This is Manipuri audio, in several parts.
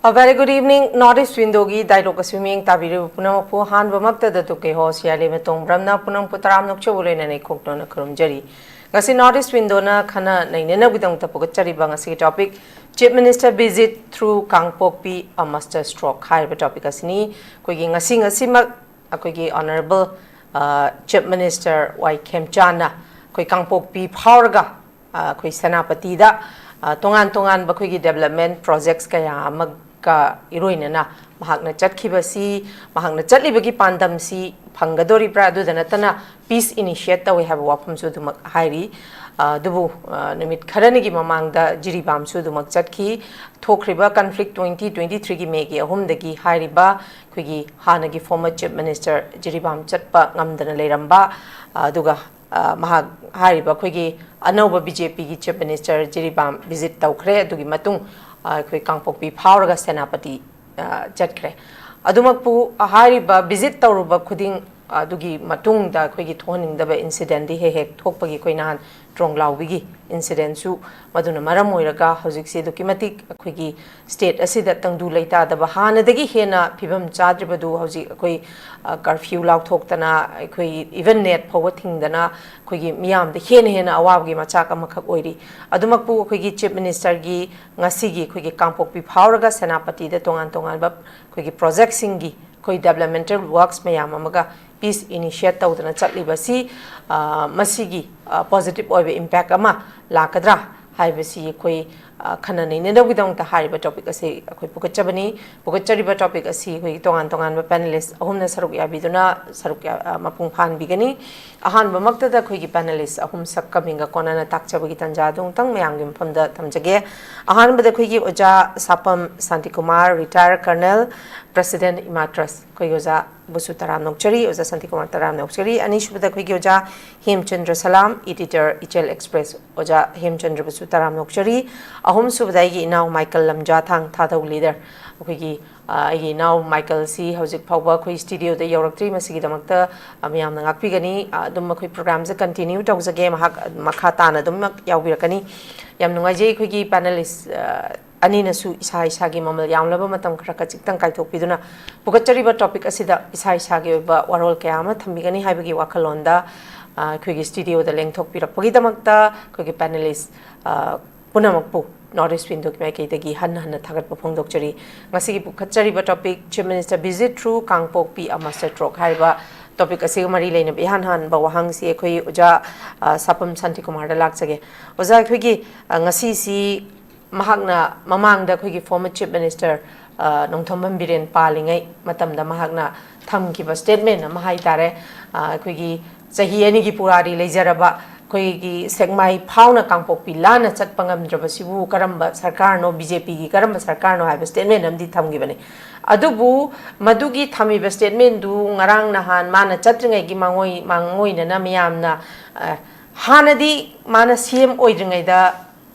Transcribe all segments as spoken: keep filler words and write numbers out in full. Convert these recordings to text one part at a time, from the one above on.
A very good evening, North East Window-ꯒꯤ dialogue ꯑꯁꯤ ꯃꯤꯠꯌꯦꯡ ꯇꯥꯕꯤꯔꯤꯕ ꯄꯨꯝꯅꯃꯛꯄꯨ ꯑꯍꯥꯟꯕꯃꯛꯇꯗ ꯇꯨꯀꯦ ꯍꯣ ꯁꯤꯌꯥꯂꯦ ꯃꯇꯣꯡ ꯕ꯭ꯔꯝꯅ ꯄꯨꯝꯅꯃꯛꯄꯨ ꯇꯔꯥꯝꯅ ꯑꯣꯛꯆꯕ ꯂꯣꯏꯅꯅ ꯏꯈꯣꯛꯇꯣꯟꯅ ꯈꯨꯔꯨꯝꯖꯔꯤ꯫ ꯉꯁꯤ North East Window-ꯅ ꯈꯟꯅ ꯅꯩꯅꯅꯕꯒꯤꯗꯃꯛꯇ ꯄꯨꯈꯠꯆꯔꯤꯕ ꯉꯁꯤꯒꯤ topic, Chief Minister visit through Kangpokpi, a master stroke ꯍꯥꯏꯔꯤꯕ topic ꯑꯁꯤꯅꯤ꯫ ꯑꯩꯈꯣꯏꯒꯤ ꯉꯁꯤ ꯉꯁꯤꯃꯛ ꯑꯩꯈꯣꯏꯒꯤ Honourable, ꯑ, Chief Minister ꯋꯥꯏ ꯈꯦꯝꯆꯥꯟꯅ ꯑꯩꯈꯣꯏ ꯀꯥꯡꯄꯣꯛꯄꯤ ꯐꯥꯎꯔꯒ, ꯑ, ꯑꯩꯈꯣꯏ ꯁꯦꯅꯥꯄꯇꯤꯗ, ꯑ, ꯇꯣꯉꯥꯟ ꯇꯣꯉꯥꯟꯕ ꯑꯩꯈꯣꯏꯒꯤ development projects ꯀꯌꯥ ꯑꯃꯒ ꯏꯔꯣꯏꯅꯅ ꯃꯍꯥꯛꯅ ꯆꯠꯈꯤꯕꯁꯤ, ꯃꯍꯥꯛꯅ ꯆꯠꯂꯤꯕꯒꯤ ꯄꯥꯟꯗꯝꯁꯤ ꯐꯪꯒꯗꯣꯔꯤꯕ꯭ꯔꯥ, ꯑꯗꯨꯗ ꯅꯠꯇꯅ peace initiate ꯇꯧꯏ ꯍꯥꯏꯕ ꯋꯥꯐꯝꯁꯨ ꯑꯗꯨꯃꯛ ꯍꯥꯏꯔꯤ꯫ ꯑ, ꯑꯗꯨꯕꯨ, ꯑ, ꯅꯨꯃꯤꯠ ꯈꯔꯅꯤꯒꯤ ꯃꯃꯥꯡꯗ ꯖꯤꯔꯤꯕꯥꯝꯁꯨ ꯑꯗꯨꯃꯛ ꯆꯠꯈꯤ꯫ ꯊꯣꯛꯈ꯭ꯔꯤꯕ conflict twenty twenty-three-ꯒꯤ May-ꯒꯤ ꯑꯍꯨꯝꯗꯒꯤ ꯍꯥꯏꯔꯤꯕ ꯑꯩꯈꯣꯏꯒꯤ ꯍꯥꯟꯅꯒꯤ former Chief Minister ꯖꯤꯔꯤꯕꯥꯝ ꯆꯠꯄ ꯉꯝꯗꯅ ꯂꯩꯔꯝꯕ, ꯑ, ꯑꯗꯨꯒ, ꯑ, ꯃꯍꯥꯛ ꯍꯥꯏꯔꯤꯕ ꯑꯩꯈꯣꯏꯒꯤ ꯑꯅꯧꯕ BJP-ꯒꯤ Chief Minister ꯖꯤꯔꯤꯕꯥꯝ visit ꯇꯧꯈ꯭ꯔꯦ꯫ ꯑꯗꯨꯒꯤ ꯃꯇꯨꯡ, ꯑ, ꯑꯩꯈꯣꯏ ꯀꯥꯡꯄꯣꯛꯄꯤ ꯐꯥꯎꯔꯒ ꯁꯦꯅꯥꯄꯇꯤ, ꯑ, ꯆꯠꯈ꯭ꯔꯦ꯫ ꯑꯗꯨꯃꯛꯄꯨ ꯍꯥꯏꯔꯤꯕ visit ꯇꯧꯔꯨꯕ ꯈꯨꯗꯤꯡ, ꯑꯗꯨꯒꯤ ꯃꯇꯨꯡꯗ ꯑꯩꯈꯣꯏꯒꯤ ꯊꯣꯛꯍꯟꯅꯤꯡꯗꯕ incident-ꯗꯤ ꯍꯦꯛ ꯍꯦꯛ ꯊꯣꯛꯄꯒꯤ ꯑꯩꯈꯣꯏ ꯅꯍꯥꯟ ꯇ꯭ꯔꯣꯡꯂꯥꯎꯕꯤꯒꯤ incident-ꯁꯨ, ꯃꯗꯨꯅ ꯃꯔꯝ ꯑꯣꯏꯔꯒ ꯍꯧꯖꯤꯛꯁꯤ ꯑꯗꯨꯛꯀꯤ ꯃꯇꯤꯛ ꯑꯩꯈꯣꯏꯒꯤ state ꯑꯁꯤꯗ ꯇꯪꯗꯨ ꯂꯩꯇꯥꯗꯕ, ꯍꯥꯟꯅꯗꯒꯤ ꯍꯦꯟꯅ ꯐꯤꯕꯝ ꯆꯥꯗ꯭ꯔꯤꯕꯗꯨ ꯍꯧꯖꯤꯛ ꯑꯩꯈꯣꯏ, ꯑ, curfew ꯂꯥꯎꯊꯣꯛꯇꯅ, ꯑꯩꯈꯣꯏ even net ꯐꯥꯎꯕ ꯊꯤꯡꯗꯅ ꯑꯩꯈꯣꯏꯒꯤ ꯃꯤꯌꯥꯝꯗ ꯍꯦꯟꯅ ꯍꯦꯟꯅ ꯑꯋꯥꯕꯒꯤ ꯃꯆꯥꯛ ꯑꯃꯈꯛ ꯑꯣꯏꯔꯤ꯫ ꯑꯗꯨꯃꯛꯄꯨ ꯑꯩꯈꯣꯏꯒꯤ Chief Minister-ꯒꯤ ꯉꯁꯤꯒꯤ ꯑꯩꯈꯣꯏꯒꯤ ꯀꯥꯡꯄꯣꯛꯄꯤ ꯐꯥꯎꯔꯒ ꯁꯦꯅꯥꯄꯇꯤꯗ ꯇꯣꯉꯥꯟ ꯇꯣꯉꯥꯟꯕ ꯑꯩꯈꯣꯏꯒꯤ project-ꯁꯤꯡꯒꯤ ꯑꯩꯈꯣꯏ developmental works ꯃꯌꯥꯝ ꯑꯃꯒ peace initiate ꯇꯧꯗꯅ ꯆꯠꯂꯤꯕꯁꯤ, ꯑ, ꯃꯁꯤꯒꯤ, ꯑ, positive ꯑꯣꯏꯕ impact ꯑꯃ ꯂꯥꯛꯀꯗ꯭ꯔꯥ ꯍꯥꯏꯕꯁꯤ ꯑꯩꯈꯣꯏ, ꯑ, ꯈꯟꯅ ꯅꯩꯅꯅꯕꯒꯤꯗꯃꯛꯇ ꯍꯥꯏꯔꯤꯕ topic ꯑꯁꯤ ꯑꯩꯈꯣꯏ ꯄꯨꯈꯠꯆꯕꯅꯤ꯫ ꯄꯨꯈꯠꯆꯔꯤꯕ topic ꯑꯁꯤ ꯑꯩꯈꯣꯏꯒꯤ ꯇꯣꯉꯥꯟ ꯇꯣꯉꯥꯟꯕ panelist ꯑꯍꯨꯝꯅ ꯁꯔꯨꯛ ꯌꯥꯕꯤꯗꯨꯅ ꯁꯔꯨꯛ ꯌꯥ-, ꯑ, ꯃꯄꯨꯡ ꯐꯥꯍꯟꯕꯤꯒꯅꯤ꯫ ꯑꯍꯥꯟꯕꯃꯛꯇꯗ ꯑꯩꯈꯣꯏꯒꯤ panelist ꯑꯍꯨꯝꯁꯛ ꯀꯃꯤꯡꯒ ꯀꯣꯟꯅꯅ ꯇꯥꯛꯆꯕꯒꯤ ꯇꯟꯖꯥ ꯑꯗꯨ ꯑꯃꯨꯛꯇꯪ ꯃꯌꯥꯝꯒꯤ ꯃꯐꯝꯗ ꯊꯝꯖꯒꯦ꯫ ꯑꯍꯥꯟꯕꯗ ꯑꯩꯈꯣꯏꯒꯤ ꯑꯣꯖꯥ ꯁꯥꯄꯝ ꯁꯥꯟꯇꯤꯀꯨꯃꯥꯔ, retired colonel, president ꯏꯃꯥ Trust, ꯑꯩꯈꯣꯏꯒꯤ ꯑꯣꯖꯥꯕꯨꯁꯨ ꯇꯔꯥꯝꯅ ꯑꯣꯛꯆꯔꯤ, ꯑꯣꯖꯥ ꯁꯥꯟꯇꯤꯀꯨꯃꯥꯔ ꯇꯔꯥꯝꯅ ꯑꯣꯛꯆꯔꯤ꯫ ꯑꯅꯤꯁꯨꯕꯗ ꯑꯩꯈꯣꯏꯒꯤ ꯑꯣꯖꯥ ꯍꯦꯝꯆꯟꯗ꯭ꯔ ꯁꯂꯥꯝ, editor ꯏꯆꯦꯜ Express, ꯑꯣꯖꯥ ꯍꯦꯝꯆꯟꯗ꯭ꯔꯕꯨꯁꯨ ꯇꯔꯥꯝꯅ ꯑꯣꯛꯆꯔꯤ꯫ ꯑꯍꯨꯝꯁꯨꯕꯗ ꯑꯩꯒꯤ ꯏꯅꯥꯎ ꯃꯥꯏꯀꯜ ꯂꯝꯖꯥꯊꯥꯡ, ꯊꯥꯗꯧ leader꯫ ꯑꯩꯈꯣꯏꯒꯤ, ꯑ, ꯑꯩꯒꯤ ꯏꯅꯥꯎ ꯃꯥꯏꯀꯜꯁꯤ ꯍꯧꯖꯤꯛ ꯐꯥꯎꯕ ꯑꯩꯈꯣꯏ studio-ꯗ ꯌꯧꯔꯛꯇ꯭ꯔꯤ, ꯃꯁꯤꯒꯤꯗꯃꯛꯇ, ꯑ, ꯃꯌꯥꯝꯅ ꯉꯥꯛꯄꯤꯒꯅꯤ꯫ ꯑ, ꯑꯗꯨꯝ ꯑꯩꯈꯣꯏ program-ꯁꯦ continue ꯇꯧꯖꯒꯦ, ꯃꯍꯥꯛ ꯃꯈꯥ ꯇꯥꯅ ꯑꯗꯨꯝꯃꯛ ꯌꯥꯎꯕꯤꯔꯛꯀꯅꯤ꯫ ꯌꯥꯝ ꯅꯨꯡꯉꯥꯏꯖꯩ ꯑꯩꯈꯣꯏꯒꯤ panelist, ꯑ, ꯑꯅꯤꯅꯁꯨ ꯏꯁꯥ ꯏꯁꯥꯒꯤ ꯃꯃꯜ ꯌꯥꯝꯂꯕ ꯃꯇꯝ ꯈꯔ ꯈꯖꯤꯛꯇꯪ ꯀꯥꯏꯊꯣꯛꯄꯤꯗꯨꯅ ꯄꯨꯈꯠꯆꯔꯤꯕ ꯇꯣꯄꯤꯛ ꯑꯁꯤꯗ ꯏꯁꯥ ꯏꯁꯥꯒꯤ ꯑꯣꯏꯕ ꯋꯥꯔꯣꯜ ꯀꯌꯥ ꯑꯃ ꯊꯝꯕꯤꯒꯅꯤ ꯍꯥꯏꯕꯒꯤ ꯋꯥꯈꯜꯂꯣꯟꯗ, ꯑ, ꯑꯩꯈꯣꯏꯒꯤ ꯁ꯭ꯇꯨꯗꯤꯑꯣꯗ ꯂꯦꯡꯊꯣꯛꯄꯤꯔꯛꯄꯒꯤꯗꯃꯛꯇ ꯑꯩꯈꯣꯏꯒꯤ ꯄꯦꯅꯦꯂꯤꯁ, ꯑ, ꯄꯨꯝꯅꯃꯛꯄꯨ ꯅꯣꯔꯠ ꯏꯁ ꯋꯤꯟꯗꯣꯒꯤ ꯃꯥꯏꯀꯩꯗꯒꯤ ꯍꯟꯅ ꯍꯟꯅ ꯊꯥꯒꯠꯄ ꯐꯣꯡꯗꯣꯛꯆꯔꯤ꯫ ꯉꯁꯤꯒꯤ ꯄꯨꯈꯠꯆꯔꯤꯕ topic, Chief Minister visit through Kangpokpi ꯑꯃ ꯁꯦꯇ꯭ꯔꯣꯛ ꯍꯥꯏꯔꯤꯕ ꯇꯣꯄꯤꯛ ꯑꯁꯤꯒ ꯃꯔꯤ ꯂꯩꯅꯕ ꯏꯍꯥꯟ ꯍꯥꯟꯕ ꯋꯥꯍꯪꯁꯤ ꯑꯩꯈꯣꯏ ꯑꯣꯖꯥ, ꯑ, ꯁꯥꯄꯝ ꯁꯥꯟꯇꯤꯀꯨꯃꯥꯔꯗ ꯂꯥꯛꯆꯒꯦ꯫ ꯑꯣꯖꯥ, ꯑꯩꯈꯣꯏꯒꯤ, ꯑ, ꯉꯁꯤꯁꯤ ꯃꯍꯥꯛꯅ ꯃꯃꯥꯡꯗ ꯑꯩꯈꯣꯏꯒꯤ former Chief Minister, ꯑ, ꯅꯣꯡꯊꯣꯝꯕꯝ ꯕꯤꯔꯦꯟ ꯄꯥꯜꯂꯤꯉꯩ ꯃꯇꯝꯗ ꯃꯍꯥꯛꯅ ꯊꯝꯈꯤꯕ statement ꯑꯃ ꯍꯥꯏ ꯇꯥꯔꯦ, ꯑ, ꯑꯩꯈꯣꯏꯒꯤ ꯆꯍꯤ ꯑꯅꯤꯒꯤ ꯄꯨꯔꯥꯔꯤ ꯂꯩꯖꯔꯕ ꯑꯩꯈꯣꯏꯒꯤ ꯁꯦꯛꯃꯥꯏ ꯐꯥꯎꯅ ꯀꯥꯡꯄꯣꯛꯄꯤ ꯂꯥꯟꯅ ꯆꯠꯄ ꯉꯝꯗ꯭ꯔꯕꯁꯤꯕꯨ ꯀꯔꯝꯕ ꯁꯔꯀꯥꯔꯅꯣ, ꯕꯤ ꯖꯦ ꯄꯤꯒꯤ ꯀꯔꯝꯕ ꯁꯔꯀꯥꯔꯅꯣ ꯍꯥꯏꯕ statement ꯑꯃꯗꯤ ꯊꯝꯈꯤꯕꯅꯤ꯫ ꯑꯗꯨꯕꯨ ꯃꯗꯨꯒꯤ ꯊꯝꯃꯤꯕ statement ꯗꯨ ꯉꯔꯥꯡ ꯅꯍꯥꯟ ꯃꯥꯅ ꯆꯠꯇ꯭ꯔꯤꯉꯩꯒꯤ ꯃꯥꯡꯑꯣꯏ-, ꯃꯥꯡꯑꯣꯏꯅꯅ ꯃꯤꯌꯥꯝꯅ, ꯑ, ꯍꯥꯟꯅꯗꯤ ꯃꯥꯅ ꯁꯤ ꯑꯦꯝ ꯑꯣꯏꯗ꯭ꯔꯤꯉꯩꯗ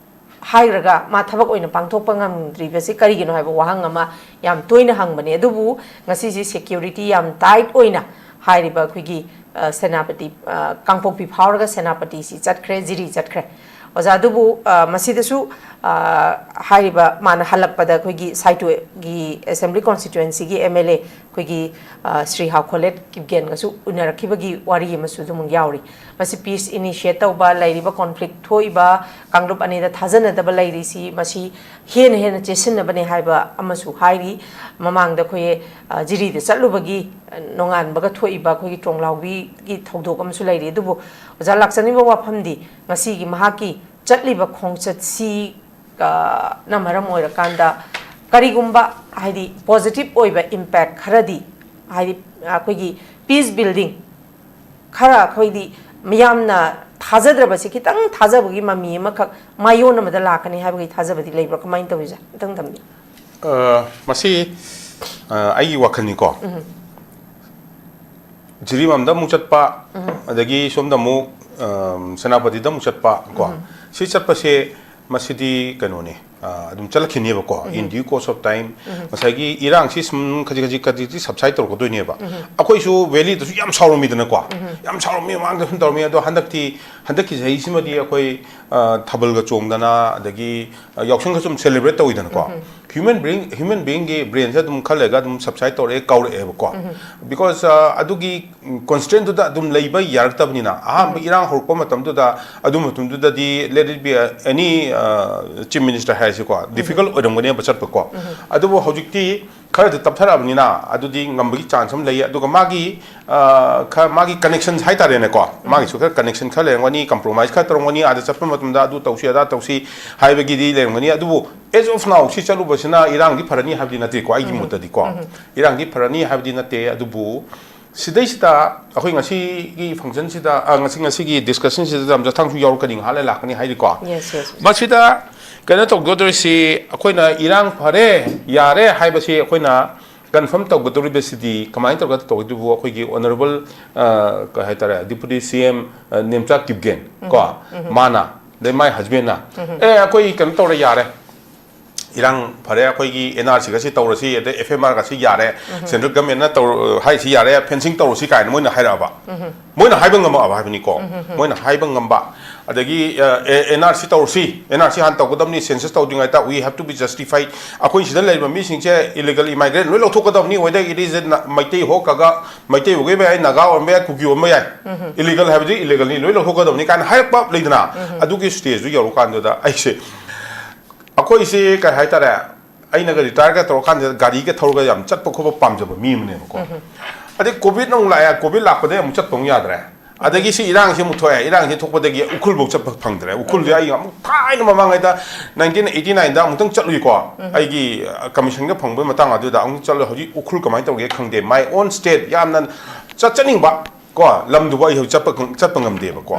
ꯍꯥꯏꯔꯒ ꯃꯥ ꯊꯕꯛ ꯑꯣꯏꯅ ꯄꯥꯡꯊꯣꯛꯄ ꯉꯝꯗ꯭ꯔꯤꯕꯁꯤ ꯀꯔꯤꯒꯤꯅꯣ ꯍꯥꯏꯕ ꯋꯥꯍꯪ ꯑꯃ ꯌꯥꯝ ꯇꯣꯏꯅ ꯍꯪꯕꯅꯤ꯫ ꯑꯗꯨꯕꯨ ꯉꯁꯤꯁꯤ security ꯌꯥꯝ tight ꯑꯣꯏꯅ ꯍꯥꯏꯔꯤꯕ ꯑꯩꯈꯣꯏꯒꯤ, ꯑ, ꯁꯦꯅꯥꯄꯇꯤ, ꯑ, ꯀꯥꯡꯄꯣꯛꯄꯤ ꯐꯥꯎꯔꯒ ꯁꯦꯅꯥꯄꯇꯤꯁꯤ ꯆꯠꯈ꯭ꯔꯦ, ꯖꯤꯔꯤ ꯆꯠꯈ꯭ꯔꯦ꯫ ꯑꯣꯖꯥ, ꯑꯗꯨꯕꯨ, ꯑ, ꯃꯁꯤꯗꯁꯨ, ꯑ, ꯍꯥꯏꯔꯤꯕ ꯃꯥꯅ ꯍꯜꯂꯛꯄꯗ ꯑꯩꯈꯣꯏꯒꯤ ꯁꯥꯏꯇꯣꯒꯤ assembly constituency ꯒꯤ M L A ꯑꯩꯈꯣꯏꯒꯤ, ꯑ, ꯁ꯭ꯔꯤ ꯍꯥꯎꯈꯣꯂꯦꯠ ꯀꯤꯞꯒꯦꯟꯒꯁꯨ ꯎꯅꯔꯛꯈꯤꯕꯒꯤ ꯋꯥꯔꯤ ꯑꯃꯁꯨ ꯑꯗꯨꯃꯛ ꯌꯥꯎꯔꯤ꯫ ꯃꯁꯤ peace initiate ꯇꯧꯕ, ꯂꯩꯔꯤꯕ conflict ꯊꯣꯛꯏꯕ ꯀꯥꯡꯂꯨꯞ ꯑꯅꯤꯗ ꯊꯥꯖꯅꯗꯕ ꯂꯩꯔꯤꯁꯤ, ꯃꯁꯤ ꯍꯦꯟꯅ ꯍꯦꯟꯅ ꯆꯦꯠꯁꯤꯟꯅꯕꯅꯦ ꯍꯥꯏꯕ ꯑꯃꯁꯨ ꯍꯥꯏꯔꯤ꯫ ꯃꯃꯥꯡꯗ ꯑꯩꯈꯣꯏ, ꯑ, ꯖꯤꯔꯤꯗ ꯆꯠꯂꯨꯕꯒꯤ, ꯑ, ꯅꯣꯡꯉꯥꯟꯕꯒ ꯊꯣꯛꯏꯕ ꯑꯩꯈꯣꯏꯒꯤ ꯇ꯭ꯔꯣꯡꯂꯥꯎꯕꯤꯒꯤ ꯊꯧꯗꯣꯛ ꯑꯃꯁꯨ ꯂꯩꯔꯤ꯫ ꯑꯗꯨꯕꯨ ꯑꯣꯖꯥ, ꯂꯥꯛꯆꯅꯤꯡꯕ ꯋꯥꯐꯝꯗꯤ ꯉꯁꯤꯒꯤ ꯃꯍꯥꯛꯀꯤ ꯆꯠꯂꯤꯕ ꯈꯣꯡꯆꯠꯁꯤ, ꯑ, ꯅ ꯃꯔꯝ ꯑꯣꯏꯔꯀꯥꯟꯗ ꯀꯔꯤꯒꯨꯝꯕ, ꯍꯥꯏꯗꯤ, positive ꯑꯣꯏꯕ impact ꯈꯔꯗꯤ, ꯍꯥꯏꯗꯤ, ꯑꯩꯈꯣꯏꯒꯤ peace building ꯈꯔ, ꯑꯩꯈꯣꯏꯗꯤ ꯃꯤꯌꯥꯝꯅ ꯊꯥꯖꯗ꯭ꯔꯕꯁꯤ ꯈꯤꯇꯪ ꯊꯥꯖꯕꯒꯤ ꯃꯃꯤ ꯑꯃꯈꯛ ꯃꯥꯏꯌꯣꯟ ꯑꯃꯗ ꯂꯥꯛꯀꯅꯤ ꯍꯥꯏꯕꯒꯤ ꯊꯥꯖꯕꯗꯤ ꯂꯩꯕ꯭ꯔꯥ? ꯀꯃꯥꯏꯅ ꯇꯧꯔꯤꯁꯦ? ꯈꯤꯇꯪ ꯊꯝꯕꯤꯌꯨ꯫ ꯑ, ꯃꯁꯤ, ꯑ, ꯑꯩꯒꯤ ꯋꯥꯈꯜꯅꯤꯀꯣ꯫ ꯎꯝ꯫ ꯖꯤꯔꯤꯕꯥꯝꯗ ꯑꯃꯨꯛ ꯆꯠꯄ, ꯎꯝ꯫ ꯑꯗꯒꯤ ꯁꯣꯝꯗ ꯑꯃꯨꯛ, ꯑꯝ, ꯁꯦꯅꯥꯄꯇꯤꯗ ꯑꯃꯨꯛ ꯆꯠꯄ ꯀꯣ꯫ ꯎꯝ꯫ ꯁꯤ ꯆꯠꯄꯁꯦ ꯃꯁꯤꯗꯤ ꯀꯩꯅꯣꯅꯤ, ꯑ, ꯑꯗꯨꯝ ꯆꯠꯂꯛꯈꯤꯅꯦꯕꯀꯣ, in due course of time. ꯉꯁꯥꯏꯒꯤ ꯏꯔꯥꯡꯁꯤ ꯁꯨꯝ ꯈꯖꯤꯛ ꯈꯖꯤꯛ ꯈꯖꯤꯛꯇꯤ subside ꯇꯧꯔꯛꯀꯗꯣꯏꯅꯦꯕ꯫ ꯑꯩꯈꯣꯏꯁꯨ valley ꯗꯁꯨ ꯌꯥꯝ ꯁꯥꯎꯔꯝꯃꯤꯗꯅꯀꯣ, ꯌꯥꯝ ꯁꯥꯎꯔꯝꯃꯤ, ꯃꯃꯥꯡꯗ ꯁꯨꯝ ꯇꯧꯔꯝꯃꯤ, ꯑꯗꯣ ꯍꯟꯗꯛꯇꯤ, ꯍꯟꯗꯛꯀꯤ ꯆꯍꯤꯁꯤꯃꯗꯤ ꯑꯩꯈꯣꯏ, ꯑ, ꯊꯥꯕꯜꯒ ꯆꯣꯡꯗꯅ, ꯑꯗꯒꯤ, ꯑ, ꯌꯥꯎꯁꯪꯒ ꯁꯨꯝ celebrate ꯇꯧꯋꯤꯗꯅꯀꯣ꯫ Human brain, human being ꯒꯤ brain ꯁꯦ ꯑꯗꯨꯝ ꯈꯔ ꯂꯩꯔꯒ ꯑꯗꯨꯝ subside ꯇꯧꯔꯛꯑꯦ, ꯀꯧꯔꯛꯑꯦꯕꯀꯣ꯫ Because, ꯑ, ꯑꯗꯨꯒꯤ constraint ꯇꯨꯗ ꯑꯗꯨꯝ ꯂꯩꯕ ꯌꯥꯔꯛꯇꯕꯅꯤꯅ, ꯑꯍꯥꯟꯕ ꯏꯔꯥꯡ ꯍꯧꯔꯛꯄ ꯃꯇꯝꯗꯨꯗ, ꯑꯗꯨ ꯃꯇꯝꯗꯨꯗꯗꯤ, let it be any, ꯑ, chief minister ꯍꯥꯏꯔꯁꯤꯀꯣ, difficult ꯑꯣꯏꯔꯝꯒꯅꯦꯕ ꯆꯠꯄꯀꯣ꯫ ꯑꯗꯨꯕꯨ ꯍꯧꯖꯤꯛꯇꯤ ꯈꯔꯗꯤ ꯇꯞꯊꯔꯛꯑꯕꯅꯤꯅ, ꯑꯗꯨꯗꯤ ꯉꯝꯕꯒꯤ chance ꯑꯃ ꯂꯩ꯫ ꯑꯗꯨꯒ ꯃꯥꯒꯤ, ꯑ, ꯈꯔ ꯃꯥꯒꯤ connections ꯍꯥꯏꯇꯥꯔꯦꯅꯦꯀꯣ, ꯃꯥꯒꯤꯁꯨ ꯈꯔ connection ꯈꯔ ꯂꯩꯔꯝꯒꯅꯤ, compromise ꯈꯔ ꯇꯧꯔꯝꯒꯅꯤ, ꯑꯥꯗ ꯆꯠꯄ ꯃꯇꯝꯗ ꯑꯗꯨ ꯇꯧꯁꯤ, ꯑꯗꯥ ꯇꯧꯁꯤ ꯍꯥꯏꯕꯒꯤꯗꯤ ꯂꯩꯔꯝꯒꯅꯤ꯫ ꯑꯗꯨꯕꯨ as of now ꯁꯤ ꯆꯠꯂꯨꯕꯁꯤꯅ ꯏꯔꯥꯡꯗꯤ ꯐꯔꯅꯤ ꯍꯥꯏꯕꯗꯤ ꯅꯠꯇꯦꯀꯣ, ꯑꯩꯒꯤ ꯃꯣꯠꯇꯗꯤꯀꯣ꯫ ꯏꯔꯥꯡꯗꯤ ꯐꯔꯅꯤ ꯍꯥꯏꯕꯗꯤ ꯅꯠꯇꯦ, ꯑꯗꯨꯕꯨ ꯁꯤꯗꯩꯁꯤꯗ ꯑꯩꯈꯣꯏ ꯉꯁꯤꯒꯤ function ꯁꯤꯗ, ꯑ, ꯉꯁꯤ, ꯉꯁꯤꯒꯤ discussion ꯁꯤꯗ ꯔꯥꯝꯖꯊꯥꯡꯁꯨ ꯌꯥꯎꯔꯛꯀꯅꯤ, ꯉꯥꯏꯍꯥꯛ ꯂꯩꯔ ꯂꯥꯛꯀꯅꯤ ꯍꯥꯏꯔꯤꯀꯣ꯫ Yes, yes, yes. ꯃꯁꯤꯗ ꯀꯩꯅꯣ ꯇꯧꯒꯗꯧꯔꯤꯁꯤ, ꯑꯩꯈꯣꯏꯅ ꯏꯔꯥꯡ ꯐꯔꯦ, ꯌꯥꯔꯦ ꯍꯥꯏꯕꯁꯤ ꯑꯩꯈꯣꯏꯅ confirm ꯇꯧꯒꯗꯧꯔꯤꯕꯁꯤꯗꯤ ꯀꯃꯥꯏꯅ ꯇꯧꯔꯒ ꯇꯧꯒꯗꯧꯔꯤꯕꯣ? ꯑꯩꯈꯣꯏꯒꯤ honourable, ꯑ, ꯀꯩ ꯍꯥꯏꯇꯥꯔꯦ, Deputy C M, ꯑ, ꯅꯦꯝꯆꯥ ꯀꯤꯞꯒꯦꯟ ꯀꯣ, ꯃꯥꯅ, ꯑꯗꯩ my husband ꯅ, "ꯑꯦ, ꯑꯩꯈꯣꯏ ꯀꯩꯅꯣ ꯇꯧꯔꯦ, ꯌꯥꯔꯦ, ꯏꯔꯥꯡ ꯐꯔꯦ, ꯑꯩꯈꯣꯏꯒꯤ N R C ꯒꯁꯤ ꯇꯧꯔꯁꯤ, ꯑꯗꯩ F M R ꯒꯁꯤ ꯌꯥꯔꯦ, central government ꯅ ꯇꯧꯔ-, ꯍꯥꯏꯁꯤ ꯌꯥꯔꯦ, fencing ꯇꯧꯔꯁꯤ" ꯀꯥꯏꯅ ꯃꯣꯏꯅ ꯍꯥꯏꯔꯛꯑꯕ꯫ ꯃꯣꯏꯅ ꯍꯥꯏꯕ ꯉꯝꯃꯛꯑꯕ ꯍꯥꯏꯕꯅꯤꯀꯣ꯫ ꯃꯣꯏꯅ ꯍꯥꯏꯕ ꯉꯝꯕ꯫ ꯑꯗꯒꯤ, ꯑ, ꯑꯦ, N R C ꯇꯧꯔꯁꯤ, N R C ꯍꯥꯟꯅ ꯇꯧꯒꯗꯕꯅꯤ, census ꯇꯧꯗ꯭ꯔꯤꯉꯩꯗ, we have to be justified꯫ ꯑꯩꯈꯣꯏ ꯁꯤꯗ ꯂꯩꯔꯤꯕ ꯃꯤꯁꯤꯡꯁꯦ illegal immigrant ꯂꯣꯏ ꯂꯧꯊꯣꯛꯀꯗꯕꯅꯤ, whether it is a Meitei ꯑꯣꯏꯔꯝꯕ ꯌꯥꯏ, ꯅꯥꯒꯥ ꯑꯣꯏꯔꯝꯕ ꯌꯥꯏ, ꯀꯨꯀꯤ ꯑꯣꯏꯔꯝꯕ ꯌꯥꯏ꯫ Illegal ꯍꯥꯏꯕꯗꯤ illegal ꯅꯤ, ꯂꯣꯏ ꯂꯧꯊꯣꯛꯀꯗꯕꯅꯤ ꯀꯥꯏꯅ ꯍꯥꯏꯔꯛꯄ ꯂꯩꯗꯅ, ꯑꯗꯨꯒꯤ stage ꯗꯨ ꯌꯧꯔꯀꯥꯟꯗꯨꯗ ꯑꯩꯁꯦ, ꯑꯩꯈꯣꯏꯁꯦ ꯀꯩ ꯍꯥꯏꯇꯥꯔꯦ, ꯑꯩꯅꯒ retire ꯒ ꯇꯧꯔꯀꯥꯟꯗ ꯒꯥꯔꯤꯒ ꯊꯧꯔꯒ ꯌꯥꯝ ꯆꯠꯄ ꯈꯣꯠꯄ ꯄꯥꯝꯖꯕ ꯃꯤ ꯑꯃꯅꯦꯕꯀꯣ꯫ ꯑꯗꯩ COVID ꯅ ꯑꯃꯨꯛ ꯂꯥꯛꯑꯦ, COVID ꯂꯥꯛꯄꯗꯒꯤ ꯑꯃꯨꯛ ꯆꯠꯄ ꯑꯃꯨꯛ ꯌꯥꯗ꯭ꯔꯦ꯫ ꯑꯗꯒꯤ ꯁꯤ ꯏꯔꯥꯡꯁꯤ ꯑꯃꯨꯛ ꯊꯣꯛꯑꯦ, ꯏꯔꯥꯡꯁꯤ ꯊꯣꯛꯄꯗꯒꯤ ꯎꯈ꯭ꯔꯨꯜꯐꯧ ꯆꯠꯄ ꯐꯪꯗ꯭ꯔꯦ꯫ ꯎꯈ꯭ꯔꯨꯜꯁꯦ ꯑꯩ ꯑꯃꯨꯛ ꯊꯥꯏꯅ ꯃꯃꯥꯡꯉꯩꯗ nineteen eighty nine ꯗ ꯑꯃꯨꯛꯇꯪ ꯆꯠꯂꯨꯏꯀꯣ꯫ ꯑꯩꯒꯤ, ꯑ, commission ꯒ ꯐꯪꯕꯒꯤ ꯃꯇꯥꯡ ꯑꯗꯨꯗ ꯑꯃꯨꯛ ꯆꯠꯂꯨꯏ꯫ ꯍꯧꯖꯤꯛ ꯎꯈ꯭ꯔꯨꯜ ꯀꯃꯥꯏꯅ ꯇꯧꯒꯦ ꯈꯪꯗꯦ꯫ My own state ꯌꯥꯝꯅ ꯆꯠꯆꯅꯤꯡꯕ ꯀꯣ, ꯂꯝꯗꯨꯕꯨ ꯑꯩ ꯍꯧꯖꯤꯛ ꯆꯠꯄ, ꯆꯠꯄ ꯉꯝꯗꯦꯕꯀꯣ꯫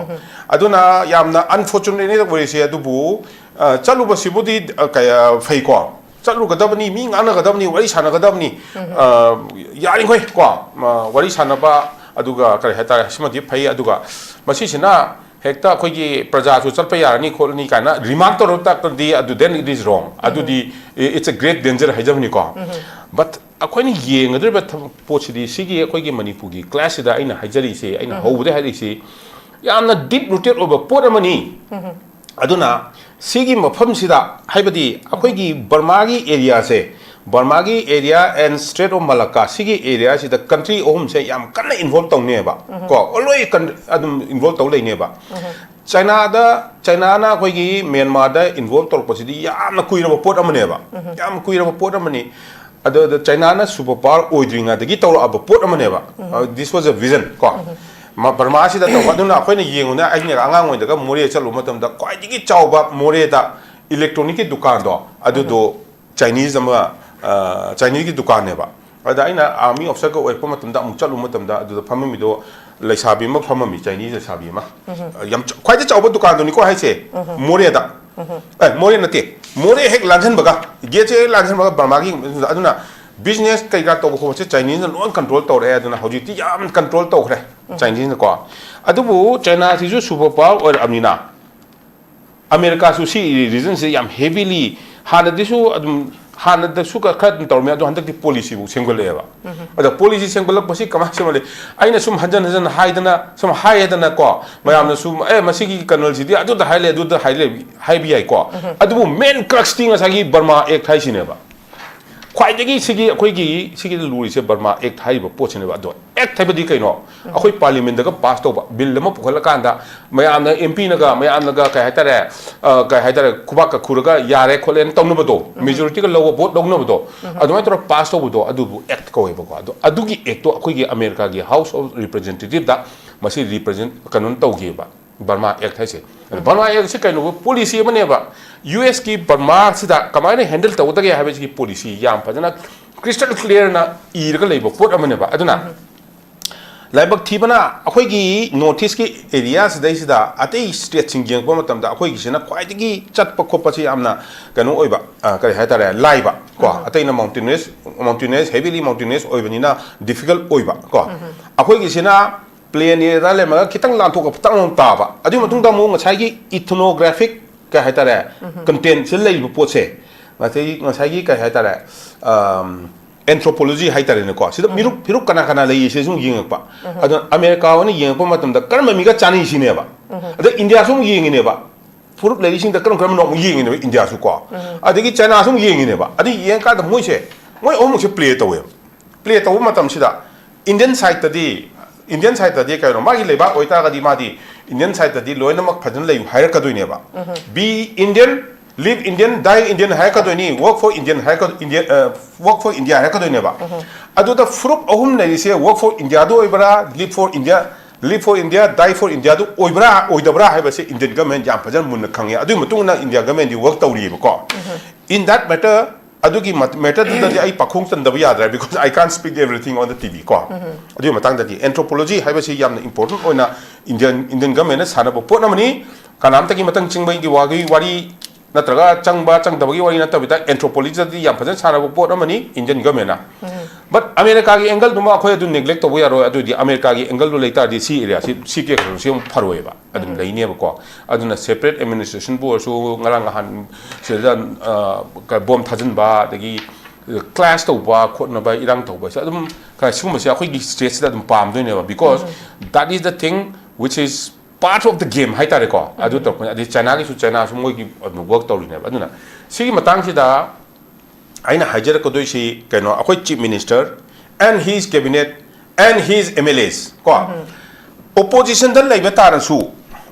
ꯑꯗꯨꯅ ꯌꯥꯝꯅ unfortunate ꯑꯣꯏꯔꯤꯁꯦ꯫ ꯑꯗꯨꯕꯨ, ꯑ, ꯆꯠꯂꯨꯕꯁꯤꯕꯨꯗꯤ, ꯑ, ꯀꯌꯥ ꯐꯩꯀꯣ꯫ ꯆꯠꯂꯨꯒꯗꯕꯅꯤ, ꯃꯤ ꯉꯥꯡꯅꯒꯗꯕꯅꯤ, ꯋꯥꯔꯤ ꯁꯥꯟꯅꯒꯗꯕꯅꯤ꯫ ꯑ, ꯌꯥꯔꯤꯈꯣꯏ ꯀꯣ, ꯑ, ꯋꯥꯔꯤ ꯁꯥꯟꯅꯕ, ꯑꯗꯨꯒ ꯀꯔꯤ ꯍꯥꯏꯇꯥꯔꯦ, ꯁꯤꯃꯗꯤ ꯐꯩ꯫ ꯑꯗꯨꯒ ꯃꯁꯤꯁꯤꯅ ꯍꯦꯛꯇ ꯑꯩꯈꯣꯏꯒꯤ ꯄ꯭ꯔꯖꯥꯁꯨ ꯆꯠꯄ ꯌꯥꯔꯅꯤ ꯈꯣꯠꯂꯅꯤ ꯀꯥꯏꯅ remark ꯇꯧꯔꯕ ꯇꯥꯔꯒꯗꯤ, ꯑꯗꯨ then it is wrong. ꯑꯗꯨꯗꯤ it's a great danger ꯍꯥꯏꯖꯕꯅꯤꯀꯣ꯫ But ꯑꯩꯈꯣꯏꯅ ꯌꯦꯡꯒꯗꯧꯔꯤꯕ ꯊꯕꯛ ꯄꯣꯠꯁꯤꯗꯤ, ꯁꯤꯒꯤ ꯑꯩꯈꯣꯏꯒꯤ ꯃꯅꯤꯄꯨꯔꯒꯤ class ꯁꯤꯗ ꯑꯩꯅ ꯍꯥꯏꯖꯔꯤꯁꯦ, ꯑꯩꯅ ꯍꯧꯕꯗ ꯍꯥꯏꯔꯛꯏꯁꯤ, ꯌꯥꯝꯅ deep rooted ꯑꯣꯏꯕ ꯄꯣꯠ ꯑꯃꯅꯤ꯫ ꯑꯗꯨꯅ ꯁꯤꯒꯤ ꯃꯐꯝꯁꯤꯗ, ꯍꯥꯏꯕꯗꯤ ꯑꯩꯈꯣꯏꯒꯤ ꯕꯔꯃꯥꯒꯤ area ꯁꯦ, ꯕꯔꯃꯥꯒꯤ area and Strait of Malacca, ꯁꯤꯒꯤ area ꯁꯤꯗ country ꯑꯍꯨꯝꯁꯦ ꯌꯥꯝ ꯀꯟꯅ involve ꯇꯧꯅꯦꯕ꯫ ꯀꯣ, always ꯑꯗꯨꯝ involve ꯇꯧ ꯂꯩꯅꯦꯕ꯫ ꯆꯥꯏꯅꯥꯗ, ꯆꯥꯏꯅꯥꯅ ꯑꯩꯈꯣꯏꯒꯤ ꯃ꯭ꯌꯥꯟꯃꯥꯔꯗ involve ꯇꯧꯔꯛꯄꯁꯤꯗꯤ ꯌꯥꯝꯅ ꯀꯨꯏꯔꯕ ꯄꯣꯠ ꯑꯃꯅꯦꯕ꯫ ꯌꯥꯝ ꯀꯨꯏꯔꯕ ꯄꯣꯠ ꯑꯃꯅꯤ꯫ ꯑꯗꯨꯗ ꯆꯥꯏꯅꯥꯅ super power ꯑꯣꯏꯗ꯭ꯔꯤꯉꯩꯗꯒꯤ ꯇꯧꯔꯛꯑꯕ ꯄꯣꯠ ꯑꯃꯅꯦꯕ꯫ This was a vision ꯀꯣ꯫ ꯕꯔꯃꯥꯁꯤꯗ ꯇꯧꯕ꯫ ꯑꯗꯨꯅ ꯑꯩꯈꯣꯏꯅ ꯌꯦꯡꯉꯨꯅꯦ, ꯑꯩꯅ ꯑꯉꯥꯡ ꯑꯣꯏꯔꯤꯉꯩꯗꯒ ꯃꯣꯔꯦ ꯆꯠꯂꯨꯕ ꯃꯇꯝꯗ ꯈ꯭ꯋꯥꯏꯗꯒꯤ ꯆꯥꯎꯕ ꯃꯣꯔꯦꯗ electronic ꯀꯤ ꯗꯨꯀꯥꯟꯗꯣ, ꯑꯗꯨꯗꯣ Chinese ꯑꯃ, ꯑ, Chinese ꯀꯤ ꯗꯨꯀꯥꯟꯅꯦꯕ꯫ ꯑꯗ ꯑꯩꯅ army officer ꯒ ꯑꯣꯏꯔꯛꯄ ꯃꯇꯝꯗ ꯑꯃꯨꯛ ꯆꯠꯂꯨꯕ ꯃꯇꯝꯗ, ꯑꯗꯨꯗ ꯐꯝꯃꯝꯃꯤꯗꯣ ꯂꯩꯁꯥꯕꯤ ꯑꯃ ꯐꯝꯃꯝꯃꯤ, Chinese ꯂꯩꯁꯥꯕꯤ ꯑꯃ꯫ ꯌꯥꯝ ꯆ-, ꯈ꯭ꯋꯥꯏꯗꯩ ꯆꯥꯎꯕ ꯗꯨꯀꯥꯟꯗꯨꯅꯤꯀꯣ ꯍꯥꯏꯁꯦ, ꯃꯣꯔꯦꯗ꯫ ꯑꯦ, ꯃꯣꯔꯦ ꯅꯠꯇꯦ, ꯃꯣꯔꯦ ꯍꯦꯛ ꯂꯥꯟꯁꯤꯟꯕꯒ, gate ꯁꯦ ꯍꯦꯛ ꯂꯥꯟꯁꯤꯟꯕꯒ ꯕꯔꯃꯥꯒꯤ꯫ ꯑꯗꯨꯅ business ꯀꯩꯀꯥ ꯇꯧꯕ ꯈꯣꯠꯄꯁꯦ Chinese ꯅ ꯂꯣꯏ control ꯇꯧꯔꯛꯑꯦ꯫ ꯑꯗꯨꯅ ꯍꯧꯖꯤꯛꯇꯤ ꯌꯥꯝ control ꯇꯧꯈ꯭ꯔꯦ Chinese ꯅꯀꯣ꯫ ꯑꯗꯨꯕꯨ ꯆꯥꯏꯅꯥꯁꯤꯁꯨ super power ꯑꯣꯏꯔꯛꯑꯕꯅꯤꯅ, ꯑꯃꯦꯔꯤꯀꯥꯁꯨ ꯁꯤ region ꯁꯦ ꯌꯥꯝ heavily, ꯍꯥꯟꯅꯗꯤꯁꯨ ꯑꯗꯨꯝ, ꯍꯥꯟꯅꯗꯁꯨ ꯈ-, ꯈꯔ ꯑꯗꯨꯝ ꯇꯧꯔꯝꯃꯤ, ꯑꯗꯣ ꯍꯟꯗꯛꯇꯤ policy ꯐꯥꯎ ꯁꯦꯝꯒꯠꯂꯛꯑꯦꯕ꯫ ꯑꯗ policy ꯁꯦꯝꯒꯠꯂꯛꯄꯁꯤ ꯀꯃꯥꯏꯅ ꯁꯦꯝꯒꯠꯂꯛꯏ? ꯑꯩꯅ ꯁꯨꯝ ꯍꯟꯖꯟ ꯍꯟꯖꯟ ꯍꯥꯏꯗꯅ, ꯁꯨꯝ ꯍꯥꯏꯌꯦꯗꯅꯀꯣ, ꯃꯌꯥꯝꯅ ꯁꯨꯝ, "ꯑꯦ, ꯃꯁꯤꯒꯤ colonel ꯁꯤꯗꯤ ꯑꯗꯨꯗ ꯍꯥꯏ ꯂꯩ, ꯑꯗꯨꯗ ꯍꯥꯏ ꯂꯩ", ꯍꯥꯏꯕ ꯌꯥꯏꯀꯣ꯫ ꯑꯗꯨꯕꯨ main crux ꯇꯤ ꯉꯁꯥꯏꯒꯤ Burma Act ꯍꯥꯏꯁꯤꯅꯦꯕ꯫ ꯈ꯭ꯋꯥꯏꯗꯒꯤ ꯁꯤꯒꯤ ꯑꯩꯈꯣꯏꯒꯤ ꯁꯤꯒꯤꯗ ꯂꯨꯔꯤꯁꯦ Burma Act ꯍꯥꯏꯔꯤꯕ ꯄꯣꯠꯁꯤꯅꯦꯕ꯫ ꯑꯗꯣ act ꯍꯥꯏꯕꯗꯤ ꯀꯩꯅꯣ? ꯑꯩꯈꯣꯏ parliament ꯒ pass ꯇꯧꯕ bill ꯑꯃ ꯄꯨꯈꯠꯂꯀꯥꯟꯗ ꯃꯌꯥꯝꯅ, M P ꯅꯒ ꯃꯌꯥꯝꯅꯒ ꯀꯩ ꯍꯥꯏꯇꯥꯔꯦ, ꯑ, ꯀꯩ ꯍꯥꯏꯇꯥꯔꯦ, ꯈꯨꯕꯥꯛꯀ ꯈꯨꯔꯒ "ꯌꯥꯔꯦ" ꯈꯣꯠꯂꯦꯅ ꯇꯧꯅꯕꯗꯣ, majority ꯒ ꯂꯧꯕ, vote ꯂꯧꯅꯕꯗꯣ, ꯑꯗꯨꯃꯥꯏꯅ ꯇꯧꯔꯒ pass ꯇꯧꯕꯗꯣ, ꯑꯗꯨꯕꯨ act ꯀꯧꯋꯦꯕꯀꯣ꯫ ꯑꯗꯣ ꯑꯗꯨꯒꯤ act ꯇꯣ ꯑꯩꯈꯣꯏꯒꯤ ꯑꯃꯦꯔꯤꯀꯥꯒꯤ House of Representative ꯗ ꯃꯁꯤ represent, ꯀꯩꯅꯣ ꯇꯧꯈꯤꯕ, Burma Act ꯍꯥꯏꯁꯦ꯫ ꯑꯗ Burma Act ꯁꯤ ꯀꯩꯅꯣꯕ, policy ꯑꯃꯅꯦꯕ꯫ U S ꯀꯤ Burma ꯁꯤꯗ ꯀꯃꯥꯏꯅ handle ꯇꯧꯒꯗꯒꯦ ꯍꯥꯏꯕꯁꯤꯒꯤ policy ꯌꯥꯝ ꯐꯖꯅ crystal clear ꯅ ꯏꯔꯒ ꯂꯩꯕ ꯄꯣꯠ ꯑꯃꯅꯦꯕ꯫ ꯑꯗꯨꯅ ꯂꯥꯏꯕꯛ ꯊꯤꯕꯅ, ꯑꯩꯈꯣꯏꯒꯤ North East ꯀꯤ area ꯁꯤꯗꯩꯁꯤꯗ ꯑꯇꯩ state ꯁꯤꯡ ꯌꯦꯡꯉꯛꯄ ꯃꯇꯝꯗ, ꯑꯩꯈꯣꯏꯒꯤꯁꯤꯅ ꯈ꯭ꯋꯥꯏꯗꯒꯤ ꯆꯠꯄ ꯈꯣꯠꯄꯁꯤ ꯌꯥꯝꯅ ꯀꯩꯅꯣ ꯑꯣꯏꯕ, ꯑ, ꯀꯔꯤ ꯍꯥꯏꯇꯥꯔꯦ, ꯂꯥꯏꯕ ꯀꯣ꯫ ꯑꯇꯩꯅ mountainous, mountainous, heavily mountainous ꯑꯣꯏꯕꯅꯤꯅ difficult ꯑꯣꯏꯕ ꯀꯣ꯫ ꯑꯩꯈꯣꯏꯒꯤꯁꯤꯅ plain area ꯂꯩꯔꯝꯃꯒ ꯈꯤꯇꯪ ꯂꯥꯟꯊꯣꯛꯑꯒ ꯈꯤꯇꯪ ꯑꯃꯨꯛ ꯇꯥꯕ꯫ ꯑꯗꯨꯒꯤ ꯃꯇꯨꯡꯗ ꯑꯃꯨꯛ ꯉꯁꯥꯏꯒꯤ ethnographic ꯀꯩ ꯍꯥꯏꯇꯥꯔꯦ, content ꯁꯤꯗ ꯂꯩꯔꯤꯕ ꯄꯣꯠꯁꯦ, ꯉꯁꯥꯏ, ꯉꯁꯥꯏꯒꯤ ꯀꯩ ꯍꯥꯏꯇꯥꯔꯦ, ꯑꯝ, anthropology ꯍꯥꯏꯇꯥꯔꯦꯅꯦꯀꯣ, ꯁꯤꯗ ꯃꯤꯔꯨꯞ, ꯐꯤꯔꯨꯞ ꯀꯅꯥ ꯀꯅꯥ ꯂꯩꯔꯤ ꯁꯤꯁꯨ ꯑꯃꯨꯛ ꯌꯦꯡꯉꯛꯄ꯫ ꯑꯗꯣ ꯑꯃꯦꯔꯤꯀꯥ ꯑꯣꯏꯅ ꯌꯦꯡꯉꯛꯄ ꯃꯇꯝꯗ ꯀꯔꯝꯕ ꯃꯤꯒ ꯆꯥꯟꯅꯩ ꯁꯤꯅꯦꯕ꯫ ꯑꯗ ꯏꯟꯗꯤꯌꯥꯁꯨ ꯑꯃꯨꯛ ꯌꯦꯡꯉꯤꯅꯦꯕ꯫ ꯐꯨꯔꯨꯞ ꯂꯩꯔꯤꯁꯤꯡꯗ ꯀꯔꯝ ꯀꯔꯝꯕꯅꯣ ꯑꯃꯨꯛ ꯌꯦꯡꯉꯤꯅꯦꯕ ꯏꯟꯗꯤꯌꯥꯁꯨ ꯀꯣ꯫ ꯑꯗꯒꯤ ꯆꯥꯏꯅꯥꯁꯨ ꯑꯃꯨꯛ ꯌꯦꯡꯉꯤꯅꯦꯕ꯫ ꯑꯗꯨ ꯌꯦꯡꯀꯥꯟꯗ ꯃꯣꯏꯁꯦ, ꯃꯣꯏ ꯑꯍꯨꯝꯃꯛꯁꯦ play ꯇꯧꯋꯦꯕ꯫ Play ꯇꯧꯕ ꯃꯇꯝꯁꯤꯗ Indian sideꯇꯗꯤ, Indian sideꯇꯗꯤ ꯀꯩꯅꯣ, ꯃꯥꯒꯤ ꯂꯩꯕꯥꯛ ꯑꯣꯏꯇꯥꯔꯒꯗꯤ ꯃꯥꯗꯤ Indian sideꯇꯗꯤ ꯂꯣꯏꯅꯃꯛ ꯐꯖꯅ ꯂꯩꯌꯨ ꯍꯥꯏꯔꯛꯀꯗꯣꯏꯅꯦꯕ꯫ Be Indian, live Indian, die Indian ꯍꯥꯏꯔꯛꯀꯗꯣꯏꯅꯤ, work for Indian ꯍꯥꯏꯔꯛꯀ-, Indian, ꯑ, work for India ꯍꯥꯏꯔꯛꯀꯗꯣꯏꯅꯦꯕ꯫ ꯑꯗꯨꯗ ꯐꯨꯔꯨꯞ ꯑꯍꯨꯝ ꯂꯩꯔꯤꯁꯦ work for Indiaꯗꯨ ꯑꯣꯏꯕ꯭ꯔꯥ, live for India, live for India, die for Indiaꯗꯨ ꯑꯣꯏꯕ꯭ꯔꯥ ꯑꯣꯏꯗꯕ꯭ꯔꯥ ꯍꯥꯏꯕꯁꯦ Indian government ꯌꯥꯝ ꯐꯖꯅ ꯃꯨꯟꯅ ꯈꯪꯉꯦ꯫ ꯑꯗꯨꯒꯤ ꯃꯇꯨꯡ ꯏꯟꯅ India governmentꯗꯤ work ꯇꯧꯔꯤꯑꯕꯀꯣ꯫ In that matter, ꯑꯗꯨꯒꯤ ꯃꯠ-, matterꯗꯨꯗꯗꯤ ꯑꯩ ꯄꯥꯈꯣꯡ ꯆꯟꯗꯕ ꯌꯥꯗ꯭ꯔꯦ, because I can't speak everything on the TV ꯀꯣ꯫ ꯑꯗꯨꯒꯤ ꯃꯇꯥꯡꯗꯗꯤ anthropology ꯍꯥꯏꯕꯁꯤ ꯌꯥꯝꯅ important ꯑꯣꯏꯅ Indian, Indian governmentꯅ ꯁꯥꯟꯅꯕ ꯄꯣꯠ ꯑꯃꯅꯤ꯫ ꯀꯅꯥꯝꯇꯒꯤ ꯃꯇꯝ ꯆꯤꯡꯕꯒꯤ ꯋꯥꯒꯤ ꯋꯥꯔꯤ ꯅꯠꯇ꯭ꯔꯒ ꯆꯪꯕ ꯆꯪꯗꯕꯒꯤ ꯋꯥꯔꯤ ꯅꯠꯇꯕꯤꯗ, anthropologyꯗꯗꯤ ꯌꯥꯝ ꯐꯖꯅ ꯁꯥꯟꯅꯕ ꯄꯣꯠ ꯑꯃꯅꯤ Indian governmentꯅ꯫ But ꯑꯃꯦꯔꯤꯀꯥꯒꯤ angleꯗꯨꯃ ꯑꯩꯈꯣꯏ ꯑꯗꯨꯝ neglect ꯇꯧꯕ ꯌꯥꯔꯣꯏ꯫ ꯑꯗꯨꯗꯤ ꯑꯃꯦꯔꯤꯀꯥꯒꯤ angleꯗꯨ ꯂꯩ ꯇꯥꯔꯗꯤ ꯁꯤ areaꯁꯤ, ꯁꯤ ꯀꯦꯁꯇꯨ ꯁꯤ ꯑꯃꯨꯛ ꯐꯔꯣꯏꯕ, ꯑꯗꯨꯝ ꯂꯩꯅꯦꯕꯀꯣ꯫ ꯑꯗꯨꯅ separate administrationꯕꯨ ꯑꯣꯏꯔꯁꯨ, ꯉꯔꯥꯡ ꯅꯍꯥꯟ ꯁꯤꯗ, ꯑ, ꯀ-, bomb ꯊꯥꯖꯤꯟꯕ, ꯑꯗꯒꯤ clash ꯇꯧꯕ ꯈꯣꯠꯅꯕ, ꯏꯔꯥꯡ ꯇꯧꯕꯁꯦ ꯑꯗꯨꯝ ꯈꯔ ꯁꯤꯒꯨꯝꯕꯁꯦ ꯑꯩꯈꯣꯏꯒꯤ stateꯁꯤꯗ ꯑꯗꯨꯝ ꯄꯥꯝꯗꯣꯏꯅꯦꯕ, because that is the thing which is part of the game ꯍꯥꯏꯇꯥꯔꯦꯀꯣ꯫ ꯑꯗꯨ ꯇꯧꯔꯛꯄꯅꯤ꯫ ꯑꯗꯩ ꯆꯥꯏꯅꯥꯒꯤꯁꯨ, ꯆꯥꯏꯅꯥꯁꯨ ꯃꯣꯏꯒꯤ ꯑꯗꯨꯝ work ꯇꯧꯔꯤꯅꯦꯕ꯫ ꯑꯗꯨꯅ ꯁꯤꯒꯤ ꯃꯇꯥꯡꯁꯤꯗ ꯑꯩꯅ ꯍꯥꯏꯖꯔꯛꯀꯗꯣꯏꯁꯤ ꯀꯩꯅꯣ, ꯑꯩꯈꯣꯏ Chief Minister and his cabinet and his MLAs ꯀꯣ, oppositionꯗ ꯂꯩꯕ ꯇꯥꯔꯁꯨ,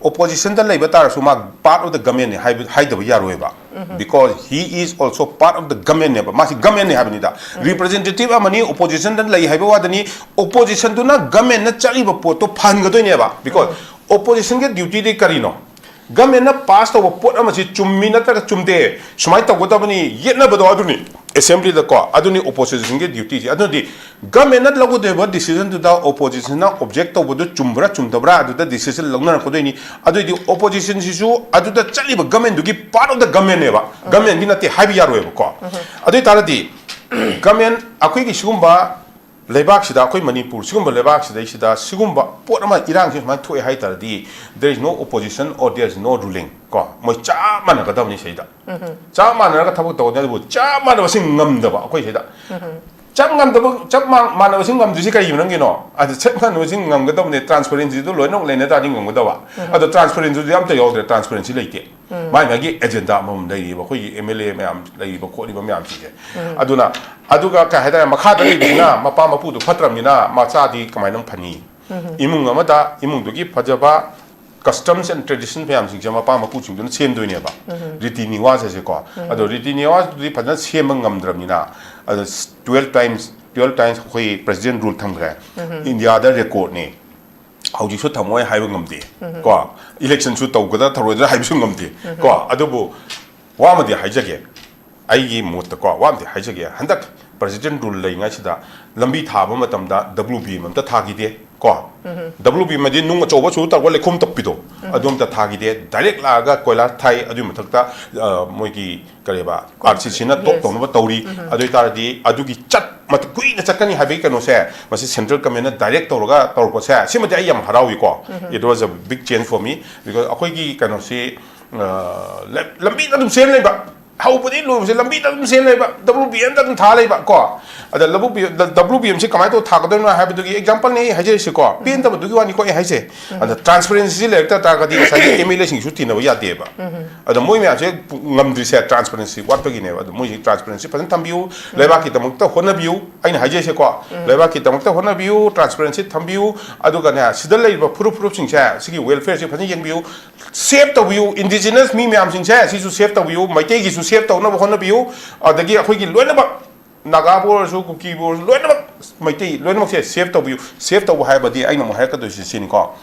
oppositionꯗ ꯂꯩꯕ ꯇꯥꯔꯁꯨ ꯃꯥ part of the governmentꯅꯤ ꯍꯥꯏꯕ, ꯍꯥꯏꯗꯕ ꯌꯥꯔꯣꯏꯕ꯫ Because he is also part of the governmentꯅꯦꯕ꯫ ꯃꯥꯁꯤ governmentꯅꯤ ꯍꯥꯏꯕꯅꯤꯗ꯫ Representative ꯑꯃꯅꯤ, oppositionꯗ ꯂꯩ ꯍꯥꯏꯕ ꯋꯥꯗꯅꯤ꯫ Oppositionꯗꯨꯅ governmentꯅ ꯆꯠꯂꯤꯕ ꯄꯣꯠꯇꯣ ꯐꯍꯟꯒꯗꯣꯏꯅꯦꯕ꯫ Because oppositionꯒꯤ dutyꯗꯤ ꯀꯔꯤꯅꯣ? Governmentꯅ pass ꯇꯧꯕ ꯄꯣꯠ ꯑꯃꯁꯤ ꯆꯨꯝꯃꯤ ꯅꯠꯇ꯭ꯔꯒ ꯆꯨꯝꯗꯦ, ꯁꯨꯃꯥꯏꯅ ꯇꯧꯒꯗꯕꯅꯤ, ꯌꯦꯠꯅꯕꯗꯣ ꯑꯗꯨꯅꯤ꯫ Assemblyꯗꯀꯣ, ꯑꯗꯨꯅꯤ oppositionꯒꯤ dutyꯁꯦ꯫ ꯑꯗꯨꯗꯤ governmentꯅ ꯂꯧꯒꯗꯣꯏꯕ decisionꯗꯨꯗ oppositionꯅ object ꯇꯧꯕꯗꯨ ꯆꯨꯝꯕ꯭ꯔꯥ ꯆꯨꯝꯗꯕ꯭ꯔꯥ, ꯑꯗꯨꯗ decision ꯂꯧꯅꯔꯛꯀꯗꯣꯏꯅꯤ꯫ ꯑꯗꯨꯏꯗꯤ oppositionꯁꯤꯁꯨ ꯑꯗꯨꯗ ꯆꯠꯂꯤꯕ governmentꯗꯨꯒꯤ part of the governmentꯅꯦꯕ, governmentꯒꯤ ꯅꯠꯇꯦ ꯍꯥꯏꯕ ꯌꯥꯔꯣꯏꯕꯀꯣ꯫ ꯑꯗꯨ ꯑꯣꯏ ꯇꯥꯔꯗꯤ government, ꯑꯩꯈꯣꯏꯒꯤ ꯁꯤꯒꯨꯝꯕ ꯂꯩꯕꯥꯛꯁꯤꯗ, ꯑꯩꯈꯣꯏ ꯃꯅꯤꯄꯨꯔ ꯁꯤꯒꯨꯝꯕ ꯂꯩꯕꯥꯛꯁꯤꯗꯩꯁꯤꯗ ꯁꯤꯒꯨꯝꯕ ꯄꯣꯠ ꯑꯃ, ꯏꯔꯥꯡꯁꯤ ꯁꯨꯃꯥꯏꯅ ꯊꯣꯛꯑꯦ ꯍꯥꯏ ꯇꯥꯔꯗꯤ, there is no opposition or there is no ruling, ꯀꯣ, ꯃꯣꯏ ꯆꯞ ꯃꯥꯟꯅꯒꯗꯕꯅꯤ ꯁꯤꯗ꯫ ꯆꯞ ꯃꯥꯟꯅꯔꯒ ꯊꯕꯛ ꯇꯧꯒꯗꯕꯅꯤ, ꯑꯗꯨꯕꯨ ꯆꯞ ꯃꯥꯟꯅꯕꯁꯤ ꯉꯝꯗꯕ ꯑꯩꯈꯣꯏ ꯁꯤꯗ꯫ ꯆꯞ ꯉꯝꯗꯕ, ꯆꯞ ꯃꯥꯟ-, ꯃꯥꯟꯅꯕꯁꯤ ꯉꯝꯗ꯭ꯔꯤꯁꯤ ꯀꯔꯤꯒꯤ ꯃꯔꯝꯒꯤꯅꯣ? ꯑꯗꯨ ꯆꯞ ꯃꯥꯟꯅꯕꯁꯤ ꯉꯝꯒꯗꯕꯅꯤ, transparencyꯗꯨ ꯂꯣꯏꯅꯃꯛ ꯂꯩꯅ ꯇꯥꯔꯗꯤ ꯉꯝꯒꯗꯕ꯫ ꯑꯗꯣ transparencyꯗꯨꯗꯤ ꯑꯝꯇ ꯌꯥꯎꯗ꯭ꯔꯦ, transparency ꯂꯩꯇꯦ꯫ ꯃꯥꯏ ꯃꯥꯒꯤ agenda ꯑꯃꯃꯝ ꯂꯩꯔꯤꯕ ꯑꯩꯈꯣꯏꯒꯤ MLA ꯃꯌꯥꯝ ꯂꯩꯔꯤꯕ ꯈꯣꯠꯂꯤꯕ ꯃꯌꯥꯝꯁꯤꯡꯁꯦ꯫ ꯑꯗꯨꯅ ꯑꯗꯨꯒ ꯀꯩ ꯍꯥꯏꯇꯥꯔꯦ, ꯃꯈꯥꯗ ꯂꯩꯕꯁꯤꯅ ꯃꯄꯥ ꯃꯄꯨꯗꯨ ꯐꯠꯇ꯭ꯔꯕꯅꯤꯅ ꯃꯆꯥꯗꯤ ꯀꯃꯥꯏꯅ ꯐꯅꯤ? ꯏꯃꯨꯡ ꯑꯃꯗ ꯏꯃꯨꯡꯗꯨꯒꯤ ꯐꯖꯕ customs and tradition ꯃꯌꯥꯝꯁꯤꯡꯁꯦ ꯃꯄꯥ ꯃꯄꯨꯁꯤꯡꯗꯨꯅ ꯁꯦꯝꯗꯣꯏꯅꯦꯕ꯫ ꯔꯤꯇꯤ ꯅꯤꯋꯥꯁ ꯍꯥꯏꯁꯦꯀꯣ꯫ ꯑꯗꯣ ꯔꯤꯇꯤ ꯅꯤꯋꯥꯁꯇꯨꯗꯤ ꯐꯖꯅ ꯁꯦꯝꯕ ꯉꯝꯗ꯭ꯔꯕꯅꯤꯅ, ꯑꯗꯣ twelve times, twelve times ꯑꯩꯈꯣꯏ president rule ꯊꯝꯈ꯭ꯔꯦ꯫ ꯏꯟꯗꯤꯌꯥꯗ recordꯅꯤ꯫ ꯍꯧꯖꯤꯛꯁꯨ ꯊꯝꯃꯣꯏ ꯍꯥꯏꯕ ꯉꯝꯗꯦ꯫ ꯀꯣ, electionꯁꯨ ꯇꯧꯒꯗ꯭ꯔꯥ ꯇꯧꯔꯣꯏꯗ꯭ꯔꯥ ꯍꯥꯏꯕꯁꯨ ꯉꯝꯗꯦ꯫ ꯀꯣ, ꯑꯗꯨꯕꯨ ꯋꯥ ꯑꯃꯗꯤ ꯍꯥꯏꯖꯒꯦ, ꯑꯩꯒꯤ ꯃꯣꯠꯇꯀꯣ, ꯋꯥ ꯑꯃꯗꯤ ꯍꯥꯏꯖꯒꯦ, ꯍꯟꯗꯛ president rule ꯂꯩꯉꯩꯁꯤꯗ ꯂꯝꯕꯤ ꯊꯥꯕ ꯃꯇꯝꯗ WBM ꯑꯝꯇ ꯊꯥꯈꯤꯗꯦ꯫ ꯀꯣ, WBM ꯍꯥꯏꯗꯤ ꯅꯨꯡ ꯑꯆꯧꯕ ꯆꯨ ꯇꯧꯔꯒ ꯂꯩꯈꯣꯝ ꯇꯞꯄꯤꯗꯣ, ꯑꯗꯨ ꯑꯝꯇ ꯊꯥꯈꯤꯗꯦ꯫ Direct ꯂꯥꯛꯑꯒ ꯀꯣꯏꯂꯥꯁ ꯊꯥꯏ, ꯑꯗꯨꯒꯤ ꯃꯊꯛꯇ, ꯑ, ꯃꯣꯏꯒꯤ ꯀꯔꯤꯕ, RCCꯅ top ꯇꯧꯅꯕ ꯇꯧꯔꯤ꯫ ꯑꯗꯨ ꯑꯣꯏꯇꯥꯔꯗꯤ ꯑꯗꯨꯒꯤ ꯆꯠ-, ꯃꯇꯝ ꯀꯨꯏꯅ ꯆꯠꯀꯅꯤ ꯍꯥꯏꯕꯒꯤ ꯀꯩꯅꯣꯁꯦ, ꯃꯁꯤ central governmentꯅ direct ꯇꯧꯔꯒ ꯇꯧꯔꯛꯄꯁꯦ, ꯁꯤꯃꯗꯤ ꯑꯩ ꯌꯥꯝ ꯍꯔꯥꯎꯏꯀꯣ꯫ It was a big change for me, because ꯑꯩꯈꯣꯏꯒꯤ ꯀꯩꯅꯣꯁꯤ, ꯑ, ꯂ-, ꯂꯝꯕꯤꯗ ꯑꯗꯨꯝ ꯆꯦꯟ ꯂꯩꯕ, ꯍꯧꯕꯗꯒꯤ ꯂꯣꯏꯕꯁꯦ ꯂꯝꯕꯤꯗ ꯑꯗꯨꯝ ꯆꯦꯟ ꯂꯩꯕ, WBMꯗ ꯑꯗꯨꯝ ꯊꯥ ꯂꯩꯕ ꯀꯣ꯫ ꯑꯗ ꯂꯧꯕꯨꯛ ꯄꯤ-, ꯗ-, WBMꯁꯤ ꯀꯃꯥꯏꯅ ꯇꯧꯔ ꯊꯥꯒꯗꯣꯏꯅꯣ ꯍꯥꯏꯕꯗꯨꯒꯤ exampleꯅꯦ ꯑꯩ ꯍꯥꯏꯖꯔꯤꯁꯤꯀꯣ꯫ ꯄꯦꯟꯗꯕꯗꯨꯒꯤ ꯋꯥꯅꯤꯀꯣ ꯑꯩ ꯍꯥꯏꯁꯦ꯫ ꯑꯗ transparencyꯁꯤ ꯂꯩꯔꯛꯇ ꯇꯥꯔꯒꯗꯤ ꯉꯁꯥꯏꯒꯤ MLAꯁꯤꯡꯁꯨ ꯇꯤꯟꯅꯕ ꯌꯥꯗꯦꯕ꯫ ꯑꯗ ꯃꯣꯏ ꯃꯌꯥꯝꯁꯦ ꯉꯝꯗ꯭ꯔꯤꯁꯦ transparency ꯋꯥꯠꯄꯒꯤꯅꯦꯕ꯫ ꯑꯗꯣ ꯃꯣꯏꯁꯤ transparency ꯐꯖꯅ ꯊꯝꯕꯤꯌꯨ, ꯂꯩꯕꯥꯛꯀꯤꯗꯃꯛꯇ ꯍꯣꯠꯅꯕꯤꯌꯨ꯫ ꯑꯩꯅ ꯍꯥꯏꯖꯩꯁꯦꯀꯣ, ꯂꯩꯕꯥꯛꯀꯤꯗꯃꯛꯇ ꯍꯣꯠꯅꯕꯤꯌꯨ, transparency ꯊꯝꯕꯤꯌꯨ꯫ ꯑꯗꯨꯒꯅꯦ, ꯁꯤꯗ ꯂꯩꯔꯤꯕ ꯐꯨꯔꯨꯞ ꯐꯨꯔꯨꯞꯁꯤꯡꯁꯦ, ꯁꯤꯒꯤ welfareꯁꯤ ꯐꯖꯅ ꯌꯦꯡꯕꯤꯌꯨ, save ꯇꯧꯕꯤꯌꯨ꯫ Indigenous ꯃꯤ ꯃꯌꯥꯝꯁꯤꯡꯁꯦ ꯁꯤꯁꯨ save ꯇꯧꯕꯤꯌꯨ, ꯃꯩꯇꯩꯒꯤꯁꯨ save ꯇꯧꯅꯕ ꯍꯣꯠꯅꯕꯤꯌꯨ꯫ ꯑꯗꯒꯤ ꯑꯩꯈꯣꯏꯒꯤ ꯂꯣꯏꯅꯃꯛ ꯅꯥꯒꯥꯕꯨ ꯑꯣꯏꯔꯁꯨ, ꯀꯨꯀꯤꯕꯨ ꯑꯣꯏꯔꯁꯨ, ꯂꯣꯏꯅꯃꯛ ꯃꯩꯇꯩ ꯂꯣꯏꯅꯃꯛꯁꯦ save ꯇꯧꯕꯤꯌꯨ꯫ Save ꯇꯧꯕ ꯍꯥꯏꯕꯗꯤ ꯑꯩꯅ ꯑꯃꯨꯛ ꯍꯥꯏꯔꯛꯀꯗꯣꯏꯁꯦ ꯁꯤꯅꯤꯀꯣ꯫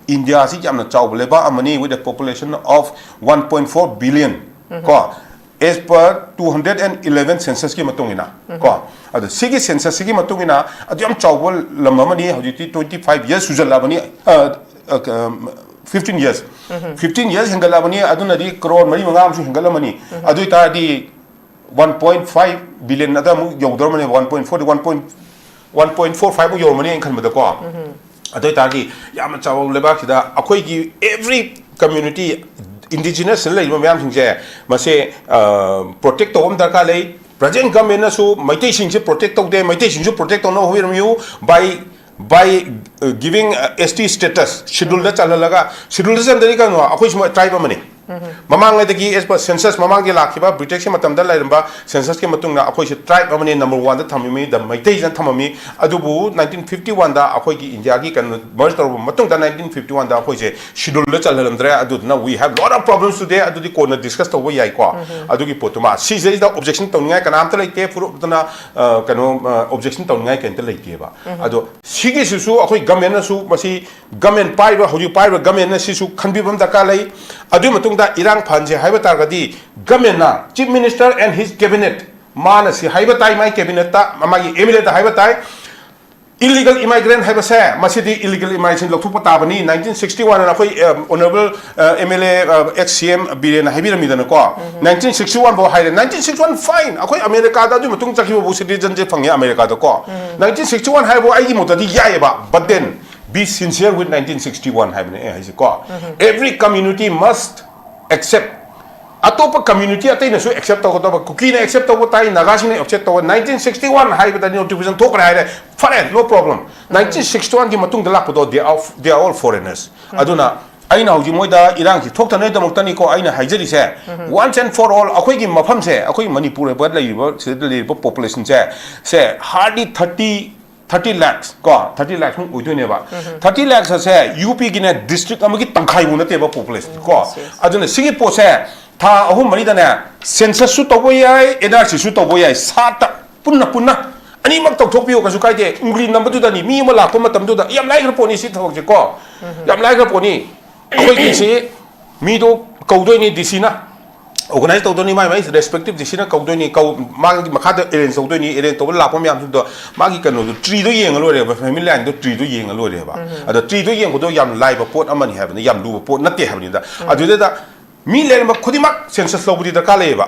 ꯏꯟꯗꯤꯌꯥꯁꯤ ꯌꯥꯝꯅ ꯆꯥꯎꯕ ꯂꯩꯕꯥꯛ ꯑꯃꯅꯤ, with a population of one point four billion, ꯀꯣ, as per two hundred and eleven censusꯀꯤ ꯃꯇꯨꯡ ꯏꯟꯅ, ꯀꯣ, ꯑꯗꯣ ꯁꯤꯒꯤ censusꯁꯤꯒꯤ ꯃꯇꯨꯡ ꯏꯟꯅ ꯑꯗꯨ ꯌꯥꯝ ꯆꯥꯎꯕ ꯂꯝ ꯑꯃꯅꯤ꯫ ꯍꯧꯖꯤꯛꯇꯤ twenty five years ꯁꯨꯖꯜꯂꯛꯑꯕꯅꯤ, ꯑ, ꯑ, ꯀ-, fifteen years, fifteen years ꯍꯦꯟꯒꯠꯂꯛꯑꯕꯅꯤ꯫ ꯑꯗꯨꯅꯗꯤ ꯀ꯭ꯔꯣꯔ ꯃꯔꯤ ꯃꯉꯥ ꯑꯃꯁꯨ ꯍꯦꯟꯒꯠꯂꯝꯃꯅꯤ꯫ ꯑꯗꯨ ꯑꯣꯏꯇꯥꯔꯗꯤ one point five billion ꯑꯗ ꯑꯃꯨꯛ ꯌꯧꯗꯧꯔꯝꯃꯅꯦꯕ, one point four, one point, one point four five ꯃꯨꯛ ꯌꯧꯔꯝꯃꯅꯤ ꯑꯩꯅ ꯈꯟꯕꯗꯀꯣ꯫ ꯑꯗꯨ ꯑꯣꯏꯇꯥꯔꯗꯤ ꯌꯥꯝꯅ ꯆꯥꯎꯕ ꯂꯩꯕꯥꯛꯁꯤꯗ ꯑꯩꯈꯣꯏꯒꯤ every community, indigenous ꯂꯩꯔꯤꯕ ꯃꯌꯥꯝꯁꯤꯡꯁꯦ, ꯃꯁꯦ ꯄ꯭ꯔꯣꯇꯦꯛ ꯇꯧꯕ ꯑꯃ ꯗꯔꯀꯥꯔ ꯂꯩ꯫ ꯄ꯭ꯔꯖꯦꯟ ꯒꯃꯦꯟꯅꯁꯨ ꯃꯩꯇꯩꯁꯤꯡꯁꯦ ꯄ꯭ꯔꯣꯇꯦꯛ ꯇꯧꯗꯦ, ꯃꯩꯇꯩꯁꯤꯡꯁꯨ ꯄ꯭ꯔꯣꯇꯦꯛ ꯇꯧꯅꯕ ꯍꯣꯠꯅꯕꯤꯌꯨ꯫ By by giving S T status, ꯁꯦꯗꯨꯜꯗ ꯆꯜꯍꯜꯂꯒ, ꯁꯦꯗꯨꯜꯗ ꯆꯟꯗ꯭ꯔꯗꯤ ꯀꯩꯅꯣ, ꯑꯩꯈꯣꯏꯁꯨ ꯇ꯭ꯔꯥꯏꯕ ꯑꯃꯅꯤ꯫ ꯃꯃꯥꯡꯉꯩꯗꯒꯤ, as per census, ꯃꯃꯥꯡꯒꯤ ꯂꯥꯛꯈꯤꯕ ꯕ꯭ꯔꯤꯇꯤꯁꯀꯤ ꯃꯇꯝꯗ ꯂꯩꯔꯝꯕ censusꯀꯤ ꯃꯇꯨꯡꯗ ꯑꯩꯈꯣꯏꯁꯦ ꯇ꯭ꯔꯥꯏꯕ ꯑꯃꯅꯤ, ꯅꯝꯕꯔ ꯋꯥꯟꯗ ꯊꯝꯃꯝꯃꯤ, ꯗ ꯃꯩꯇꯩꯁꯤꯅ ꯊꯝꯃꯝꯃꯤ꯫ ꯑꯗꯨꯕꯨ ꯅꯥꯏꯟꯇꯤꯟ ꯐꯤꯐꯇꯤ ꯋꯥꯟꯗ ꯑꯩꯈꯣꯏꯒꯤ ꯏꯟꯗꯤꯌꯥꯒꯤ ꯀꯩꯅꯣ ꯃꯔꯖ ꯇꯧꯔꯕ ꯃꯇꯨꯡꯗ ꯅꯥꯏꯟꯇꯤꯟ ꯐꯤꯐꯇꯤ ꯋꯥꯟꯗ ꯑꯩꯈꯣꯏꯁꯦ ꯁꯦꯗꯨꯜꯗ ꯆꯜꯍꯜꯂꯝꯗ꯭ꯔꯦ꯫ ꯑꯗꯨꯗꯨꯅ we have lot of problems today꯫ ꯑꯗꯨꯗꯤ ꯀꯣꯟꯅ ꯗꯤꯁꯀꯁ ꯇꯧꯕ ꯌꯥꯏꯀꯣ꯫ ꯑꯗꯨꯒꯤ ꯄꯣꯠꯇꯨꯃ ꯁꯤꯁꯤꯗꯩꯗ ꯑꯣꯕꯖꯦꯛꯁꯟ ꯇꯧꯅꯤꯡꯉꯥꯏ ꯀꯅꯥꯝꯇ ꯂꯩꯇꯦ꯫ ꯐꯨꯔꯨꯞꯇꯅ, ꯑ, ꯀꯩꯅꯣ, ꯑꯣꯕꯖꯦꯛꯁꯟ ꯇꯧꯅꯤꯡꯉꯥꯏ ꯀꯩꯝꯇ ꯂꯩꯇꯦꯕ꯫ ꯑꯗꯣ ꯁꯤꯒꯤꯁꯤꯁꯨ ꯑꯩꯈꯣꯏ ꯒꯃꯦꯟꯅꯁꯨ ꯃꯁꯤ, ꯒꯃꯦꯟ ꯄꯥꯏꯔꯤꯕ, ꯍꯧꯖꯤꯛ ꯄꯥꯏꯔꯤꯕ ꯒꯃꯦꯟꯅ ꯁꯤꯁꯨ ꯈꯟꯕꯤꯕ ꯑꯃ ꯗꯔꯀꯥꯔ ꯂꯩ꯫ ꯑꯗꯨꯒꯤ ꯃꯇꯨꯡꯗ ꯏꯔꯥꯡ ꯐꯍꯟꯁꯦ ꯍꯥꯏꯕ ꯇꯥꯔꯒꯗꯤ ꯒꯃꯦꯟꯅ, Chief Minister and his cabinet, ꯃꯥꯅ ꯁꯤ ꯍꯥꯏꯕ ꯇꯥꯏ, ꯃꯥꯒꯤ cabinetꯇ, ꯃꯥꯒꯤ MLAꯗ ꯍꯥꯏꯕ ꯇꯥꯏ꯫ Illegal immigrant ꯍꯥꯏꯕꯁꯦ, ꯃꯁꯤꯗꯤ illegal immigration ꯂꯧꯊꯣꯛꯄ ꯇꯥꯕꯅꯤ꯫ ꯅꯥꯏꯟꯇꯤꯟ ꯁꯤꯛꯁꯇꯤ ꯋꯥꯟ ꯑꯅ ꯑꯩꯈꯣꯏ, ꯑ, Honourable, ꯑ, MLA, ꯑ, ex CM ꯕꯤꯔꯦꯟꯅ ꯍꯥꯏꯕꯤꯔꯝꯃꯤꯗꯅꯀꯣ꯫ ꯅꯥꯏꯟꯇꯤꯟ ꯁꯤꯛꯁꯇꯤ ꯋꯥꯟ ꯐꯥꯎ ꯍꯥꯏꯔꯦ꯫ ꯅꯥꯏꯟꯇꯤꯟ ꯁꯤꯛꯁꯇꯤ ꯋꯥꯟ fine, ꯑꯩꯈꯣꯏ ꯑꯃꯦꯔꯤꯀꯥꯗ ꯑꯗꯨꯒꯤ ꯃꯇꯨꯡ ꯆꯠꯈꯤꯕ ꯐꯥꯎ citizenship ꯐꯪꯉꯦ ꯑꯃꯦꯔꯤꯀꯥꯗꯀꯣ꯫ ꯅꯥꯏꯟꯇꯤꯟ ꯁꯤꯛꯁꯇꯤ ꯋꯥꯟ ꯍꯥꯏꯕꯨ ꯑꯩꯒꯤ ꯃꯣꯠꯇꯗꯤ ꯌꯥꯏꯑꯕ, but then be sincere with nineteen sixty one ꯍꯥꯏꯕꯅꯦ ꯑꯩ ꯍꯥꯏꯁꯦꯀꯣ꯫ Every community must accept꯫ ꯑꯇꯣꯞꯄ community ꯑꯇꯩꯅꯁꯨ accept ꯇꯧꯒꯗꯕ, ꯀꯨꯀꯤꯅ accept ꯇꯧꯕ ꯇꯥꯏ, ꯅꯥꯒꯥꯁꯤꯡꯅ accept ꯇꯧꯕ꯫ ꯅꯥꯏꯟꯇꯤꯟ ꯁꯤꯛꯁꯇꯤ ꯋꯥꯟ ꯍꯥꯏꯕꯗ notification ꯊꯣꯛꯈ꯭ꯔꯦ ꯍꯥꯏꯔꯦ, ꯐꯔꯦ, no problem꯫ ꯅꯥꯏꯟꯇꯤꯟ ꯁꯤꯛꯁꯇꯤ ꯋꯥꯟꯒꯤ ꯃꯇꯨꯡꯗ ꯂꯥꯛꯄꯗꯣ, they are, they are all foreigners꯫ ꯑꯗꯨꯅ ꯑꯩꯅ ꯍꯧꯖꯤꯛ ꯃꯣꯏꯗ ꯏꯔꯥꯡꯁꯤ ꯊꯣꯛꯇꯅꯕꯒꯤꯗꯃꯛꯇꯅꯤꯀꯣ ꯑꯩꯅ ꯍꯥꯏꯖꯔꯤꯁꯦ꯫ Once and for all, ꯑꯩꯈꯣꯏꯒꯤ ꯃꯐꯝꯁꯦ, ꯑꯩꯈꯣꯏ ꯃꯅꯤꯄꯨꯔ ꯍꯥꯏꯕ ꯂꯩꯔꯤꯕ, ꯁꯤꯗ ꯂꯩꯔꯤꯕ populationꯁꯦ, ꯁꯦ hardly thirty, thirty lakhs ꯀꯣ, thirty lakhs ꯃꯨꯛ ꯑꯣꯏꯗꯣꯏꯅꯦꯕ꯫ Thirty lakhs ꯑꯁꯦ UPꯒꯤꯅꯦ, district ꯑꯃꯒꯤ ꯇꯪꯈꯥꯏꯐꯥꯎ ꯅꯠꯇꯦꯕ population ꯀꯣ꯫ Yes, yes. ꯑꯗꯨꯅ ꯁꯤꯒꯤ ꯄꯣꯠꯁꯦ ꯊꯥ ꯑꯍꯨꯝ ꯃꯔꯤꯗꯅꯦ, censusꯁꯨ ꯇꯧꯕ ꯌꯥꯏ, NRCꯁꯨ ꯇꯧꯕ ꯌꯥꯏ, ꯁꯥꯠꯇ ꯄꯨꯟꯅ ꯄꯨꯟꯅ ꯑꯅꯤꯃꯛ ꯇꯧꯊꯣꯛꯄꯤꯌꯨ, ꯀꯩꯁꯨ ꯀꯥꯏꯗꯦ꯫ ꯎꯪꯒ꯭ꯔꯤ ꯅꯝꯕꯗꯨꯗꯅꯤ, ꯃꯤ ꯑꯃ ꯂꯥꯛꯄ ꯃꯇꯝꯗꯨꯗ ꯌꯥꯝ ꯂꯥꯏꯈ꯭ꯔ ꯄꯣꯠꯅꯤ ꯁꯤ ꯊꯕꯛꯁꯦ ꯀꯣ꯫ ꯌꯥꯝ ꯂꯥꯏꯈ꯭ꯔ ꯄꯣꯠꯅꯤ꯫ ꯑꯩꯈꯣꯏꯒꯤꯁꯤ ꯃꯤꯗꯣ ꯀꯧꯗꯣꯏꯅꯤ, DCꯅ organize ꯇꯧꯗꯣꯏꯅꯤ, ꯃꯥꯏ ꯃꯥꯏ respective DCꯅ ꯀꯧꯗꯣꯏꯅꯤ, ꯀꯧ-, ꯃꯥꯒꯤ ꯃꯈꯥꯗ arrange ꯇꯧꯗꯣꯏꯅꯤ, arrange ꯇꯧꯕ ꯂꯥꯛꯄ ꯃꯌꯥꯝꯗꯨꯗꯣ ꯃꯥꯒꯤ ꯀꯩꯅꯣꯗꯣ, treeꯗꯣ ꯌꯦꯡꯉ ꯂꯣꯏꯔꯦꯕ, family lineꯗꯣ, treeꯗꯣ ꯌꯦꯡꯉ ꯂꯣꯏꯔꯦꯕ꯫ ꯑꯗꯣ treeꯗꯣ ꯌꯦꯡꯕꯗꯣ ꯌꯥꯝ ꯂꯥꯏꯕ ꯄꯣꯠ ꯑꯃꯅꯤ ꯍꯥꯏꯕꯅꯤ, ꯌꯥꯝ ꯂꯨꯕ ꯄꯣꯠ ꯅꯠꯇꯦ ꯍꯥꯏꯕꯅꯤꯗ꯫ ꯑꯗꯨꯗꯩꯗ ꯃꯤ ꯂꯩꯔꯝꯕ ꯈꯨꯗꯤꯡꯃꯛ ꯁꯦꯟꯁꯁ ꯂꯧꯕꯗꯤ ꯗꯔꯀꯥꯔ ꯂꯩꯌꯦꯕ꯫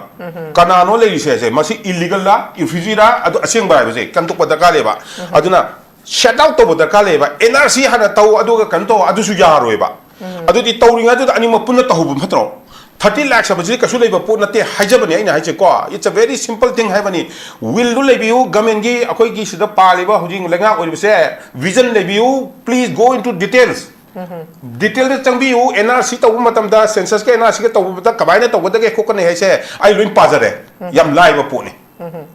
ꯀꯅꯥꯅꯣ ꯂꯩꯔꯤꯁꯦ ꯍꯥꯏꯁꯦ, ꯃꯁꯤ ꯏꯂꯤꯒꯜꯂ ꯔꯤꯐ꯭ꯌꯨꯖꯤꯔꯥ, ꯑꯗꯨ ꯑꯁꯦꯡꯕ ꯍꯥꯏꯕꯁꯦ ꯈꯟꯗꯣꯛꯄ ꯗꯔꯀꯥꯔ ꯂꯩꯌꯦꯕ꯫ ꯑꯗꯨꯅ ꯁꯦꯠ ꯑꯥꯎꯠ ꯇꯧꯕ ꯗꯔꯀꯥꯔ ꯂꯩꯌꯦꯕ꯫ ꯑꯦꯟ ꯑꯥꯔ ꯁꯤ ꯍꯥꯟꯅ ꯇꯧ, ꯑꯗꯨꯒ ꯀꯩꯅꯣ ꯇꯧ, ꯑꯗꯨꯁꯨ ꯌꯥꯔꯣꯏꯕ꯫ ꯑꯗꯨꯗꯤ ꯇꯧꯔꯤꯉꯩꯗꯨꯗ ꯑꯅꯤꯃꯛ ꯄꯨꯟꯅ ꯇꯧꯍꯧꯕ ꯐꯠꯇ꯭ꯔꯣ? ꯊꯥꯔꯇꯤ ꯂꯥꯛꯁ ꯍꯥꯏꯕꯁꯤꯗꯤ ꯀꯩꯁꯨ ꯂꯩꯕ ꯄꯣꯠ ꯅꯠꯇꯦ ꯍꯥꯏꯖꯕꯅꯤ ꯑꯩꯅ ꯍꯥꯏꯁꯦꯀꯣ꯫ It's a very simple thing ꯍꯥꯏꯕꯅꯤ꯫ ꯋꯤꯜꯗꯨ ꯂꯩꯕꯤꯌꯨ, ꯒꯃꯦꯟꯒꯤ, ꯑꯩꯈꯣꯏꯒꯤ ꯁꯤꯗ ꯄꯥꯜꯂꯤꯕ ꯍꯧꯖꯤꯛ ꯂꯩꯉꯥꯛ ꯑꯣꯏꯔꯤꯕꯁꯦ, ꯚꯤꯖꯟ ꯂꯩꯕꯤꯌꯨ, please go into details꯫ ꯗꯤꯇꯦꯜꯗ ꯆꯪꯕꯤꯌꯨ꯫ ꯑꯦꯟ ꯑꯥꯔ ꯁꯤ ꯇꯧꯕ ꯃꯇꯝꯗ, ꯁꯦꯟꯁꯁꯀ ꯑꯦꯟ ꯑꯥꯔ ꯁꯤꯒ ꯇꯧꯕꯗ ꯀꯃꯥꯏꯅ ꯇꯧꯒꯗꯒꯦ ꯈꯣꯠꯀꯅꯤ ꯍꯥꯏꯁꯦ ꯑꯩ ꯂꯣꯏ ꯄꯥꯖꯔꯦ꯫ ꯌꯥꯝ ꯂꯥꯏꯕ ꯄꯣꯠꯅꯤ꯫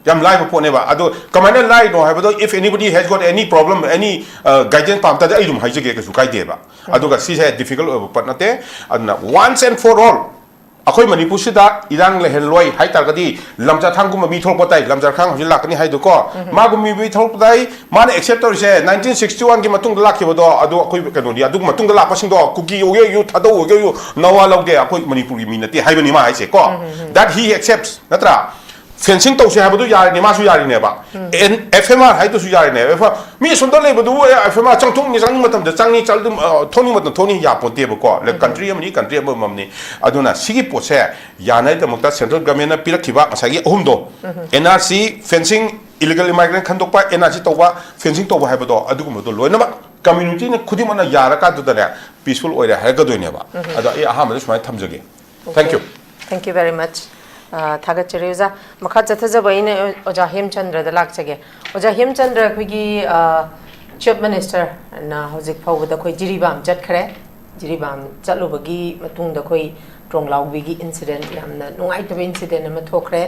ꯌꯥꯝ ꯂꯥꯏꯕ ꯄꯣꯠꯅꯦꯕ꯫ ꯑꯗꯣ ꯀꯃꯥꯏꯅ ꯂꯥꯏꯅꯣ ꯍꯥꯏꯕꯗꯣ, if anybody has got any problem, any guidance ꯄꯥꯝ ꯇꯥꯔꯗꯤ ꯑꯩ ꯑꯗꯨꯝ ꯍꯥꯏꯖꯒꯦ, ꯀꯩꯁꯨ ꯀꯥꯏꯗꯦꯕ꯫ ꯑꯗꯨꯒ ꯁꯤꯁꯦ difficult ꯑꯣꯏꯕ ꯄꯣꯠ ꯅꯠꯇꯦ꯫ ꯑꯗꯨꯅ once and for all ꯑꯩꯈꯣꯏ ꯃꯅꯤꯄꯨꯔꯁꯤꯗ ꯏꯔꯥꯡ ꯂꯩꯍꯜꯂꯣꯏ ꯍꯥꯏ ꯇꯥꯔꯒꯗꯤ, ꯂꯝꯖꯥꯊꯥꯡꯒꯨꯝꯕ ꯃꯤ ꯊꯣꯛꯂꯛꯄ ꯇꯥꯏ꯫ ꯂꯝꯖꯥꯊꯥꯡ ꯍꯧꯖꯤꯛ ꯂꯥꯛꯀꯅꯤ ꯍꯥꯏꯗꯣꯀꯣ, ꯃꯥꯒꯨꯝꯕ ꯃꯤ ꯊꯣꯛꯂꯛꯄ ꯇꯥꯏ꯫ ꯃꯥꯅ ꯑꯦꯛꯁꯦꯞ ꯇꯧꯔꯤꯁꯦ ꯅꯥꯏꯟꯇꯤꯟ ꯁꯤꯛꯁꯇꯤ ꯋꯥꯟꯒꯤ ꯃꯇꯨꯡꯗ ꯂꯥꯛꯈꯤꯕꯗꯣ, ꯑꯗꯨ ꯑꯩꯈꯣꯏ ꯀꯩꯅꯣꯅꯤ꯫ ꯑꯗꯨ ꯃꯇꯨꯡꯗ ꯂꯥꯛꯄꯁꯤꯡꯗꯣ ꯀꯨꯀꯤ ꯑꯣꯏꯒꯦ ꯑꯣꯏꯌꯨ, ꯊꯥꯗꯧ ꯑꯣꯏꯒꯦ ꯑꯣꯏꯌꯨ, ꯅꯋꯥ ꯂꯧꯗꯦ꯫ ꯑꯩꯈꯣꯏ ꯃꯅꯤꯄꯨꯔꯒꯤ ꯃꯤ ꯅꯠꯇꯦ ꯍꯥꯏꯕꯅꯤ ꯃꯥ ꯍꯥꯏꯁꯦ ꯀꯣ꯫ That he accepts, ꯅꯠꯇ꯭ꯔꯥ? ꯐꯦꯟꯁꯤꯡ ꯇꯧꯁꯦ ꯍꯥꯏꯕꯗꯨ ꯌꯥꯔꯤꯅꯦ, ꯃꯥꯁꯨ ꯌꯥꯔꯤꯅꯦꯕ꯫ ꯑꯦꯐ ꯑꯦꯝ ꯑꯥꯔ ꯍꯥꯏꯗꯨꯁꯨ ꯌꯥꯔꯤꯅꯦ꯫ ꯑꯦꯐ ꯑꯦꯝ ꯑꯥꯔ, ꯃꯤ ꯑꯁꯣꯝꯗ ꯂꯩꯕꯗꯨꯕꯨ ꯑꯦꯐ ꯑꯦꯝ ꯑꯥꯔ ꯆꯪꯊꯣꯛꯅꯤ, ꯆꯪꯅꯤꯡꯕ ꯃꯇꯝꯗ ꯆꯪꯅꯤ, ꯆꯪ-, ꯑꯗꯨꯝ, ꯑ, ꯊꯣꯛꯅꯤꯡꯕ ꯃꯇꯝꯗ ꯊꯣꯛꯅꯤ, ꯌꯥꯄꯣꯟꯇꯦꯕꯀꯣ꯫ ꯂ-, ꯀꯟꯇ꯭ꯔꯤ ꯑꯃꯅꯤ, ꯀꯟꯇ꯭ꯔꯤ ꯑꯃꯃꯝꯅꯤ꯫ ꯑꯗꯨꯅ ꯁꯤꯒꯤ ꯄꯣꯠꯁꯦ ꯌꯥꯅꯉꯥꯏꯗꯃꯛꯇ ꯁꯦꯟꯇ꯭ꯔꯦꯜ ꯒꯚꯔꯟꯃꯦꯟꯠꯅ ꯄꯤꯔꯛꯈꯤꯕ ꯉꯁꯥꯏꯒꯤ ꯑꯍꯨꯝꯗꯣ, N R C, fencing, illegal immigrant ꯈꯟꯗꯣꯛꯄ, ꯑꯦꯟ ꯑꯥꯔ ꯁꯤ ꯇꯧꯕ, ꯐꯦꯟꯁꯤꯡ ꯇꯧꯕ ꯍꯥꯏꯕꯗꯣ, ꯑꯗꯨꯒꯨꯝꯕꯗꯣ ꯂꯣꯏꯅꯃꯛ ꯀꯝꯃ꯭ꯌꯨꯅꯤꯇꯤꯅ ꯈꯨꯗꯤꯡꯃꯛꯅ ꯌꯥꯔꯀꯥꯟꯗꯨꯗꯅꯦ ꯄꯤꯁꯐꯨꯜ ꯑꯣꯏꯔꯦ ꯍꯥꯏꯔꯛꯀꯗꯣꯏꯅꯦꯕ꯫ ꯑꯗꯣ ꯑꯩ ꯑꯍꯥꯟꯕꯗ ꯁꯨꯃꯥꯏꯅ ꯊꯝꯖꯒꯦ꯫ Thank you. Thank you very much. ꯑ, ꯊꯥꯒꯠꯆꯔꯤ ꯑꯣꯖꯥ꯫ ꯃꯈꯥ ꯆꯠꯊꯖꯕ ꯑꯩꯅ ꯑꯣꯖꯥ ꯍꯦꯝꯆꯟꯗ꯭ꯔꯗ ꯂꯥꯛꯆꯒꯦ꯫ ꯑꯣꯖꯥ ꯍꯦꯝꯆꯟꯗ꯭ꯔ, ꯑꯩꯈꯣꯏꯒꯤ, ꯑ, ꯆꯤꯐ ꯃꯤꯅꯤꯁꯇꯔꯅ ꯍꯧꯖꯤꯛ ꯐꯥꯎꯕꯗ ꯑꯩꯈꯣꯏ ꯖꯤꯔꯤꯕꯥꯝ ꯆꯠꯈ꯭ꯔꯦ꯫ ꯖꯤꯔꯤꯕꯥꯝ ꯆꯠꯂꯨꯕꯒꯤ ꯃꯇꯨꯡꯗ ꯑꯩꯈꯣꯏ ꯇ꯭ꯔꯣꯡꯂꯥꯎꯕꯤꯒꯤ ꯏꯟꯁꯤꯗꯦꯟꯠ, ꯌꯥꯝꯅ ꯅꯨꯡꯉꯥꯏꯇꯕ ꯏꯟꯁꯤꯗꯦꯟꯠ ꯑꯃ ꯊꯣꯛꯈ꯭ꯔꯦ꯫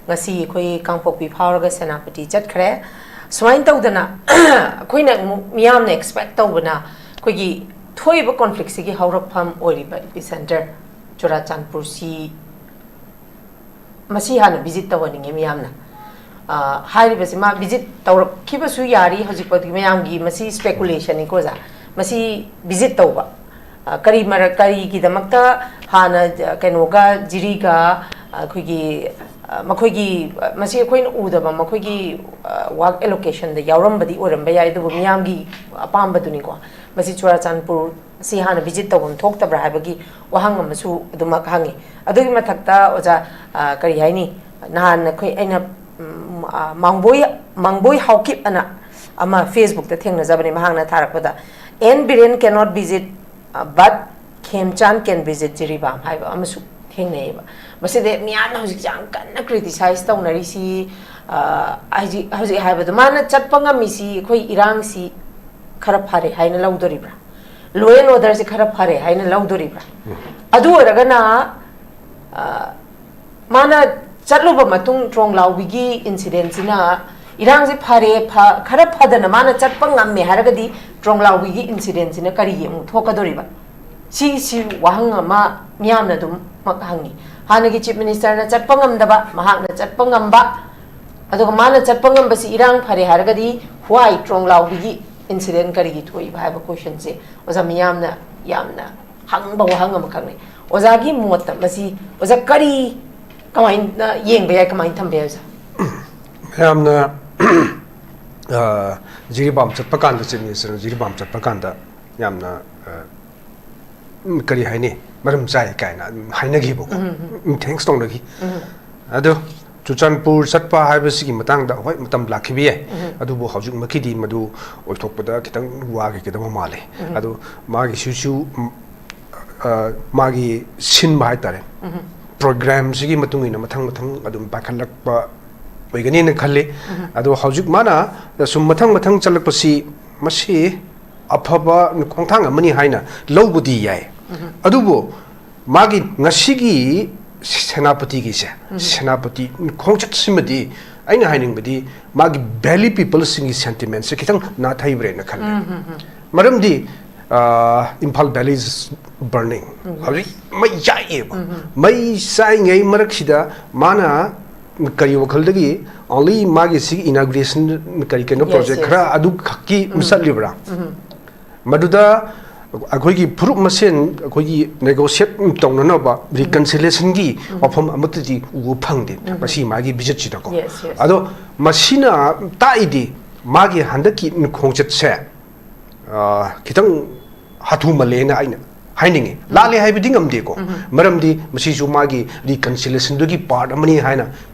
ꯉꯁꯤ ꯑꯩꯈꯣꯏ ꯀꯥꯡꯄꯣꯛꯄꯤ ꯐꯥꯎꯔꯒ ꯁꯦꯅꯥꯄꯇꯤ ꯆꯠꯈ꯭ꯔꯦ꯫ ꯁꯨꯃꯥꯏꯅ ꯇꯧꯗꯅ ꯑꯩꯈꯣꯏꯅ ꯑꯃꯨꯛ ꯃꯤꯌꯥꯝꯅ ꯑꯦꯛꯁꯄꯦꯛ ꯇꯧꯕꯅ ꯑꯩꯈꯣꯏꯒꯤ ꯊꯣꯛꯏꯕ ꯀꯣꯟꯐ꯭ꯂꯤꯛꯁꯤꯒꯤ ꯍꯧꯔꯛꯐꯝ ꯑꯣꯏꯔꯤꯕ ꯏꯄꯤꯁꯦꯟꯇꯔ ꯆꯨꯔꯥꯆꯥꯟꯄꯨꯔꯁꯤ ꯃꯁꯤ ꯍꯥꯟꯅ ꯚꯤꯖꯤꯠ ꯇꯧꯍꯟꯅꯤꯡꯉꯦ ꯃꯤꯌꯥꯝꯅ꯫ ꯑ, ꯍꯥꯏꯔꯤꯕꯁꯤ ꯃꯥ ꯚꯤꯖꯤꯠ ꯇꯧꯔꯛꯈꯤꯕꯁꯨ ꯌꯥꯔꯤ, ꯍꯧꯖꯤꯛꯐꯥꯎꯗꯤ ꯃꯌꯥꯝꯒꯤ ꯃꯁꯤ ꯁ꯭ꯄꯦꯀꯨꯂꯦꯁꯟꯅꯤꯀꯣ ꯑꯣꯖꯥ꯫ ꯃꯁꯤ ꯚꯤꯖꯤꯠ ꯇꯧꯕ, ꯑ, ꯀꯔꯤ ꯃꯔꯛ-, ꯀꯔꯤꯒꯤꯗꯃꯛꯇ ꯍꯥꯟꯅ, ꯑ, ꯀꯩꯅꯣꯒ ꯖꯤꯔꯤꯒ, ꯑ, ꯑꯩꯈꯣꯏꯒꯤ, ꯑ, ꯃꯈꯣꯏꯒꯤ, ꯑ, ꯃꯁꯤ ꯑꯩꯈꯣꯏꯅ ꯎꯗꯕ ꯃꯈꯣꯏꯒꯤ, ꯑ, ꯋꯥꯛ ꯑꯦꯂꯣꯀꯦꯁꯟꯗ ꯌꯥꯎꯔꯝꯕꯗꯤ ꯑꯣꯏꯔꯝꯕ ꯌꯥꯏ, ꯑꯗꯨꯕꯨ ꯃꯤꯌꯥꯝꯒꯤ ꯑꯄꯥꯝꯕꯗꯨꯅꯤꯀꯣ꯫ ꯃꯁꯤ ꯆꯨꯔꯥꯆꯥꯟꯄꯨꯔ ꯁꯤ ꯍꯥꯟꯅ ꯚꯤꯖꯤꯠ ꯇꯧꯐꯝ ꯊꯣꯛꯇꯕ꯭ꯔꯥ ꯍꯥꯏꯕꯒꯤ ꯋꯥꯍꯪ ꯑꯃꯁꯨ ꯑꯗꯨꯃꯛ ꯍꯪꯉꯤ꯫ ꯑꯗꯨꯒꯤ ꯃꯊꯛꯇ ꯑꯣꯖꯥ, ꯑ, ꯀꯔꯤ ꯍꯥꯏꯅꯤ, ꯅꯍꯥꯟ ꯑꯩꯈꯣꯏ, ꯑꯩꯅ, ꯎꯝ, ꯑ, ꯃꯥꯡꯕꯣꯏ, ꯃꯥꯡꯕꯣꯏ ꯍꯥꯎꯀꯤꯞ ꯑꯅ ꯑꯃ Facebook-ꯇ ꯊꯦꯡꯅꯖꯕꯅꯦ, ꯃꯍꯥꯛꯅ ꯊꯥꯔꯛꯄꯗ, "N Biren cannot visit, uh, but Khemchand can visit Jiribam" ꯍꯥꯏꯕ ꯑꯃꯁꯨ ꯊꯦꯡꯅꯩꯌꯦꯕ꯫ ꯃꯁꯤꯗ ꯃꯤꯌꯥꯝꯅ ꯍꯧꯖꯤꯛ ꯌꯥꯝ ꯀꯟꯅ criticize ꯇꯧꯅꯔꯤꯁꯤ, ꯑ, ꯍꯧꯖꯤꯛ, ꯍꯧꯖꯤꯛ ꯍꯥꯏꯕꯗꯣ, ꯃꯥꯅ ꯆꯠꯄ ꯉꯝꯃꯤꯁꯤ ꯑꯩꯈꯣꯏ ꯏꯔꯥꯡꯁꯤ ꯈꯔ ꯐꯔꯦ ꯍꯥꯏꯅ ꯂꯧꯗꯣꯔꯤꯕ꯭ꯔꯥ? Law and order-ꯁꯤ ꯈꯔ ꯐꯔꯦ ꯍꯥꯏꯅ ꯂꯧꯗꯣꯔꯤꯕ꯭ꯔꯥ? ꯑꯗꯨ ꯑꯣꯏꯔꯒꯅ, ꯑ, ꯃꯥꯅ ꯆꯠꯂꯨꯕ ꯃꯇꯨꯡ ꯇ꯭ꯔꯣꯡꯂꯥꯎꯕꯤꯒꯤ incident-ꯁꯤꯅ ꯏꯔꯥꯡꯁꯦ ꯐꯔꯦ, ꯐ-, ꯈꯔ ꯐꯗꯅ ꯃꯥꯅ ꯆꯠꯄ ꯉꯝꯃꯦ ꯍꯥꯏꯔꯒꯗꯤ ꯇ꯭ꯔꯣꯡꯂꯥꯎꯕꯤꯒꯤ incident-ꯁꯤꯅ ꯀꯔꯤꯒꯤ ꯑꯃꯨꯛ ꯊꯣꯛꯀꯗꯣꯔꯤꯕ? ꯁꯤꯁꯤ ꯋꯥꯍꯪ ꯑꯃ ꯃꯤꯌꯥꯝꯅ ꯑꯗꯨꯃꯛ ꯍꯪꯉꯤ꯫ ꯍꯥꯟꯅꯒꯤ Chief Minister-ꯅ ꯆꯠꯄ ꯉꯝꯗꯕ, ꯃꯍꯥꯛꯅ ꯆꯠꯄ ꯉꯝꯕ, ꯑꯗꯨꯒ ꯃꯥꯅ ꯆꯠꯄ ꯉꯝꯕꯁꯤ ꯏꯔꯥꯡ ꯐꯔꯦ ꯍꯥꯏꯔꯒꯗꯤ why ꯇ꯭ꯔꯣꯡꯂꯥꯎꯕꯤꯒꯤ incident ꯀꯔꯤꯒꯤ ꯊꯣꯛꯏꯕ ꯍꯥꯏꯕ question-ꯁꯦ ꯑꯣꯖꯥ ꯃꯤꯌꯥꯝꯅ ꯌꯥꯝꯅ ꯍꯪꯕ ꯋꯥꯍꯪ ꯑꯃꯈꯛꯅꯤ꯫ ꯑꯣꯖꯥꯒꯤ ꯃꯣꯠꯇ ꯃꯁꯤ ꯑꯣꯖꯥ ꯀꯔꯤ, ꯀꯃꯥꯏꯅ ꯌꯦꯡꯕ ꯌꯥꯏ, ꯀꯃꯥꯏꯅ ꯊꯝꯕ ꯌꯥꯏ ꯑꯣꯖꯥ? ꯃꯌꯥꯝꯅ, ꯑ, ꯖꯤꯔꯤꯕꯥꯝ ꯆꯠꯄ ꯀꯥꯟꯗ, Chief Minister-ꯅ ꯖꯤꯔꯤꯕꯥꯝ ꯆꯠꯄ ꯀꯥꯟꯗ ꯌꯥꯝꯅ, ꯑ, ꯎꯝ, ꯀꯔꯤ ꯍꯥꯏꯅꯤ, ꯃꯔꯝ ꯆꯥꯏ ꯀꯥꯏꯅ ꯑꯗꯨꯝ ꯍꯥꯏꯅꯈꯤꯕꯀꯣ꯫ ꯎꯝ, thanks ꯇꯧꯅꯈꯤ꯫ ꯑꯗꯣ ꯆꯨꯔꯆꯥꯟꯄꯨꯔ ꯆꯠꯄ ꯍꯥꯏꯕꯁꯤꯒꯤ ꯃꯇꯥꯡꯗ ꯍꯣꯏ ꯃꯇꯝ ꯂꯥꯛꯈꯤꯕ ꯌꯥꯏ, ꯑꯗꯨꯕꯨ ꯍꯧꯖꯤꯛꯃꯛꯀꯤꯗꯤ ꯃꯗꯨ ꯑꯣꯏꯊꯣꯛꯄꯗ ꯈꯤꯇꯪ ꯋꯥꯈꯤꯒꯗꯕ ꯃꯥꯜꯂꯦ꯫ ꯑꯗꯣ ꯃꯥꯒꯤꯁꯤꯁꯨ, ꯎꯝ, ꯑ, ꯃꯥꯒꯤ ꯁꯤꯟꯕ ꯍꯥꯏꯇꯥꯔꯦ, program-ꯁꯤꯒꯤ ꯃꯇꯨꯡ ꯏꯟꯅ ꯃꯊꯪ ꯃꯊꯪ ꯑꯗꯨꯝ ꯄꯥꯏꯈꯠꯂꯛꯄ ꯑꯣꯏꯒꯅꯤꯅ ꯈꯜꯂꯤ꯫ ꯑꯗꯣ ꯍꯧꯖꯤꯛ ꯃꯥꯅ ꯁꯨꯝ ꯃꯊꯪ ꯃꯊꯪ ꯆꯠꯂꯛꯄꯁꯤ ꯃꯁꯤ ꯑꯐꯕ ꯈꯣꯡꯊꯥꯡ ꯑꯃꯅꯤ ꯍꯥꯏꯅ ꯂꯧꯕꯗꯤ ꯌꯥꯏ꯫ ꯑꯗꯨꯕꯨ ꯃꯥꯒꯤ ꯉꯁꯤꯒꯤ ꯁꯦꯅꯥꯄꯇꯤꯒꯤꯁꯦ, ꯁꯦꯅꯥꯄꯇꯤ ꯈꯣꯡꯆꯠꯁꯤꯃꯗꯤ ꯑꯩꯅ ꯍꯥꯏꯅꯤꯡꯕꯗꯤ ꯃꯥꯒꯤ valley people-ꯁꯤꯡꯒꯤ sentiment-ꯁꯦ ꯈꯤꯇꯪ ꯅꯥꯊꯩꯕ꯭ꯔꯦꯅ ꯈꯜꯂꯦ꯫ ꯃꯔꯝꯗꯤ, ꯑ, Imphal valley is burning. ꯍꯧꯖꯤꯛ ꯃꯩ ꯆꯥꯛꯑꯦꯕ꯫ ꯃꯩ ꯆꯥꯛꯏꯉꯩ ꯃꯔꯛꯁꯤꯗ ꯃꯥꯅ ꯀꯔꯤ ꯋꯥꯈꯜꯗꯒꯤ only ꯃꯥꯒꯤ ꯁꯤꯒꯤ inauguration ꯀꯔꯤ ꯀꯩꯅꯣ Yes, project yes. ꯈꯔ ꯑꯗꯨꯈꯛꯀꯤ ꯆꯠꯂꯤꯕ꯭ꯔꯥ? ꯃꯗꯨꯗ ꯑꯩꯈꯣꯏꯒꯤ ꯐꯨꯔꯨꯞ ꯃꯁꯦꯟ ꯑꯩꯈꯣꯏꯒꯤ negotiate ꯇꯧꯅꯅꯕ reconciliation-ꯒꯤ ꯋꯥꯐꯝ ꯑꯃꯠꯇꯗꯤ ꯎꯕ ꯐꯪꯗꯦ ꯃꯁꯤ ꯃꯥꯒꯤ visit-ꯁꯤꯗꯀꯣ꯫ Yes, yes. ꯑꯗꯣ ꯃꯁꯤꯅ ꯇꯥꯛꯏꯗꯤ ꯃꯥꯒꯤ ꯍꯟꯗꯛꯀꯤ ꯈꯣꯡꯆꯠꯁꯦ, ꯑ, ꯈꯤꯇꯪ ꯍꯥꯊꯨꯃꯜꯂꯦꯅ ꯑꯩꯅ ꯍꯥꯏꯅꯤꯡꯉꯤ꯫ ꯂꯥꯜꯂꯦ ꯍꯥꯏꯕꯗꯤ ꯉꯝꯗꯦꯀꯣ, ꯃꯔꯝꯗꯤ ꯃꯁꯤꯁꯨ ꯃꯥꯒꯤ reconciliationꯗꯨꯒꯤ part ꯑꯃꯅꯤ ꯍꯥꯏꯅ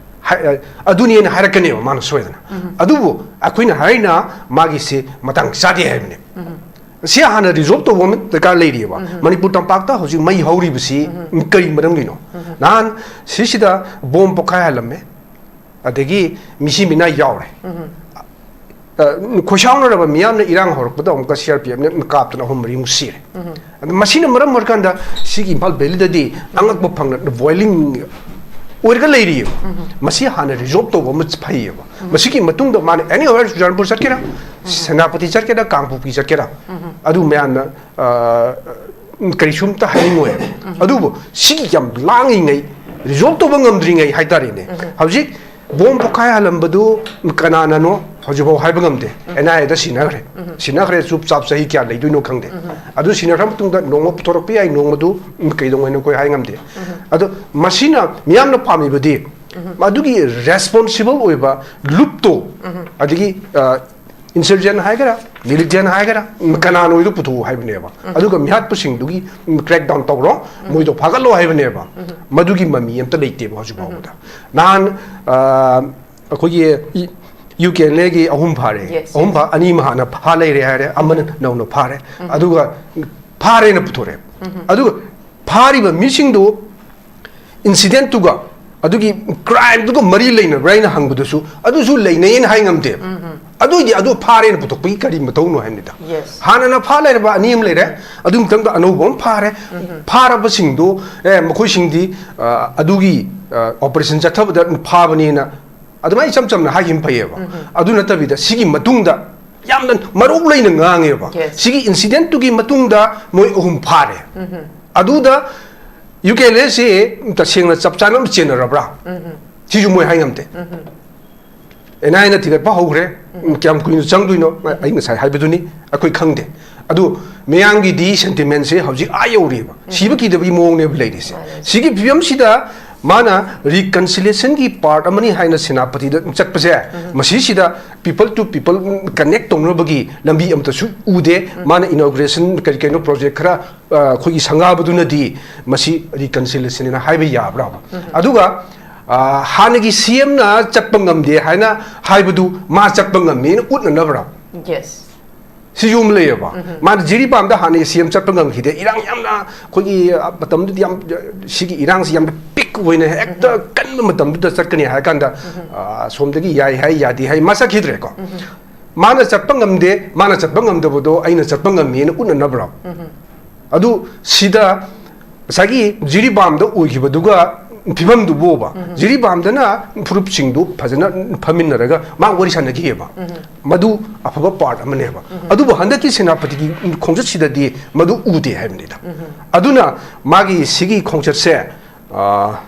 ꯍꯥꯏ-, ꯑ, ꯑꯗꯨꯅꯦꯅ ꯍꯥꯏꯔꯛꯀꯅꯦꯕ ꯃꯥꯅ ꯁꯣꯏꯗꯅ꯫ ꯑꯗꯨꯕꯨ ꯑꯩꯈꯣꯏꯅ ꯍꯥꯏꯔꯤꯅ ꯃꯥꯒꯤꯁꯦ ꯃꯇꯥꯡ ꯆꯥꯗꯦ ꯍꯥꯏꯕꯅꯦ꯫ ꯁꯤ ꯍꯥꯟꯅ resolve ꯇꯧꯕ ꯑꯃ ꯗꯔꯀꯥꯔ ꯂꯩꯔꯤꯑꯕ꯫ ꯃꯅꯤꯄꯨꯔ ꯇꯝꯄꯥꯛꯇ ꯍꯧꯖꯤꯛ ꯃꯩ ꯍꯧꯔꯤꯕꯁꯤ ꯀꯔꯤ ꯃꯔꯝꯒꯤꯅꯣ? ꯅꯍꯥꯟ ꯁꯤꯁꯤꯗ ꯕꯣꯝ ꯄꯣꯈꯥꯏꯍꯜꯂꯝꯃꯦ, ꯑꯗꯒꯤ ꯃꯤꯁꯤ ꯃꯤꯅꯥ ꯌꯥꯎꯔꯦ꯫ ꯑ, ꯈꯣꯏꯁꯥꯎꯅꯔꯕ ꯃꯤꯌꯥꯝꯅ ꯏꯔꯥꯡ ꯍꯧꯔꯛꯄꯗ ꯑꯃꯨꯛꯀ CRPFꯅ ꯀꯥꯞꯇꯅ ꯑꯍꯨꯝ ꯃꯔꯤꯃꯨꯛ ꯁꯤꯔꯦ꯫ ꯑꯗ ꯃꯁꯤꯅ ꯃꯔꯝ ꯑꯣꯏꯔꯀꯥꯟꯗ ꯁꯤꯒꯤ ꯏꯝꯐꯥꯜ ꯚꯦꯂꯤꯗꯗꯤ ꯑꯉꯛꯄ ꯐꯪꯅ boiling ꯑꯣꯏꯔꯒ ꯂꯩꯔꯤꯑꯕ꯫ ꯃꯁꯤ ꯍꯥꯟꯅ resolve ꯇꯧꯕ ꯑꯃ ꯐꯩꯌꯦꯕ꯫ ꯃꯁꯤꯒꯤ ꯃꯇꯨꯡꯗ ꯃꯥꯅ anywhere, ꯆꯨꯔꯆꯥꯟꯄꯨꯔ ꯆꯠꯀꯦꯔꯥ, ꯁꯦꯅꯥꯄꯇꯤ ꯆꯠꯀꯦꯔꯥ, ꯀꯥꯡꯄꯣꯛꯄꯤ ꯆꯠꯀꯦꯔꯥ, ꯑꯗꯨ ꯃꯌꯥꯝꯅ, ꯑ, ꯀꯔꯤꯁꯨꯝꯇ ꯍꯥꯏꯅꯤꯡꯉꯣꯏ꯫ ꯑꯗꯨꯕꯨ ꯁꯤꯒꯤ ꯌꯥꯝ ꯂꯥꯡꯉꯤꯉꯩ, resolve ꯇꯧꯕ ꯉꯝꯗ꯭ꯔꯤꯉꯩ ꯍꯥꯏꯇꯥꯔꯦꯅꯦ, ꯍꯧꯖꯤꯛ ꯕꯣꯝ ꯄꯣꯈꯥꯏꯍꯜꯂꯝꯕꯗꯨ ꯀꯅꯥꯅꯅꯣ ꯍꯧꯖꯤꯛꯐꯥꯎ ꯍꯥꯏꯕ ꯉꯝꯗꯦ꯫ NIAꯗ ꯁꯤꯟꯅꯈ꯭ꯔꯦ꯫ ꯁꯤꯟꯅꯈ꯭ꯔꯦ, ꯆꯨꯞ ꯆꯥꯞ ꯆꯍꯤ ꯀꯌꯥ ꯂꯩꯗꯣꯏꯅꯣ ꯈꯪꯗꯦ꯫ ꯑꯗꯨ ꯁꯤꯟꯅꯈ꯭ꯔ ꯃꯇꯨꯡꯗ ꯅꯣꯡꯃ ꯄꯨꯊꯣꯔꯛꯄ ꯌꯥꯏ, ꯅꯣꯡꯃꯗꯨ ꯀꯩꯗꯧꯉꯩꯅꯣ ꯑꯩꯈꯣꯏ ꯍꯥꯏ ꯉꯝꯗꯦ꯫ ꯑꯗꯣ ꯃꯁꯤꯅ ꯃꯤꯌꯥꯝꯅ ꯄꯥꯝꯃꯤꯕꯗꯤ ꯑꯗꯨꯒꯤ responsible ꯑꯣꯏꯕ ꯂꯨꯞꯇꯣ, ꯑꯗꯒꯤ, ꯑ, insurgent ꯍꯥꯏꯒꯦꯔꯥ, militant ꯍꯥꯏꯒꯦꯔꯥ, ꯀꯅꯥꯅꯣ ꯑꯣꯏꯗꯣ ꯄꯨꯊꯣꯛꯎ ꯍꯥꯏꯕꯅꯦꯕ꯫ ꯑꯗꯨꯒ ꯃꯤꯍꯥꯠꯄꯁꯤꯡꯗꯨꯒꯤ crackdown ꯇꯧꯔꯣ, ꯃꯣꯏꯗꯣ ꯐꯥꯒꯠꯂꯣ ꯍꯥꯏꯕꯅꯦꯕ꯫ ꯃꯗꯨꯒꯤ ꯃꯃꯤ ꯑꯝꯇ ꯂꯩꯇꯦꯕ ꯍꯧꯖꯤꯛ ꯐꯥꯎꯕꯗ꯫ ꯅꯍꯥꯟ, ꯑ, ꯑꯩꯈꯣꯏꯒꯤ UKNAꯒꯤ ꯑꯍꯨꯝ ꯐꯥꯔꯦ꯫ Yes, ꯑꯍꯨꯝ yes. ꯐꯥ-, ꯑꯅꯤ ꯑꯃ ꯍꯥꯟꯅ ꯐꯥ ꯂꯩꯔꯦ ꯍꯥꯏꯔꯦ, ꯑꯃꯅ ꯅꯧꯅ ꯐꯥꯔꯦ꯫ ꯑꯗꯨꯒ ꯐꯥꯔꯦꯅ ꯄꯨꯊꯣꯔꯛꯑꯦ꯫ ꯑꯗꯨꯒ ꯐꯥꯔꯤꯕ ꯃꯤꯁꯤꯡꯗꯨ incidentꯇꯨꯒ ꯑꯗꯨꯒꯤ crimeꯗꯨꯒ ꯃꯔꯤ ꯂꯩꯅꯕ꯭ꯔꯥ ꯍꯥꯏꯅ ꯍꯪꯕꯗꯨꯁꯨ ꯑꯗꯨꯁꯨ ꯂꯩꯅꯩꯅ ꯍꯥꯏ ꯉꯝꯗꯦ꯫ ꯑꯗꯨꯏꯗꯤ ꯑꯗꯨ ꯐꯥꯔꯦꯅ ꯄꯨꯊꯣꯛꯄꯒꯤ ꯀꯔꯤ ꯃꯊꯧꯅꯣ ꯍꯥꯏꯕꯅꯤꯗ꯫ Yes. ꯍꯥꯟꯅꯅ ꯐꯥ ꯂꯩꯔꯕ ꯑꯅꯤ ꯑꯃ ꯂꯩꯔꯦ, ꯑꯗꯨ ꯃꯇꯝꯗ ꯑꯅꯧꯕ ꯑꯃ ꯐꯥꯔꯦ꯫ ꯐꯥꯔꯕꯁꯤꯡꯗꯨ, ꯑꯦ, ꯃꯈꯣꯏꯁꯤꯡꯗꯤ, ꯑ, ꯑꯗꯨꯒꯤ, ꯑ, operation ꯆꯠꯊꯕꯗ ꯐꯥꯕꯅꯦꯅ ꯑꯗꯨꯃꯥꯏꯅ ꯏꯆꯝ ꯆꯝꯅ ꯍꯥꯏꯈꯤꯕ ꯐꯩꯌꯦꯕ꯫ ꯑꯗꯨ ꯅꯠꯇꯕꯤꯗ ꯁꯤꯒꯤ ꯃꯇꯨꯡꯗ ꯌꯥꯝꯅ ꯃꯔꯧ ꯂꯩꯅ ꯉꯥꯡꯉꯦꯕ꯫ Yes. ꯁꯤꯒꯤ incidentꯇꯨꯒꯤ ꯃꯇꯨꯡꯗ ꯃꯣꯏ ꯑꯍꯨꯝ ꯐꯥꯔꯦ꯫ ꯑꯗꯨꯗ UKNAꯁꯤ ꯇꯁꯦꯡꯅ ꯆꯞ ꯆꯥꯅ ꯑꯃ ꯆꯦꯟꯅꯔꯕ꯭ꯔꯥ? ꯁꯤꯁꯨ ꯃꯣꯏ ꯍꯥꯏ ꯉꯝꯗꯦ꯫ NIAꯅ ꯊꯤꯒꯠꯄ ꯍꯧꯈ꯭ꯔꯦ꯫ ꯀꯌꯥꯝ ꯀꯨꯏꯅ ꯆꯪꯗꯣꯏꯅꯣ? ꯑꯩ ꯉꯁꯥꯏ ꯍꯥꯏꯕꯗꯨꯅꯤ, ꯑꯩꯈꯣꯏ ꯈꯪꯗꯦ꯫ ꯑꯗꯨ ꯃꯤꯌꯥꯝꯒꯤꯗꯤ sentimentꯁꯦ ꯍꯧꯖꯤꯛ ꯑꯥ ꯌꯧꯔꯤꯕ, ꯁꯤꯕ ꯀꯤꯗꯕꯒꯤ ꯃꯑꯣꯡꯅꯦꯕ ꯂꯩꯔꯤꯁꯦ꯫ ꯃꯥꯅꯦ꯫ ꯁꯤꯒꯤ ꯐꯤꯕꯝꯁꯤꯗ ꯃꯥꯅ ꯔꯤꯀꯟꯁꯤꯂꯤꯌꯦꯁꯟꯒꯤ ꯄꯥꯔꯠ ꯑꯃꯅꯤ ꯍꯥꯏꯅ ꯁꯦꯅꯥꯄꯇꯤꯗ ꯆꯠꯄꯁꯦ, ꯃꯁꯤꯁꯤꯗ ꯄꯤꯄꯜ ꯇꯨ ꯄꯤꯄꯜ ꯀꯅꯦꯛ ꯇꯧꯅꯕꯒꯤ ꯂꯝꯕꯤ ꯑꯃꯠꯇꯁꯨ ꯎꯗꯦ꯫ ꯃꯥꯅ ꯏꯅꯣꯒ꯭ꯔꯦꯁꯟ ꯀꯔꯤ ꯀꯩꯅꯣ ꯄ꯭ꯔꯣꯖꯦꯛ ꯈꯔ, ꯑ, ꯑꯩꯈꯣꯏꯒꯤ ꯁꯪꯒꯥꯕꯗꯨꯅꯗꯤ ꯃꯁꯤ ꯔꯤꯀꯟꯁꯤꯂꯤꯌꯦꯁꯟꯅ ꯍꯥꯏꯕ ꯌꯥꯕ꯭ꯔꯥ? ꯑꯗꯨꯒ, ꯑ, ꯍꯥꯟꯅꯒꯤ ꯁꯤ ꯑꯦꯝꯅ ꯆꯠꯄ ꯉꯝꯗꯦ ꯍꯥꯏꯅ ꯍꯥꯏꯕꯗꯨ ꯃꯥ ꯆꯠꯄ ꯉꯝꯃꯦꯅ ꯎꯠꯅꯅꯕ꯭ꯔꯥ? ꯌꯦꯁ꯫ ꯁꯤꯁꯨ ꯑꯃ ꯂꯩꯌꯦꯕ꯫ ꯃꯥꯅ ꯖꯤꯔꯤꯕꯥꯝꯗ ꯍꯥꯟꯅ ꯁꯤ ꯑꯦꯝ ꯆꯠꯄ ꯉꯝꯈꯤꯗꯦ, ꯏꯔꯥꯡ ꯌꯥꯝꯅ, ꯑꯩꯈꯣꯏꯒꯤ, ꯑ, ꯃꯇꯝꯗꯨꯗꯤ ꯌꯥꯝ, ꯁꯤꯒꯤ ꯏꯔꯥꯡꯁꯤ ꯌꯥꯝꯅ ꯄꯤꯛ ꯑꯣꯏꯅ ꯍꯦꯛꯇ ꯀꯟꯕ ꯃꯇꯝꯗꯨꯗ ꯆꯠꯀꯅꯤ ꯍꯥꯏꯔ ꯀꯥꯟꯗ, ꯑ, ꯁꯣꯝꯗꯒꯤ ꯌꯥꯏ ꯍꯥꯏ ꯌꯥꯗꯦ ꯍꯥꯏ ꯃꯥ ꯆꯠꯈꯤꯗ꯭ꯔꯦꯀꯣ꯫ ꯃꯥꯅ ꯆꯠꯄ ꯉꯝꯗꯦ, ꯃꯥꯅ ꯆꯠꯄ ꯉꯝꯗꯕꯗꯣ ꯑꯩꯅ ꯆꯠꯄ ꯉꯝꯃꯦꯅ ꯎꯠꯅꯅꯕ꯭ꯔꯣ? ꯑꯗꯨ ꯁꯤꯗ ꯉꯁꯥꯏꯒꯤ ꯖꯤꯔꯤꯕꯥꯝꯗ ꯑꯣꯏꯈꯤꯕꯗꯨꯒ ꯐꯤꯕꯝꯗꯨꯕꯨꯕ, ꯖꯤꯔꯤꯕꯥꯝꯗꯅ ꯐꯨꯔꯨꯞꯁꯤꯡꯗꯨ ꯐꯖꯅ ꯐꯝꯃꯤꯟꯅꯔꯒ ꯃꯥ ꯋꯥꯔꯤ ꯁꯥꯟꯅꯈꯤꯑꯕ꯫ ꯃꯗꯨ ꯑꯐꯕ ꯄꯥꯔꯠ ꯑꯃꯅꯦꯕ꯫ ꯑꯗꯨꯕꯨ ꯍꯟꯗꯛꯀꯤ ꯁꯦꯅꯥꯄꯇꯤꯒꯤ ꯈꯣꯡꯆꯠꯁꯤꯗꯗꯤ ꯃꯗꯨ ꯎꯗꯦ ꯍꯥꯏꯕꯅꯤꯗ꯫ ꯑꯗꯨꯅ ꯃꯥꯒꯤ ꯁꯤꯒꯤ ꯈꯣꯡꯆꯠꯁꯦ, ꯑ,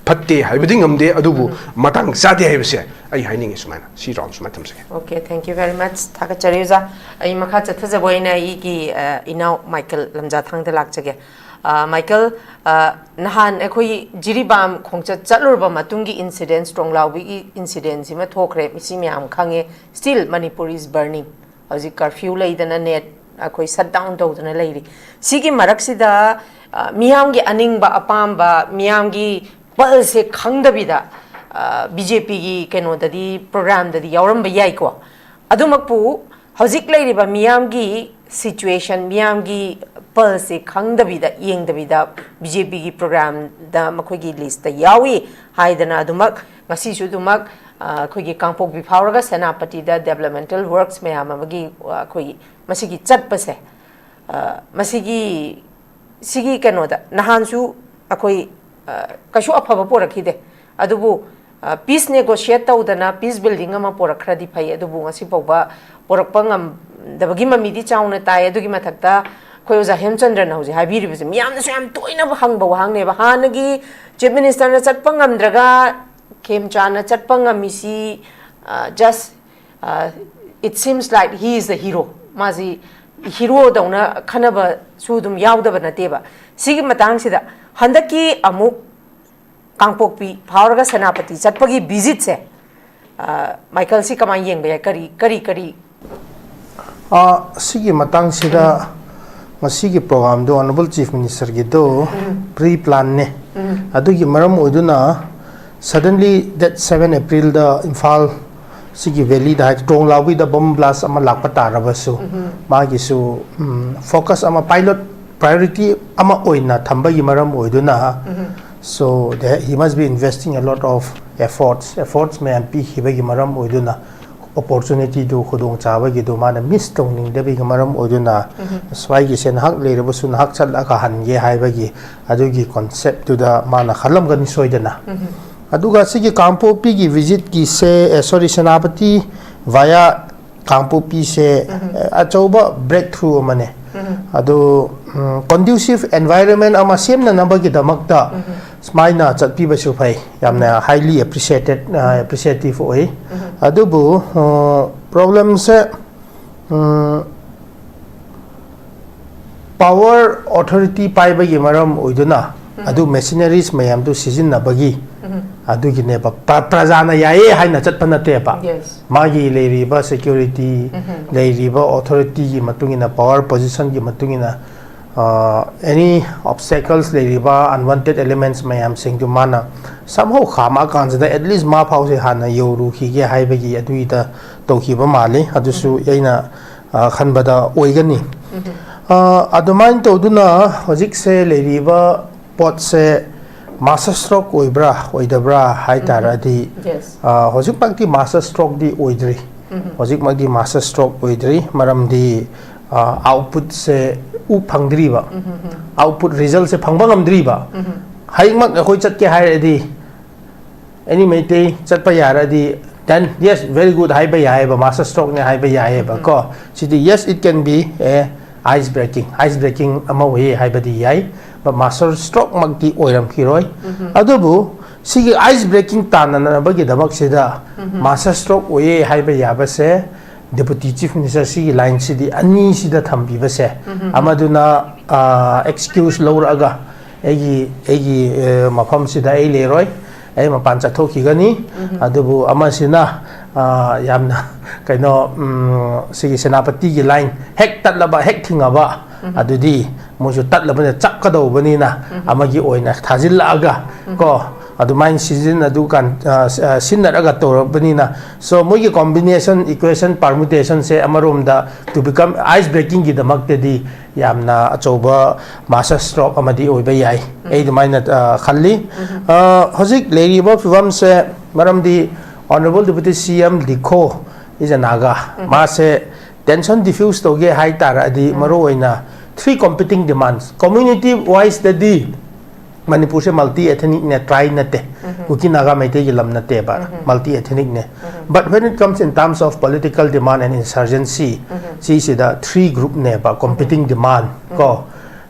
ꯐꯠꯇꯦ ꯍꯥꯏꯕꯗꯤ ꯉꯝꯗꯦ, ꯑꯗꯨꯕꯨ ꯃꯇꯥꯡ ꯆꯥꯗꯦ ꯍꯥꯏꯕꯁꯦ ꯑꯩ ꯍꯥꯏꯅꯤꯡꯉꯤ꯫ ꯁꯨꯃꯥꯏꯅ ꯁꯤ ꯔꯥꯎꯟ ꯁꯨꯃꯥꯏꯅ ꯊꯝꯖꯒꯦ꯫ Okay, thank you very much. ꯊꯥꯒꯠꯆꯔꯤ ꯑꯣꯖꯥ꯫ ꯑꯩ ꯃꯈꯥ ꯆꯠꯊꯖꯕ ꯑꯣꯏꯅ ꯑꯩꯒꯤ, ꯑ, ꯏꯅꯥꯎ ꯃꯥꯏꯀꯦꯜ ꯂꯝꯖꯥꯊꯥꯡꯗ ꯂꯥꯛꯆꯒꯦ꯫ ꯑ, ꯃꯥꯏꯀꯦꯜ, ꯑ, ꯅꯍꯥꯟ ꯑꯩꯈꯣꯏ ꯖꯤꯔꯤꯕꯥꯝ ꯈꯣꯡꯆꯠ ꯆꯠꯂꯨꯔꯕ ꯃꯇꯨꯡꯒꯤ ꯏꯟꯁꯤꯗꯦꯟꯁ, ꯇ꯭ꯔꯣꯡꯂꯥꯎꯕꯤꯒꯤ ꯏꯟꯁꯤꯗꯦꯟꯁ ꯑꯃ ꯊꯣꯛꯈ꯭ꯔꯦ, ꯃꯁꯤ ꯃꯌꯥꯝ ꯈꯪꯉꯦ꯫ Still Manipur is burning. ꯍꯧꯖꯤꯛ ꯀꯔꯐ꯭ꯌꯨ ꯂꯩꯗꯅ ꯅꯦꯠ ꯑꯩꯈꯣꯏ ꯁꯠ ꯗꯥꯎꯟ ꯇꯧꯗꯅ ꯂꯩꯔꯤ꯫ ꯁꯤꯒꯤ ꯃꯔꯛꯁꯤꯗ, ꯑ, ꯃꯤꯌꯥꯝꯒꯤ ꯑꯅꯤꯡꯕ ꯑꯄꯥꯝꯕ, ꯃꯤꯌꯥꯝꯒꯤ ꯄꯜꯁꯁꯦ ꯈꯪꯗꯕꯤꯗ, ꯑ, ꯕꯤ ꯖꯦ ꯄꯤꯒꯤ ꯀꯩꯅꯣꯗꯗꯤ, ꯄ꯭ꯔꯣꯒ꯭ꯔꯥꯝꯗꯗꯤ ꯌꯥꯎꯔꯝꯕ ꯌꯥꯏꯀꯣ꯫ ꯑꯗꯨꯃꯛꯄꯨ ꯍꯧꯖꯤꯛ ꯂꯩꯔꯤꯕ ꯃꯤꯌꯥꯝꯒꯤ ꯁꯤꯆꯨꯋꯦꯁꯟ, ꯃꯤꯌꯥꯝꯒꯤ ꯄꯜꯁꯁꯦ ꯈꯪꯗꯕꯤꯗ, ꯌꯦꯡꯗꯕꯤꯗ ꯕꯤ ꯖꯦ ꯄꯤꯒꯤ ꯄ꯭ꯔꯣꯒ꯭ꯔꯥꯝꯗ ꯃꯈꯣꯏꯒꯤ ꯂꯤꯁꯇ ꯌꯥꯎꯏ ꯍꯥꯏꯗꯅ ꯑꯗꯨꯃꯛ ꯉꯁꯤꯁꯨ ꯑꯗꯨꯃꯛ, ꯑ, ꯑꯩꯈꯣꯏꯒꯤ ꯀꯥꯡꯄꯣꯛꯄꯤ ꯐꯥꯎꯔꯒ ꯁꯦꯅꯥꯄꯇꯤꯗ ꯗꯦꯕꯂꯞꯃꯦꯟꯇꯦꯜ ꯋꯔꯛꯁ ꯃꯌꯥꯝ ꯑꯃꯒꯤ, ꯑ, ꯑꯩꯈꯣꯏꯒꯤ ꯃꯁꯤꯒꯤ ꯆꯠꯄꯁꯦ, ꯑ, ꯃꯁꯤꯒꯤ, ꯁꯤꯒꯤ ꯀꯩꯅꯣꯗ ꯅꯍꯥꯟꯁꯨ ꯑꯩꯈꯣꯏ, ꯑ, ꯀꯩꯁꯨ ꯑꯐꯕ ꯄꯨꯔꯛꯈꯤꯗꯦ꯫ ꯑꯗꯨꯕꯨ, ꯑ, ꯄꯤꯁ ꯅꯦꯒꯣꯁꯤꯌꯦꯠ ꯇꯧꯗꯅ ꯄꯤꯁ ꯕꯤꯜꯗꯤꯡ ꯑꯃ ꯄꯨꯔꯛꯈ꯭ꯔꯗꯤ ꯐꯩ, ꯑꯗꯨꯕꯨ ꯉꯁꯤ ꯐꯥꯎꯕ ꯄꯨꯔꯛꯄ ꯉꯝꯗꯕꯒꯤ ꯃꯃꯤꯗꯤ ꯆꯥꯎꯅ ꯇꯥꯏ꯫ ꯑꯗꯨꯒꯤ ꯃꯊꯛꯇ ꯑꯩꯈꯣꯏ ꯑꯣꯖꯥ ꯍꯦꯝꯆꯟꯗ꯭ꯔꯅ ꯍꯧꯖꯤꯛ ꯍꯥꯏꯕꯤꯔꯤꯕꯁꯦ ꯃꯤꯌꯥꯝꯅꯁꯨ ꯌꯥꯝ ꯇꯣꯏꯅ ꯍꯪꯕ ꯋꯥꯍꯪꯅꯦꯕ꯫ ꯍꯥꯟꯅꯒꯤ ꯆꯤꯐ ꯃꯤꯅꯤꯁꯇꯔꯅ ꯆꯠꯄ ꯉꯝꯗ꯭ꯔꯒ ꯈꯦꯝꯆꯥꯟꯅ ꯆꯠꯄ ꯉꯝꯃꯤꯁꯤ, ꯑ, just, ꯑ, it seems like he is the hero꯫ ꯃꯥꯁꯤ ꯍꯤꯔꯣꯗꯧꯅ ꯈꯟꯅꯕꯁꯨ ꯑꯗꯨꯝ ꯌꯥꯎꯗꯕ ꯅꯠꯇꯦꯕ꯫ ꯁꯤꯒꯤ ꯃꯇꯥꯡꯁꯤꯗ ꯍꯟꯗꯛꯀꯤ ꯑꯃꯨꯛ ꯀꯥꯡꯄꯣꯛꯄꯤ ꯐꯥꯎꯔꯒ ꯁꯦꯅꯥꯄꯇꯤ ꯆꯠꯄꯒꯤ ꯚꯤꯖꯤꯠꯁꯦ, ꯃꯥꯏꯀꯜꯁꯤ ꯀꯃꯥꯏꯅ ꯌꯦꯡꯕ ꯌꯥꯏ? ꯀꯔꯤ ꯀꯔꯤ ꯀꯔꯤ? ꯁꯤꯒꯤ ꯃꯇꯥꯡꯁꯤꯗ ꯉꯁꯤꯒꯤ ꯄ꯭ꯔꯣꯒꯥꯝꯗꯣ ꯑꯣꯅꯔꯦꯕꯜ ꯆꯤꯐ ꯃꯤꯅꯤꯁꯇꯔꯒꯤꯗꯣ ꯄ꯭ꯔꯤ ꯄ꯭ꯂꯥꯟꯅꯦ꯫ ꯑꯗꯨꯒꯤ ꯃꯔꯝ ꯑꯣꯏꯗꯨꯅ ꯁꯗꯟꯂꯤ ꯗꯦꯠ ꯁꯕꯦꯟ ꯑꯦꯄ꯭ꯔꯤꯜꯗ ꯏꯝꯐꯥꯜ ꯁꯤꯒꯤ ꯚꯦꯂꯤꯗ ꯍꯥꯏꯗꯤ ꯇ꯭ꯔꯣꯡ ꯂꯥꯎꯕꯤꯗ ꯕꯝ ꯕ꯭ꯂꯥꯁ ꯑꯃ ꯂꯥꯛꯄ ꯇꯥꯔꯕꯁꯨ ꯃꯥꯒꯤꯁꯨ ꯐꯣꯀꯁ ꯑꯃ ꯄꯥꯏꯂꯣꯠ ꯄ꯭ꯔꯥꯏꯌꯣꯔꯤꯇꯤ ꯑꯃ ꯑꯣꯏꯅ ꯊꯝꯕꯒꯤ ꯃꯔꯝ ꯑꯣꯏꯗꯨꯅ, so he must be investing a lot of efforts, efforts ꯃꯌꯥꯝ ꯄꯤꯈꯤꯕꯒꯤ ꯃꯔꯝ ꯑꯣꯏꯗꯨꯅ ꯑꯣꯄꯣꯔꯆꯨꯅꯤꯇꯤꯗꯨ, ꯈꯨꯗꯣꯡꯆꯥꯕꯒꯤꯗꯨ ꯃꯥꯅ ꯃꯤꯁ ꯇꯧꯅꯤꯡꯗꯕꯒꯤ ꯃꯔꯝ ꯑꯣꯏꯗꯨꯅ ꯁ꯭ꯋꯥꯏꯒꯤꯁꯦ ꯅꯍꯥꯛ ꯂꯩꯔꯕꯁꯨ ꯅꯍꯥꯛ ꯆꯠꯂꯒ ꯍꯟꯒꯦ ꯍꯥꯏꯕꯒꯤ ꯑꯗꯨꯒꯤ ꯀꯣꯟꯁꯦꯞꯇꯨꯗ ꯃꯥꯅ ꯈꯜꯂꯝꯒꯅꯤ ꯁꯣꯏꯗꯅ꯫ ꯑꯗꯨꯒ ꯁꯤꯒꯤ ꯀꯥꯡꯄꯣꯛꯄꯤꯒꯤ ꯚꯤꯖꯤꯠꯀꯤꯁꯦ, ꯑꯦ, ꯁꯣꯔꯤ, ꯁꯦꯅꯥꯄꯇꯤ ꯚꯥꯌꯥ ꯀꯥꯡꯄꯣꯛꯄꯤꯁꯦ ꯑꯆꯧꯕ ꯕ꯭ꯔꯦꯛ ꯊ꯭ꯔꯨ ꯑꯃꯅꯦ꯫ ꯑꯗꯨ ꯀꯣꯟꯗ꯭ꯌꯨꯁꯤꯞ ꯑꯦꯟꯚꯥꯏꯔꯟꯃꯦꯟ ꯑꯃ ꯁꯦꯝꯅꯅꯕꯒꯤꯗꯃꯛꯇ ꯁꯨꯃꯥꯏꯅ ꯆꯠꯄꯤꯕꯁꯨ ꯐꯩ, ꯌꯥꯝꯅ ꯍꯥꯏꯂꯤ ꯑꯦꯄ꯭ꯔꯤꯁꯤꯌꯦꯇꯦꯠ ꯑꯦꯄ꯭ꯔꯤꯁꯤꯌꯦꯇꯤꯞ ꯑꯣꯏ꯫ ꯑꯗꯨꯕꯨ ꯄ꯭ꯔꯣꯕ꯭ꯂꯦꯝꯁꯦ ꯄꯥꯋꯔ ꯑꯣꯊꯣꯔꯤꯇꯤ ꯄꯥꯏꯕꯒꯤ ꯃꯔꯝ ꯑꯣꯏꯗꯨꯅ ꯑꯗꯨ ꯃꯦꯁꯤꯅꯔꯤꯁ ꯃꯌꯥꯝꯗꯨ ꯁꯤꯖꯤꯟꯅꯕꯒꯤ ꯑꯗꯨꯒꯤꯅꯦꯕ꯫ ꯄ꯭ꯔ- ꯄ꯭ꯔꯖꯥꯅ ꯌꯥꯏꯌꯦ ꯍꯥꯏꯅ ꯆꯠꯄ ꯅꯠꯇꯦꯕ꯫ Yes. ꯃꯥꯒꯤ ꯂꯩꯔꯤꯕ ꯁꯦꯀ꯭ꯌꯨꯔꯤꯇꯤ, ꯂꯩꯔꯤꯕ ꯑꯣꯊꯣꯔꯤꯇꯤꯒꯤ ꯃꯇꯨꯡ ꯏꯟꯅ, ꯄꯥꯋꯔ ꯄꯣꯖꯤꯁꯟꯒꯤ ꯃꯇꯨꯡ ꯏꯟꯅ, ꯑꯦꯅꯤ ꯑꯣꯕꯁꯇꯦꯀꯜꯁ ꯂꯩꯔꯤꯕ, ꯑꯟꯋꯥꯟꯇꯦꯠ ꯑꯦꯂꯤꯃꯦꯟꯠꯁ ꯃꯌꯥꯝꯁꯤꯡꯗꯨ ꯃꯥꯅ ꯁꯝꯍꯧ ꯈꯥꯝꯃꯛꯑꯀꯥꯟꯁꯤꯗ ꯑꯦꯠꯂꯤꯁ ꯃꯥ ꯐꯥꯎꯁꯦ ꯍꯥꯟꯅ ꯌꯧꯔꯨꯈꯤꯒꯦ ꯍꯥꯏꯕꯒꯤ ꯑꯗꯨꯒꯤꯗ ꯇꯧꯈꯤꯕ ꯃꯥꯜꯂꯤ꯫ ꯑꯗꯨꯁꯨ ꯑꯩꯅ ꯑ, ꯈꯟꯕꯗ ꯑꯣꯏꯒꯅꯤ꯫ ꯑ, ꯑꯗꯨꯃꯥꯏꯅ ꯇꯧꯗꯨꯅ ꯍꯧꯖꯤꯛꯁꯦ ꯂꯩꯔꯤꯕ ꯄꯣꯠꯁꯦ ꯃꯥꯁꯇꯔ ꯁ꯭ꯇ꯭ꯔꯣꯛ ꯑꯣꯏꯕ꯭ꯔꯥ ꯑꯣꯏꯗꯕ꯭ꯔꯥ ꯍꯥꯏ ꯇꯥꯔꯗꯤ, Yes. ꯑ, ꯍꯧꯖꯤꯛꯃꯛꯇꯤ ꯃꯥꯁꯇꯔ ꯁ꯭ꯇ꯭ꯔꯣꯛꯇꯤ ꯑꯣꯏꯗ꯭ꯔꯤ꯫ ꯍꯧꯖꯤꯛꯃꯛꯇꯤ ꯃꯥꯁꯇꯔ ꯁ꯭ꯇ꯭ꯔꯣꯛ ꯑꯣꯏꯗ꯭ꯔꯤ, ꯃꯔꯝꯗꯤ ꯑꯥꯎꯠꯄꯨꯠꯁꯦ ꯎ ꯐꯪꯗ꯭ꯔꯤꯕ, ꯑꯥꯎꯠꯄꯨꯠ ꯔꯤꯖꯜꯁꯦ ꯐꯪꯕ ꯉꯝꯗ꯭ꯔꯤꯕ꯫ ꯍꯌꯦꯡꯃꯛ ꯑꯩꯈꯣꯏ ꯆꯠꯀꯦ ꯍꯥꯏꯔꯗꯤ, ꯑꯦꯅꯤ ꯃꯩꯇꯩ ꯆꯠꯄ ꯌꯥꯔꯗꯤ, then yes, very good ꯍꯥꯏꯕ ꯌꯥꯏꯑꯕ, ꯃꯥꯁꯇꯔ ꯁ꯭ꯇ꯭ꯔꯣꯛꯅꯦ ꯍꯥꯏꯕ ꯌꯥꯏꯑꯕ ꯀꯣ꯫ ꯁꯤꯗꯤ yes, it can be a ice breaking, ice breaking ꯑꯃ ꯑꯣꯏꯌꯦ ꯍꯥꯏꯕꯗꯤ ꯌꯥꯏ, but ꯃꯥꯁꯇꯔ ꯁ꯭ꯇ꯭ꯔꯣꯛꯃꯛꯇꯤ ꯑꯣꯏꯔꯝꯈꯤꯔꯣꯏ꯫ ꯑꯗꯨꯕꯨ ꯁꯤꯒꯤ ꯑꯥꯏꯁ ꯕ꯭ꯔꯦꯀꯤꯡ ꯇꯥꯟꯅꯅꯕꯒꯤꯗꯃꯛꯁꯤꯗ ꯃꯥꯁꯇꯔ ꯁ꯭ꯇ꯭ꯔꯣꯛ ꯑꯣꯏꯌꯦ ꯍꯥꯏꯕ ꯌꯥꯕꯁꯦ ꯗꯦꯄꯨꯇꯤ ꯆꯤꯐ ꯃꯤꯅꯤꯁꯇꯔ ꯁꯤꯒꯤ ꯂꯥꯏꯟꯁꯤꯗꯤ ꯑꯅꯤꯁꯤꯗ ꯊꯝꯕꯤꯕꯁꯦ, ꯑꯃꯗꯨꯅ ꯑꯦꯛꯁꯀ꯭ꯌꯨꯁ ꯂꯧꯔꯛꯑꯒ ꯑꯩꯒꯤ ꯑꯩꯒꯤ ꯑ, ꯃꯐꯝꯁꯤꯗ ꯑꯩ ꯂꯩꯔꯣꯏ꯫ ꯑꯩ ꯃꯄꯥꯟ ꯆꯠꯊꯣꯛꯈꯤꯒꯅꯤ꯫ ꯑꯗꯨꯕꯨ ꯑꯃꯁꯤꯅ ꯑ, ꯌꯥꯝꯅ ꯀꯩꯅꯣ, ꯎꯝ, ꯁꯤꯒꯤ ꯁꯦꯅꯥꯄꯇꯤꯒꯤ line ꯍꯦꯛ ꯇꯠꯂꯕ, ꯍꯦꯛ ꯊꯤꯡꯉꯕ, ꯑꯗꯨꯗꯤ ꯃꯣꯏꯁꯨ ꯇꯠꯂꯕꯅꯤꯅ ꯆꯞꯀꯗꯧꯕꯅꯤꯅ ꯑꯃꯒꯤ ꯑꯣꯏꯅ ꯊꯥꯖꯤꯜꯂꯛꯑꯒ ꯀꯣ, ꯑꯗꯨꯃꯥꯏꯅ ꯁꯤꯖꯤꯟꯅꯗꯨ ꯀꯥꯟ-, ꯑ, ꯁ-, ꯑ, ꯁꯤꯟꯅꯔꯒ ꯇꯧꯔꯕꯅꯤꯅ, so ꯃꯣꯏꯒꯤ combination, equation, permutationꯁꯦ ꯑꯃꯔꯣꯝꯗ to become ice breakingꯒꯤꯗꯃꯛꯇꯗꯤ ꯌꯥꯝꯅ ꯑꯆꯧꯕ master stroke ꯑꯃꯗꯤ ꯑꯣꯏꯕ ꯌꯥꯏ꯫ ꯑꯩ ꯑꯗꯨꯃꯥꯏꯅ, ꯑ, ꯈꯜꯂꯤ꯫ ꯑ, ꯍꯧꯖꯤꯛ ꯂꯩꯔꯤꯕ ꯐꯤꯕꯝꯁꯦ, ꯃꯔꯝꯗꯤ Honourable Deputy C M Dikho is a Naga, ꯃꯥꯁꯦ tension diffuse ꯇꯧꯒꯦ ꯍꯥꯏ ꯇꯥꯔꯗꯤ, ꯃꯔꯨꯑꯣꯏꯅ three competing demands, community wiseꯇꯗꯤ ꯃꯅꯤꯄꯨꯔꯁꯦ multi ethnicꯅꯦ, tri ꯅꯠꯇꯦ꯫ ꯀꯨꯀꯤ ꯅꯥꯒꯥ ꯃꯩꯇꯩꯒꯤ ꯂꯝ ꯅꯠꯇꯦꯕ, multi ethnicꯅꯦ꯫ But when it comes in terms of political demand and insurgency, ꯁꯤꯁꯤꯗ three groupꯅꯦꯕ competing demand ꯀꯣ,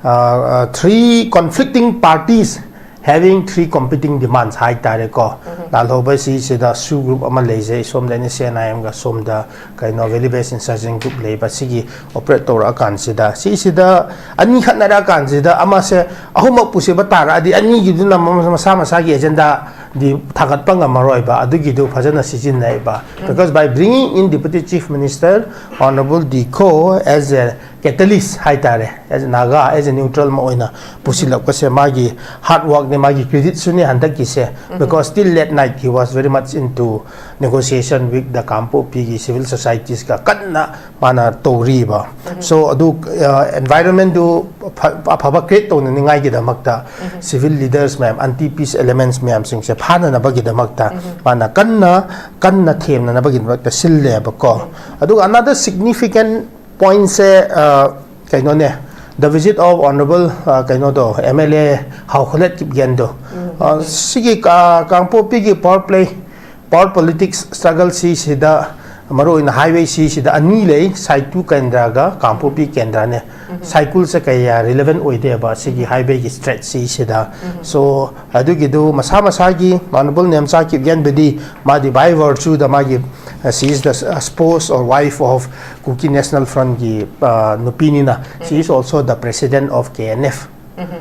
ꯑ, ꯑ, three conflicting parties having three competing demands ꯍꯥꯏ ꯇꯥꯔꯦꯀꯣ꯫ ꯂꯥꯜꯍꯧꯕ ꯁꯤꯁꯤꯗ SoO group ꯑꯃ ꯂꯩꯖꯩ, ꯁꯣꯝꯗ ꯑꯩꯅ C N I Mꯒ, ꯁꯣꯝꯗ ꯀꯩꯅꯣ, Valley Based Insurgent Group ꯂꯩꯕ, ꯁꯤꯒꯤ operate ꯇꯧꯔꯛꯑꯀꯥꯟꯁꯤꯗ, ꯁꯤꯁꯤꯗ ꯑꯅꯤ ꯈꯠꯅꯔꯛꯑꯀꯥꯟꯁꯤꯗ ꯑꯃꯁꯦ ꯑꯍꯨꯝꯃꯛ ꯄꯨꯁꯤꯕ ꯇꯥꯔꯛꯑꯗꯤ ꯑꯅꯤꯒꯤꯗꯨꯅ ꯃ-, ꯃꯁꯥ ꯃꯁꯥꯒꯤ agendaꯗꯤ ꯊꯥꯡꯒꯠꯄ ꯉꯝꯃꯔꯣꯏꯕ꯫ ꯑꯗꯨꯒꯤꯗꯨ ꯐꯖꯅ ꯁꯤꯖꯤꯟꯅꯩꯕ꯫ Because by bringing in Deputy Chief Minister Honourable Dikho as a catalyst ꯍꯥꯏ ꯇꯥꯔꯦ, as a Naga, as a neutral ꯑꯃ ꯑꯣꯏꯅ ꯄꯨꯁꯤꯜꯂꯛꯄꯁꯦ, ꯃꯥꯒꯤ hard workꯅꯦ, ꯃꯥꯒꯤ creditꯁꯨꯅꯦ ꯍꯟꯗꯛꯀꯤꯁꯦ꯫ Because till late night he was very much into negotiation with the ꯀꯥꯡꯄꯣꯛꯄꯤꯒꯤ civil societiesꯀ ꯀꯟꯅ ꯃꯥꯅ ꯇꯧꯔꯤꯕ꯫ So ꯑꯗꯨ, ꯑ, environmentꯗꯨ ꯐ-, ꯑꯐꯕ create ꯇꯧꯅꯅꯤꯡꯉꯥꯏꯒꯤꯗꯃꯛꯇ civil leaders ꯃꯌꯥꯝ, anti peace elements ꯃꯌꯥꯝꯁꯤꯡꯁꯦ ꯐꯥꯅꯅꯕꯒꯤꯗꯃꯛꯇ ꯃꯥꯅ ꯀꯟꯅ, ꯀꯟꯅ ꯊꯦꯝꯅꯅꯕꯒꯤꯗꯃꯛꯇ ꯁꯤꯜꯂꯦꯕꯀꯣ꯫ ꯑꯗꯨꯒ another significant pointꯁꯦ, ꯑ, ꯀꯩꯅꯣꯅꯦ, the visit of Honourable, ꯑ, ꯀꯩꯅꯣꯗꯣ, M L A ꯍꯥꯎꯈꯣꯂꯦꯠ ꯀꯤꯞꯒꯦꯟꯗꯣ꯫ ꯑ, ꯁꯤꯒꯤ ꯀꯥ-, ꯀꯥꯡꯄꯣꯛꯄꯤꯒꯤ power play, power politics struggle ꯁꯤꯁꯤꯗ, ꯃꯔꯨꯑꯣꯏꯅ highway ꯁꯤꯁꯤꯗ ꯑꯅꯤ ꯂꯩ, ꯁꯥꯏꯇꯨ ꯀꯦꯟꯗ꯭ꯔꯒ ꯀꯥꯡꯄꯣꯛꯄꯤ ꯀꯦꯟꯗ꯭ꯔꯅꯦ꯫ ꯁꯥꯏꯀꯨꯜꯁꯦ ꯀꯌꯥ relevant ꯑꯣꯏꯗꯦꯕ ꯁꯤꯒꯤ highwayꯒꯤ stretch ꯁꯤꯁꯤꯗ꯫ So ꯑꯗꯨꯒꯤꯗꯨ ꯃꯁꯥ ꯃꯁꯥꯒꯤ Honourable ꯅꯦꯝꯆꯥ ꯀꯤꯞꯒꯦꯟꯕꯨꯗꯤ ꯃꯥꯗꯤ by virtueꯗ ꯃꯥꯒꯤ, uh, she is the, uh, spouse or wife of Kuki National Frontꯀꯤ, uh, ꯅꯨꯄꯤꯅꯤꯅ, she is also the president of K N F꯫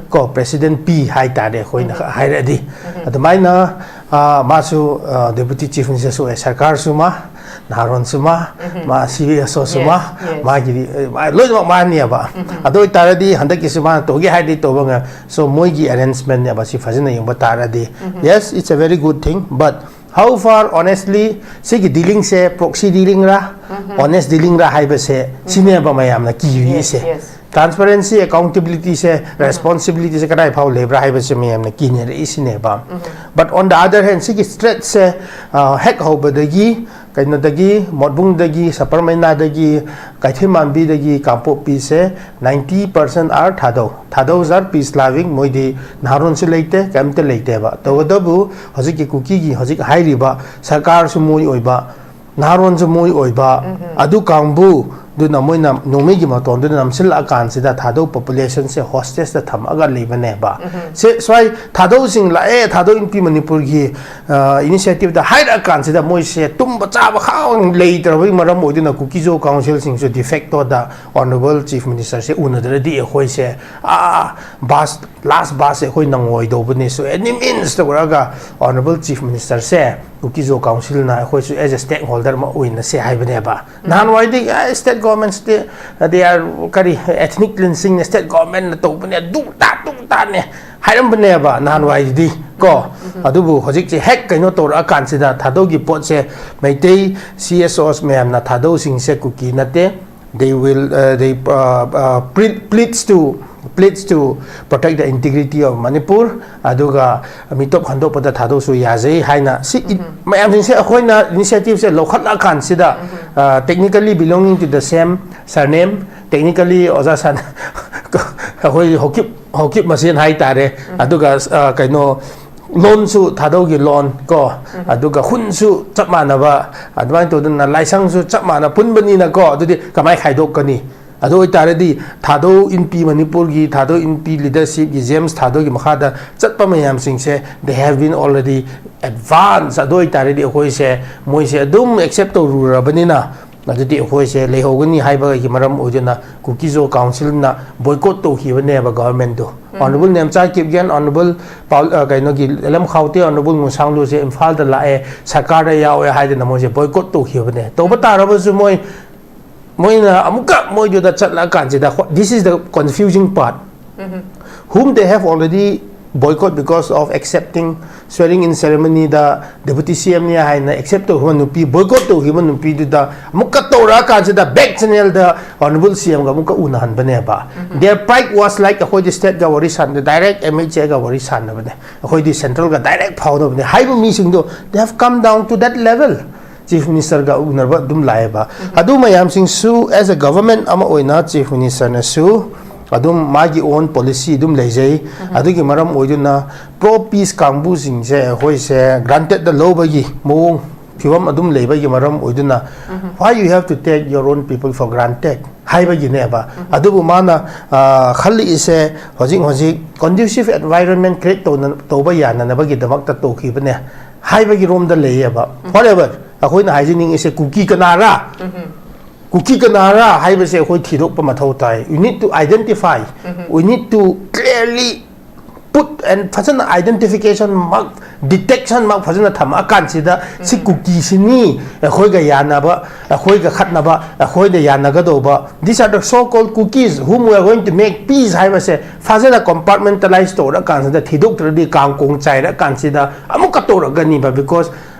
ꯀꯣ, ꯄ꯭ꯔꯦꯁꯤꯗꯦꯟ ꯄꯤ ꯍꯥꯏꯇꯥꯔꯦ ꯑꯩꯈꯣꯏꯅ ꯍꯥꯏꯔꯗꯤ꯫ ꯑꯗꯨꯃꯥꯏꯅ, ꯑ, ꯃꯥꯁꯨ, ꯑ, ꯗꯦꯄꯨꯇꯤ ꯆꯤꯐ ꯃꯤꯅꯤꯁꯇꯔꯁꯨ ꯑꯣꯏ, ꯁꯔꯀꯥꯔꯁꯨ ꯃꯥ, ꯅꯍꯥꯔꯣꯟꯁꯨ ꯃꯥ, ꯃꯥ ꯁꯤ ꯕꯤ ꯑꯦꯁ ꯑꯣꯁꯨ ꯃꯥ, ꯃꯥꯒꯤꯗꯤ, ꯑ, ꯃꯥ ꯂꯣꯏꯅꯃꯛ ꯃꯥꯅꯦꯕ꯫ ꯑꯗꯨ ꯑꯣꯏꯇꯥꯔꯗꯤ ꯍꯟꯗꯛꯀꯤꯁꯤ ꯃꯥꯅ ꯇꯧꯒꯦ ꯍꯥꯏꯔꯗꯤ ꯇꯧꯕ ꯉꯝ-, so ꯃꯣꯏꯒꯤ ꯑꯦꯔꯦꯟꯖꯃꯦꯟꯅꯦꯕ ꯁꯤ ꯐꯖꯅ ꯌꯦꯡꯕ ꯇꯥꯔꯗꯤ꯫ Yes, it's a very good thing, but how far honestly ꯁꯤꯒꯤ ꯗꯤꯂꯤꯡꯁꯦ ꯄ꯭ꯔꯣꯛꯁꯤ ꯗꯤꯂꯤꯡꯔꯥ, ꯑꯣꯅꯦꯁ ꯗꯤꯂꯤꯡꯔꯥ ꯍꯥꯏꯕꯁꯦ ꯁꯤꯅꯦꯕ ꯃꯌꯥꯝꯅ ꯀꯤꯔꯤꯁꯦ꯫ Yes, yes. ꯇ꯭ꯔꯥꯟꯁꯄꯔꯦꯟꯁꯤ, ꯑꯦꯀꯥꯎꯟꯇꯦꯕꯤꯂꯤꯇꯤꯁꯦ, ꯔꯦꯁꯄꯣꯟꯁꯤꯕꯤꯂꯤꯇꯤꯁꯦ ꯀꯗꯥꯏ ꯐꯥꯎ ꯂꯩꯕ꯭ꯔꯥ ꯍꯥꯏꯕꯁꯦ ꯃꯌꯥꯝꯅ ꯀꯤꯅꯔꯛꯏꯁꯤꯅꯦꯕ꯫ But on the other hand, ꯁꯤꯒꯤ ꯊ꯭ꯔꯦꯠꯁꯦ, ꯑ, ꯍꯦꯛ ꯍꯧꯕꯗꯒꯤ, ꯀꯩꯅꯣꯗꯒꯤ, ꯃꯣꯠꯕꯨꯡꯗꯒꯤ, ꯁꯄꯔ ꯃꯩꯅꯥꯗꯒꯤ, ꯀꯩꯊꯦꯜ ꯃꯥꯟꯕꯤꯗꯒꯤ ꯀꯥꯡꯄꯣꯛꯄꯤꯁꯦ ninety percent are ꯊꯥꯗꯧ꯫ ꯊꯥꯗꯧ ꯖꯥꯠ ꯄꯤꯁ ꯂꯥꯚꯤꯡ, ꯃꯣꯏꯗꯤ ꯅꯍꯥꯔꯣꯟꯁꯨ ꯂꯩꯇꯦ, ꯀꯩꯝꯇ ꯂꯩꯇꯦꯕ꯫ ꯇꯧꯕꯇꯕꯨ ꯍꯧꯖꯤꯛꯀꯤ ꯀꯨꯀꯤꯒꯤ ꯍꯧꯖꯤꯛ ꯍꯥꯏꯔꯤꯕ ꯁꯔꯀꯥꯔꯁꯨ ꯃꯣꯏ ꯑꯣꯏꯕ, ꯅꯍꯥꯔꯣꯟꯁꯨ ꯃꯣꯏ ꯑꯣꯏꯕ, ꯑꯗꯨ ꯀꯥꯡꯕꯨꯗꯨꯅ ꯃꯣꯏꯅ ꯅꯣꯡꯃꯩꯒꯤ ꯃꯇꯣꯟꯗꯨꯗ ꯅꯝꯁꯤꯜꯂꯛꯑꯀꯥꯟꯁꯤꯗ ꯊꯥꯗꯧ ꯄꯣꯄꯨꯂꯦꯁꯟꯁꯦ ꯍꯣꯁꯇꯦꯖꯇ ꯊꯝꯃꯒ ꯂꯩꯕꯅꯦꯕ꯫ ꯁꯦ, ꯁ꯭ꯋꯥꯏ ꯊꯥꯗꯧꯁꯤꯡ ꯂꯥꯛꯑꯦ, ꯊꯥꯗꯧ ꯏꯟꯄꯤ ꯃꯅꯤꯄꯨꯔꯒꯤ, ꯑ, ꯏꯅꯤꯁꯤꯌꯦꯇꯤꯞꯇ ꯍꯥꯏꯔꯛꯑꯀꯥꯟꯁꯤꯗ ꯃꯣꯏꯁꯦ ꯇꯨꯝꯕ ꯆꯥꯕ ꯈꯥꯡ ꯂꯩꯇ꯭ꯔꯕꯒꯤ ꯃꯔꯝ ꯑꯣꯏꯗꯨꯅ ꯀꯨꯀꯤꯖꯣ ꯀꯥꯎꯟꯁꯤꯜꯁꯤꯡꯁꯨ ꯗꯤꯐꯦꯛꯇꯣꯗ ꯑꯣꯅꯔꯦꯕꯜ ꯆꯤꯐ ꯃꯤꯅꯤꯁꯇꯔꯁꯦ ꯎꯅꯗ꯭ꯔꯗꯤ ꯑꯩꯈꯣꯏꯁꯦ, ꯑꯥ, ꯕꯥꯁ, ꯂꯥꯁ ꯕꯥꯁꯁꯦ ꯑꯩꯈꯣꯏ ꯅꯪꯉꯣꯏꯗꯧꯕꯅꯤ꯫ So any means ꯇꯧꯔꯒ ꯑꯣꯅꯔꯦꯕꯜ ꯆꯤꯐ ꯃꯤꯅꯤꯁꯇꯔꯁꯦ ꯀꯨꯀꯤꯖꯣ ꯀꯥꯎꯟꯁꯤꯜꯅ ꯑꯩꯈꯣꯏꯁꯨ as a stakeholder ꯑꯃ ꯑꯣꯏꯅꯁꯦ ꯍꯥꯏꯕꯅꯦꯕ꯫ ꯅꯍꯥꯟꯋꯥꯏꯗꯤ, "ꯑꯦ, ꯁ꯭ꯇꯦꯠ ꯒꯣꯔꯃꯦꯟꯁꯇꯤ, they are, ꯀꯔꯤ, ethnic cleansingꯅ ꯁ꯭ꯇꯦꯠ ꯒꯣꯔꯃꯦꯟꯅ ꯇꯧꯕꯅꯦ, ꯑꯗꯨ ꯇꯥ, ꯑꯗꯨ ꯇꯥꯅꯦ" ꯍꯥꯏꯔꯝꯕꯅꯦꯕ ꯅꯍꯥꯟꯋꯥꯏꯗꯤ ꯀꯣ꯫ ꯑꯗꯨꯕꯨ ꯍꯧꯖꯤꯛꯁꯦ ꯍꯦꯛ ꯀꯩꯅꯣ ꯇꯧꯔꯛꯑꯀꯥꯟꯁꯤꯗ ꯊꯥꯗꯧꯒꯤ ꯄꯣꯠꯁꯦ ꯃꯩꯇꯩ ꯁꯤ ꯑꯦꯁ ꯑꯣꯁ ꯃꯌꯥꯝꯅ ꯊꯥꯗꯧꯁꯤꯡꯁꯦ ꯀꯨꯀꯤ ꯅꯠꯇꯦ, they will, uh, they, uh, uh, plead, pleads to, pleads to protect the integrity of Manipur, ꯑꯗꯨꯒ ꯃꯤꯇꯣꯞ ꯈꯟꯗꯣꯛꯄꯗ ꯊꯥꯗꯧꯁꯨ ꯌꯥꯖꯩ ꯍꯥꯏꯅ ꯁꯤ ꯃꯌꯥꯝꯁꯤꯡꯁꯦ ꯑꯩꯈꯣꯏꯅ ꯏꯅꯤꯁꯤꯌꯦꯇꯤꯞꯁꯦ ꯂꯧꯈꯠꯂꯛꯑꯀꯥꯟꯁꯤꯗ, technically belonging to the same surname, technically ꯑꯣꯖꯥ ꯁꯟ-, ꯑꯩꯈꯣꯏ ꯍꯧꯀꯤꯞ, ꯍꯧꯀꯤꯞ ꯃꯁꯦꯟ ꯍꯥꯏꯇꯥꯔꯦ꯫ ꯑꯗꯨꯒ, ꯑ, ꯀꯩꯅꯣ, ꯂꯣꯟꯁꯨ ꯊꯥꯗꯧꯒꯤ ꯂꯣꯟ ꯀꯣ, ꯑꯗꯨꯒ ꯈꯨꯟꯁꯨ ꯆꯞ ꯃꯥꯟꯅꯕ, ꯑꯗꯨꯃꯥꯏꯅ ꯇꯧꯗꯅ ꯂꯥꯏꯁꯪꯁꯨ ꯆꯞ ꯃꯥꯟꯅ ꯄꯨꯟꯕꯅꯤꯅꯀꯣ, ꯑꯗꯨꯗꯤ ꯀꯃꯥꯏꯅ ꯈꯥꯏꯗꯣꯛꯀꯅꯤ? ꯑꯗꯨ ꯑꯣꯏꯇꯥꯔꯗꯤ ꯊꯥꯗꯧ ꯏꯟꯄꯤ ꯃꯅꯤꯄꯨꯔꯒꯤ, ꯊꯥꯗꯧ ꯏꯟꯄꯤ ꯂꯤꯗꯔꯁꯤꯞꯀꯤ, ꯖꯦꯝꯁ ꯊꯥꯗꯧꯒꯤ ꯃꯈꯥꯗ ꯆꯠꯄ ꯃꯌꯥꯝꯁꯤꯡꯁꯦ, they have been already advance꯫ ꯑꯗꯨ ꯑꯣꯏꯇꯥꯔꯗꯤ ꯑꯩꯈꯣꯏꯁꯦ, ꯃꯣꯏꯁꯦ ꯑꯗꯨꯝ ꯑꯦꯛꯁꯦꯞ ꯇꯧꯔꯨꯔꯕꯅꯤꯅ, ꯑꯗꯨꯗꯤ ꯑꯩꯈꯣꯏꯁꯦ ꯂꯩꯍꯧꯒꯅꯤ ꯍꯥꯏꯕꯒꯤ ꯃꯔꯝ ꯑꯣꯏꯗꯨꯅ ꯀꯨꯀꯤꯖꯣ ꯀꯥꯎꯟꯁꯤꯜꯅ boycott ꯇꯧꯈꯤꯕꯅꯦꯕ ꯒꯚꯔꯟꯃꯦꯟꯠꯇꯨ꯫ Honourable Nemcha Kipgen, honourable ꯄꯥꯎ-, ꯑ, ꯀꯩꯅꯣꯒꯤ ꯂꯦꯂꯝ ꯈꯥꯎꯇꯦ, ꯑꯣꯅꯔꯦꯕꯜ ꯃꯨꯁꯥꯡꯂꯨꯁꯦ ꯏꯝꯐꯥꯜꯗ ꯂꯥꯛꯑꯦ, ꯁꯔꯀꯥꯔꯗ ꯌꯥꯎꯑꯦ ꯍꯥꯏꯗꯅ ꯃꯣꯏꯁꯦ ꯕꯣꯏꯀꯣꯠ ꯇꯧꯈꯤꯕꯅꯦ꯫ ꯇꯧꯕ ꯇꯥꯔꯕꯁꯨ ꯃꯣꯏ, ꯃꯣꯏꯅ ꯑꯃꯨꯛꯀ ꯃꯣꯏꯗꯨꯗ ꯆꯠꯂꯀꯥꯟꯁꯤꯗ, this is the confusing part, whom they have already boycott because of accepting swearing in ceremonyꯗ deputy CMꯅꯤ ꯍꯥꯏꯅ accept ꯇꯧꯈꯤꯕ ꯅꯨꯄꯤ, ꯕꯣꯏꯀꯣꯠ ꯇꯧꯈꯤꯕ ꯅꯨꯄꯤꯗꯨꯗ ꯑꯃꯨꯛꯀ ꯇꯧꯔꯛꯑꯀꯥꯟꯁꯤꯗ back channelꯗ ꯑꯣꯅꯔꯦꯕꯜ CMꯒ ꯑꯃꯨꯛꯀ ꯎꯅꯍꯟꯕꯅꯦꯕ꯫ Their pride was like, ꯑꯩꯈꯣꯏꯗꯤ stateꯒ ꯋꯥꯔꯤ ꯁꯥꯟꯅꯗꯦ, direct MHAꯒ ꯋꯥꯔꯤ ꯁꯥꯟꯅꯕꯅꯦ, ꯑꯩꯈꯣꯏꯗꯤ centralꯒ direct ꯐꯥꯎꯅꯕꯅꯦ ꯍꯥꯏꯕ ꯃꯤꯁꯤꯡꯗꯣ, they have come down to that level꯫ Chief Ministerꯒ ꯎꯅꯕ ꯑꯗꯨꯝ ꯂꯥꯛꯑꯦꯕ꯫ ꯑꯗꯨ ꯃꯌꯥꯝꯁꯤꯡꯁꯨ as a government ꯑꯃ ꯑꯣꯏꯅ Chief Ministerꯅꯁꯨ ꯑꯗꯨꯝ ꯃꯥꯒꯤ own policy ꯑꯗꯨꯝ ꯂꯩꯖꯩ꯫ ꯑꯗꯨꯒꯤ ꯃꯔꯝ ꯑꯣꯏꯗꯨꯅ pro peace ꯀꯥꯡꯕꯨꯁꯤꯡꯁꯦ ꯑꯩꯈꯣꯏꯁꯦ grantedꯇ ꯂꯧꯕꯒꯤ ꯃꯑꯣꯡ ꯐꯤꯕꯝ ꯑꯗꯨꯝ ꯂꯩꯕꯒꯤ ꯃꯔꯝ ꯑꯣꯏꯗꯨꯅ, why you have to take your own people for granted ꯍꯥꯏꯕꯒꯤꯅꯦꯕ꯫ ꯑꯗꯨꯕꯨ ꯃꯥꯅ, ꯑ, ꯈꯜꯂꯛꯏꯁꯦ ꯍꯧꯖꯤꯛ ꯍꯧꯖꯤꯛ conducive environment create ꯇꯧꯅ-, ꯇꯧꯕ ꯌꯥꯅꯅꯕꯒꯤꯗꯃꯛꯇ ꯇꯧꯈꯤꯕꯅꯦ ꯍꯥꯏꯕꯒꯤ ꯔꯣꯝꯗ ꯂꯩꯌꯦꯕ꯫ However, ꯑꯩꯈꯣꯏꯅ ꯍꯥꯏꯖꯅꯤꯡꯉꯤꯁꯦ ꯀꯨꯀꯤ ꯀꯅꯥꯔꯥ? ꯀꯨꯀꯤ ꯀꯅꯥꯔꯥ ꯍꯥꯏꯕꯁꯦ ꯑꯩꯈꯣꯏ ꯊꯤꯗꯣꯛꯄ ꯃꯊꯧ ꯇꯥꯏ꯫ We need to identify, we need to clearly put and ꯐꯖꯅ identification ꯃꯛ, detection ꯃꯛ ꯐꯖꯅ ꯊꯝꯃꯛꯑꯀꯥꯟꯁꯤꯗ ꯁꯤ ꯀꯨꯀꯤꯁꯤꯅꯤ, ꯑꯩꯈꯣꯏꯒ ꯌꯥꯅꯕ, ꯑꯩꯈꯣꯏꯒ ꯈꯠꯅꯕ, ꯑꯩꯈꯣꯏꯗ ꯌꯥꯅꯒꯗꯧꯕ, these are the so called Kukis whom we are going to make peace ꯍꯥꯏꯕꯁꯦ ꯐꯖꯅ compartmentalize ꯇꯧꯔꯀꯥꯟꯁꯤꯗ, ꯊꯤꯗꯣꯛꯇ꯭ꯔꯗꯤ ꯀꯥꯡ ꯀꯣꯡ ꯆꯥꯏꯔꯀꯥꯟꯁꯤꯗ ꯑꯃꯨꯛꯀ ꯇꯧꯔꯛꯀꯅꯤꯕ꯫ Because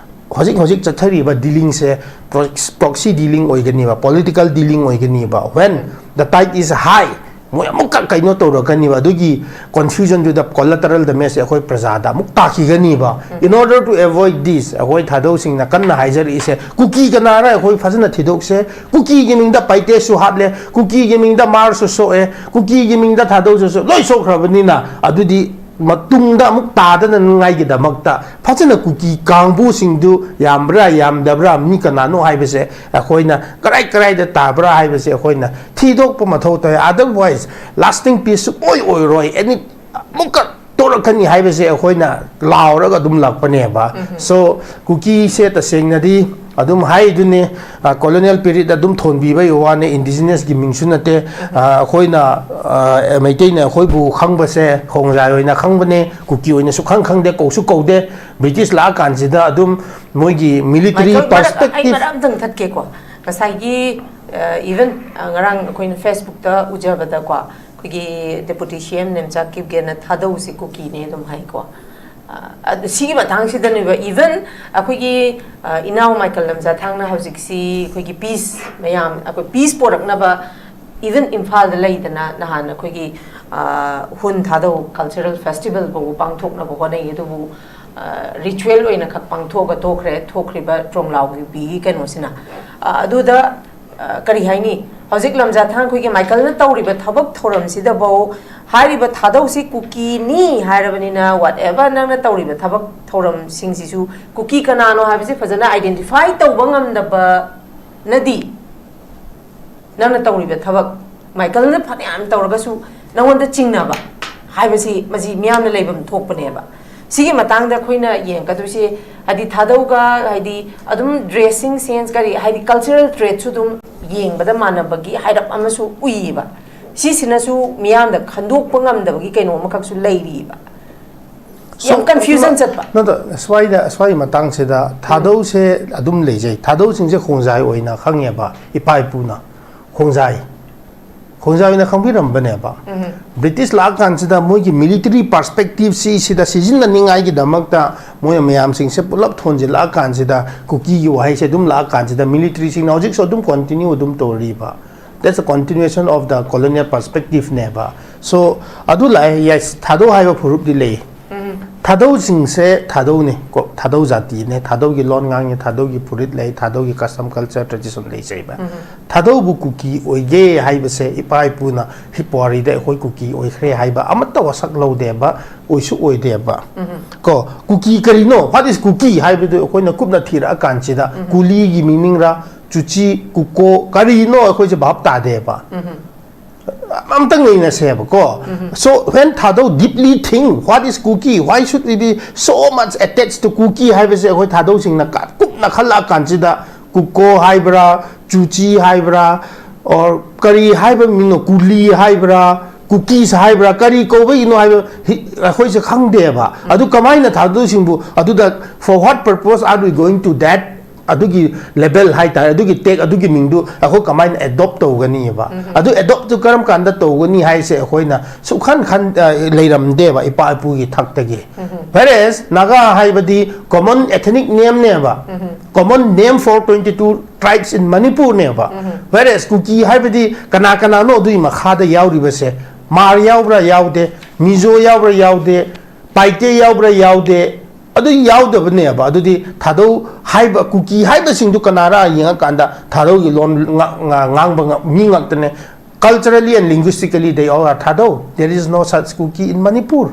ꯍꯧꯖꯤꯛ ꯍꯧꯖꯤꯛ ꯆꯠꯊꯔꯤꯕ dealingꯁꯦ pro-, proxy dealing ꯑꯣꯏꯒꯅꯤꯕ, political dealing ꯑꯣꯏꯒꯅꯤꯕ꯫ When the tide is high, ꯃꯣꯏ ꯑꯃꯨꯛꯀ ꯀꯩꯅꯣ ꯇꯧꯔꯛꯀꯅꯤꯕ, ꯑꯗꯨꯒꯤ confusionꯗꯨꯗ collateral damageꯁꯦ ꯑꯩꯈꯣꯏ ꯄ꯭ꯔꯖꯥꯗ ꯑꯃꯨꯛ ꯇꯥꯈꯤꯒꯅꯤꯕ꯫ In order to avoid this, ꯑꯩꯈꯣꯏ ꯊꯥꯗꯧꯁꯤꯡꯅ ꯀꯟꯅ ꯍꯥꯏꯖꯔꯛꯏꯁꯦ, ꯀꯨꯀꯤ ꯀꯅꯥꯔ ꯑꯩꯈꯣꯏ ꯐꯖꯅ ꯊꯤꯗꯣꯛꯁꯦ꯫ ꯀꯨꯀꯤꯒꯤ ꯃꯤꯡꯗ ꯄꯥꯏꯇꯦꯁꯨ ꯍꯥꯠꯂꯦ, ꯀꯨꯀꯤꯒꯤ ꯃꯤꯡꯗ ꯃꯥꯔꯁꯨ ꯁꯣꯛꯑꯦ, ꯀꯨꯀꯤꯒꯤ ꯃꯤꯡꯗ ꯊꯥꯗꯧꯁꯨ ꯁꯣꯛ-, ꯂꯣꯏ ꯁꯣꯛꯈ꯭ꯔꯕꯅꯤꯅ, ꯑꯗꯨꯗꯤ ꯃꯇꯨꯡꯗ ꯑꯃꯨꯛ ꯇꯥꯗꯅꯉꯥꯏꯒꯤꯗꯃꯛꯇ ꯐꯖꯅ ꯀꯨꯀꯤ ꯀꯥꯡꯕꯨꯁꯤꯡꯗꯨ ꯌꯥꯝꯕ꯭ꯔꯥ ꯌꯥꯝꯗꯕ꯭ꯔꯥ, ꯃꯤ ꯀꯅꯥꯅꯣ ꯍꯥꯏꯕꯁꯦ ꯑꯩꯈꯣꯏꯅ ꯀꯔꯥꯏ ꯀꯔꯥꯏꯗ ꯇꯥꯕ꯭ꯔꯥ ꯍꯥꯏꯕꯁꯦ ꯑꯩꯈꯣꯏꯅ ꯊꯤꯗꯣꯛꯄ ꯃꯊꯧ ꯇꯥꯏ꯫ Otherwise, lasting peace ꯁꯨꯡꯑꯣꯏ ꯑꯣꯏꯔꯣꯏ꯫ Any ꯑꯃꯨꯛꯀ ꯇꯧꯔꯛꯀꯅꯤ ꯍꯥꯏꯕꯁꯦ ꯑꯩꯈꯣꯏꯅ ꯂꯥꯎꯔꯒ ꯑꯗꯨꯝ ꯂꯥꯛꯄꯅꯦꯕ꯫ So, ꯀꯨꯀꯤꯁꯦ ꯇꯁꯦꯡꯅꯗꯤ ꯑꯗꯨꯝ ꯍꯥꯏꯗꯨꯅꯤ, ꯀꯣꯂꯣꯅꯤꯌꯦꯜ ꯄꯤꯔꯤꯌꯗ ꯑꯗꯨꯝ ꯊꯣꯟꯕꯤꯕꯒꯤ ꯋꯥꯅꯤ, ꯏꯟꯗꯤꯖꯤꯅꯁꯀꯤ ꯃꯤꯡꯁꯨ ꯅꯠꯇꯦ꯫ ꯑ, ꯑꯩꯈꯣꯏꯅ, ꯑ, ꯃꯩꯇꯩꯅ ꯑꯩꯈꯣꯏꯕꯨ ꯈꯪꯕꯁꯦ ꯈꯣꯡꯖꯥꯏ ꯑꯣꯏꯅ ꯈꯪꯕꯅꯦ, ꯀꯨꯀꯤ ꯑꯣꯏꯅꯁꯨ ꯈꯪ ꯈꯪꯗꯦ, ꯀꯧꯁꯨ ꯀꯧꯗꯦ꯫ ꯕ꯭ꯔꯤꯇꯤꯁ ꯂꯥꯛꯑꯀꯥꯟꯁꯤꯗ ꯑꯗꯨꯝ ꯃꯣꯏꯒꯤ ꯃꯤꯂꯤꯇꯔꯤ ꯃꯥꯏꯀꯜ, ꯃꯔꯛ-, ꯑꯩ ꯄꯔꯁꯄꯦꯛꯇꯤꯚ꯫ ꯃꯔꯛ ꯑꯝꯇꯪ ꯊꯠꯀꯦꯀꯣ꯫ ꯉꯁꯥꯏꯒꯤ, ꯑ, even, ꯑ, ꯉꯔꯥꯡ ꯑꯩꯈꯣꯏꯅ ꯐꯦꯁꯕꯨꯛꯇ ꯎꯖꯕꯗꯀꯣ, ꯑꯩꯈꯣꯏꯒꯤ ꯗꯦꯄꯨꯇꯤ ꯁꯤ ꯑꯦꯝ ꯅꯦꯝꯆꯥ ꯀꯤꯞꯒꯦꯅ ꯊꯥꯗꯧꯁꯤ ꯀꯨꯀꯤꯅꯦ ꯑꯗꯨꯝ ꯍꯥꯏꯀꯣ꯫ ꯑ, ꯑꯗꯨ ꯁꯤꯒꯤ ꯃꯇꯥꯡꯁꯤꯗꯅꯦꯕ, even ꯑꯩꯈꯣꯏꯒꯤ, ꯑ, ꯏꯅꯥꯎ ꯃꯥꯏꯀꯜ ꯂꯝꯖꯥꯊꯥꯡꯅ ꯍꯧꯖꯤꯛꯁꯤ ꯑꯩꯈꯣꯏꯒꯤ ꯄꯤꯁ ꯃꯌꯥꯝ, ꯑꯩꯈꯣꯏ ꯄꯤꯁ ꯄꯣꯔꯛꯅꯕ, even ꯏꯝꯐꯥꯜꯗ ꯂꯩꯗꯅ ꯅꯍꯥꯟ ꯑꯩꯈꯣꯏꯒꯤ, ꯑ, ꯍꯨꯟ ꯊꯥꯗꯧ ꯀꯜꯆꯔꯦꯜ ꯐꯦꯁꯇꯤꯚꯦꯜ ꯐꯥꯎꯕ ꯄꯥꯡꯊꯣꯛꯅꯕ ꯍꯣꯠꯅꯩ, ꯑꯗꯨꯕꯨ, ꯑ, ꯔꯤꯆꯨꯋꯦꯜ ꯑꯣꯏꯅ ꯈꯛ ꯄꯥꯡꯊꯣꯛꯑꯒ ꯇꯣꯛꯈ꯭ꯔꯦ, ꯊꯣꯛꯈ꯭ꯔꯤꯕ ꯇ꯭ꯔꯣꯝꯂꯥꯎ ꯀꯨꯀꯤꯒꯤ ꯀꯩꯅꯣꯁꯤꯅ꯫ ꯑ, ꯑꯗꯨꯗ, ꯑ, ꯀꯔꯤ ꯍꯥꯏꯅꯤ, ꯍꯧꯖꯤꯛ ꯂꯝꯖꯥꯊꯥꯡ ꯑꯩꯈꯣꯏꯒꯤ ꯃꯥꯏꯀꯜꯅ ꯇꯧꯔꯤꯕ ꯊꯕꯛ ꯊꯧꯔꯝꯁꯤꯗꯐꯧ ꯍꯥꯏꯔꯤꯕ ꯊꯥꯗꯧꯁꯤ ꯀꯨꯀꯤꯅꯤ ꯍꯥꯏꯔꯕꯅꯤꯅ, whatever ꯅꯪꯅ ꯇꯧꯔꯤꯕ ꯊꯕꯛ ꯊꯧꯔꯝꯁꯤꯡꯁꯤꯁꯨ ꯀꯨꯀꯤ ꯀꯅꯥꯅꯣ ꯍꯥꯏꯕꯁꯤ ꯐꯖꯅ ꯑꯥꯏꯗꯦꯟꯇꯤꯐꯥꯏ ꯇꯧꯕ ꯉꯝꯗꯕꯅꯗꯤ ꯅꯪꯅ ꯇꯧꯔꯤꯕ ꯊꯕꯛ, ꯃꯥꯏꯀꯜꯅ ꯐꯅꯌꯥꯝ ꯇꯧꯔꯒꯁꯨ ꯅꯪꯉꯣꯟꯗ ꯆꯤꯡꯅꯕ ꯍꯥꯏꯕꯁꯤ ꯃꯁꯤ ꯃꯤꯌꯥꯝꯅ ꯂꯩꯐꯝ ꯊꯣꯛꯄꯅꯦꯕ꯫ ꯁꯤꯒꯤ ꯃꯇꯥꯡꯗ ꯑꯩꯈꯣꯏꯅ ꯌꯦꯡꯒꯗꯣꯏꯁꯦ, ꯍꯥꯏꯗꯤ ꯊꯥꯗꯧꯒ, ꯍꯥꯏꯗꯤ ꯑꯗꯨꯝ ꯗ꯭ꯔꯦꯁꯤꯡ ꯁꯦꯟꯁ, ꯀꯔꯤ, ꯍꯥꯏꯗꯤ ꯀꯜꯆꯔꯦꯜ ꯇ꯭ꯔꯦꯠꯁꯨ ꯑꯗꯨꯝ ꯌꯦꯡꯕꯗ ꯃꯥꯟꯅꯕꯒꯤ ꯍꯥꯏꯔꯞ ꯑꯃꯁꯨ ꯎꯏꯌꯦꯕ꯫ ꯁꯤꯁꯤꯅꯁꯨ ꯃꯤꯌꯥꯝꯗ ꯈꯟꯗꯣꯛꯄ ꯉꯝꯗꯕꯒꯤ ꯀꯩꯅꯣ ꯑꯃꯈꯛꯁꯨ ꯂꯩꯔꯤꯕ꯫ ꯌꯥꯝ confusion ꯆꯠꯄ꯫ ꯅꯠꯇ, ꯁ꯭ꯋꯥꯏꯗ, ꯁ꯭ꯋꯥꯏ ꯃꯇꯥꯡꯁꯤꯗ ꯊꯥꯗꯧꯁꯦ ꯑꯗꯨꯝ ꯂꯩꯖꯩ꯫ ꯊꯥꯗꯧꯁꯤꯡꯁꯦ ꯈꯣꯡꯖꯥꯏ ꯑꯣꯏꯅ ꯈꯪꯉꯦꯕ ꯏꯄꯥ ꯏꯄꯨꯅ꯫ ꯈꯣꯡꯖꯥꯏ꯫ ꯈꯣꯡꯖꯥꯏ ꯑꯣꯏꯅ ꯈꯪꯕꯤꯔꯝꯕꯅꯦꯕ꯫ ꯕ꯭ꯔꯤꯇꯤꯁ ꯂꯥꯛꯑꯀꯥꯟꯁꯤꯗ ꯃꯣꯏꯒꯤ ꯃꯤꯂꯤꯇꯔꯤ ꯄꯥꯔꯁꯄꯦꯛꯇꯤꯞꯁꯤ ꯁꯤꯗ ꯁꯤꯖꯤꯟꯅꯅꯤꯡꯉꯥꯏꯒꯤꯗꯃꯛꯇ ꯃꯣꯏ ꯃꯌꯥꯝꯁꯤꯡꯁꯦ ꯄꯨꯂꯞ ꯊꯣꯟꯖꯤꯜꯂꯛꯑꯀꯥꯟꯁꯤꯗ ꯀꯨꯀꯤꯒꯤ ꯋꯥꯍꯩꯁꯦ ꯑꯗꯨꯝ ꯂꯥꯛꯑꯀꯥꯟꯁꯤꯗ ꯃꯤꯂꯤꯇꯔꯤꯁꯤꯡꯅ ꯍꯧꯖꯤꯛꯁꯨ ꯑꯗꯨꯝ ꯀꯣꯟꯇꯤꯅ꯭ꯌꯨ ꯑꯗꯨꯝ ꯇꯧꯔꯤꯕ꯫ That's a continuation of the colonial perspective ꯅꯦꯕ꯫ So, ꯑꯗꯨ ꯂꯥꯛꯑꯦ, yes, ꯊꯥꯗꯧ ꯍꯥꯏꯕ ꯐꯨꯔꯨꯞꯇꯤ ꯂꯩ꯫ ꯊꯥꯗꯧꯁꯤꯡꯁꯦ ꯊꯥꯗꯧꯅꯤ, ꯀꯣ, ꯊꯥꯗꯧ ꯖꯥꯇꯤꯅꯦ, ꯊꯥꯗꯧꯒꯤ ꯂꯣꯟ ꯉꯥꯡꯉꯤ, ꯊꯥꯗꯧꯒꯤ ꯐꯨꯔꯤꯠ ꯂꯩ, ꯊꯥꯗꯧꯒꯤ custom, culture, tradition ꯂꯩꯖꯩꯕ꯫ ꯊꯥꯗꯧꯕꯨ ꯀꯨꯀꯤ ꯑꯣꯏꯒꯦ ꯍꯥꯏꯕꯁꯦ ꯏꯄꯥ ꯏꯄꯨꯅ ꯍꯤ ꯄꯨꯋꯥꯔꯤꯗ ꯑꯩꯈꯣꯏ ꯀꯨꯀꯤ ꯑꯣꯏꯈ꯭ꯔꯦ ꯍꯥꯏꯕ ꯑꯃꯠꯇ ꯋꯥꯁꯛ ꯂꯧꯗꯦꯕ, ꯑꯣꯏꯁꯨ ꯑꯣꯏꯗꯦꯕ꯫ ꯀꯣ, ꯀꯨꯀꯤ ꯀꯔꯤꯅꯣ? What is ꯀꯨꯀꯤ ꯍꯥꯏꯕꯗꯨ ꯑꯩꯈꯣꯏꯅ ꯀꯨꯞꯅ ꯊꯤꯔꯛꯑꯀꯥꯟꯁꯤꯗ ꯀꯨꯂꯤꯒꯤ meaning ꯔ, ꯆꯨꯆꯤ, ꯀꯨꯀꯣ, ꯀꯔꯤꯅꯣ ꯑꯩꯈꯣꯏꯁꯦ ꯚꯥꯞ ꯇꯥꯗꯦꯕ꯫ ꯑꯝꯇꯪ ꯌꯦꯡꯅꯁꯦꯕꯀꯣ꯫ So, when Thadou deeply think, what is Kuki? Why should we be so much attached to ꯀꯨꯀꯤ ꯍꯥꯏꯕꯁꯦ ꯑꯩꯈꯣꯏ ꯊꯥꯗꯧꯁꯤꯡꯅ ꯀ-, ꯀꯨꯞꯅ ꯈꯜꯂꯛꯑꯀꯥꯟꯁꯤꯗ ꯀꯨꯀꯣ ꯍꯥꯏꯕ꯭ꯔꯥ, ꯆꯨꯆꯤ ꯍꯥꯏꯕ꯭ꯔꯥ, or ꯀꯔꯤ ꯍꯥꯏꯕ ꯃꯤꯡꯅꯣ, ꯀꯨꯂꯤ ꯍꯥꯏꯕ꯭ꯔꯥ, ꯀꯨꯀꯤꯁ ꯍꯥꯏꯕ꯭ꯔꯥ, ꯀꯔꯤ ꯀꯧꯕꯒꯤꯅꯣ ꯍꯥꯏꯕ ꯍꯤ-, ꯑꯩꯈꯣꯏꯁꯦ ꯈꯪꯗꯦꯕ꯫ ꯑꯗꯨ ꯀꯃꯥꯏꯅ ꯊꯥꯗꯣꯏꯁꯤꯡꯕꯨ ꯑꯗꯨꯗ, for what purpose are we going to that? ꯑꯗꯨꯒꯤ ꯂꯦꯕꯦꯜ ꯍꯥꯏꯇꯥꯔꯦ, ꯑꯗꯨꯒꯤ ꯇꯦꯛ, ꯑꯗꯨꯒꯤ ꯃꯤꯡꯗꯨ ꯑꯩꯈꯣꯏ ꯀꯃꯥꯏꯅ ꯑꯦꯗꯣꯞ ꯇꯧꯒꯅꯤꯕ? ꯑꯗꯨ ꯑꯦꯗꯣꯞꯇꯨ ꯀꯔꯝ ꯀꯥꯟꯗ ꯇꯧꯒꯅꯤ ꯍꯥꯏꯁꯦ ꯑꯩꯈꯣꯏꯅ ꯁꯨꯛꯈꯟ ꯈꯟ ꯑ, ꯂꯩꯔꯝꯗꯦꯕ ꯏꯄꯥ ꯏꯄꯨꯒꯤ ꯊꯛꯇꯒꯤ꯫ Whereas ꯅꯥꯒꯥ ꯍꯥꯏꯕꯗꯤ common ethnic name ꯅꯦꯕ, common name for twenty two tribes in Manipur ꯅꯦꯕ꯫ Whereas ꯀꯨꯀꯤ ꯍꯥꯏꯕꯗꯤ ꯀꯅꯥ ꯀꯅꯥꯅꯣ ꯑꯗꯨꯒꯤ ꯃꯈꯥꯗ ꯌꯥꯎꯔꯤꯕꯁꯦ? ꯃꯥꯔ ꯌꯥꯎꯕ꯭ꯔꯥ? ꯌꯥꯎꯗꯦ꯫ ꯃꯤꯖꯣ ꯌꯥꯎꯕ꯭ꯔꯥ? ꯌꯥꯎꯗꯦ꯫ ꯄꯥꯏꯇꯦ ꯌꯥꯎꯕ꯭ꯔꯥ? ꯌꯥꯎꯗꯦ꯫ ꯑꯗꯨ ꯌꯥꯎꯗꯕꯅꯦꯕ꯫ ꯑꯗꯨꯗꯤ ꯊꯥꯗꯧ ꯍꯥꯏꯕ, ꯀꯨꯀꯤ ꯍꯥꯏꯕꯁꯤꯡꯗꯨ ꯀꯅꯥꯔꯥ ꯌꯦꯡꯉꯀꯥꯟꯗ ꯊꯥꯗꯧꯒꯤ ꯂꯣꯟ ꯉ-, ꯉ-, ꯉꯥꯡꯕ ꯉ-, ꯃꯤ ꯉꯥꯛꯇꯅꯦ꯫ Culturally and linguistically they all are Thadou. There is no such Kuki in Manipur.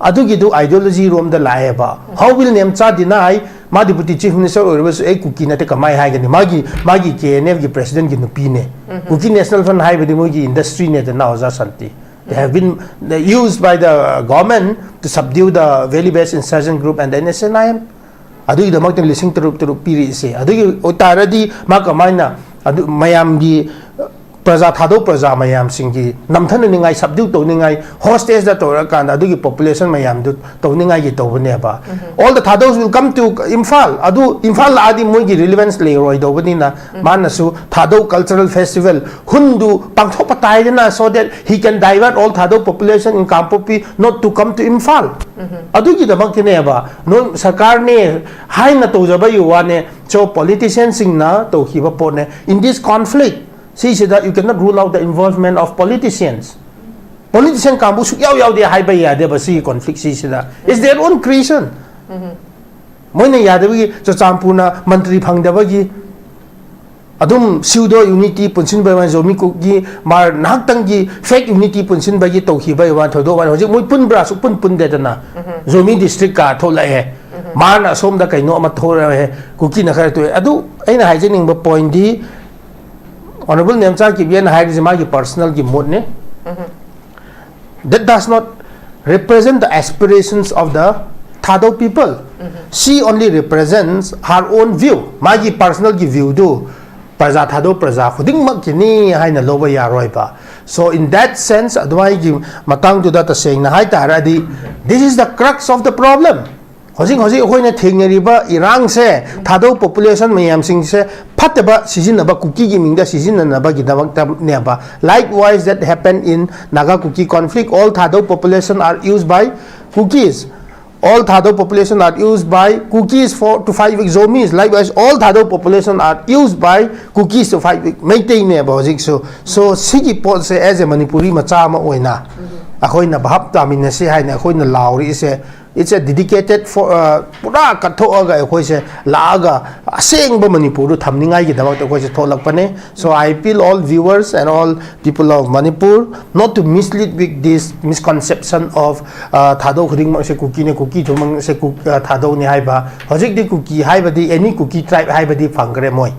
ꯑꯗꯨꯒꯤꯗꯨ ideology ꯔꯣꯝꯗ ꯂꯥꯛꯑꯦꯕ꯫ How will Nemcha deny? ꯃꯥ deputy chief minister ꯑꯣꯏꯔꯕꯁꯨ ꯑꯩ ꯀꯨꯀꯤ ꯅꯠꯇꯦ ꯀꯃꯥꯏ ꯍꯥꯏꯒꯅꯤ? ꯃꯥꯒꯤ, ꯃꯥꯒꯤ K N F ꯒꯤ president ꯒꯤ ꯅꯨꯄꯤꯅꯦ꯫ Kuki National Front ꯍꯥꯏꯕꯗꯤ ꯃꯣꯏꯒꯤ industry ꯅꯦꯗꯅ, ꯑꯣꯖꯥ ꯁꯥꯟꯇꯤ꯫ They have been used by the government to subdue the valley based insurgent group and the N S N I M. ꯑꯗꯨꯒꯤꯗꯃꯛꯇ ꯂꯤꯁꯤꯡ ꯇꯔꯨꯛ ꯇꯔꯨꯛ ꯄꯤꯔꯤꯁꯦ꯫ ꯑꯗꯨꯒꯤ ꯑꯣꯏꯇꯥꯔꯗꯤ ꯃꯥ ꯀꯃꯥꯏꯅ ꯑꯗꯨ ꯃꯌꯥꯝꯒꯤ ꯄ꯭ꯔꯖꯥ, ꯊꯥꯗꯧ ꯄ꯭ꯔꯖꯥ ꯃꯌꯥꯝꯁꯤꯡꯒꯤ ꯅꯝꯊꯅꯅꯤꯡꯉꯥꯏ, subdue ꯇꯧꯅꯤꯡꯉꯥꯏ, hostage ꯇꯧꯔꯀꯥꯟꯗ ꯑꯗꯨꯒꯤ population ꯃꯌꯥꯝꯗꯨ ꯇꯧꯅꯤꯡꯉꯥꯏꯒꯤ ꯇꯧꯕꯅꯦꯕ꯫ All the Thadous will come to Imphal. ꯑꯗꯨ ꯏꯝꯐꯥꯜ ꯂꯥꯛꯑꯗꯤ ꯃꯣꯏꯒꯤ relevance ꯂꯩꯔꯣꯏꯗꯧꯕꯅꯤꯅ ꯃꯥꯅꯁꯨ Thadou cultural festival ꯍꯨꯟꯗꯨ ꯄꯥꯡꯊꯣꯛꯄ ꯇꯥꯏꯗꯅ, so that he can divert all Thadou population in Kangpokpi not to come to Imphal. ꯑꯗꯨꯒꯤꯗꯃꯛꯇꯅꯦꯕ ꯅꯣꯏ ꯁꯔꯀꯥꯔꯅꯦ ꯍꯥꯏꯅ ꯇꯧꯖꯕꯒꯤ ꯋꯥꯅꯦ꯫ So politician ꯁꯤꯡꯅ ꯇꯧꯈꯤꯕ ꯄꯣꯠꯅꯦ꯫ In this conflict ꯁꯤꯁꯤꯗ you cannot rule out the involvement of politicians. Politician ꯀꯥꯡꯕꯨ ꯁꯨꯛꯌꯥꯎ ꯌꯥꯎꯗꯦ ꯍꯥꯏꯕ ꯌꯥꯗꯦꯕ ꯁꯤꯒꯤ conflict ꯁꯤꯁꯤꯗ꯫ It's their own creation. ꯃꯣꯏꯅ ꯌꯥꯗꯕꯒꯤ ꯆꯨꯔꯆꯥꯟꯄꯨꯔꯅ ꯃꯟꯇ꯭ꯔꯤ ꯐꯪꯗꯕꯒꯤ ꯑꯗꯨꯝ pseudo unity ꯄꯨꯟꯁꯤꯟꯕ ꯋꯥꯅꯤ, ꯖꯣꯃꯤ ꯀꯨꯛꯀꯤ ꯃꯥ ꯉꯥꯏꯍꯥꯛꯇꯪꯒꯤ fake unity ꯄꯨꯟꯁꯤꯟꯕꯒꯤ ꯇꯧꯈꯤꯕ ꯋꯥꯅꯤ, ꯊꯧꯗꯣꯛ ꯋꯥꯅꯤ꯫ ꯍꯧꯖꯤꯛ ꯃꯣꯏ ꯄꯨꯟꯕ꯭ꯔꯥ? ꯁꯨꯛꯄꯨꯟ ꯄꯨꯟꯗꯦꯗꯅ꯫ ꯖꯣꯃꯤ district ꯀꯥ ꯊꯣꯛꯂꯛꯑꯦ, ꯃꯥꯅ ꯑꯁꯣꯝꯗ ꯀꯩꯅꯣ ꯑꯃ ꯊꯣꯛꯂꯛꯑꯦ, ꯀꯨꯀꯤꯅ ꯈꯔ ꯇꯣꯛꯑꯦ꯫ ꯑꯗꯨ ꯑꯩꯅ ꯍꯥꯏꯖꯅꯤꯡꯕ point ꯗꯤ Honourable ꯅꯦꯝꯆꯥ ꯀꯤꯞꯒꯦꯟ ꯍꯥꯏꯔꯤꯁꯦ ꯃꯥꯒꯤ personal ꯒꯤ mood ꯅꯦ꯫ That does not represent the aspirations of the Thadou people. She only represents her own view. ꯃꯥꯒꯤ personalꯒꯤ viewꯗꯨ ꯄ꯭ꯔꯖꯥ, ꯊꯥꯗꯧ ꯄ꯭ꯔꯖꯥ ꯈꯨꯗꯤꯡꯃꯛꯀꯤꯅꯤ ꯍꯥꯏꯅ ꯂꯧꯕ ꯌꯥꯔꯣꯏꯕ꯫ So in that sense, ꯑꯗꯨꯃꯥꯏꯒꯤ ꯃꯇꯥꯡꯗꯨꯗ ꯇꯁꯦꯡꯅ ꯍꯥꯏ ꯇꯥꯔꯗꯤ, this is the crux of the problem. ꯍꯧꯖꯤꯛ ꯍꯧꯖꯤꯛ ꯑꯩꯈꯣꯏꯅ ꯊꯦꯡꯅꯔꯤꯕ ꯏꯔꯥꯡꯁꯦ, ꯊꯥꯗꯧ population ꯃꯌꯥꯝꯁꯤꯡꯁꯦ ꯐꯠꯇꯕ ꯁꯤꯖꯤꯟꯅꯕ, ꯀꯨꯀꯤꯒꯤ ꯃꯤꯡꯗ ꯁꯤꯖꯤꯟꯅꯅꯕꯒꯤꯗꯃꯛꯇꯅꯦꯕ꯫ Likewise, that happened in Naga Kuki conflict. All Thadou population are used by Kukis. All Thadou population are used by Kukis for to fight with Zomis. Likewise, all Thadou population are used by Kukis to fight with ꯃꯩꯇꯩꯅꯦꯕ ꯍꯧꯖꯤꯛꯁꯨ꯫ So ꯁꯤꯒꯤ ꯄꯣꯠꯁꯦ, as a Manipuri ꯃꯆꯥ ꯑꯃ ꯑꯣꯏꯅ, ꯑꯩꯈꯣꯏꯅ ꯚꯥꯞ ꯇꯥꯃꯤꯟꯅꯁꯤ ꯍꯥꯏꯅ ꯑꯩꯈꯣꯏꯅ ꯂꯥꯎꯔꯤꯁꯦ, it's a dedicated for, uh, ꯄꯨꯔꯥ ꯀꯠꯊꯣꯛꯑꯒ ꯑꯩꯈꯣꯏꯁꯦ ꯂꯥꯛꯑꯒ ꯑꯁꯦꯡꯕ ꯃꯅꯤꯄꯨꯔꯗꯨ ꯊꯝꯅꯤꯡꯉꯥꯏꯒꯤꯗꯃꯛꯇ ꯑꯩꯈꯣꯏꯁꯦ ꯊꯣꯛꯂꯛꯄꯅꯦ꯫ So I appeal all viewers and all people of Manipur not to mislead with this misconception of, uh, ꯊꯥꯗꯧ ꯈꯨꯗꯤꯡꯃꯛꯁꯦ ꯀꯨꯀꯤꯅꯦ, ꯀꯨꯀꯤ ꯈꯨꯗꯤꯡꯃꯛꯁꯦ ꯀꯨ-, uh, ꯊꯥꯗꯧꯅꯦ ꯍꯥꯏꯕ꯫ ꯍꯧꯖꯤꯛꯇꯤ ꯀꯨꯀꯤ ꯍꯥꯏꯕꯗꯤ any Kuki tribe ꯍꯥꯏꯕꯗꯤ ꯐꯪꯈ꯭ꯔꯦ ꯃꯣꯏ꯫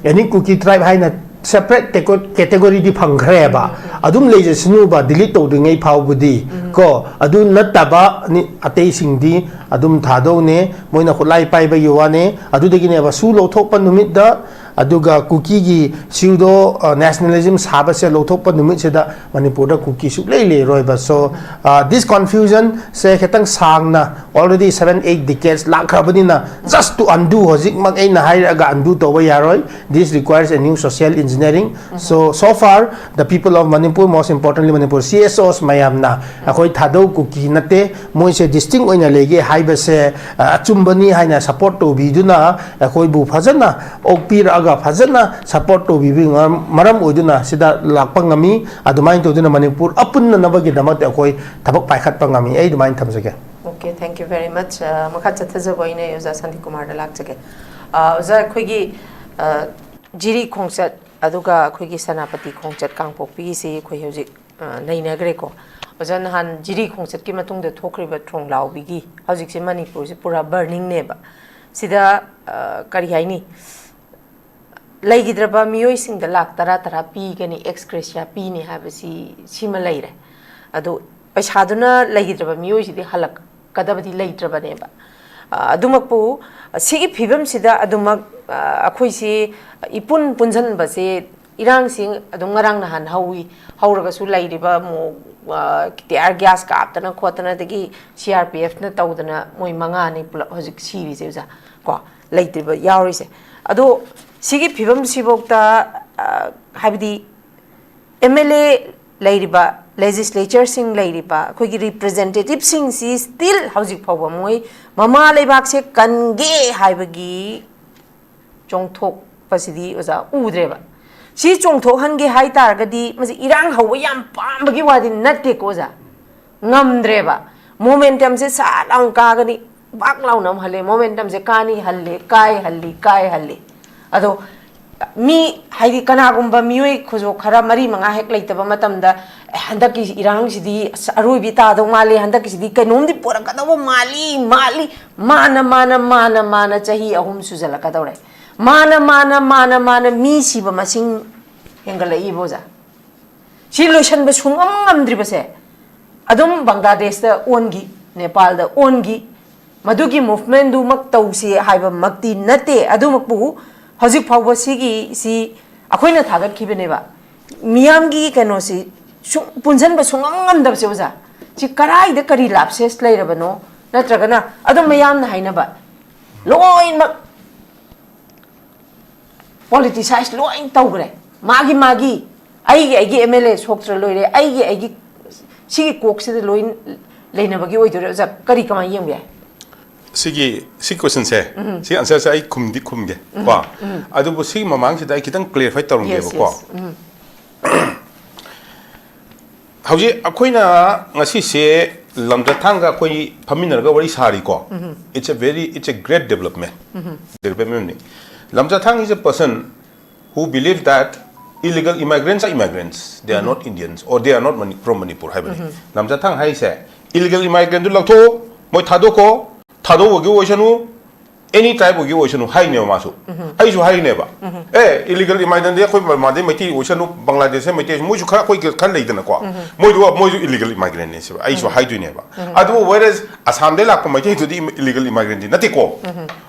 Any Kuki tribe ꯍꯥꯏꯅ separate categoryꯗꯤ ꯐꯪꯈ꯭ꯔꯦꯕ꯫ ꯑꯗꯨꯝ ꯂꯩꯖꯁꯅꯨꯕ, delete ꯇꯧꯗ꯭ꯔꯤꯉꯩ ꯐꯥꯎꯕꯗꯤ꯫ ꯀꯣ, ꯑꯗꯨ ꯅꯠꯇꯕ ꯅꯤ-, ꯑꯇꯩꯁꯤꯡꯗꯤ ꯑꯗꯨꯝ ꯊꯥꯗꯧꯅꯦ, ꯃꯣꯏꯅ ꯈꯨꯠꯂꯥꯏ ꯄꯥꯏꯕꯒꯤ ꯋꯥꯅꯦ꯫ ꯑꯗꯨꯗꯒꯤꯅꯦꯕ ꯁꯨ ꯂꯧꯊꯣꯛꯄ ꯅꯨꯃꯤꯠꯇ, ꯑꯗꯨꯒ ꯀꯨꯀꯤꯒꯤ ꯁꯤꯗꯣ, ꯑ, nationalism ꯁꯥꯕꯁꯦ ꯂꯧꯊꯣꯛꯄ ꯅꯨꯃꯤꯠꯁꯤꯗ ꯃꯅꯤꯄꯨꯔꯗ ꯀꯨꯀꯤ ꯁꯨꯛꯂꯩ ꯂꯩꯔꯣꯏꯕ꯫ So, ꯑ, this confusion ꯁꯦ ꯈꯤꯇꯪ ꯁꯥꯡꯅ, already seven eight decades ꯂꯥꯛꯈ꯭ꯔꯕꯅꯤꯅ, just to undo, ꯍꯧꯖꯤꯛꯃꯛ ꯑꯩꯅ ꯍꯥꯏꯔꯛꯑꯒ undo ꯇꯧꯕ ꯌꯥꯔꯣꯏ꯫ This requires a new social engineering. So, so far, the people of Manipur, most importantly Manipur C S Os ꯃꯌꯥꯝꯅ ꯑꯩꯈꯣꯏ ꯊꯥꯗꯧ ꯀꯨꯀꯤ ꯅꯠꯇꯦ, ꯃꯣꯏꯁꯦ distinct ꯑꯣꯏꯅ ꯂꯩꯒꯦ ꯍꯥꯏꯕꯁꯦ, ꯑ, ꯑꯆꯨꯝꯕꯅꯤ ꯍꯥꯏꯅ support ꯇꯧꯕꯤꯗꯨꯅ, ꯑꯩꯈꯣꯏꯕꯨ ꯐꯖꯅ ꯑꯣꯛꯄꯤꯔꯛꯑꯒ, ꯐꯖꯅ support ꯇꯧꯕꯤꯕꯒꯤ ꯃꯔꯝ, ꯃꯔꯝ ꯑꯣꯏꯗꯨꯅ ꯁꯤꯗ ꯂꯥꯛꯄ ꯉꯝꯃꯤ꯫ ꯑꯗꯨꯃꯥꯏꯅ ꯇꯧꯗꯨꯅ ꯃꯅꯤꯄꯨꯔ ꯑꯄꯨꯟꯅꯅꯕꯒꯤꯗꯃꯛꯇ ꯑꯩꯈꯣꯏ ꯊꯕꯛ ꯄꯥꯏꯈꯠꯄ ꯉꯝꯃꯤ꯫ ꯑꯩ ꯑꯗꯨꯃꯥꯏꯅ ꯊꯝꯖꯒꯦ꯫ Okay, thank you very much. ꯑ, ꯃꯈꯥ ꯆꯠꯊꯖꯕ ꯑꯣꯏꯅ ꯑꯩ ꯑꯣꯖꯥ ꯁꯥꯟꯇꯤꯀꯨꯃꯥꯔꯗ ꯂꯥꯛꯆꯒꯦ꯫ ꯑ, ꯑꯣꯖꯥ, ꯑꯩꯈꯣꯏꯒꯤ, ꯑ, ꯖꯤꯔꯤ ꯈꯣꯡꯆꯠ ꯑꯗꯨꯒ ꯑꯩꯈꯣꯏꯒꯤ ꯁꯦꯅꯥꯄꯇꯤ ꯈꯣꯡꯆꯠ ꯀꯥꯡꯄꯣꯛꯄꯤꯒꯤꯁꯤ ꯑꯩꯈꯣꯏ ꯍꯧꯖꯤꯛ, ꯑ, ꯅꯩꯅꯈ꯭ꯔꯦꯀꯣ꯫ ꯑꯣꯖꯥ, ꯅꯍꯥꯟ ꯖꯤꯔꯤ ꯈꯣꯡꯆꯠꯀꯤ ꯃꯇꯨꯡꯗ ꯊꯣꯛꯈ꯭ꯔꯤꯕ ꯊꯣꯡꯂꯥꯎꯕꯤꯒꯤ ꯍꯧꯖꯤꯛꯁꯦ ꯃꯅꯤꯄꯨꯔꯁꯦ ꯄꯨꯔꯥ burningꯅꯦꯕ꯫ ꯁꯤꯗ, ꯑ, ꯀꯔꯤ ꯍꯥꯏꯅꯤ? ꯂꯩꯈꯤꯗ꯭ꯔꯕ ꯃꯤꯑꯣꯏꯁꯤꯡꯗ ꯂꯥꯛ ꯇꯔꯥ ꯇꯔꯥ ꯄꯤꯒꯅꯤ, ex gratia ꯄꯤꯅꯤ ꯍꯥꯏꯕꯁꯤ, ꯁꯤꯃ ꯂꯩꯔꯦ꯫ ꯑꯗꯣ ꯄꯩꯁꯥꯗꯨꯅ ꯂꯩꯈꯤꯗ꯭ꯔꯕ ꯃꯤꯑꯣꯏꯁꯤꯗꯤ ꯍꯜꯂꯛꯀꯗꯕꯗꯤ ꯂꯩꯇ꯭ꯔꯕꯅꯦꯕ꯫ ꯑ, ꯑꯗꯨꯃꯛꯄꯨ ꯁꯤꯒꯤ ꯐꯤꯕꯝꯁꯤꯗ ꯑꯗꯨꯃꯛ, ꯑ, ꯑꯩꯈꯣꯏꯁꯤ ꯏꯄꯨꯟ ꯄꯨꯟꯁꯤꯟꯕꯁꯦ, ꯏꯔꯥꯡꯁꯤ ꯑꯗꯨꯝ ꯉꯔꯥꯡ ꯅꯍꯥꯟ ꯍꯧꯏ꯫ ꯍꯧꯔꯒꯁꯨ ꯂꯩꯔꯤꯕ ꯑꯃꯨꯛ, ꯑ, tear gas ꯀꯥꯞꯇꯅ ꯈꯣꯠꯇꯅ, ꯑꯗꯒꯤ C R P F ꯅ ꯇꯧꯗꯅ, ꯃꯣꯏ ꯃꯉꯥꯅꯤ ꯄꯨꯂꯞ ꯍꯧꯖꯤꯛ ꯁꯤꯔꯤꯁꯦ ꯑꯣꯖꯥ, ꯀꯣ, ꯂꯩꯇ꯭ꯔꯤꯕ ꯌꯥꯎꯔꯤꯁꯦ꯫ ꯑꯗꯣ ꯁꯤꯒꯤ ꯐꯤꯕꯝꯁꯤꯐꯥꯎꯗ, ꯑ, ꯍꯥꯏꯕꯗꯤ M L A ꯂꯩꯔꯤꯕ, legislature ꯁꯤꯡ ꯂꯩꯔꯤꯕ, ꯑꯩꯈꯣꯏꯒꯤ representative ꯁꯤꯡꯁꯤ still ꯍꯧꯖꯤꯛ ꯐꯥꯎꯕ ꯃꯣꯏ ꯃꯃꯥ ꯂꯩꯕꯥꯛꯁꯦ ꯀꯟꯒꯦ ꯍꯥꯏꯕꯒꯤ ꯆꯣꯡꯊꯣꯛꯄꯁꯤꯗꯤ ꯑꯣꯖꯥ ꯎꯗ꯭ꯔꯦꯕ꯫ ꯁꯤ ꯆꯣꯡꯊꯣꯛꯍꯟꯒꯦ ꯍꯥꯏ ꯇꯥꯔꯒꯗꯤ ꯃꯁꯤ ꯏꯔꯥꯡ ꯍꯧꯕ ꯌꯥꯝ ꯄꯥꯝꯕꯒꯤ ꯋꯥꯗꯤ ꯅꯠꯇꯦꯀꯣ ꯑꯣꯖꯥ, ꯉꯝꯗ꯭ꯔꯦꯕ꯫ Momentum ꯁꯦ ꯁꯠ ꯂꯥꯎꯅ ꯀꯥꯒꯅꯤ, ꯕꯥꯛ ꯂꯥꯎꯅ ꯑꯃꯨꯛ ꯍꯜꯂꯦ, momentum ꯁꯦ ꯀꯥꯅꯤ, ꯍꯜꯂꯦ, ꯀꯥꯏ, ꯍꯜꯂꯤ, ꯀꯥꯏ, ꯍꯜꯂꯤ꯫ ꯑꯗꯣ ꯃꯤ, ꯍꯥꯏꯗꯤ, ꯀꯅꯥꯒꯨꯝꯕ ꯃꯤꯑꯣꯏ ꯈꯨꯖꯣ ꯈꯔ ꯃꯔꯤ ꯃꯉꯥ ꯍꯦꯛ ꯂꯩꯇꯕ ꯃꯇꯝꯗ, "ꯑꯦ, ꯍꯟꯗꯛꯀꯤ ꯏꯔꯥꯡꯁꯤꯗꯤ ꯑꯁ ꯑꯔꯣꯏꯕꯤ ꯇꯥꯗꯧ ꯃꯥꯜꯂꯤ, ꯍꯟꯗꯛꯀꯤꯁꯤꯗꯤ ꯀꯩꯅꯣꯝꯗꯤ ꯄꯨꯔꯛꯀꯗꯧꯕ ꯃꯥꯜꯂꯤ, ꯃꯥꯜꯂꯤ", ꯃꯥꯅ, ꯃꯥꯅ, ꯃꯥꯅ, ꯃꯥꯅ ꯆꯍꯤ ꯑꯍꯨꯝ ꯁꯨꯖꯜꯂꯛꯀꯗꯧꯔꯦ꯫ ꯃꯥꯅ, ꯃꯥꯅ, ꯃꯥꯅ, ꯃꯥꯅ ꯃꯤ ꯁꯤꯕ ꯃꯁꯤꯡ ꯍꯦꯟꯒꯠꯂꯛꯏꯕ, ꯑꯣꯖꯥ꯫ ꯁꯤ ꯂꯣꯏꯁꯟꯕ ꯁꯨꯡꯉꯝ ꯉꯝꯗ꯭ꯔꯤꯕꯁꯦ ꯑꯗꯨꯝ ꯕꯪꯒ꯭ꯂꯥꯗꯦꯁꯇ ꯑꯣꯟꯈꯤ, ꯅꯦꯄꯥꯜꯗ ꯑꯣꯟꯈꯤ꯫ ꯃꯗꯨꯒꯤ movement ꯗꯨꯃꯛ ꯇꯧꯁꯤ ꯍꯥꯏꯕꯃꯛꯇꯤ ꯅꯠꯇꯦ꯫ ꯑꯗꯨꯃꯛꯄꯨ ꯍꯧꯖꯤꯛ ꯐꯥꯎꯕ ꯁꯤꯒꯤ, ꯁꯤ ꯑꯩꯈꯣꯏꯅ ꯊꯥꯒꯠꯈꯤꯕꯅꯦꯕ꯫ ꯃꯤꯌꯥꯝꯒꯤ ꯀꯩꯅꯣꯁꯤ ꯁꯨꯝ ꯄꯨꯟꯁꯤꯟꯕ ꯁꯨꯡꯉꯝ ꯉꯝꯗꯕꯁꯦ, ꯑꯣꯖꯥ꯫ ꯁꯤ ꯀꯔꯥꯏꯗ ꯀꯔꯤ lapses ꯂꯩꯔꯕꯅꯣ? ꯅꯠꯇ꯭ꯔꯒꯅ ꯑꯗꯨꯝ ꯃꯌꯥꯝꯅ ꯍꯥꯏꯅꯕ ꯂꯣꯏꯅꯃꯛ politicize ꯂꯣꯏ ꯇꯧꯈ꯭ꯔꯦ꯫ ꯃꯥꯒꯤ, ꯃꯥꯒꯤ, ꯑꯩꯒꯤ, ꯑꯩꯒꯤ M L A ꯁꯣꯛꯇ꯭ꯔ ꯂꯣꯏꯔꯦ, ꯑꯩꯒꯤ, ꯑꯩꯒꯤ, ꯁꯤꯒꯤ ꯀꯣꯛꯁꯤꯗ ꯂꯣꯏ ꯂꯩꯅꯕꯒꯤ ꯑꯣꯏꯗꯣꯏꯔꯦ꯫ ꯑꯣꯖꯥ, ꯀꯔꯤ, ꯀꯃꯥꯏꯅ ꯌꯦꯡꯕ ꯌꯥꯏ? ꯁꯤꯒꯤ, ꯁꯤ question ꯁꯦ, ꯁꯤ answer ꯁꯦ ꯑꯩ ꯈꯨꯝꯗꯤ ꯈꯨꯝꯒꯦ ꯀꯣ꯫ ꯑꯗꯨꯕꯨ ꯁꯤꯒꯤ ꯃꯃꯥꯡꯁꯤꯗ ꯑꯩ ꯈꯤꯇꯪ clarify ꯇꯧꯔꯝꯒꯦꯕꯀꯣ꯫ Yes, yes. ꯍꯧꯖꯤꯛ ꯑꯩꯈꯣꯏꯅ ꯉꯁꯤꯁꯦ ꯂꯝꯖꯊꯥꯡꯒ ꯑꯩꯈꯣꯏ ꯐꯝꯃꯤꯟꯅꯔꯒ ꯋꯥꯔꯤ ꯁꯥꯔꯤꯀꯣ꯫ It's a very, it's a great development. Development ꯅꯤ꯫ ꯂꯝꯖꯊꯥꯡ is a person who believe that illegal immigrants are immigrants, they are not Indians or they are not Mani- from Manipur ꯍꯥꯏꯕꯅꯤ꯫ ꯂꯝꯖꯊꯥꯡ ꯍꯥꯏꯁꯦ, illegal immigrant ꯗꯨ ꯂꯧꯊꯣꯛꯑꯣ, ꯃꯣꯏ ꯊꯥꯗꯣꯛꯈꯣ, ꯊꯥꯗꯣꯛꯑꯣꯏꯒꯦ ꯑꯣꯏꯁꯅꯨ, ꯑꯦꯅꯤ ꯇ꯭ꯔꯥꯏꯕ ꯑꯣꯏꯒꯦ ꯑꯣꯏꯁꯅꯨ ꯍꯥꯏꯅꯦꯕ ꯃꯥꯁꯨ꯫ ꯑꯩꯁꯨ ꯍꯥꯏꯔꯤꯅꯦꯕ꯫ ꯑꯦ, ꯏꯂꯤꯒꯦꯜ ꯏꯃꯥꯏꯒ꯭ꯔꯦꯟꯗꯤ ꯑꯩꯈꯣꯏ ꯕꯔꯃꯥꯗꯩ ꯃꯩꯇꯩ ꯑꯣꯏꯁꯅꯨ, ꯕꯪꯒ꯭ꯂꯥꯗꯦꯁꯇꯩ ꯃꯩꯇꯩ ꯑꯣꯏꯁꯅꯨ, ꯃꯣꯏꯁꯨ ꯈꯔ, ꯑꯩꯈꯣꯏ ꯈꯔ ꯂꯩꯗꯅꯀꯣ꯫ ꯃꯣꯏꯗꯨ, ꯃꯣꯏꯁꯨ ꯏꯂꯤꯒꯦꯜ ꯏꯃꯥꯏꯒ꯭ꯔꯦꯟꯅꯦ ꯁꯤꯕ ꯑꯩꯁꯨ ꯍꯥꯏꯗꯣꯏꯅꯦꯕ꯫ ꯑꯗꯨꯕꯨ whereas ꯑꯁꯥꯝꯗꯩ ꯂꯥꯛꯄ ꯃꯩꯇꯩꯗꯨꯗꯤ ꯏꯂꯤꯒꯦꯜ ꯏꯃꯥꯏꯒ꯭ꯔꯦꯟꯗꯤ ꯅꯠꯇꯦꯀꯣ꯫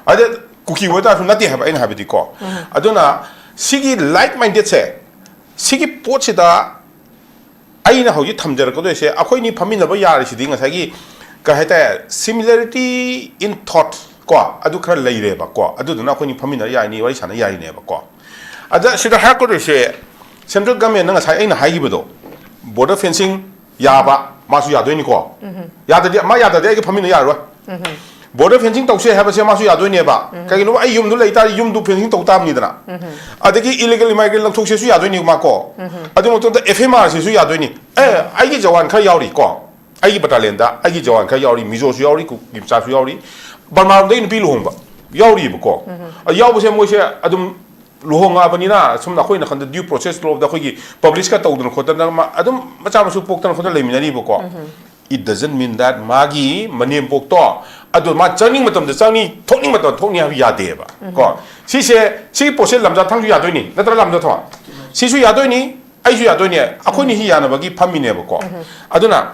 ꯑꯗ ꯀꯨꯀꯤ ꯑꯣꯏꯇꯥꯔꯁꯨ ꯅꯠꯇꯦ ꯍꯥꯏꯕ ꯑꯩꯅ ꯍꯥꯏꯕꯗꯤꯀꯣ꯫ ꯑꯗꯨꯅ ꯁꯤꯒꯤ like mindedꯁꯦ, ꯁꯤꯒꯤ ꯄꯣꯠꯁꯤꯗ ꯑꯩꯅ ꯍꯧꯖꯤꯛ ꯊꯝꯖꯔꯛꯀꯗꯣꯏꯁꯦ, ꯑꯩꯈꯣꯏꯅꯤ ꯐꯝꯃꯤꯟꯅꯕ ꯌꯥꯔꯤꯁꯤꯗꯤ ꯉꯁꯥꯏꯒꯤ, ꯀꯩ ꯍꯥꯏꯇꯥꯔꯦ, similarity in thought ꯀꯣ, ꯑꯗꯨ ꯈꯔ ꯂꯩꯔꯦꯕꯀꯣ꯫ ꯑꯗꯨꯗꯨꯅ ꯑꯩꯈꯣꯏꯅꯤ ꯐꯝꯃꯤꯟꯅ ꯌꯥꯏꯅꯤ, ꯋꯥꯔꯤ ꯁꯥꯟꯅ ꯌꯥꯏꯅꯦꯕꯀꯣ꯫ ꯑꯗ ꯁꯤꯗ ꯍꯥꯏꯔꯛꯀꯗꯣꯏꯁꯦ, central governmentꯅ ꯉꯁꯥꯏ ꯑꯩꯅ ꯍꯥꯏꯈꯤꯕꯗꯣ, border fencing ꯌꯥꯕ, ꯃꯥꯁꯨ ꯌꯥꯗꯣꯏꯅꯤꯀꯣ꯫ ꯌꯥꯗꯗꯤ, ꯃꯥ ꯌꯥꯗꯗꯤ ꯑꯩꯒ ꯐꯝꯃꯤꯟꯅ ꯌꯥꯔꯣꯏ꯫ Border fencing ꯇꯧꯁꯦ ꯍꯥꯏꯕꯁꯦ ꯃꯥꯁꯨ ꯌꯥꯗꯣꯏꯅꯦꯕ꯫ ꯀꯩꯒꯤꯅꯣꯕ, ꯑꯩ ꯌꯨꯝꯗ ꯂꯩ ꯇꯥꯔꯗꯤ ꯌꯨꯝꯗꯨ fencing ꯇꯧ ꯇꯥꯕꯅꯤꯗꯅ꯫ ꯑꯗꯒꯤ illegal immigrant ꯂꯧꯊꯣꯛꯁꯦꯁꯨ ꯌꯥꯗꯣꯏꯅꯤ ꯃꯥ ꯀꯣ꯫ ꯑꯗꯨ ꯃꯇꯨꯡꯗ F M Rꯁꯤꯁꯨ ꯌꯥꯗꯣꯏꯅꯤ꯫ ꯑꯦ, ꯑꯩꯒꯤ ꯖꯋꯥꯟ ꯈꯔ ꯌꯥꯎꯔꯤ ꯀꯣ꯫ ꯑꯩꯒꯤ battalionꯗ ꯑꯩꯒꯤ ꯖꯋꯥꯟ ꯈꯔ ꯌꯥꯎꯔꯤ, ꯃꯤꯖꯣꯁꯨ ꯌꯥꯎꯔꯤ, ꯀꯨꯀꯤ ꯃꯆꯥꯁꯨ ꯌꯥꯎꯔꯤ, ꯕꯔꯃꯥꯔꯣꯝꯗꯒꯤ ꯅꯨꯄꯤ ꯂꯨꯍꯣꯡꯕ ꯌꯥꯎꯔꯤꯕꯀꯣ꯫ ꯑ, ꯌꯥꯎꯕꯁꯦ ꯃꯣꯏꯁꯦ ꯑꯗꯨꯝ ꯂꯨꯍꯣꯡꯉꯛꯑꯕꯅꯤꯅ ꯁꯨꯝ ꯑꯩꯈꯣꯏ ꯅꯥꯀꯟꯗ due process ꯂꯣꯝꯗ ꯑꯩꯈꯣꯏꯒꯤ publicꯀ ꯇꯧꯗꯅ ꯈꯣꯠꯇꯅ ꯃ-, ꯑꯗꯨꯝ ꯃꯆꯥ ꯃꯁꯨ ꯄꯣꯛꯇꯅ ꯈꯣꯠꯇꯅ ꯂꯩꯃꯤꯟꯅꯔꯤꯕꯀꯣ꯫ It doesn't mean that ꯃꯥꯒꯤ ꯃꯅꯦꯝꯄꯣꯛꯇꯣ ꯑꯗꯨ ꯃꯥ ꯆꯪꯅꯤꯡ ꯃꯇꯝꯗ ꯆꯪꯅꯤ, ꯊꯣꯛꯅꯤꯡ ꯃꯇꯝꯗ ꯊꯣꯛꯅꯤ ꯍꯥꯏꯕ ꯌꯥꯗꯦꯕ꯫ ꯀꯣ, ꯁꯤꯁꯦ, ꯁꯤꯒꯤ ꯄꯣꯠꯁꯦ ꯂꯝꯖꯥ ꯊꯥꯡꯁꯨ ꯌꯥꯗꯣꯏꯅꯤ, ꯅꯠꯇ꯭ꯔꯥ ꯂꯝꯖꯥ ꯊꯣꯡ? ꯁꯤꯁꯨ ꯌꯥꯗꯣꯏꯅꯤ, ꯑꯩꯁꯨ ꯌꯥꯗꯣꯏꯅꯤ, ꯑꯩꯈꯣꯏꯅꯤꯁꯤ ꯌꯥꯅꯕꯒꯤ ꯐꯝꯃꯤꯅꯦꯕꯀꯣ꯫ ꯑꯗꯨꯅ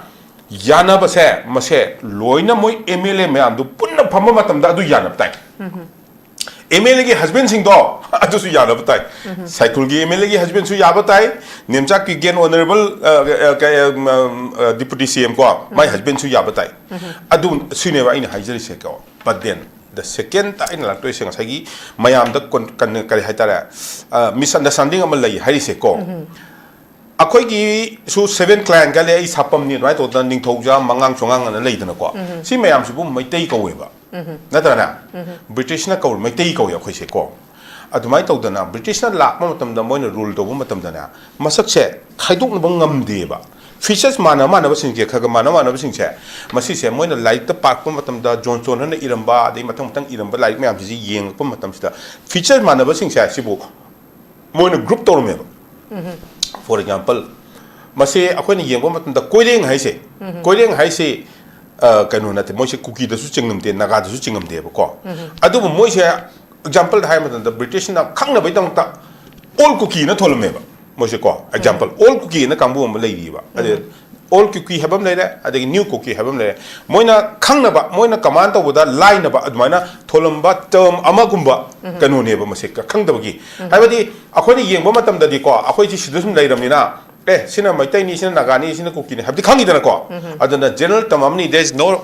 ꯌꯥꯅꯕꯁꯦ, ꯃꯁꯦ ꯂꯣꯏꯅ ꯃꯣꯏ M L A ꯃꯌꯥꯝꯗꯨ ꯄꯨꯟꯅ ꯐꯝꯕ ꯃꯇꯝꯗ ꯑꯗꯨ ꯌꯥꯅꯕ ꯇꯥꯏ꯫ M L Aꯒꯤ husbandꯁꯤꯡꯗꯣ ꯑꯗꯨꯁꯨ ꯌꯥꯅꯕ ꯇꯥꯏ꯫ ꯁꯥꯏꯈꯨꯜꯒꯤ M L Aꯒꯤ husbandꯁꯨ ꯌꯥꯕ ꯇꯥꯏ꯫ ꯅꯦꯝꯆꯥꯛꯀꯤ ꯒꯦꯟ honourable, ꯑ, ꯑ, ꯀ-, ꯑ, ꯎꯝ, ꯑ, deputy C M ꯀꯣ, my husbandꯁꯨ ꯌꯥꯕ ꯇꯥꯏ꯫ ꯑꯗꯨ ꯁꯤꯅꯦꯕ ꯑꯩꯅ ꯍꯥꯏꯖꯔꯤꯁꯦꯀꯣ꯫ But then the second ꯑꯩꯅ ꯂꯥꯛꯇꯣꯏꯁꯦ ꯉꯁꯥꯏꯒꯤ ꯃꯌꯥꯝꯗ ꯀꯟ-, ꯀꯟ-, ꯀꯔꯤ ꯍꯥꯏꯇꯥꯔꯦ, ꯑ, misunderstanding ꯑꯃ ꯂꯩ ꯍꯥꯏꯔꯤꯁꯦꯀꯣ꯫ ꯑꯩꯈꯣꯏꯒꯤꯁꯨ seven clan ꯀ ꯂꯩ, ꯑꯩ ꯁꯥꯄꯝꯅꯤ ꯑꯗꯨꯃꯥꯏꯅ ꯇꯧꯗꯅ ꯅꯤꯡꯊꯧꯖꯥ ꯃꯉꯥꯡ ꯁꯣꯉꯥꯡ ꯑꯅ ꯂꯩꯗꯅꯀꯣ꯫ ꯁꯤ ꯃꯌꯥꯝꯁꯤꯕꯨ ꯃꯩꯇꯩ ꯀꯧꯋꯦꯕ꯫ ꯅꯠꯇ꯭ꯔꯅꯦ? British ꯅ ꯀꯧ-, ꯃꯩꯇꯩ ꯀꯧꯋꯦ ꯑꯩꯈꯣꯏꯁꯦ ꯀꯣ꯫ ꯑꯗꯨꯃꯥꯏꯅ ꯇꯧꯗꯅ British ꯅ ꯂꯥꯛꯄ ꯃꯇꯝꯗ ꯃꯣꯏꯅ rule ꯇꯧꯕ ꯃꯇꯝꯗꯅꯦ, ꯃꯁꯛꯁꯦ ꯈꯥꯏꯗꯣꯛꯅꯕ ꯉꯝꯗꯦꯕ꯫ Features ꯃꯥꯟꯅ ꯃꯥꯟꯅꯕꯁꯤꯡꯁꯦ ꯈꯔ ꯈꯔ ꯃꯥꯟꯅ ꯃꯥꯟꯅꯕꯁꯤꯡꯁꯦ, ꯃꯁꯤꯁꯦ ꯃꯣꯏꯅ ꯂꯥꯏꯔꯤꯛꯇ ꯄꯥꯔꯛꯄ ꯃꯇꯝꯗ, ꯖꯣꯟꯁꯇꯣꯟ ꯍꯣꯏꯅ ꯏꯔꯝꯕ, ꯑꯗꯩ ꯃꯊꯪ ꯃꯊꯪ ꯏꯔꯝꯕ ꯂꯥꯏꯔꯤꯛ ꯃꯌꯥꯝꯁꯤꯁꯦ ꯌꯦꯡꯉꯛꯄ ꯃꯇꯝꯁꯤꯗ features ꯃꯥꯟꯅꯕꯁꯤꯡꯁꯦ ꯁꯤꯕꯨ ꯃꯣꯏꯅ group ꯇꯧꯔꯝꯃꯦꯕ꯫ For example, ꯃꯁꯤ ꯑꯩꯈꯣꯏꯅ ꯌꯦꯡꯕ ꯃꯇꯝꯗ ꯀꯣꯏꯔꯦꯡ ꯍꯥꯏꯁꯦ, ꯀꯣꯏꯔꯦꯡ ꯍꯥꯏꯁꯦ ꯑ, ꯀꯩꯅꯣ ꯅꯠꯇꯦ, ꯃꯣꯏꯁꯦ ꯀꯨꯀꯤꯗꯁꯨ ꯆꯤꯡꯉꯝꯗꯦ, ꯅꯥꯒꯥꯗꯁꯨ ꯆꯤꯡꯉꯝꯗꯦꯕꯀꯣ꯫ ꯑꯗꯨꯕꯨ ꯃꯣꯏꯁꯦ example ꯗ ꯍꯥꯏꯕ ꯃꯇꯝꯗ British ꯅ ꯈꯪꯅꯕꯩꯗꯃꯛꯇ all ꯀꯨꯀꯤꯅ ꯊꯣꯜꯂꯝꯃꯦꯕ꯫ ꯃꯣꯏꯁꯦ ꯀꯣ, example, all ꯀꯨꯀꯤꯅ ꯀꯥꯡꯕꯨ ꯑꯃ ꯂꯩꯔꯤꯕ꯫ ꯑꯗꯩ all ꯀꯨꯀꯤ ꯍꯥꯏꯕ ꯑꯃ ꯂꯩꯔꯦ, ꯑꯗꯒꯤ new ꯀꯨꯀꯤ ꯍꯥꯏꯕ ꯑꯃ ꯂꯩꯔꯦ꯫ ꯃꯣꯏꯅ ꯈꯪꯅꯕ, ꯃꯣꯏꯅ command ꯇꯧꯕꯗ ꯂꯥꯏꯅꯕ ꯑꯗꯨꯃꯥꯏꯅ ꯊꯣꯜꯂꯝꯕ term ꯑꯃꯒꯨꯝꯕ ꯀꯩꯅꯣꯅꯦꯕ ꯃꯁꯦ, ꯈꯪꯗꯕꯒꯤ꯫ ꯍꯥꯏꯕꯗꯤ ꯑꯩꯈꯣꯏꯅ ꯌꯦꯡꯕ ꯃꯇꯝꯗꯗꯤꯀꯣ, ꯑꯩꯈꯣꯏꯁꯤ ꯁꯤꯗ ꯁꯨꯝ ꯂꯩꯔꯕꯅꯤꯅ, ꯑꯦ, ꯁꯤꯅ ꯃꯩꯇꯩꯅꯤ, ꯁꯤꯅ ꯅꯥꯒꯥꯅꯤ, ꯁꯤꯅ ꯀꯨꯀꯤꯅꯤ ꯍꯥꯏꯕꯗꯤ ꯈꯪꯉꯤꯗꯅꯀꯣ꯫ ꯑꯗꯨꯅ general term ꯑꯃꯅꯤ, there is no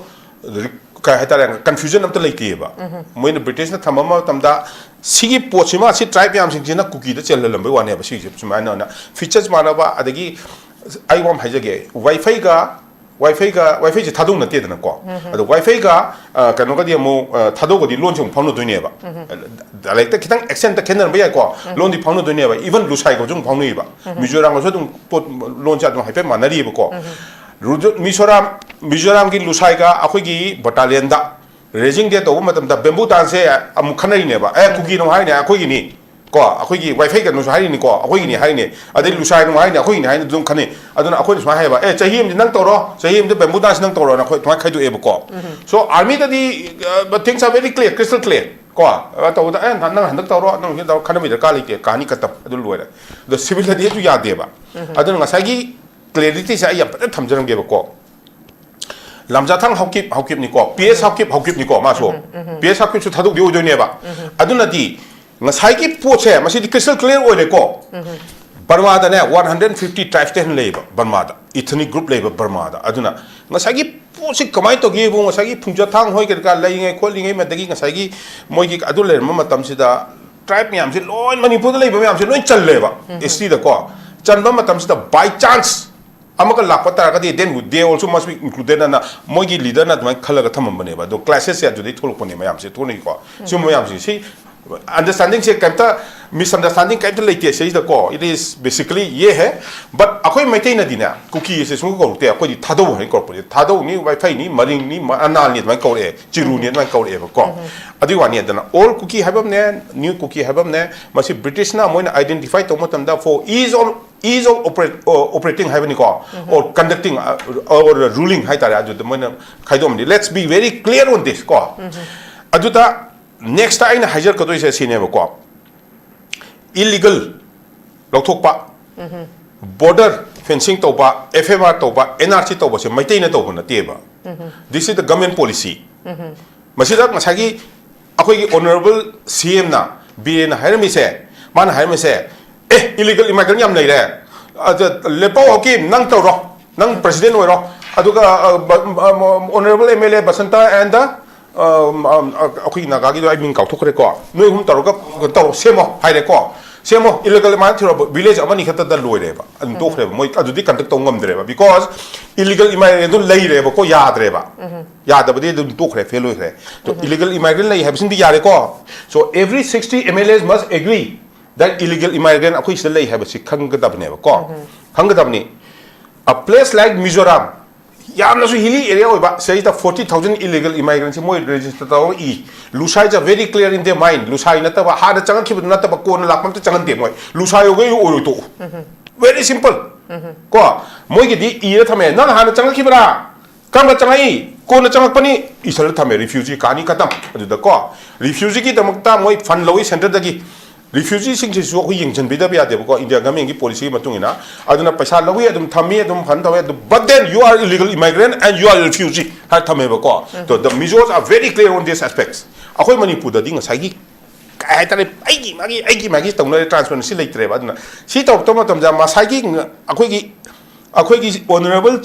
ꯀꯩ ꯍꯥꯏꯇꯥꯔꯦ, confusion ꯑꯝꯇ ꯂꯩꯇꯦꯕ꯫ ꯃꯣꯏꯅ British ꯅ ꯊꯝꯕ ꯃꯇꯝꯗ ꯁꯤꯒꯤ ꯄꯣꯠꯁꯤꯃ, ꯁꯤ tribe ꯃꯌꯥꯝꯁꯤꯡꯁꯤꯅ ꯀꯨꯀꯤꯗ ꯆꯦꯜꯍꯜꯂꯝꯕꯩ ꯋꯥꯅꯦꯕ꯫ ꯁꯤꯁꯦ ꯁꯨꯃꯥꯏꯅ ꯑꯣꯏꯅ features ꯃꯥꯟꯅꯕ, ꯑꯗꯒꯤ ꯑꯩ ꯋꯥ ꯑꯃ ꯍꯥꯏꯖꯒꯦ, ꯋꯥꯏꯐꯩꯒ, ꯋꯥꯏꯐꯩꯒ, ꯋꯥꯏꯐꯩꯁꯦ ꯊꯥꯗꯧ ꯅꯠꯇꯦꯗꯅꯀꯣ꯫ ꯑꯗꯣ ꯋꯥꯏꯐꯩꯒ, ꯑ, ꯀꯩꯅꯣꯒꯗꯤ ꯑꯃꯨꯛ, ꯑ, ꯊꯥꯗꯧꯒꯗꯤ ꯂꯣꯟꯁꯦ ꯑꯃꯨꯛ ꯐꯥꯎꯅꯗꯣꯏꯅꯦꯕ꯫ Dialect ꯇ ꯈꯤꯇꯪ accent ꯇ ꯈꯦꯠꯅꯔꯝꯕ ꯌꯥꯏꯀꯣ꯫ ꯂꯣꯟꯗꯤ ꯐꯥꯎꯅꯗꯣꯏꯅꯦꯕ꯫ Even ꯂꯨꯁꯥꯏꯒꯁꯨ ꯑꯗꯨꯝ ꯐꯥꯎꯅꯩꯌꯦꯕ꯫ ꯃꯤꯖꯣꯔꯥꯝꯒꯁꯨ ꯑꯗꯨꯝ ꯄꯣꯠ, ꯂꯣꯟꯁꯦ ꯑꯗꯨꯝ ꯍꯥꯏꯐꯦꯠ ꯃꯥꯟꯅꯔꯤꯕꯀꯣ꯫ ꯔꯨꯖꯨ-, ꯃꯤꯖꯣꯔꯥꯝ, ꯃꯤꯖꯣꯔꯥꯝꯒꯤ ꯂꯨꯁꯥꯏꯒ ꯑꯩꯈꯣꯏꯒꯤ battalion ꯗ raising day ꯇꯧꯕ ꯃꯇꯝꯗ bamboo dance ꯁꯦ ꯑꯃꯨꯛ ꯈꯟꯅꯔꯤꯅꯦꯕ꯫ "ꯑꯦ, ꯀꯨꯀꯤꯅ ꯑꯃꯨꯛ ꯍꯥꯏꯔꯤꯅꯦ, ꯑꯩꯈꯣꯏꯒꯤꯅꯤ"꯫ ꯀꯣ, ꯑꯩꯈꯣꯏꯒꯤ ꯋꯥꯏꯐꯩ ꯀꯩꯅꯣꯁꯨ ꯍꯥꯏꯔꯤꯅꯤꯀꯣ, "ꯑꯩꯈꯣꯏꯒꯤꯅꯤ" ꯍꯥꯏꯔꯤꯅꯤ꯫ ꯑꯗꯩ ꯂꯨꯁꯥꯏꯅ ꯑꯃꯨꯛ ꯍꯥꯏꯔꯤꯅꯤ, "ꯑꯩꯈꯣꯏꯒꯤꯅꯤ" ꯍꯥꯏꯅ ꯑꯗꯨꯝ ꯈꯟꯅꯩ꯫ ꯑꯗꯨꯅ ꯑꯩꯈꯣꯏꯅ ꯁꯨꯃꯥꯏꯅ ꯍꯥꯏꯌꯦꯕ, "ꯑꯦ, ꯆꯍꯤ ꯑꯃꯗꯤ ꯅꯪ ꯇꯧꯔꯣ, ꯆꯍꯤ ꯑꯃꯗ bamboo dance ꯅꯪ ꯇꯧꯔꯣꯅ" ꯑꯩꯈꯣꯏ ꯑꯗꯨꯃꯥꯏꯅ ꯈꯥꯏꯗꯣꯛꯑꯦꯕꯀꯣ꯫ So, army ꯗꯗꯤ, ꯑ, things are very clear, crystal clear꯫ ꯀꯣ, ꯑ, ꯇꯧꯕꯗ, "ꯑꯦ, ꯅꯪ ꯍꯟꯗꯛ ꯇꯧꯔꯣ, ꯅꯪ ꯍꯧꯖꯤꯛ ꯇꯧꯔꯣ", ꯈꯟꯅꯕꯒꯤ ꯗꯔꯀꯥꯔ ꯂꯩꯇꯦ, ꯀꯍꯥꯅꯤ ꯈꯇꯝ, ꯑꯗꯨ ꯂꯣꯏꯔꯦ꯫ ꯑꯗꯣ civil ꯗꯗꯤ ꯑꯗꯨ ꯌꯥꯗꯦꯕ꯫ ꯑꯗꯨꯅ ꯉꯁꯥꯏꯒꯤ clarity ꯁꯦ ꯑꯩ ꯌꯥꯝ ꯐꯖꯅ ꯊꯝꯖꯔꯝꯒꯦꯕꯀꯣ꯫ ꯂꯝꯖꯥꯊꯥꯡ ꯍꯥꯎꯀꯤꯞ, ꯍꯥꯎꯀꯤꯞꯅꯤꯀꯣ, P S ꯍꯥꯎꯀꯤꯞ, ꯍꯥꯎꯀꯤꯞꯅꯤꯀꯣ, ꯃꯥꯁꯨ꯫ P S ꯍꯥꯎꯀꯤꯞꯁꯨ ꯊꯥꯗꯣꯛꯄꯤ ꯑꯣꯏꯗꯣꯏꯅꯦꯕ꯫ ꯑꯗꯨꯅꯗꯤ ꯉꯁꯥꯏꯒꯤ ꯄꯣꯠꯁꯦ, ꯃꯁꯤꯗꯤ crystal clear ꯑꯣꯏꯔꯦꯀꯣ꯫ ꯕꯔꯃꯥꯗꯅꯦ, one hundred fifty tribes ꯇꯩ ꯍꯦꯟꯅ ꯂꯩꯌꯦꯕ ꯕꯔꯃꯥꯗ, ethnic group ꯂꯩꯕ ꯕꯔꯃꯥꯗ꯫ ꯑꯗꯨꯅ ꯉꯁꯥꯏꯒꯤ ꯄꯣꯠꯁꯤ ꯀꯃꯥꯏꯅ ꯇꯧꯒꯦꯕꯨ, ꯉꯁꯥꯏꯒꯤ ꯐꯨꯡꯖꯊꯥꯡ ꯍꯣꯏ ꯀꯔꯤ ꯀꯔꯥ ꯂꯩꯔꯤꯉꯩ ꯈꯣꯠꯂꯤꯉꯩ, ꯃꯗꯒꯤ ꯉꯁꯥꯏꯒꯤ ꯃꯣꯏꯒꯤ ꯑꯗꯨ ꯂꯩꯔꯝꯕ ꯃꯇꯝꯁꯤꯗ tribe ꯃꯌꯥꯝꯁꯦ ꯂꯣꯏ, ꯃꯅꯤꯄꯨꯔꯗ ꯂꯩꯕ ꯃꯌꯥꯝꯁꯦ ꯂꯣꯏ ꯆꯜꯂꯦꯕ꯫ S T ꯗꯀꯣ꯫ ꯆꯟꯕ ꯃꯇꯝꯁꯤꯗ by chance ꯑꯃꯒ ꯂꯥꯛꯄ ꯇꯥꯔꯒꯗꯤ, then they also must be included ꯑꯅ ꯃꯣꯏꯒꯤ leader ꯅ ꯑꯗꯨꯃꯥꯏꯅ ꯈꯜꯂꯒ ꯊꯝꯃꯝꯕꯅꯦꯕ꯫ ꯑꯗꯣ clashes ꯁꯦ ꯑꯗꯨꯗꯩ ꯊꯣꯛꯂꯛꯄꯅꯦ ꯃꯌꯥꯝꯁꯦ, ꯊꯣꯛꯅꯩꯀꯣ꯫ ꯁꯤꯒꯨꯝꯕ ꯃꯌꯥꯝꯁꯦ, ꯁꯤ understanding ꯁꯦ ꯀꯩꯝꯇ misunderstanding ꯀꯩꯝꯇ ꯂꯩꯇꯦ ꯁꯤꯗꯀꯣ꯫ It is basically ꯌꯦ ꯍꯦ꯫ But ꯑꯩꯈꯣꯏ ꯃꯩꯇꯩꯅꯗꯤꯅꯦ, ꯀꯨꯀꯤ ꯑꯁꯦ ꯁꯨꯝ ꯀꯧꯔꯛꯇꯦ, ꯑꯩꯈꯣꯏꯗꯤ ꯊꯥꯗꯧ ꯍꯥꯏꯅ ꯀꯧꯔꯛꯄꯁꯦ꯫ ꯊꯥꯗꯧꯅꯤ, ꯋꯥꯏꯐꯩꯅꯤ, ꯃꯔꯤꯡꯅꯤ, ꯃ-, ꯑꯅꯥꯜꯅꯤ ꯑꯗꯨꯃꯥꯏꯅ ꯀꯧꯔꯛꯑꯦ, ꯆꯤꯔꯨꯅꯤ ꯑꯗꯨꯃꯥꯏꯅ ꯀꯧꯔꯛꯑꯦꯕꯀꯣ꯫ ꯑꯗꯨꯒꯤ ꯋꯥꯅꯤ꯫ ꯑꯗꯨꯅ all ꯀꯨꯀꯤ ꯍꯥꯏꯕ ꯑꯃꯅꯦ, new ꯀꯨꯀꯤ ꯍꯥꯏꯕ ꯑꯃꯅꯦ, ꯃꯁꯤ British ꯅ ꯃꯣꯏꯅ identify ꯇꯧꯕ ꯃꯇꯝꯗ for ease of Ease of operate, uh, operating ꯍꯥꯏꯕꯅꯤꯀꯣ, or conducting, uh, or ruling ꯍꯥꯏꯇꯥꯔꯦ, ꯑꯗꯨꯗ ꯃꯣꯏꯅ ꯈꯥꯏꯗꯣꯛꯑꯝꯕꯅꯤ. Let's be very clear on this ꯀꯣ. ꯑꯗꯨꯗ next ꯑꯩꯅ ꯍꯥꯏꯖꯔꯛꯀꯗꯣꯏꯁꯦ ꯁꯤꯅꯦꯕꯀꯣ. Illegal ꯂꯧꯊꯣꯛꯄ, border fencing ꯇꯧꯕ, F M R ꯇꯧꯕ, N R C ꯇꯧꯕꯁꯦ ꯃꯩꯇꯩꯅ ꯇꯧꯕ ꯅꯠꯇꯦꯕ. This is the government policy. ꯃꯁꯤꯗ ꯉꯁꯥꯏꯒꯤ ꯑꯩꯈꯣꯏꯒꯤ honourable C M ꯅ, ꯕꯤꯔꯦꯟꯅ ꯍꯥꯏꯔꯝꯃꯤꯁꯦ, ꯃꯥꯅ ꯍꯥꯏꯔꯝꯃꯤꯁꯦ, "ꯑꯦ, illegal immigrant ꯌꯥꯝ ꯂꯩꯔꯦ, ꯑꯗ ꯂꯦꯞꯄꯧ ꯍꯥꯀꯤꯝ, ꯅꯪ ꯇꯧꯔꯣ, ꯅꯪ president ꯑꯣꯏꯔꯣ, ꯑꯗꯨꯒ, ꯑ, ꯕ-, ꯑ, honourable M L A Basanta and the, ꯑ, ꯑ, ꯑꯩꯈꯣꯏꯒꯤ ꯅꯥꯒꯥꯒꯤꯗꯣ ꯑꯩ ꯃꯤꯡ ꯀꯥꯎꯊꯣꯛꯈ꯭ꯔꯦꯀꯣ, ꯅꯣꯏ ꯑꯍꯨꯝ ꯇꯧꯔꯒ ꯇꯧꯔꯣ, ꯁꯦꯝꯃꯣ" ꯍꯥꯏꯔꯦꯀꯣ. ꯁꯦꯝꯃꯣ, illegal immigrant ꯊꯤꯔꯣ, village ꯑꯃꯅꯤ ꯈꯛꯇꯗ ꯂꯣꯏꯔꯦꯕ, ꯑꯗꯨꯝ ꯇꯣꯛꯈ꯭ꯔꯦꯕ꯫ ꯃꯣꯏ ꯑꯗꯨꯗꯤ conduct ꯇꯧ ꯉꯝꯗ꯭ꯔꯦꯕ, because illegal immigrant ꯑꯗꯨ ꯂꯩꯔꯦꯕꯀꯣ, ꯌꯥꯗ꯭ꯔꯦꯕ꯫ ꯌꯥꯗꯕꯗꯤ ꯑꯗꯨꯝ ꯇꯣꯛꯈ꯭ꯔꯦ, fail ꯑꯣꯏꯈ꯭ꯔꯦ꯫ So, illegal immigrant ꯂꯩ ꯍꯥꯏꯕꯁꯤꯃꯗꯤ ꯌꯥꯔꯦꯀꯣ꯫ So, every sixty M L As must agree that illegal immigrant ꯑꯩꯈꯣꯏ ꯁꯤꯗ ꯂꯩ ꯍꯥꯏꯕꯁꯤ ꯈꯪꯒꯗꯕꯅꯦꯕꯀꯣ꯫ ꯈꯪꯒꯗꯕꯅꯤ꯫ A place like Mizoram, ꯌꯥꯝꯅꯁꯨ hilly area ꯑꯣꯏꯕ, ꯁꯤꯗꯩꯁꯤꯗ forty thousand illegal immigrant ꯁꯤ ꯃꯣꯏ register ꯇꯧꯔꯒ E. Lusai is very clear in their mind. Lusai ꯅꯠꯇꯕ, ꯍꯥꯟꯅ ꯆꯪꯉꯛꯈꯤꯕꯗꯨ ꯅꯠꯇꯕ, ꯀꯣꯟꯅ ꯂꯥꯛꯄ ꯑꯝꯇ ꯆꯪꯍꯟꯗꯦ ꯃꯣꯏ꯫ Lusai ꯑꯣꯏꯒꯦ ꯑꯣꯏꯔꯣꯏ ꯇꯣꯛꯎ꯫ Very simple꯫ ꯀꯣ? ꯃꯣꯏꯒꯤꯗꯤ ꯏꯔ ꯊꯝꯃꯦ꯫ "ꯅꯪ ꯍꯥꯟꯅ ꯆꯪꯉꯛꯈꯤꯕ꯭ꯔꯥ? ꯀꯔꯝꯕ ꯆꯪꯉꯛꯏ? ꯀꯣꯟꯅ ꯆꯪꯉꯛꯄꯅꯤ"꯫ ꯏꯁꯜꯂ ꯊꯝꯃꯦ꯫ Refugee ꯀꯥꯅꯤ ꯈꯇꯝ꯫ ꯑꯗꯨꯗꯀꯣ, refugee ꯒꯤꯗꯃꯛꯇ ꯃꯣꯏ fund ꯂꯧꯏ centre ꯗꯒꯤ꯫ Refugee ꯁꯤꯡꯁꯤꯁꯨ ꯑꯩꯈꯣꯏ ꯌꯦꯡꯁꯤꯟꯕꯤꯗꯕ ꯌꯥꯗꯦꯕꯀꯣ, India government ꯀꯤ policy ꯒꯤ ꯃꯇꯨꯡ ꯏꯟꯅ꯫ ꯑꯗꯨꯅ ꯄꯩꯁꯥ ꯂꯧꯏ, ꯑꯗꯨꯝ ꯊꯝꯃꯤ, ꯑꯗꯨꯝ fund ꯇꯧꯋꯦ, ꯑꯗꯨ, "But then you are illegal immigrant and you are refugee" ꯍꯥꯏꯔ ꯊꯝꯃꯦꯕꯀꯣ꯫ So, the Mizo's are very clear on this aspects. ꯑꯩꯈꯣꯏ ꯃꯅꯤꯄꯨꯔꯗꯗꯤ ꯉꯁꯥꯏꯒꯤ ꯀꯩ ꯍꯥꯏꯇꯥꯔꯦ, ꯑꯩꯒꯤ ꯃꯥꯒꯤ, ꯑꯩꯒꯤ ꯃꯥꯒꯤ ꯇꯧꯅꯔꯦ, transparency ꯂꯩꯇ꯭ꯔꯦꯕ꯫ ꯑꯗꯨꯅ ꯁꯤ ꯇꯧꯔꯛꯇꯕ ꯃꯇꯝꯗ ꯉꯁꯥꯏꯒꯤ ꯑꯩꯈꯣꯏꯒꯤ, ꯑꯩꯈꯣꯏꯒꯤ honourable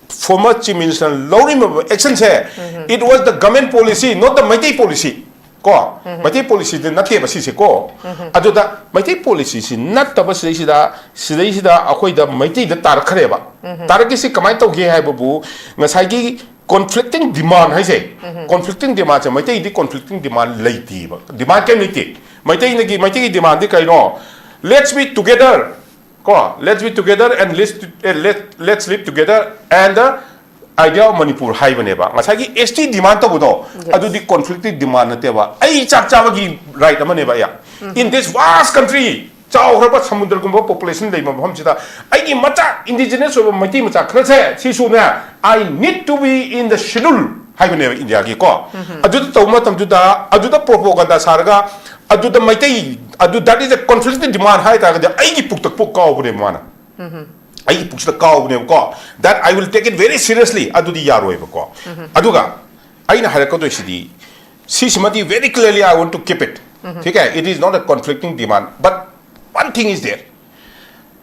former Chief Minister ꯅ ꯂꯧꯔꯤꯕ action say, it was the government policy, not the Meitei policy꯫ ꯀꯣ? ꯃꯩꯇꯩ policy ꯗꯤ ꯅꯠꯇꯦꯕ ꯁꯤꯁꯦ ꯀꯣ꯫ ꯑꯗꯨꯗ ꯃꯩꯇꯩ policy ꯁꯤ ꯅꯠꯇꯕ ꯁꯤꯗꯩꯁꯤꯗ, ꯁꯤꯗꯩꯁꯤꯗ ꯑꯩꯈꯣꯏꯗ ꯃꯩꯇꯩꯗ ꯇꯥꯔꯛꯈ꯭ꯔꯦꯕ꯫ ꯇꯥꯔꯛꯈꯤꯁꯤ ꯀꯃꯥꯏꯅ ꯇꯧꯒꯦ ꯍꯥꯏꯕꯕꯨ, ꯉꯁꯥꯏꯒꯤ conflicting demand ꯍꯥꯏꯁꯦ, conflicting demand ꯁꯦ, ꯃꯩꯇꯩꯗꯤ conflicting demand ꯂꯩꯇꯦꯕ, demand ꯀꯩꯝ ꯂꯩꯇꯦ꯫ ꯃꯩꯇꯩꯅꯒꯤ, ꯃꯩꯇꯩꯒꯤ demand ꯗꯤ ꯀꯩꯅꯣ? "Let's be together" ꯀꯣ, "Let's be together and let's, eh, let, let's live together and the idea of Manipur" ꯍꯥꯏꯕꯅꯦꯕ꯫ ꯉꯁꯥꯏꯒꯤ S T demand ꯇꯧꯕꯗꯣ, ꯑꯗꯨꯗꯤ conflicting demand ꯅꯠꯇꯦꯕ, ꯑꯩ ꯆꯥꯛ ꯆꯥꯕꯒꯤ right ꯑꯃꯅꯦꯕ꯫ ꯑꯩ, in this vast country, ꯆꯥꯎꯈ꯭ꯔꯕ ꯁꯃꯨꯗ꯭ꯔꯒꯨꯝꯕ ꯄꯣꯄꯨꯂꯦꯁꯟ ꯂꯩꯕ ꯃꯐꯝꯁꯤꯗ ꯑꯩꯒꯤ ꯃꯆꯥ ꯏꯟꯗꯤꯖꯤꯅꯁ ꯑꯣꯏꯕ ꯃꯩꯇꯩ ꯃꯆꯥ ꯈꯔꯁꯦ ꯁꯤꯁꯨꯅꯦ, "I need to be in the schedule" ꯍꯥꯏꯕꯅꯦꯕ ꯏꯟꯗꯤꯌꯥꯒꯤ ꯀꯣ꯫ ꯑꯗꯨꯗ ꯇꯧꯕ ꯃꯇꯝꯗꯨꯗ ꯑꯗꯨꯗ ꯄ꯭ꯔꯣꯄꯣꯒꯟꯗꯥ ꯁꯥꯔꯒ ꯑꯗꯨꯗ ꯃꯩꯇꯩ ꯑꯗꯨ, that is a conflicting demand ꯍꯥꯏ ꯇꯥꯔꯒꯗꯤ ꯑꯩꯒꯤ ꯄꯨꯛꯇ ꯄꯨꯛ ꯀꯥꯎꯕꯅꯦꯕ ꯃꯥꯅ꯫ ꯑꯩꯒꯤ ꯄꯨꯛꯁꯤꯗ ꯀꯥꯎꯕꯅꯦꯕꯀꯣ, "That I will take it very seriously." ꯑꯗꯨꯗꯤ ꯌꯥꯔꯣꯏꯕꯀꯣ꯫ ꯑꯗꯨꯒ ꯑꯩꯅ ꯍꯥꯏꯔꯛꯀꯗꯣꯏꯁꯤꯗꯤ ꯁꯤꯁꯤꯃꯗꯤ very clearly I want to keep it. ꯊꯤꯀꯦ, it is not a conflicting demand, but one thing is there.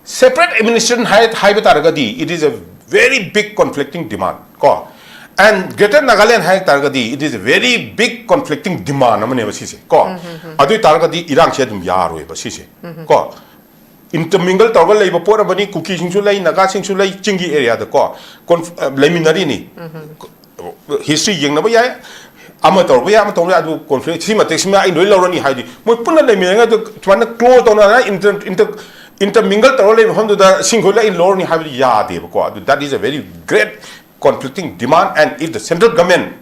Separate administration ꯍꯥꯏ ꯍꯥꯏꯕ ꯇꯥꯔꯒꯗꯤ it is a very big conflicting demand ꯀꯣ꯫ And Greater Nagaland ꯍꯥꯏ ꯇꯥꯔꯒꯗꯤ it is a very big conflicting demand ꯑꯃꯅꯦꯕ ꯁꯤꯁꯦ ꯀꯣ꯫ ꯑꯗꯨ ꯑꯣꯏ ꯇꯥꯔꯒꯗꯤ ꯏꯔꯥꯡꯁꯦ ꯑꯗꯨꯝ ꯌꯥꯔꯣꯏꯕ ꯁꯤꯁꯦ ꯀꯣ꯫ Intermingle ꯇꯧꯔꯒ ꯂꯩꯕ ꯄꯣꯠ ꯑꯃꯅꯤ꯫ ꯀꯨꯀꯤꯁꯤꯡꯁꯨ ꯂꯩ, ꯅꯥꯒꯥꯁꯤꯡꯁꯨ ꯂꯩ ꯆꯤꯡꯒꯤ ꯑꯦꯔꯤꯌꯥꯗꯀꯣ꯫ ꯀꯣꯟꯐ- ꯑ, ꯂꯩꯃꯤꯟꯅꯔꯤꯅꯤ꯫ ꯍꯤꯁꯇ꯭ꯔꯤ ꯌꯦꯡꯅꯕ ꯌꯥꯏ, ꯑꯃ ꯇꯧꯔꯛꯄ ꯌꯥꯏ, ꯑꯃ ꯇꯧꯔꯛꯄ ꯌꯥꯏ, ꯑꯗꯨ ꯀꯣꯟꯐ꯭ꯂꯤꯛ ꯁꯤ ꯃꯇꯤꯛꯁꯤꯃ ꯑꯩ ꯂꯣꯏ ꯂꯧꯔꯅꯤ ꯍꯥꯏꯗꯤ ꯃꯣꯏ ꯄꯨꯟꯅ ꯂꯩꯃꯤꯟꯅꯔꯒ ꯑꯗꯨ ꯁꯨꯃꯥꯏꯅ ꯀ꯭ꯂꯣꯖ ꯇꯧꯅꯔꯒ ꯏꯟꯇꯔ ꯏꯟꯇꯔ ꯏꯟꯇꯔꯃꯤꯡꯒꯜ ꯇꯧꯔꯒ ꯂꯩꯕ ꯃꯐꯝꯗꯨꯗ ꯁꯤꯡꯈꯣꯏ ꯑꯩ ꯂꯧꯔꯅꯤ ꯍꯥꯏꯕꯗꯤ ꯌꯥꯗꯦꯕꯀꯣ꯫ ꯑꯗꯨ that is a very great conflicting demand, and if the central government,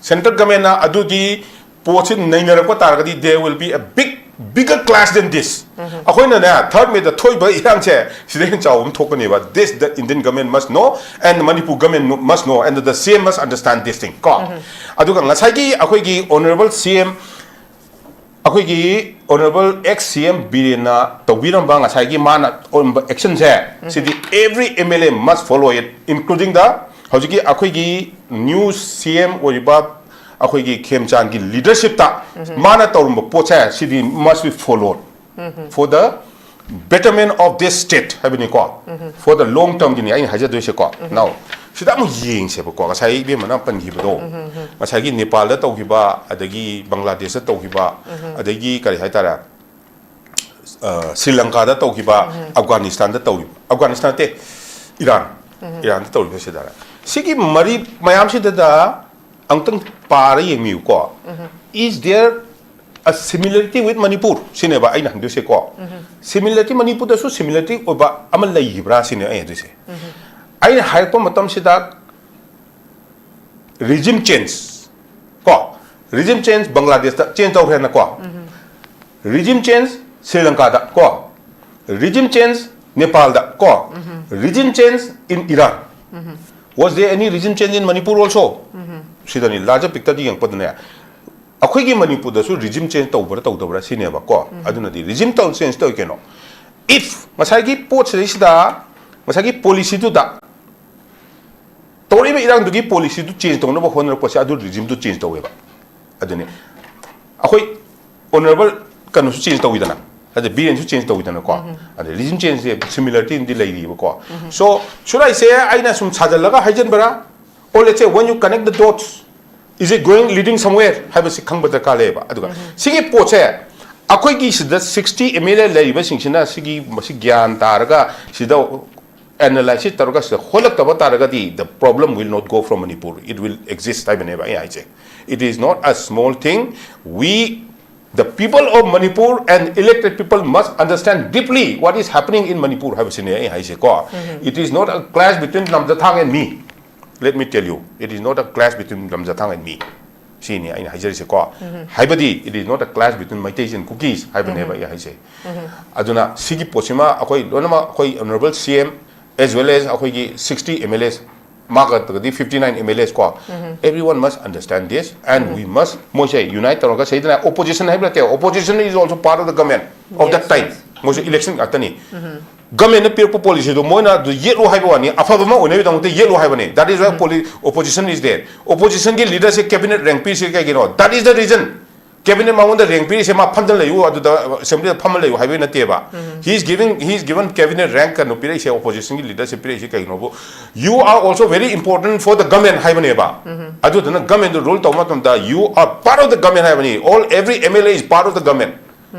central governmentꯅ ꯑꯗꯨꯒꯤ ꯄꯣꯠꯁꯤ ꯅꯩꯅꯔꯛꯄ ꯇꯥꯔꯒꯗꯤ there will be a big bigger clash than this. ꯑꯩꯈꯣꯏꯅꯅꯦ ꯊꯥꯔꯠ ꯃꯦꯗ ꯊꯣꯛꯏꯕ ꯏꯔꯥꯡꯁꯦ ꯁꯤꯗ ꯍꯦꯟꯅ ꯆꯥꯎꯕ ꯑꯃ ꯊꯣꯛꯀꯅꯦꯕ꯫ This the Indian government must know and Manipur government must know and the C M must understand this thing ꯀꯣ꯫ ꯑꯗꯨꯒ ꯉꯁꯥꯏꯒꯤ ꯑꯩꯈꯣꯏꯒꯤ ꯑꯣꯅꯔꯦꯕꯜ ꯁꯤ ꯑꯦꯝ ꯑꯩꯈꯣꯏꯒꯤ ꯑꯣꯅꯔꯦꯕꯜ ꯑꯦꯛꯁ ꯁꯤ ꯑꯦꯝ ꯕꯤꯔꯦꯟꯅ ꯇꯧꯕꯤꯔꯝꯕ ꯉꯁꯥꯏꯒꯤ ꯃꯥꯅ ꯑꯣꯏꯔꯝꯕ ꯑꯦꯛꯁꯟꯁꯦ ꯁꯤꯗꯤ every M L A must follow it, including the ꯍꯧꯖꯤꯛꯀꯤ ꯑꯩꯈꯣꯏꯒꯤ ꯅ꯭ꯌꯨ ꯁꯤ ꯑꯦꯝ ꯑꯣꯏꯔꯤꯕ ꯑꯩꯈꯣꯏꯒꯤ ꯈꯦꯝꯆꯥꯟꯒꯤ ꯂꯤꯗꯔꯁꯤꯞꯇ ꯃꯥꯅ ꯇꯧꯔꯝꯕ ꯄꯣꯠꯁꯦ ꯁꯤꯗꯤ must be followed for the betterment of this state ꯍꯥꯏꯕꯅꯤꯀꯣ꯫ For the long termꯒꯤꯅꯤ ꯑꯩꯅ ꯍꯥꯏꯖꯗꯣꯏꯁꯦꯀꯣ꯫ Now ꯁꯤꯗ ꯑꯃꯨꯛ ꯌꯦꯡꯁꯦꯕꯀꯣ, ꯉꯁꯥꯏ ꯏꯕꯦꯝꯃꯅ ꯄꯟꯈꯤꯕꯗꯣ, ꯉꯁꯥꯏꯒꯤ ꯅꯦꯄꯥꯜꯗ ꯇꯧꯈꯤꯕ, ꯑꯗꯒꯤ ꯕꯪꯒ꯭ꯂꯥꯗꯦꯁꯇ ꯇꯧꯈꯤꯕ, ꯑꯗꯒꯤ ꯀꯔꯤ ꯍꯥꯏꯇꯥꯔꯦ, ꯑ, ꯁ꯭ꯔꯤ ꯂꯪꯀꯥꯗ ꯇꯧꯈꯤꯕ, ꯑꯐꯒꯥꯅꯤꯁꯇꯥꯟꯗ ꯇꯧꯈꯤꯕ, ꯑꯐꯒꯥꯅꯤꯁꯇꯥꯟ ꯅꯠꯇꯦ, ꯏꯔꯥꯟ, ꯏꯔꯥꯟꯗ ꯇꯧꯔꯤꯕꯁꯤꯗ ꯁꯤꯒꯤ ꯃꯔꯤ ꯃꯌꯥꯝꯁꯤꯗ ꯑꯃꯨꯛꯇꯪ ꯄꯥꯔ ꯌꯦꯡꯕꯤꯌꯨꯀꯣ꯫ Is there a similarity with Manipur ꯁꯤꯅꯦꯕ ꯑꯩꯅ ꯍꯪꯗꯣꯏꯁꯦꯀꯣ꯫ Similarity, ꯃꯅꯤꯄꯨꯔꯗꯁꯨ similarity ꯑꯣꯏꯕ ꯑꯃ ꯂꯩꯈꯤꯕ꯭ꯔꯥ ꯁꯤꯅꯦ ꯑꯩ ꯍꯪꯗꯣꯏꯁꯦ꯫ ꯑꯩꯅ ꯍꯥꯏꯔꯛꯄ ꯃꯇꯝꯁꯤꯗ regime change ꯀꯣ, regime change ꯕꯪꯒ꯭ꯂꯥꯗꯦꯁꯇ change ꯇꯧꯈ꯭ꯔꯦꯅꯀꯣ, regime change Shri ꯂꯪꯀꯥꯗ ꯀꯣ, Regime change Nepalꯗ ꯀꯣ, regime change in Iran, was there any regime change in Manipur also? ꯁꯤꯗꯅꯤ ꯂꯥꯔꯖꯔ ꯄꯤꯛꯆꯔꯗ ꯌꯦꯡꯉꯛꯄꯗꯅꯦ, ꯑꯩꯈꯣꯏꯒꯤ ꯃꯅꯤꯄꯨꯔꯗꯁꯨ regime change ꯇꯧꯕ꯭ꯔꯥ ꯇꯧꯗꯕ꯭ꯔꯥ ꯁꯤꯅꯦꯕꯀꯣ꯫ ꯑꯗꯨꯅꯗꯤ regime ꯇꯧ change ꯇꯧꯏ ꯀꯩꯅꯣ? If ꯉꯁꯥꯏꯒꯤ ꯄꯣꯠꯁꯤꯗꯩꯁꯤꯗ, ꯉꯁꯥꯏꯒꯤ policyꯗꯨꯗ ꯇꯧꯔꯛꯏꯕ ꯏꯔꯥꯡꯗꯨꯒꯤ policyꯗꯨ change ꯇꯧꯅꯕ ꯍꯣꯠꯅꯔꯛꯄꯁꯦ, ꯑꯗꯨ regimeꯗꯨ change ꯇꯧꯋꯦꯕ꯫ ꯑꯗꯨꯅꯤ ꯑꯩꯈꯣꯏ honourable ꯀꯩꯅꯣꯁꯨ change ꯇꯧꯋꯤꯗꯅ, ꯑꯗ ꯕꯤꯔꯦꯟꯁꯨ change ꯇꯧꯋꯤꯗꯅꯀꯣ꯫ ꯑꯗ regime changeꯁꯦ similarity ꯑꯃꯗꯤ ꯂꯩꯔꯤꯕꯀꯣ꯫ So should I say, ꯑꯩꯅ ꯁꯨꯝ ꯁꯥꯖꯜꯂꯒ ꯍꯥꯏꯖꯟꯕꯔꯥ? Or let's say, when you connect the dots, is it going, leading somewhere ꯍꯥꯏꯕꯁꯤ ꯈꯪꯕ ꯗꯔꯀꯥꯔ ꯂꯩꯌꯦꯕ꯫ ꯑꯗꯨꯒ ꯁꯤꯒꯤ ꯄꯣꯠꯁꯦ ꯑꯩꯈꯣꯏꯒꯤ ꯁꯤꯗ sixty MLA ꯂꯩꯔꯤꯕꯁꯤꯡꯁꯤꯅ ꯁꯤꯒꯤ, ꯃꯁꯤ ꯒ꯭ꯌꯥꯟ ꯇꯥꯔꯒ ꯁꯤꯗ analysis ꯇꯧꯔꯒ ꯁꯤꯗ ꯍꯣꯜꯂꯛꯇꯕ ꯇꯥꯔꯒꯗꯤ, the problem will not go from Manipur, it will exist ꯍꯥꯏꯕꯅꯦꯕ ꯑꯩ ꯍꯥꯏꯁꯦ꯫ It is not a small thing. We, the people of Manipur and elected people, must understand deeply what is happening in Manipur ꯍꯥꯏꯕꯁꯤꯅꯦ ꯑꯩ ꯍꯥꯏꯁꯦꯀꯣ꯫ It is not a clash between Lamjathang and me. Let me tell you, it is not a clash between Lamjathang and me. ꯁꯤꯅꯤ ꯑꯩꯅ ꯍꯥꯏꯖꯔꯤꯁꯦꯀꯣ꯫ ꯍꯥꯏꯕꯗꯤ, it is not a clash between Meiteis and Kukis ꯍꯥꯏꯕꯅꯦꯕ ꯑꯩ ꯍꯥꯏꯁꯦ꯫ ꯑꯗꯨꯅ ꯁꯤꯒꯤ ꯄꯣꯠꯁꯤꯃ ꯑꯩꯈꯣꯏ ꯂꯣꯏꯅꯃꯛ, ꯑꯩꯈꯣꯏ honourable C M as well as ꯑꯩꯈꯣꯏꯒꯤ sixty M L As, ꯃꯥꯒꯗꯤ fifty nine M L As ꯀꯣ, everyone must understand this and we must, ꯃꯣꯏꯁꯦ unite ꯇꯧꯔꯒ, ꯁꯤꯗꯅ opposition ꯍꯥꯏꯕ ꯅꯠꯇꯦ, opposition is also part of the government of that time. ꯃꯣꯏꯁꯨ election ꯉꯥꯛꯇꯅꯤ꯫ Governmentꯅ ꯄꯤꯔꯛꯄ policyꯗꯣ ꯃꯣꯏꯅ ꯑꯗꯨ ꯌꯦꯠꯂꯨ ꯍꯥꯏꯕ ꯋꯥꯅꯤ, ꯑꯐꯕ ꯑꯃ ꯑꯣꯏꯅꯕꯒꯤꯗꯃꯛꯇ ꯌꯦꯠꯂꯨ ꯍꯥꯏꯕꯅꯤ꯫ That is why poli-, opposition is there. Oppositionꯒꯤ leaderꯁꯦ cabinet rank ꯄꯤꯔꯤꯁꯦ ꯀꯩꯒꯤꯅꯣ? That is the reason. Cabinet ꯃꯉꯣꯟꯗ rank ꯄꯤꯔꯤꯁꯦ ꯃꯥ ꯐꯝꯗꯅ ꯂꯩꯌꯨ, ꯑꯗꯨꯗ assemblyꯗ ꯐꯝꯃ ꯂꯩꯌꯨ ꯍꯥꯏꯕꯒꯤ ꯅꯠꯇꯦꯕ꯫ He is giving, he is given cabinet rank ꯀꯩꯅꯣ ꯄꯤꯔꯛꯏꯁꯦ, oppositionꯒꯤ leadership ꯄꯤꯔꯛꯏꯁꯦ ꯀꯩꯒꯤꯅꯣꯕꯨ? You are also very important for the government ꯍꯥꯏꯕꯅꯦꯕ꯫ ꯑꯗꯨꯗꯨꯅ governmentꯗꯨ rule ꯇꯧꯕ ꯃꯇꯝꯗ you are part of the government ꯍꯥꯏꯕꯅꯤ꯫ All, every M L A is part of the government.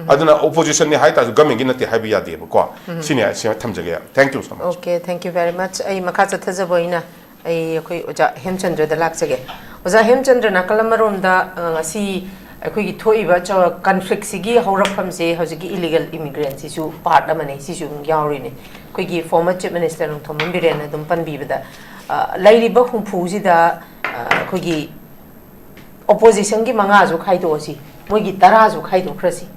ꯑꯗꯨꯅ oppositionꯅꯤ ꯍꯥꯏ ꯇꯥꯔꯁꯨ governmentꯀꯤ ꯅꯠꯇꯦ ꯍꯥꯏꯕ ꯌꯥꯗꯦꯕꯀꯣ꯫ ꯁꯤꯅꯤ, ꯁꯤꯃ ꯊꯝꯖꯒꯦ꯫ Thank you so much. Okay, thank you very much. ꯑꯩ ꯃꯈꯥ ꯆꯠꯊꯖꯕ ꯑꯣꯏꯅ ꯑꯩ ꯑꯩꯈꯣꯏ ꯑꯣꯖꯥ ꯍꯦꯝꯆꯟꯗ꯭ꯔꯗ ꯂꯥꯛꯆꯒꯦ꯫ ꯑꯣꯖꯥ ꯍꯦꯝꯆꯟꯗ꯭ꯔ, ꯅꯥꯀꯜ ꯑꯃꯔꯣꯝꯗ, ꯑ, ꯉꯁꯤ ꯑꯩꯈꯣꯏꯒꯤ ꯊꯣꯛꯏꯕ ꯆ-, conflictꯁꯤꯒꯤ ꯍꯧꯔꯛꯐꯝꯁꯦ ꯍꯧꯖꯤꯛꯀꯤ illegal immigrantꯁꯤꯁꯨ part ꯑꯃꯅꯦ, ꯁꯤꯁꯨ ꯑꯗꯨꯝ ꯌꯥꯎꯔꯤꯅꯦ꯫ ꯑꯩꯈꯣꯏꯒꯤ former Chief Minister ꯅꯣꯡꯊꯣꯝꯕꯝ ꯕꯤꯔꯦꯟꯅ ꯑꯗꯨꯝ ꯄꯟꯕꯤꯕꯗ, ꯑ, ꯂꯩꯔꯤꯕ ꯍꯨꯝꯐꯨꯁꯤꯗ, ꯑ, ꯑꯩꯈꯣꯏꯒꯤ oppositionꯒꯤ ꯃꯉꯥꯁꯨ ꯈꯥꯏꯗꯣꯛꯑꯁꯤ, ꯃꯣꯏꯒꯤ ꯇꯔꯥꯁꯨ ꯈꯥꯏꯗꯣꯛꯈ꯭ꯔꯁꯤ꯫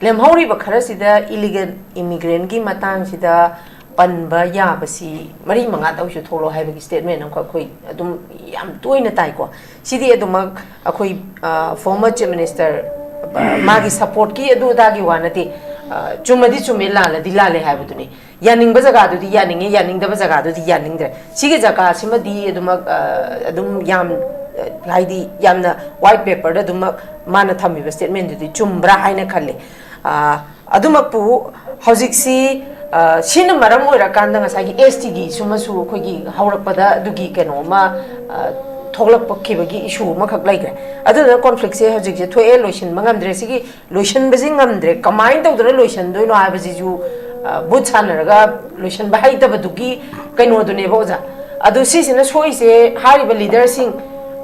ꯂꯦꯝꯍꯧꯔꯤꯕ ꯈꯔꯁꯤꯗ ꯏꯂꯤꯒꯦꯜ ꯏꯃꯤꯒ꯭ꯔꯦꯟꯒꯤ ꯃꯇꯥꯡꯁꯤꯗ ꯄꯟꯕ ꯌꯥꯕꯁꯤ ꯃꯔꯤ ꯃꯉꯥꯗ ꯑꯣꯏꯁꯨ ꯊꯣꯛꯂꯛꯑꯣ ꯍꯥꯏꯕꯒꯤ ꯁ꯭ꯇꯦꯠꯃꯦꯟ ꯑꯃꯈꯛ ꯑꯩꯈꯣꯏ ꯑꯗꯨꯝ ꯌꯥꯝ ꯇꯣꯏꯅ ꯇꯥꯏꯀꯣ꯫ ꯁꯤꯗꯤ ꯑꯗꯨꯃꯛ ꯑꯩꯈꯣꯏ ꯐꯣꯔꯃꯔ ꯆꯤꯐ ꯃꯤꯅꯤꯁꯇꯔ ꯃꯥꯒꯤ ꯁꯄꯣꯔꯠꯀꯤ ꯑꯗꯨ ꯑꯗꯥꯒꯤ ꯋꯥ ꯅꯠꯇꯦ꯫ ꯑ, ꯆꯨꯝꯃꯗꯤ ꯆꯨꯝꯃꯦ, ꯂꯥꯜꯂꯗꯤ ꯂꯥꯜꯂꯦ ꯍꯥꯏꯕꯗꯨꯅꯤ꯫ ꯌꯥꯅꯤꯡꯕ ꯖꯒꯥꯗꯨꯗꯤ ꯌꯥꯅꯤꯡꯉꯤ, ꯌꯥꯅꯤꯡꯗꯕ ꯖꯒꯥꯗꯨꯗꯤ ꯌꯥꯅꯤꯡꯗ꯭ꯔꯦ꯫ ꯁꯤꯒꯤ ꯖꯒꯥꯁꯤꯃꯗꯤ ꯑꯗꯨꯃꯛ, ꯑ, ꯑꯗꯨꯝ ꯌꯥꯝ, ꯑ, ꯍꯥꯏꯗꯤ ꯌꯥꯝꯅ ꯋꯥꯏꯠ ꯄꯦꯄꯔꯗ ꯑꯗꯨꯃꯛ ꯃꯥꯅ ꯊꯝꯃꯤꯕ ꯁ꯭ꯇꯦꯠꯃꯦꯟꯗꯨꯗꯤ ꯆꯨꯝꯕ꯭ꯔꯥ ꯍꯥꯏꯅ ꯈꯜꯂꯤ꯫ ꯑ, ꯑꯗꯨꯃꯛꯄꯨ ꯍꯧꯖꯤꯛꯁꯤ, ꯑ, ꯁꯤꯅ ꯃꯔꯝ ꯑꯣꯏꯔꯀꯥꯟꯗ ꯉꯁꯥꯏꯒꯤ ꯑꯦꯁ ꯇꯤꯒꯤ ꯁꯨꯃꯁꯨ ꯑꯩꯈꯣꯏꯒꯤ ꯍꯧꯔꯛꯄꯗ ꯑꯗꯨꯒꯤ ꯀꯩꯅꯣ ꯑꯃ, ꯑ, ꯊꯣꯛꯂꯛꯄꯈꯤꯕꯒꯤ ꯏꯁꯨ ꯑꯃꯈꯛ ꯂꯩꯈ꯭ꯔꯦ꯫ ꯑꯗꯨꯗꯨꯅ ꯀꯣꯟꯐ꯭ꯂꯤꯛꯁꯦ ꯍꯧꯖꯤꯛꯁꯦ ꯊꯣꯛꯑꯦ, ꯂꯣꯏꯁꯤꯟꯕ ꯉꯝꯗ꯭ꯔꯦ꯫ ꯁꯤꯒꯤ ꯂꯣꯏꯁꯤꯟꯕꯁꯤ ꯉꯝꯗ꯭ꯔꯦ, ꯀꯃꯥꯏꯅ ꯇꯧꯗꯅ ꯂꯣꯏꯁꯤꯟꯗꯣꯏꯅꯣ ꯍꯥꯏꯕꯁꯤꯁꯨ, ꯑ, ꯚꯨꯠ ꯁꯥꯟꯅꯔꯒ ꯂꯣꯏꯁꯤꯟꯕ ꯍꯩꯇꯕꯗꯨꯒꯤ ꯀꯩꯅꯣꯗꯨꯅꯦꯕ, ꯑꯣꯖꯥ꯫ ꯑꯗꯨ ꯁꯤꯁꯤꯅ ꯁꯣꯛꯏꯁꯦ ꯍꯥꯏꯔꯤꯕ ꯂꯤꯗꯔꯁꯤꯡ,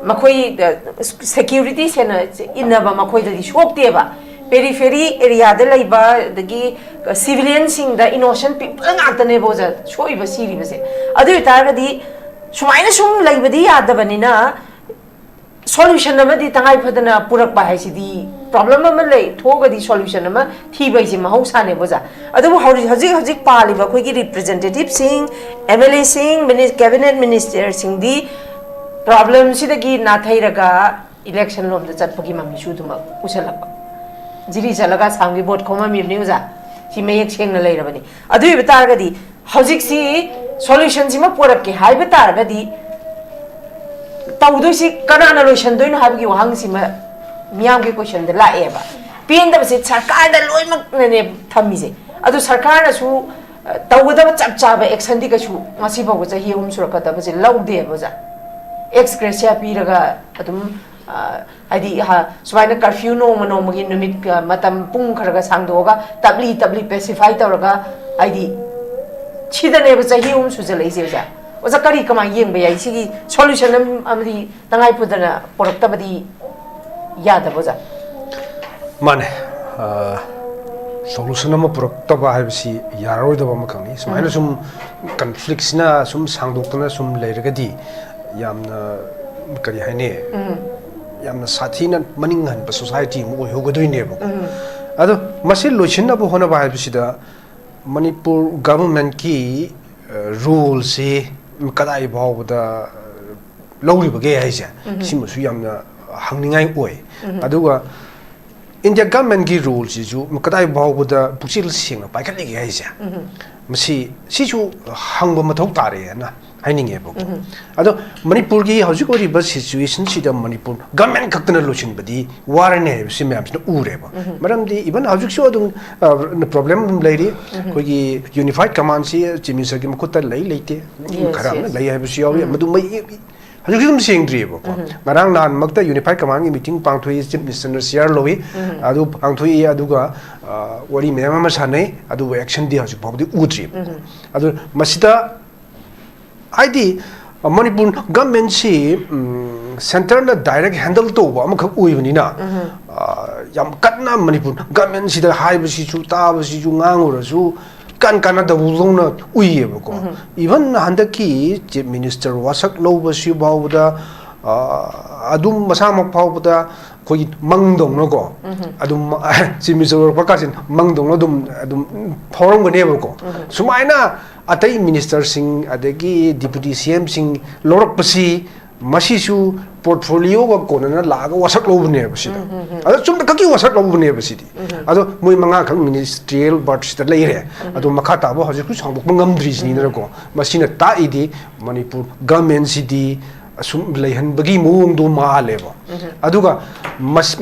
ꯃꯈꯣꯏ, ꯑ, ꯁꯦꯀ꯭ꯌꯨꯔꯤꯇꯤ ꯁꯦꯟꯅ ꯏꯟꯅꯕ ꯃꯈꯣꯏꯗꯗꯤ ꯁꯣꯛꯇꯦꯕ꯫ ꯄꯦꯔꯤꯐꯦꯔꯤ ꯑꯦꯔꯤꯌꯥꯗ ꯂꯩꯕ, ꯑꯗꯒꯤ ꯁꯤꯚꯤꯂꯤꯌꯟꯁꯤꯡꯗ, ꯏꯅꯣꯁꯦꯟ ꯄꯤꯄꯜ ꯉꯥꯛꯇꯅꯦꯕ, ꯑꯣꯖꯥ, ꯁꯣꯛꯏꯕ, ꯁꯤꯔꯤꯕꯁꯦ꯫ ꯑꯗꯨ ꯑꯣꯏꯇꯥꯔꯒꯗꯤ ꯁꯨꯃꯥꯏꯅ ꯁꯨꯝ ꯂꯩꯕꯗꯤ ꯌꯥꯗꯕꯅꯤꯅ, ꯁꯣꯂꯨꯁꯟ ꯑꯃꯗꯤ ꯇꯉꯥꯏ ꯐꯗꯅ ꯄꯨꯔꯛꯄ ꯍꯥꯏꯁꯤꯗꯤ, ꯄ꯭ꯔꯣꯕ꯭ꯂꯦꯝ ꯑꯃ ꯂꯩ ꯊꯣꯛꯑꯒꯗꯤ ꯁꯣꯂꯨꯁꯟ ꯑꯃ ꯊꯤꯕ ꯍꯥꯏꯁꯦ ꯃꯍꯧꯁꯥꯅꯦꯕ, ꯑꯣꯖꯥ꯫ ꯑꯗꯨꯕꯨ ꯍꯧꯖꯤꯛ, ꯍꯧꯖꯤꯛ, ꯍꯧꯖꯤꯛ ꯄꯥꯜꯂꯤꯕ ꯑꯩꯈꯣꯏꯒꯤ ꯔꯤꯄ꯭ꯔꯖꯦꯟꯇꯦꯇꯤꯚꯁꯤꯡ, ꯑꯦꯝ ꯑꯦꯜ ꯑꯦꯁꯤꯡ, ꯃꯤꯅꯤ-, ꯀꯦꯕꯤꯅꯦꯠ ꯃꯤꯅꯤꯁꯇꯔꯁꯤꯡꯗꯤ ꯄ꯭ꯔꯣꯕ꯭ꯂꯦꯝꯁꯤꯗꯒꯤ ꯅꯥꯊꯩꯔꯒ ꯏꯂꯦꯛꯁꯟ ꯂꯣꯝꯗ ꯆꯠꯄꯒꯤ ꯃꯃꯤꯁꯨ ꯑꯗꯨꯃꯛ ꯎꯁꯜꯂꯛꯄ꯫ ꯖꯤꯔꯤ ꯆꯠꯂꯒ ꯑꯁꯥꯝꯒꯤ ꯚꯣꯠ ꯈꯣꯝꯃꯝꯃꯤꯕꯅꯤ, ꯑꯣꯖꯥ꯫ ꯁꯤ ꯃꯌꯦꯛ ꯁꯦꯡꯅ ꯂꯩꯔꯕꯅꯤ꯫ ꯑꯗꯨ ꯑꯣꯏꯕ ꯇꯥꯔꯒꯗꯤ ꯍꯧꯖꯤꯛꯁꯤ ꯁꯣꯂꯨꯁꯟꯁꯤꯃ ꯄꯨꯔꯛꯀꯦ ꯍꯥꯏꯕ ꯇꯥꯔꯒꯗꯤ ꯇꯧꯗꯣꯏꯁꯤ ꯀꯅꯥꯅ ꯂꯣꯏꯁꯟꯗꯣꯏꯅꯣ ꯍꯥꯏꯕꯒꯤ ꯋꯥꯍꯪꯁꯤꯃ ꯃꯤꯌꯥꯝꯒꯤ ꯀꯣꯏꯁꯟꯗ ꯂꯥꯛꯑꯦꯕ꯫ ꯄꯦꯟꯗꯕꯁꯦ ꯁꯔꯀꯥꯔꯗ ꯂꯣꯏꯅꯃꯛꯅꯅꯦ ꯊꯝꯃꯤꯁꯦ꯫ ꯑꯗꯨ ꯁꯔꯀꯥꯔꯅꯁꯨ, ꯑ, ꯇꯧꯒꯗꯕ ꯆꯞ ꯆꯥꯕ ꯑꯦꯛꯁꯟꯗꯤ ꯀꯩꯁꯨ ꯉꯁꯤ ꯐꯥꯎꯕ ꯆꯍꯤ ꯑꯍꯨꯝ ꯁꯨꯔꯛꯀꯗꯕꯁꯦ ꯂꯧꯗꯦꯕ, ꯑꯣꯖꯥ꯫ ꯑꯦꯛꯁ ꯒ꯭ꯔꯦꯁꯤꯌꯥ ꯄꯤꯔꯒ ꯑꯗꯨꯝ, ꯑ, ꯍꯥꯏꯗꯤ, ꯍ-, ꯁꯨꯃꯥꯏꯅ ꯀꯔꯐ꯭ꯌꯨ ꯅꯣꯡꯃ ꯅꯣꯡꯃꯒꯤ ꯅꯨꯃꯤꯠ, ꯑ, ꯃꯇꯝ ꯄꯨꯡ ꯈꯔ ꯈꯔ ꯁꯥꯡꯗꯣꯛꯑꯒ ꯇꯞꯂꯤ ꯇꯞꯂꯤ ꯄꯦꯁꯤꯐꯥꯏ ꯇꯧꯔꯒ, ꯍꯥꯏꯗꯤ, ꯁꯤꯗꯅꯦꯕ ꯆꯍꯤ ꯑꯍꯨꯝ ꯁꯨꯖꯜꯂꯛꯏꯁꯦ, ꯑꯣꯖꯥ꯫ ꯑꯣꯖꯥ, ꯀꯔꯤ ꯀꯃꯥꯏꯅ ꯌꯦꯡꯕ ꯌꯥꯏ? ꯁꯤꯒꯤ ꯁꯣꯂꯨꯁꯟ ꯑꯃ, ꯑꯃꯗꯤ ꯇꯉꯥꯏ ꯐꯗꯅ ꯄꯨꯔꯛꯇꯕꯗꯤ ꯌꯥꯗꯕ, ꯑꯣꯖꯥ? ꯃꯥꯅꯦ꯫ ꯁꯣꯂꯨꯁꯟ ꯑꯃ ꯄꯨꯔꯛꯇꯕ ꯍꯥꯏꯕꯁꯤ ꯌꯥꯔꯔꯣꯏꯗꯕ ꯑꯃꯈꯛꯅꯤ꯫ ꯁꯨꯃꯥꯏꯅ ꯁꯨꯝ ꯀꯟꯐ꯭ꯂꯤꯛꯁꯤꯅ ꯁꯨꯝ ꯁꯥꯡꯗꯣꯛꯇꯅ ꯁꯨꯝ ꯂꯩꯔꯒꯗꯤ ꯌꯥꯝꯅ, ꯀꯔꯤ ꯍꯥꯏꯅꯤ, ꯌꯥꯝꯅ ꯁꯥꯊꯤꯅ ꯃꯅꯤꯡ ꯍꯟꯕ ꯁꯣꯁꯥꯏꯇꯤ ꯑꯃ ꯑꯣꯏꯍꯧꯒꯗꯣꯏꯅꯦꯕꯀꯣ꯫ ꯑꯗꯣ ꯃꯁꯤ ꯂꯣꯏꯁꯤꯟꯅꯕ ꯍꯣꯠꯅꯕ ꯍꯥꯏꯕꯁꯤꯗ ꯃꯅꯤꯄꯨꯔ ꯒꯚꯔꯟꯃꯦꯟꯠꯀꯤ ꯔꯣꯜꯁꯤ ꯀꯗꯥꯏ ꯐꯥꯎꯕꯗ ꯂꯧꯔꯤꯕꯒꯦ ꯍꯥꯏꯁꯦ, ꯁꯤꯃꯁꯨ ꯌꯥꯝꯅ ꯍꯪꯅꯤꯡꯉꯥꯏ ꯑꯣꯏ꯫ ꯑꯗꯨꯒ ꯏꯟꯗꯤꯌꯥ ꯒꯚꯔꯟꯃꯦꯟꯠꯀꯤ ꯔꯣꯜꯁꯤꯁꯨ ꯀꯗꯥꯏ ꯐꯥꯎꯕꯗ ꯄꯨꯛꯆꯦꯜ ꯁꯦꯡꯅ ꯄꯥꯏꯈꯠꯂꯤꯒꯦ ꯍꯥꯏꯁꯦ, ꯃꯁꯤ, ꯁꯤꯁꯨ ꯍꯪꯕ ꯃꯊꯧ ꯇꯥꯔꯦꯅ ꯍꯥꯏꯅꯤꯡꯉꯦꯕꯀꯣ꯫ ꯑꯗꯣ ꯃꯅꯤꯄꯨꯔꯒꯤ ꯍꯧꯖꯤꯛ ꯑꯣꯏꯔꯤꯕ ꯁꯤꯆꯨꯋꯦꯁꯟꯁꯤꯗ ꯃꯅꯤꯄꯨꯔ ꯒꯚꯔꯟꯃꯦꯟꯠ ꯈꯛꯇꯅ ꯂꯣꯏꯁꯤꯟꯕꯗꯤ ꯋꯥꯔꯅꯤ ꯍꯥꯏꯕꯁꯤ ꯃꯌꯥꯝꯁꯤꯅ ꯎꯔꯦꯕ꯫ ꯃꯔꯝꯗꯤ even ꯍꯧꯖꯤꯛꯁꯨ ꯑꯗꯨꯝ ꯄ꯭ꯔꯣꯕ꯭ꯂꯦꯝ ꯑꯗꯨꯝ ꯂꯩꯔꯤ꯫ ꯑꯩꯈꯣꯏꯒꯤ ꯌꯨꯅꯤꯐꯥꯏꯠ ꯀꯃꯥꯟꯁꯤ ꯆꯤꯐ ꯃꯤꯅꯤꯁꯇꯔꯒꯤ ꯃꯈꯨꯠꯇ ꯂꯩ ꯂꯩꯇꯦ, ꯈꯔ ꯑꯃꯅ ꯂꯩ ꯍꯥꯏꯕꯁꯨ ꯌꯥꯎꯏ꯫ ꯃꯗꯨ ꯃꯩ ꯍꯧꯖꯤꯛꯁꯨ ꯑꯗꯨꯝ ꯁꯦꯡꯗ꯭ꯔꯤꯑꯕꯀꯣ꯫ ꯉꯔꯥꯡ ꯅꯍꯥꯟꯃꯛꯇ ꯌꯨꯅꯤꯐꯥꯏꯠ ꯀꯃꯥꯟꯒꯤ ꯃꯤꯇꯤꯡ ꯄꯥꯡꯊꯣꯛꯏ, ꯆꯤꯐ ꯃꯤꯅꯤꯁꯇꯔꯅ ꯆꯤꯌꯥꯔ ꯂꯧꯏ, ꯑꯗꯨ ꯄꯥꯡꯊꯣꯛꯏ꯫ ꯑꯗꯨꯒ ꯋꯥꯔꯤ ꯃꯌꯥꯝ ꯑꯃ ꯁꯥꯟꯅꯩ, ꯑꯗꯨꯕꯨ ꯑꯦꯛꯁꯟꯗꯤ ꯍꯧꯖꯤꯛ ꯐꯥꯎꯕꯗꯤ ꯎꯗ꯭ꯔꯤꯕ꯫ ꯑꯗꯨ ꯃꯁꯤꯗ ꯍꯥꯏꯗꯤ ꯃꯅꯤꯄꯨꯔ ꯒꯚꯔꯟꯃꯦꯟꯠꯁꯤ ꯁꯦꯟꯇꯔꯅ ꯗꯥꯏꯔꯦꯛ ꯍꯦꯟꯗꯜ ꯇꯧꯕ ꯑꯃꯈꯛ ꯑꯣꯏꯕꯅꯤꯅ, ꯌꯥꯝ ꯀꯟꯅ ꯃꯅꯤꯄꯨꯔ ꯒꯚꯔꯟꯃꯦꯟꯠꯁꯤꯗ ꯍꯥꯏꯕꯁꯤꯁꯨ ꯇꯥꯕꯁꯤꯁꯨ ꯉꯥꯡꯉꯨꯔꯁꯨ ꯀꯥꯟ ꯀꯥꯟꯅꯗꯕꯗꯧꯅ ꯎꯏꯌꯦꯕꯀꯣ꯫ ꯏꯚꯟ ꯍꯟꯗꯛꯀꯤ ꯆꯤꯐ ꯃꯤꯅꯤꯁꯇꯔ ꯋꯥꯁꯛ ꯂꯧꯕꯁꯤ ꯐꯥꯎꯕꯗ ꯑꯗꯨꯝ ꯃꯁꯥꯃꯛ ꯐꯥꯎꯕꯗ ꯑꯩꯈꯣꯏꯒꯤ ꯃꯪꯗꯧꯅꯀꯣ, ꯑꯗꯨꯝ ꯆꯤꯐ ꯃꯤꯅꯤꯁꯇꯔ ꯑꯣꯏꯔꯛꯄ ꯀꯥꯁꯤ ꯃꯪꯗꯧꯅ ꯑꯗꯨꯝ ꯑꯗꯨꯝ ꯐꯥꯎꯔꯝꯒꯅꯦꯕꯀꯣ꯫ ꯁꯨꯃꯥꯏꯅ ꯑꯇꯩ ꯃꯤꯅꯤꯁꯇꯔꯁꯤꯡ ꯑꯗꯒꯤ ꯗꯤꯄꯨꯇꯤ ꯁꯤ ꯑꯦꯝꯁꯤꯡ ꯂꯧꯔꯛꯄꯁꯤ ꯃꯁꯤꯁꯨ ꯄꯣꯔꯠꯐꯣꯂꯤꯌꯣꯒ ꯀꯣꯟꯅꯅ ꯂꯥꯛꯑꯒ ꯋꯥꯁꯛ ꯂꯧꯕꯅꯦꯕ ꯁꯤꯗ꯫ ꯑꯗꯣ ꯆꯨꯝꯅ ꯈꯛꯀꯤ ꯋꯥꯁꯛ ꯂꯧꯕꯅꯦꯕ ꯁꯤꯗꯤ꯫ ꯑꯗꯣ ꯃꯣꯏ ꯃꯉꯥꯈꯛ ꯃꯤꯅꯤꯁꯇ꯭ꯔꯤꯌꯦꯜ ꯕꯔꯠꯁꯤꯗ ꯂꯩꯔꯦ꯫ ꯑꯗꯣ ꯃꯈꯥ ꯇꯥꯕ ꯍꯧꯖꯤꯛꯁꯨ ꯁꯥꯡꯗꯣꯛꯄ ꯉꯝꯗ꯭ꯔꯤꯁꯤꯅꯤꯗꯅꯀꯣ꯫ ꯃꯁꯤꯅ ꯇꯥꯛꯏꯗꯤ ꯃꯅꯤꯄꯨꯔ ꯒꯚꯔꯟꯃꯦꯟꯠꯁꯤꯗꯤ ꯑꯁꯨꯝ ꯂꯩꯍꯟꯕꯒꯤ ꯃꯑꯣꯡꯗꯣ ꯃꯥꯜꯂꯦꯕ꯫ ꯑꯗꯨꯒ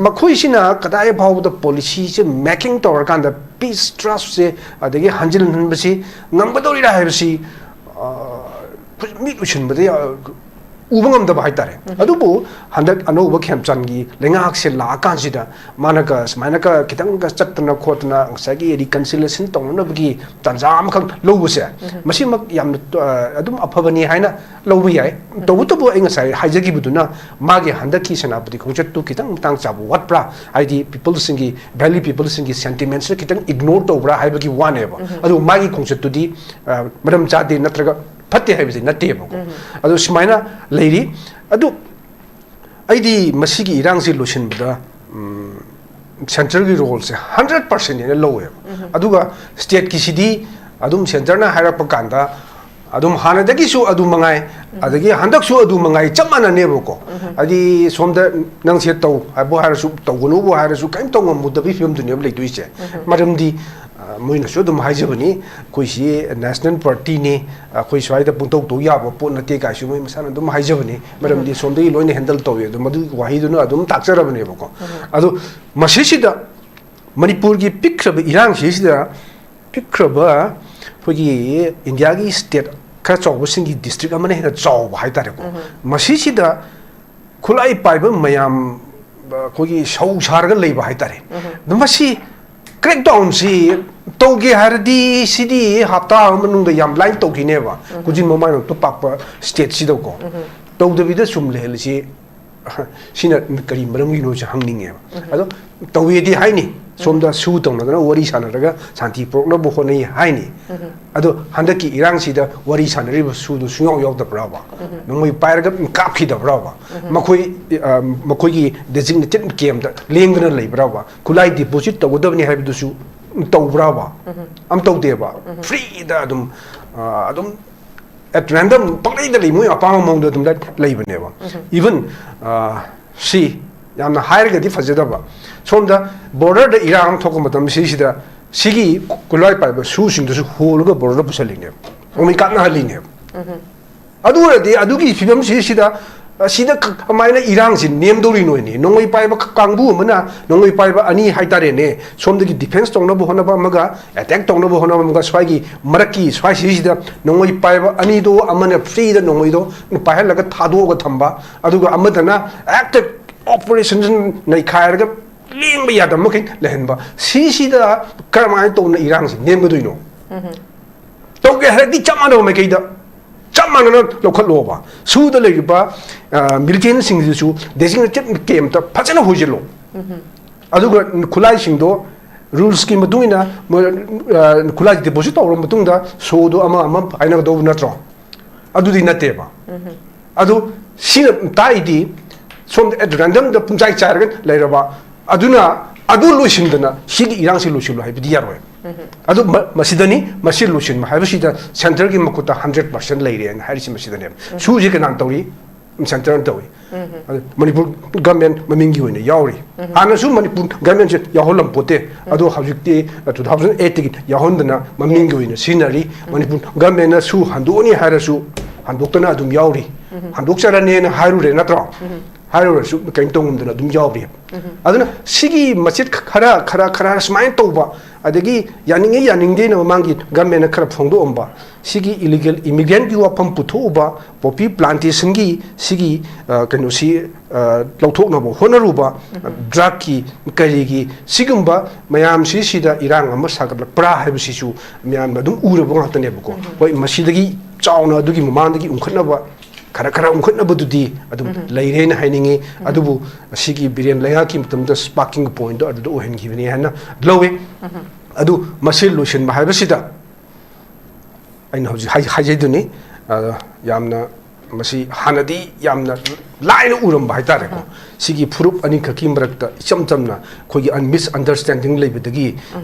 ꯃꯈꯣꯏꯁꯤꯅ ꯀꯗꯥꯏ ꯐꯥꯎꯕꯗ ꯄꯣꯂꯤꯁꯤꯁꯦ ꯃꯦꯀꯤꯡ ꯇꯧꯔꯀꯥꯟꯗ ꯄꯤꯁ ꯇ꯭ꯔꯁꯁꯦ ꯑꯗꯒꯤ ꯍꯟꯖꯤꯟꯍꯟꯕꯁꯤ ꯉꯝꯒꯗꯧꯔꯤꯔꯥ ꯍꯥꯏꯕꯁꯤ ꯃꯤꯠ ꯎꯏꯁꯤꯟꯕꯗ ꯎꯕ ꯉꯝꯗꯕ ꯍꯥꯏꯇꯥꯔꯦ꯫ ꯑꯗꯨꯕꯨ ꯍꯟꯗꯛ ꯑꯅꯧꯕ ꯈꯦꯝꯆꯥꯟꯒꯤ ꯂꯩꯉꯥꯛꯁꯦ ꯂꯥꯛꯑꯀꯥꯟꯁꯤꯗ ꯃꯥꯅꯒ ꯁꯨꯃꯥꯏꯅꯒ ꯈꯤꯇꯪꯒ ꯆꯠꯇꯅ ꯈꯣꯠꯇꯅ ꯉꯁꯥꯏꯒꯤ ꯔꯤꯀꯟꯁꯤꯂꯦꯁꯟ ꯇꯧꯅꯅꯕꯒꯤ ꯇꯥꯟꯖꯥ ꯑꯃꯈꯛ ꯂꯧꯕꯁꯦ, ꯃꯁꯤꯃꯛ ꯌꯥꯝꯅ ꯑꯗꯨꯝ ꯑꯐꯕꯅꯤ ꯍꯥꯏꯅ ꯂꯧꯕ ꯌꯥꯏ꯫ ꯇꯧꯕꯇꯕꯨ ꯑꯩ ꯉꯁꯥꯏ ꯍꯥꯏꯖꯈꯤꯕꯗꯨꯅ ꯃꯥꯒꯤ ꯍꯟꯗꯛꯀꯤ ꯁꯦꯅꯥꯄꯇꯤ ꯈꯣꯡꯆꯠꯇꯨ ꯈꯤꯇꯪ ꯃꯇꯥꯡ ꯆꯥꯕ ꯋꯥꯠꯄ꯭ꯔꯥ, ꯍꯥꯏꯗꯤ ꯄꯤꯄꯜꯁꯤꯡꯒꯤ, ꯚꯦꯂꯤ ꯄꯤꯄꯜꯁꯤꯡꯒꯤ ꯁꯦꯟꯇꯤꯃꯦꯟꯠꯁꯤꯅ ꯈꯤꯇꯪ ꯏꯒꯅꯣꯔ ꯇꯧꯕ꯭ꯔꯥ ꯍꯥꯏꯕꯒꯤ ꯋꯥꯅꯦꯕ꯫ ꯑꯗꯨꯕꯨ ꯃꯥꯒꯤ ꯈꯣꯡꯆꯠꯇꯨꯗꯤ ꯃꯔꯝ ꯆꯥꯗꯦ ꯅꯠꯇ꯭ꯔꯒ ꯐꯠꯇꯦ ꯍꯥꯏꯕꯁꯤ ꯅꯠꯇꯦꯕꯀꯣ꯫ ꯑꯗꯨ ꯁꯨꯃꯥꯏꯅ ꯂꯩꯔꯤ꯫ ꯑꯗꯨ ꯑꯩꯗꯤ ꯃꯁꯤꯒꯤ ꯏꯔꯥꯡꯁꯤ ꯂꯣꯏꯁꯤꯟꯕꯗ ꯁꯦꯟꯇ꯭ꯔꯦꯜꯒꯤ ꯔꯣꯜꯁꯦ ꯍꯟꯗ꯭ꯔꯦꯠ ꯄꯥꯔꯁꯦꯟ ꯍꯦꯟꯅ ꯂꯧꯋꯦꯕ꯫ ꯑꯗꯨꯒ ꯁ꯭ꯇꯦꯠꯀꯤꯁꯤꯗꯤ ꯑꯗꯨꯝ ꯁꯦꯟꯇꯔꯅ ꯍꯥꯏꯔꯛꯄ ꯀꯥꯟꯗ ꯑꯗꯨꯝ ꯍꯥꯟꯅꯗꯒꯤꯁꯨ ꯑꯗꯨ ꯃꯉꯥꯏ, ꯑꯗꯒꯤ ꯍꯟꯗꯛꯁꯨ ꯑꯗꯨ ꯃꯉꯥꯏ, ꯆꯞ ꯃꯥꯟꯅꯅꯦꯕꯀꯣ꯫ ꯍꯥꯏꯗꯤ ꯁꯣꯝꯗ ꯅꯪ ꯁꯦ ꯇꯧ ꯍꯥꯏꯕꯨ ꯍꯥꯏꯔꯁꯨ, ꯇꯧꯒꯅꯨꯕꯨ ꯍꯥꯏꯔꯁꯨ, ꯀꯔꯤꯝ ꯇꯧ ꯉꯝꯃꯨꯗꯕꯒꯤ ꯐꯤꯕꯝꯗꯨꯅꯦꯕ ꯂꯩꯗꯣꯏꯁꯦ꯫ ꯃꯔꯝꯗꯤ, ꯑ, ꯃꯣꯏꯅꯁꯨ ꯑꯗꯨꯝ ꯍꯥꯏꯖꯕꯅꯤ, "ꯑꯩꯈꯣꯏꯁꯤ ꯅꯦꯁꯅꯦꯜ ꯄꯥꯔꯇꯤꯅꯤ, ꯑꯩꯈꯣꯏ ꯁ꯭ꯋꯥꯏꯗ ꯄꯨꯡꯇꯧ ꯇꯧ ꯌꯥꯕ ꯄꯣꯠ ꯅꯠꯇꯦ" ꯀꯥꯏꯁꯨ ꯃꯣꯏ ꯃꯁꯥꯅ ꯑꯗꯨꯝ ꯍꯥꯏꯖꯕꯅꯤ꯫ ꯃꯔꯝꯗꯤ ꯁꯣꯝꯗꯒꯤ ꯂꯣꯏꯅ ꯍꯦꯟꯗꯜ ꯇꯧꯏ꯫ ꯑꯗꯣ ꯃꯗꯨꯒꯤ ꯋꯥꯍꯩꯗꯨꯅ ꯑꯗꯨꯝ ꯇꯥꯛꯆꯔꯕꯅꯦꯕꯀꯣ꯫ ꯑꯗꯣ ꯃꯁꯤꯁꯤꯗ ꯃꯅꯤꯄꯨꯔꯒꯤ ꯄꯤꯛꯈ꯭ꯔꯕ ꯏꯔꯥꯡꯁꯤꯁꯤꯗ ꯄꯤꯛꯈ꯭ꯔꯕ ꯑꯩꯈꯣꯏꯒꯤ ꯏꯟꯗꯤꯌꯥꯒꯤ ꯁ꯭ꯇꯦꯠ ꯈꯔ ꯆꯥꯎꯕꯁꯤꯡꯒꯤ ꯗꯤꯁꯇ꯭ꯔꯤꯛ ꯑꯃꯅ ꯍꯦꯟꯅ ꯆꯥꯎꯕ ꯍꯥꯏꯇꯥꯔꯦꯀꯣ꯫ ꯃꯁꯤꯁꯤꯗ ꯈꯨꯠꯂꯥꯏ ꯄꯥꯏꯕ ꯃꯌꯥꯝ, ꯑ, ꯑꯩꯈꯣꯏꯒꯤ ꯁꯧ ꯁꯥꯔꯒ ꯂꯩꯕ ꯍꯥꯏꯇꯥꯔꯦ꯫ ꯑꯗꯣ ꯃꯁꯤ ꯀ꯭ꯔꯦꯛꯗꯥꯎꯟꯁꯤ ꯇꯧꯒꯦ ꯍꯥꯏꯔꯗꯤ ꯁꯤꯗꯤ ꯍꯞꯇꯥ ꯑꯃ ꯃꯅꯨꯡꯗ ꯌꯥꯝ ꯂꯥꯏꯅ ꯇꯧꯈꯤꯅꯦꯕ꯫ ꯈꯨꯖꯤꯟ ꯃꯃꯥꯏ ꯃꯛꯇ ꯄꯥꯛꯄ ꯁ꯭ꯇꯦꯠꯁꯤꯗꯀꯣ꯫ ꯇꯧꯗꯕꯤꯗ ꯁꯨꯝ ꯂꯩꯍꯜꯂꯤꯁꯤ ꯁꯤꯅ ꯀꯔꯤ ꯃꯔꯝꯒꯤꯅꯣꯁꯦ ꯍꯪꯅꯤꯡꯉꯦꯕ꯫ ꯑꯗꯣ ꯇꯧꯋꯦꯗꯤ ꯍꯥꯏꯅꯤ, ꯁꯣꯝꯗ ꯁꯨ ꯇꯧꯅꯗꯅ ꯋꯥꯔꯤ ꯁꯥꯟꯅꯔꯒ ꯁꯥꯟꯇꯤ ꯄꯨꯔꯛꯅꯕ ꯍꯣꯠꯅꯩ ꯍꯥꯏꯅꯤ꯫ ꯑꯗꯣ ꯍꯟꯗꯛꯀꯤ ꯏꯔꯥꯡꯁꯤꯗ ꯋꯥꯔꯤ ꯁꯥꯟꯅꯔꯤꯕ ꯁꯨꯗꯣ ꯁꯨꯡꯌꯥꯎ ꯌꯥꯎꯗꯕ꯭ꯔꯥꯕ? ꯅꯣꯡꯃꯩ ꯄꯥꯏꯔꯒ ꯀꯥꯞꯈꯤꯗꯕ꯭ꯔꯥꯕ? ꯃꯈꯣꯏ, ꯑ, ꯃꯈꯣꯏꯒꯤ ꯗꯦꯖꯤꯒꯅꯦꯇꯦꯗ ꯀꯦꯝꯗ ꯂꯦꯡꯗꯅ ꯂꯩꯕ꯭ꯔꯥꯕ? ꯈꯨꯠꯂꯥꯏ ꯗꯤꯄꯣꯖꯤꯠ ꯇꯧꯒꯗꯕꯅꯤ ꯍꯥꯏꯕꯗꯨꯁꯨ ꯇꯧꯕ꯭ꯔꯥꯕ? ꯑꯝ ꯇꯧꯗꯦꯕ꯫ ꯐ꯭ꯔꯤꯗ ꯑꯗꯨꯝ, ꯑ, ꯑꯗꯨꯝ at random ꯄꯪꯂꯩꯗ ꯂꯩ, ꯃꯣꯏ ꯑꯄꯥꯝꯕ ꯃꯑꯣꯡꯗ ꯑꯗꯨꯝ ꯂꯩ-, ꯂꯩꯕꯅꯦꯕ꯫ Even, ꯑ, ꯁꯤ ꯌꯥꯝꯅ ꯍꯥꯏꯔꯒꯗꯤ ꯐꯖꯗꯕ, ꯁꯣꯝꯗ ꯕꯣꯔꯗꯔꯗ ꯏꯔꯥꯡ ꯑꯃ ꯊꯣꯛꯄ ꯃꯇꯝ ꯁꯤꯁꯤꯗ ꯁꯤꯒꯤ ꯈꯨꯠꯂꯥꯏ ꯄꯥꯏꯕ ꯁꯨꯁꯤꯡꯗꯨꯁꯨ ꯍꯣꯜꯂꯒ ꯕꯣꯔꯗꯔꯗ ꯄꯨꯁꯜꯂꯤꯅꯦꯕ, ꯅꯣꯡꯃꯩ ꯀꯥꯞꯅꯍꯜꯂꯤꯅꯦꯕ꯫ ꯑꯗꯨ ꯑꯣꯏꯔꯗꯤ ꯑꯗꯨꯒꯤ ꯐꯤꯕꯝꯁꯤꯁꯤꯗ, ꯑ, ꯁꯤꯗ ꯀ-, ꯀꯃꯥꯏꯅ ꯏꯔꯥꯡꯁꯤ ꯅꯦꯝꯗꯧꯔꯤꯅꯣꯅꯦ? ꯅꯣꯡꯃꯩ ꯄꯥꯏꯕ ꯀ-, ꯀꯥꯡꯕꯨ ꯑꯃꯅ, ꯅꯣꯡꯃꯩ ꯄꯥꯏꯕ ꯑꯅꯤ ꯍꯥꯏꯇꯥꯔꯦꯅꯦ, ꯁꯣꯝꯗꯒꯤ ꯗꯤꯐꯦꯟꯁ ꯇꯧꯅꯕ ꯍꯣꯠꯅꯕ ꯑꯃꯒ, ꯑꯦꯇꯦꯛ ꯇꯧꯅꯕ ꯍꯣꯠꯅꯕ ꯑꯃꯒ, ꯁ꯭ꯋꯥꯏꯒꯤ ꯃꯔꯛꯀꯤ ꯁ꯭ꯋꯥꯏꯁꯤꯁꯤꯗ ꯅꯣꯡꯃꯩ ꯄꯥꯏꯕ ꯑꯅꯤꯗꯣ, ꯑꯃꯅ ꯐ꯭ꯔꯤꯗ ꯅꯣꯡꯃꯩꯗꯣ ꯄꯥꯏꯍꯜꯂꯒ ꯊꯥꯗꯣꯛꯑꯒ ꯊꯝꯕ, ꯑꯗꯨꯒ ꯑꯃꯗꯅ ꯍꯦꯛꯇ ꯑꯣꯄꯔꯦꯁꯟ ꯅꯩꯈꯥꯏꯔꯒ ꯂꯦꯡꯕ ꯌꯥꯗꯕ ꯃꯈꯩ ꯂꯩꯍꯟꯕ, ꯁꯤꯁꯤꯗ ꯀꯔꯝꯍꯥꯏꯅ ꯇꯧꯅ ꯏꯔꯥꯡꯁꯤ ꯅꯦꯝꯒꯗꯣꯏꯅꯣ? ꯇꯧꯒꯦ ꯍꯥꯏꯔꯗꯤ ꯆꯞ ꯃꯥꯟꯅꯕ ꯃꯥꯏꯀꯩꯗ ꯆꯞ ꯃꯥꯟꯅꯅ ꯂꯧꯈꯠꯂꯣꯕ꯫ ꯁꯨꯗ ꯂꯩꯔꯤꯕ, ꯑ, ꯃꯤꯂꯤꯇꯦꯟꯁꯤꯡꯁꯤꯁꯨ ꯗꯦꯖꯤꯒꯅꯦꯇꯦꯗ ꯀꯦꯝꯇ ꯐꯖꯅ ꯍꯣꯏꯖꯤꯜꯂꯣ꯫ ꯑꯗꯨꯒ ꯈꯨꯠꯂꯥꯏꯁꯤꯡꯗꯣ ꯔꯨꯜꯁꯀꯤ ꯃꯇꯨꯡ ꯏꯟꯅ ꯃꯣꯏ, ꯑ, ꯈꯨꯠꯂꯥꯏ ꯗꯤꯄꯣꯖꯤꯠ ꯇꯧꯔꯕ ꯃꯇꯨꯡꯗ ꯁꯣꯗꯣ ꯑꯃ ꯑꯃ ꯍꯥꯏꯅꯒꯗꯧꯕ ꯅꯠꯇ꯭ꯔꯣ? ꯑꯗꯨꯗꯤ ꯅꯠꯇꯦꯕ꯫ ꯑꯗꯨ ꯁꯤꯅ ꯇꯥꯛꯏꯗꯤ ꯁꯣꯝꯗ at random ꯗ ꯄꯨꯡꯆꯥꯏ ꯆꯥꯏꯔꯒ ꯂꯩꯔꯕ, ꯑꯗꯨꯅ ꯑꯗꯨ ꯂꯣꯏꯁꯤꯟꯗꯅ ꯁꯤꯒꯤ ꯏꯔꯥꯡꯁꯤ ꯂꯣꯏꯁꯤꯜꯂꯨ ꯍꯥꯏꯕꯗꯤ ꯌꯥꯔꯣꯏ꯫ ꯑꯗꯨ ꯃ-, ꯃꯁꯤꯗꯅꯤ, ꯃꯁꯤ ꯂꯣꯏꯁꯤꯟꯕ ꯍꯥꯏꯕꯁꯤꯗ centreꯒꯤ ꯃꯈꯨꯠꯇ hundred percent ꯂꯩꯔꯦꯅ ꯍꯥꯏꯔꯤꯁꯤ ꯃꯁꯤꯗꯅꯦꯕ꯫ ꯁꯨꯁꯤ ꯀꯅꯥꯅ ꯇꯧꯔꯤ? Centreꯅ ꯇꯧꯏ꯫ ꯑꯗꯨ ꯃꯅꯤꯄꯨꯔ government ꯃꯃꯤꯡꯒꯤ ꯑꯣꯏꯅ ꯌꯥꯎꯔꯤ꯫ ꯍꯥꯟꯅꯁꯨ ꯃꯅꯤꯄꯨꯔ governmentꯁꯦ ꯌꯥꯎꯍꯜꯂꯝꯄꯣꯠꯇꯦ꯫ ꯑꯗꯣ ꯍꯧꯖꯤꯛꯇꯤ, ꯑ, two thousand eightꯇꯒꯤ ꯌꯥꯎꯍꯟꯗꯅ ꯃꯃꯤꯡꯒꯤ ꯑꯣꯏꯅ ꯁꯤꯖꯤꯟꯅꯔꯤ꯫ ꯃꯅꯤꯄꯨꯔ governmentꯅ ꯁꯨ ꯍꯟꯗꯣꯛꯑꯅꯤ ꯍꯥꯏꯔꯁꯨ ꯍꯟꯗꯣꯛꯇꯅ ꯑꯗꯨꯝ ꯌꯥꯎꯔꯤ꯫ ꯍꯟꯗꯣꯛꯆꯔꯅꯦꯅ ꯍꯥꯏꯔꯨꯔꯦ ꯅꯠꯇ꯭ꯔꯣ? ꯍꯥꯏꯔꯨꯔꯁꯨ ꯀꯔꯤꯝ ꯇꯧꯉꯝꯗꯅ ꯑꯗꯨꯝ ꯌꯥꯎꯔꯤ꯫ ꯑꯗꯨꯅ ꯁꯤꯒꯤ ꯃꯆꯦꯠ ꯈꯔ, ꯈꯔ, ꯈꯔ ꯁꯨꯃꯥꯏꯅ ꯇꯧꯕ, ꯑꯗꯒꯤ ꯌꯥꯅꯤꯡꯉꯤ ꯌꯥꯅꯤꯡꯗꯦꯅ ꯃꯃꯥꯡꯒꯤ governmentꯅ ꯈꯔ ꯐꯣꯡꯗꯣꯛꯑꯝꯕ, ꯁꯤꯒꯤ illegal immigrantꯀꯤ ꯋꯥꯐꯝ ꯄꯨꯊꯣꯛꯎꯕ, poppy plantationꯒꯤ ꯁꯤꯒꯤ, ꯑ, ꯀꯩꯅꯣꯁꯤ, ꯑ, ꯂꯧꯊꯣꯛꯅꯕ ꯍꯣꯠꯅꯔꯨꯕ, drugꯀꯤ, ꯀꯔꯤꯒꯤ, ꯁꯤꯒꯨꯝꯕ ꯃꯌꯥꯝꯁꯤꯁꯤꯗ ꯏꯔꯥꯡ ꯑꯃ ꯁꯥꯒꯠꯂꯛꯄ꯭ꯔꯥ ꯍꯥꯏꯕꯁꯤꯁꯨ ꯃꯌꯥꯝꯅ ꯑꯗꯨꯝ ꯎꯔꯕ ꯉꯥꯛꯇꯅꯦꯕꯀꯣ꯫ ꯍꯣꯏ, ꯃꯁꯤꯗꯒꯤ ꯆꯥꯎꯅ ꯑꯗꯨꯒꯤ ꯃꯃꯥꯡꯗꯒꯤ ꯎꯪꯈꯠꯅꯕ, ꯈꯔ ꯈꯔ ꯎꯪꯈꯠꯅꯕꯗꯨꯗꯤ ꯑꯗꯨꯝ ꯂꯩꯔꯦꯅ ꯍꯥꯏꯅꯤꯡꯉꯤ꯫ ꯑꯗꯨꯕꯨ ꯑꯁꯤꯒꯤ ꯕꯤꯔꯦꯟ ꯂꯩꯉꯥꯛꯀꯤ ꯃꯇꯝꯗ sparking pointꯗꯣ ꯑꯗꯨꯗ ꯑꯣꯏꯍꯟꯈꯤꯕꯅꯤ ꯍꯥꯏꯅ ꯂꯧꯋꯤ꯫ ꯑꯗꯨ ꯃꯁꯤ ꯂꯣꯏꯁꯤꯟꯕ ꯍꯥꯏꯕꯁꯤꯗ ꯑꯩꯅ ꯍꯧꯖꯤꯛ ꯍꯥꯏ-, ꯍꯥꯏꯖꯩꯗꯨꯅꯤ, ꯑ, ꯌꯥꯝꯅ ꯃꯁꯤ ꯍꯥꯟꯅꯗꯤ ꯌꯥꯝꯅ ꯂꯥꯏꯅ ꯎꯔꯝꯕ ꯍꯥꯏꯇꯥꯔꯦꯀꯣ꯫ ꯁꯤꯒꯤ ꯐꯨꯔꯨꯞ ꯑꯅꯤꯈꯛꯀꯤ ꯃꯔꯛꯇ ꯏꯆꯝ ꯆꯝꯅ ꯑꯩꯈꯣꯏꯒꯤ un-, misunderstanding ꯂꯩꯕꯗꯒꯤ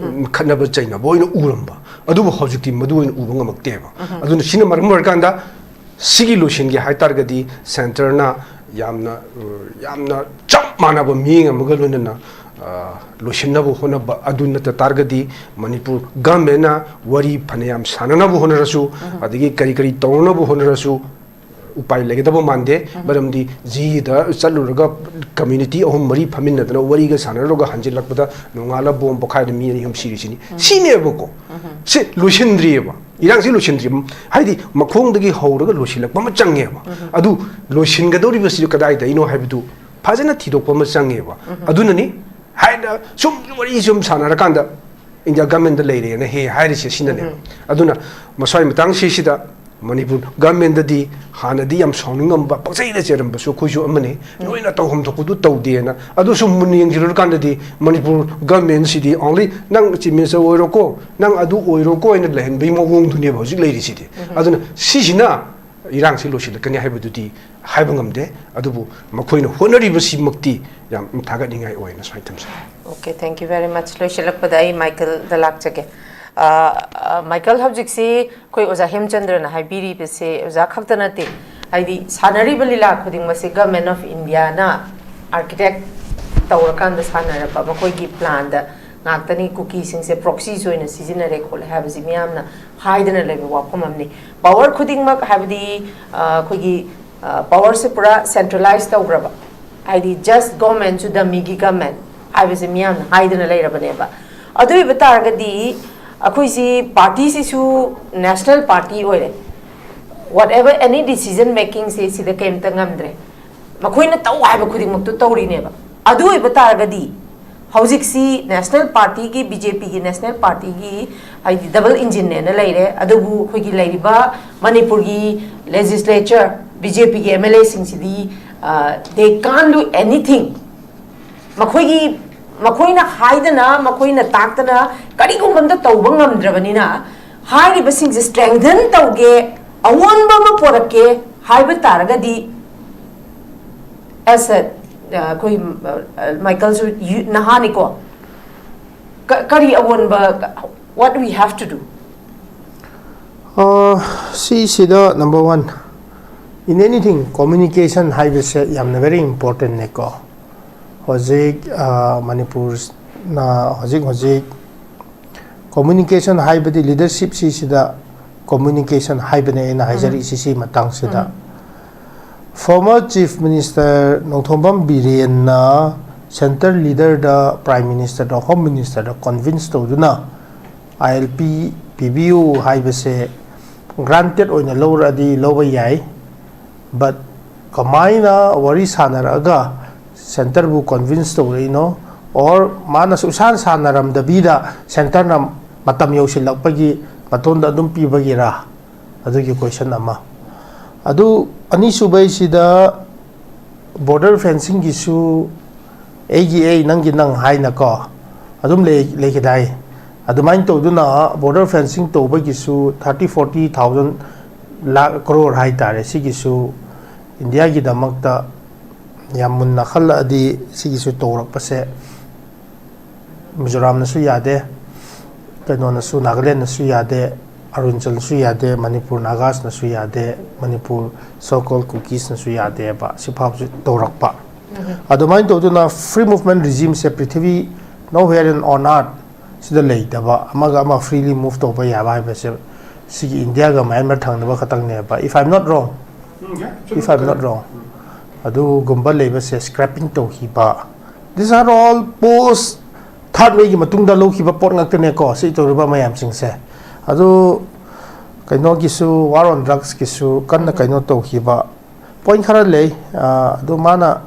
ꯈꯠꯅꯕ ꯆꯩꯅꯕ ꯑꯣꯏꯅ ꯎꯔꯝꯕ, ꯑꯗꯨꯕꯨ ꯍꯧꯖꯤꯛꯇꯤ ꯃꯗꯨ ꯑꯣꯏꯅ ꯎꯕ ꯉꯝꯃꯛꯇꯦꯕ꯫ ꯑꯗꯨꯅ ꯁꯤꯅ ꯃꯔꯝ ꯑꯣꯏꯔꯀꯥꯟꯗ ꯁꯤꯒꯤ ꯂꯣꯏꯁꯤꯟꯒꯦ ꯍꯥꯏ ꯇꯥꯔꯒꯗꯤ centreꯅ ꯌꯥꯝꯅ, ꯑ, ꯌꯥꯝꯅ ꯆꯞ ꯃꯥꯟꯅꯕ ꯃꯤꯠꯌꯦꯡ ꯑꯃꯒ ꯂꯣꯏꯅꯅ, ꯑ, ꯂꯣꯏꯁꯤꯟꯅꯕ ꯍꯣꯠꯅꯕ ꯑꯗꯨ ꯅꯠꯇ ꯇꯥꯔꯒꯗꯤ ꯃꯅꯤꯄꯨꯔ governmentꯅ ꯋꯥꯔꯤ ꯐꯅꯌꯥꯝ ꯁꯥꯟꯅꯅꯕ ꯍꯣꯠꯅꯔꯁꯨ, ꯑꯗꯒꯤ ꯀꯔꯤ ꯀꯔꯤ ꯇꯧꯅꯅꯕ ꯍꯣꯠꯅꯔꯁꯨ ꯎꯄꯥꯏ ꯂꯩꯒꯗꯕ ꯃꯥꯟꯗꯦ꯫ ꯃꯔꯝꯗꯤ ꯖꯤꯗ ꯆꯠꯂꯨꯔꯒ community ꯑꯍꯨꯝ ꯃꯔꯤ ꯐꯝꯃꯤꯟꯅꯗꯅ ꯋꯥꯔꯤꯒ ꯁꯥꯟꯅꯔꯨꯔꯒ ꯍꯟꯖꯤꯜꯂꯛꯄꯗ ꯅꯣꯡꯉꯥꯜꯂ ꯕꯣꯝ ꯄꯣꯈꯥꯏꯗꯅ ꯃꯤ ꯑꯅꯤ ꯑꯍꯨꯝ ꯁꯤꯔꯤꯁꯤꯅꯤ꯫ ꯁꯤꯅꯦꯕꯀꯣ꯫ ꯁꯤ ꯂꯣꯏꯁꯤꯟꯗ꯭ꯔꯤꯑꯕ꯫ ꯏꯔꯥꯡꯁꯤ ꯂꯣꯏꯁꯤꯟꯗ꯭ꯔꯤ꯫ ꯍꯥꯏꯗꯤ ꯃꯈꯣꯡꯗꯒꯤ ꯍꯧꯔꯒ ꯂꯣꯏꯁꯤꯜꯂꯛꯄ ꯑꯃ ꯆꯪꯉꯦꯕ꯫ ꯑꯗꯨ ꯂꯣꯏꯁꯤꯟꯒꯗꯧꯔꯤꯕꯁꯤꯁꯨ ꯀꯗꯥꯏꯗꯩꯅꯣ ꯍꯥꯏꯕꯗꯨ ꯐꯖꯅ ꯊꯤꯗꯣꯛꯄ ꯑꯃ ꯆꯪꯉꯦꯕ꯫ ꯑꯗꯨꯅꯅꯤ ꯍꯥꯏꯅ ꯁꯨꯝ ꯋꯥꯔꯤ ꯁꯨꯝ ꯁꯥꯟꯅꯔꯀꯥꯟꯗ India governmentꯗ ꯂꯩꯔꯦꯅ ꯍꯦ ꯍꯥꯏꯔꯤꯁꯦ ꯁꯤꯅꯅꯦꯕ꯫ ꯑꯗꯨꯅ ꯃꯁ꯭ꯋꯥꯏ ꯃꯇꯥꯡꯁꯤꯁꯤꯗ ꯃꯅꯤꯄꯨꯔ governmentꯗꯗꯤ ꯍꯥꯟꯅꯗꯤ ꯌꯥꯝ ꯁꯥꯎꯅꯤꯡꯉꯝꯕ, ꯄꯪꯆꯩꯗ ꯆꯩꯔꯝꯕꯁꯨ ꯑꯩꯈꯣꯏꯁꯨ ꯑꯃꯅꯤ꯫ ꯅꯣꯏꯅ ꯇꯧꯐꯝ ꯊꯣꯛꯄꯗꯨ ꯇꯧꯗꯦꯅ꯫ ꯑꯗꯨ ꯁꯨꯝ ꯃꯨꯟꯅ ꯌꯦꯡꯁꯤꯜꯂꯨꯔꯀꯥꯟꯗꯗꯤ ꯃꯅꯤꯄꯨꯔ governmentꯁꯤꯗꯤ only "ꯅꯪ chief minister ꯑꯣꯏꯔꯣꯀꯣ, ꯅꯪ ꯑꯗꯨ ꯑꯣꯏꯔꯣꯀꯣ" ꯍꯥꯏꯅ ꯂꯩꯍꯟꯕꯒꯤ ꯃꯑꯣꯡꯗꯨꯅꯦꯕ ꯍꯧꯖꯤꯛ ꯂꯩꯔꯤꯁꯤꯗꯤ꯫ ꯑꯗꯨꯅ ꯁꯤꯁꯤꯅ ꯏꯔꯥꯡꯁꯤ ꯂꯣꯏꯁꯤꯜꯂꯛꯀꯅꯤ ꯍꯥꯏꯕꯗꯨꯗꯤ ꯍꯥꯏꯕ ꯉꯝꯗꯦ꯫ ꯑꯗꯨꯕꯨ ꯃꯈꯣꯏꯅ ꯍꯣꯠꯅꯔꯤꯕꯁꯤꯃꯛꯇꯤ ꯌꯥꯝ ꯊꯥꯒꯠꯅꯤꯡꯉꯥꯏ ꯑꯣꯏꯅ ꯁꯨꯃꯥꯏꯅ ꯊꯝꯖꯒꯦ꯫ Okay, thank you very much. ꯂꯣꯏꯁꯤꯜꯂꯛꯄꯗ ꯑꯩ ꯃꯥꯏꯀꯦꯜꯗ ꯂꯥꯛꯆꯒꯦ꯫ ꯑ, ꯑ, ꯃꯥꯏꯀꯦꯜ, ꯍꯧꯖꯤꯛꯁꯤ ꯑꯩꯈꯣꯏ ꯑꯣꯖꯥ ꯍꯦꯝꯆꯟꯗ꯭ꯔꯅ ꯍꯥꯏꯕꯤꯔꯤꯕꯁꯦ ꯑꯣꯖꯥ ꯈꯛꯇ ꯅꯠꯇꯦ, ꯍꯥꯏꯗꯤ ꯁꯥꯟꯅꯔꯤꯕ ꯂꯤꯂꯥ ꯈꯨꯗꯤꯡꯃꯛꯁꯦ Government of Indiaꯅ architect ꯇꯧꯔꯀꯥꯟꯗ ꯁꯥꯟꯅꯔꯛꯄ ꯃꯈꯣꯏꯒꯤ planꯗ ꯉꯥꯛꯇꯅꯤ꯫ ꯀꯨꯀꯤꯁꯤꯡꯁꯦ proxies ꯑꯣꯏꯅ ꯁꯤꯖꯤꯟꯅꯔꯦ ꯈꯣꯠꯂꯦ ꯍꯥꯏꯕꯁꯤ ꯃꯤꯌꯥꯝꯅ ꯍꯥꯏꯗꯅ ꯂꯩꯕ ꯋꯥꯐꯝ ꯑꯃꯅꯤ꯫ Power ꯈꯨꯗꯤꯡꯃꯛ, ꯍꯥꯏꯕꯗꯤ ꯑ, ꯑꯩꯈꯣꯏꯒꯤ powerꯁꯦ ꯄꯨꯔꯥ centralize ꯇꯧꯈ꯭ꯔꯕ, ꯍꯥꯏꯗꯤ just governmentꯁꯨ dummyꯒꯤ government ꯍꯥꯏꯕꯁꯦ ꯃꯤꯌꯥꯝꯅ ꯍꯥꯏꯗꯅ ꯂꯩꯔꯕꯅꯦꯕ꯫ ꯑꯗꯨ ꯑꯣꯏꯕ ꯇꯥꯔꯒꯗꯤ ꯑꯩꯈꯣꯏꯁꯤ partyꯁꯤꯁꯨ national party ꯑꯣꯏꯔꯦ꯫ Whatever any decision makingꯁꯦ ꯁꯤꯗ ꯀꯩꯝꯇ ꯉꯝꯗ꯭ꯔꯦ꯫ ꯃꯈꯣꯏꯅ ꯇꯧ ꯍꯥꯏꯕ ꯈꯨꯗꯤꯡꯃꯛꯇꯨ ꯇꯧꯔꯤꯅꯦꯕ꯫ ꯑꯗꯨ ꯑꯣꯏꯕ ꯇꯥꯔꯒꯗꯤ ꯍꯧꯖꯤꯛꯁꯤ national partyꯒꯤ, BJPꯒꯤ national partyꯒꯤ, ꯍꯥꯏꯗꯤ double engineꯅꯦꯅ ꯂꯩꯔꯦ꯫ ꯑꯗꯨꯕꯨ ꯑꯩꯈꯣꯏꯒꯤ ꯂꯩꯔꯤꯕ ꯃꯅꯤꯄꯨꯔꯒꯤ legislature, BJPꯒꯤ MLAꯁꯤꯡꯁꯤꯗꯤ, uh, they can't do anything꯫ ꯃꯈꯣꯏꯒꯤ, ꯃꯈꯣꯏꯅ ꯍꯥꯏꯗꯅ, ꯃꯈꯣꯏꯅ ꯇꯥꯛꯇꯅ ꯀꯔꯤꯒꯨꯝꯕ ꯑꯝꯇ ꯇꯧꯕ ꯉꯝꯗ꯭ꯔꯕꯅꯤꯅ, ꯍꯥꯏꯔꯤꯕꯁꯤꯡꯁꯦ strengthen ꯇꯧꯒꯦ, ꯑꯑꯣꯟꯕ ꯑꯃ ꯄꯣꯔꯛꯀꯦ ꯍꯥꯏꯕ ꯇꯥꯔꯒꯗꯤ, as a, uh, ꯑꯩꯈꯣꯏ, uh, ꯃꯥꯏꯀꯜꯁꯨ ꯌꯨ-, ꯅꯍꯥꯅꯤꯀꯣ, ꯀ-, ꯀꯔꯤ ꯑꯑꯣꯟꯕ, what we have to do? ꯑ, ꯁꯤꯁꯤꯗ number one, in anything communication ꯍꯥꯏꯕꯁꯦ ꯌꯥꯝꯅ very importantꯅꯦꯀꯣ꯫ ꯍꯧꯖꯤꯛ, ꯑ, ꯃꯅꯤꯄꯨꯔꯅ ꯍꯧꯖꯤꯛ ꯍꯧꯖꯤꯛ communication ꯍꯥꯏꯕꯗꯤ leadershipꯁꯤꯁꯤꯗ communication ꯍꯥꯏꯕꯅꯦ ꯑꯩꯅ ꯍꯥꯏꯖꯔꯛꯏꯁꯤ ꯁꯤ ꯃꯇꯥꯡꯁꯤꯗ꯫ Former Chief Minister Nongthombam ꯕꯤꯔꯦꯟꯅ centre leaderꯗ, Prime Ministerꯗ, Home Ministerꯗ convince ꯇꯧꯗꯨꯅ ILP ꯄꯤꯕꯤꯌꯨ ꯍꯥꯏꯕꯁꯦ granted ꯑꯣꯏꯅ ꯂꯧꯔꯛꯑꯗꯤ ꯂꯧꯕ ꯌꯥꯏ, but ꯀꯃꯥꯏꯅ ꯋꯥꯔꯤ ꯁꯥꯟꯅꯔꯛꯑꯒ centreꯕꯨ convince ꯇꯧꯔꯛꯏꯅꯣ, or ꯃꯥꯅ ꯁꯨꯛꯁꯥꯟ ꯁꯥꯟꯅꯔꯝꯗꯕꯤꯗ centreꯅ ꯃꯇꯝ ꯌꯧꯁꯤꯜꯂꯛꯄꯒꯤ ꯃꯇꯣꯟꯗ ꯑꯗꯨꯝ ꯄꯤꯕꯒꯤꯔꯥ? ꯑꯗꯨꯒꯤ question ꯑꯃ꯫ ꯑꯗꯨ ꯑꯅꯤꯁꯨꯕꯩꯁꯤꯗ border fencingꯒꯤꯁꯨ ꯑꯩꯒꯤ ꯑꯩ, ꯅꯪꯒꯤ ꯅꯪ ꯍꯥꯏꯅꯀꯣ ꯑꯗꯨꯝ ꯂꯩ-, ꯂꯩꯈꯤꯗꯥꯏ? ꯑꯗꯨꯃꯥꯏꯅ ꯇꯧꯗꯨꯅ border fencing ꯇꯧꯕꯒꯤꯁꯨ thirty forty thousand ꯂꯥꯛ ꯀ꯭ꯔꯣꯔ ꯍꯥꯏꯇꯥꯔꯦ, ꯁꯤꯒꯤꯁꯨ ꯏꯟꯗꯤꯌꯥꯒꯤꯗꯃꯛꯇ ꯌꯥꯝ ꯃꯨꯟꯅ ꯈꯜꯂꯛꯑꯗꯤ ꯁꯤꯒꯤꯁꯨ ꯇꯧꯔꯛꯄꯁꯦ ꯃꯤꯖꯣꯔꯥꯝꯅꯁꯨ ꯌꯥꯗꯦ, ꯀꯩꯅꯣꯅꯁꯨ, ꯅꯥꯒꯥꯂꯦꯟꯅꯁꯨ ꯌꯥꯗꯦ, ꯑꯔꯨꯅꯥꯆꯜꯅꯁꯨ ꯌꯥꯗꯦ, ꯃꯅꯤꯄꯨꯔ ꯅꯥꯒꯥꯁꯅꯁꯨ ꯌꯥꯗꯦ, ꯃꯅꯤꯄꯨꯔ so called ꯀꯨꯀꯤꯁꯅꯁꯨ ꯌꯥꯗꯦꯕ ꯁꯤꯐꯥꯎꯁꯤ ꯇꯧꯔꯛꯄ꯫ ꯑꯗꯨꯃꯥꯏꯅ ꯇꯧꯗꯨꯅ free movement regimeꯁꯦ ꯄ꯭ꯔꯤꯊꯤꯕꯤ nowhere in on earth ꯁꯤꯗ ꯂꯩꯇꯕ, ꯑꯃꯒ ꯑꯃ freely move ꯇꯧꯕ ꯌꯥꯕ ꯍꯥꯏꯕꯁꯦ ꯁꯤꯒꯤ ꯏꯟꯗꯤꯌꯥꯒ ꯃꯌꯥꯟꯃꯥꯔ ꯊꯪꯅꯕ ꯈꯛꯇꯪꯅꯦꯕ, if I'm not wrong, if I'm not wrong, ꯑꯗꯨꯒꯨꯝꯕ ꯂꯩꯕꯁꯦ scrapping ꯇꯧꯈꯤꯕ, these are all post third wayꯒꯤ ꯃꯇꯨꯡꯗ ꯂꯧꯈꯤꯕ ꯄꯣꯠ ꯉꯥꯛꯇꯅꯦꯀꯣ ꯁꯤ ꯇꯧꯔꯤꯕ ꯃꯌꯥꯝꯁꯤꯡꯁꯦ꯫ ꯑꯗꯨ ꯀꯩꯅꯣꯒꯤꯁꯨ, war on drugsꯀꯤꯁꯨ ꯀꯟꯅ ꯀꯩꯅꯣ ꯇꯧꯈꯤꯕ ꯄꯣꯏꯟ ꯈꯔ ꯂꯩ꯫ ꯑꯗꯨ ꯃꯥꯅ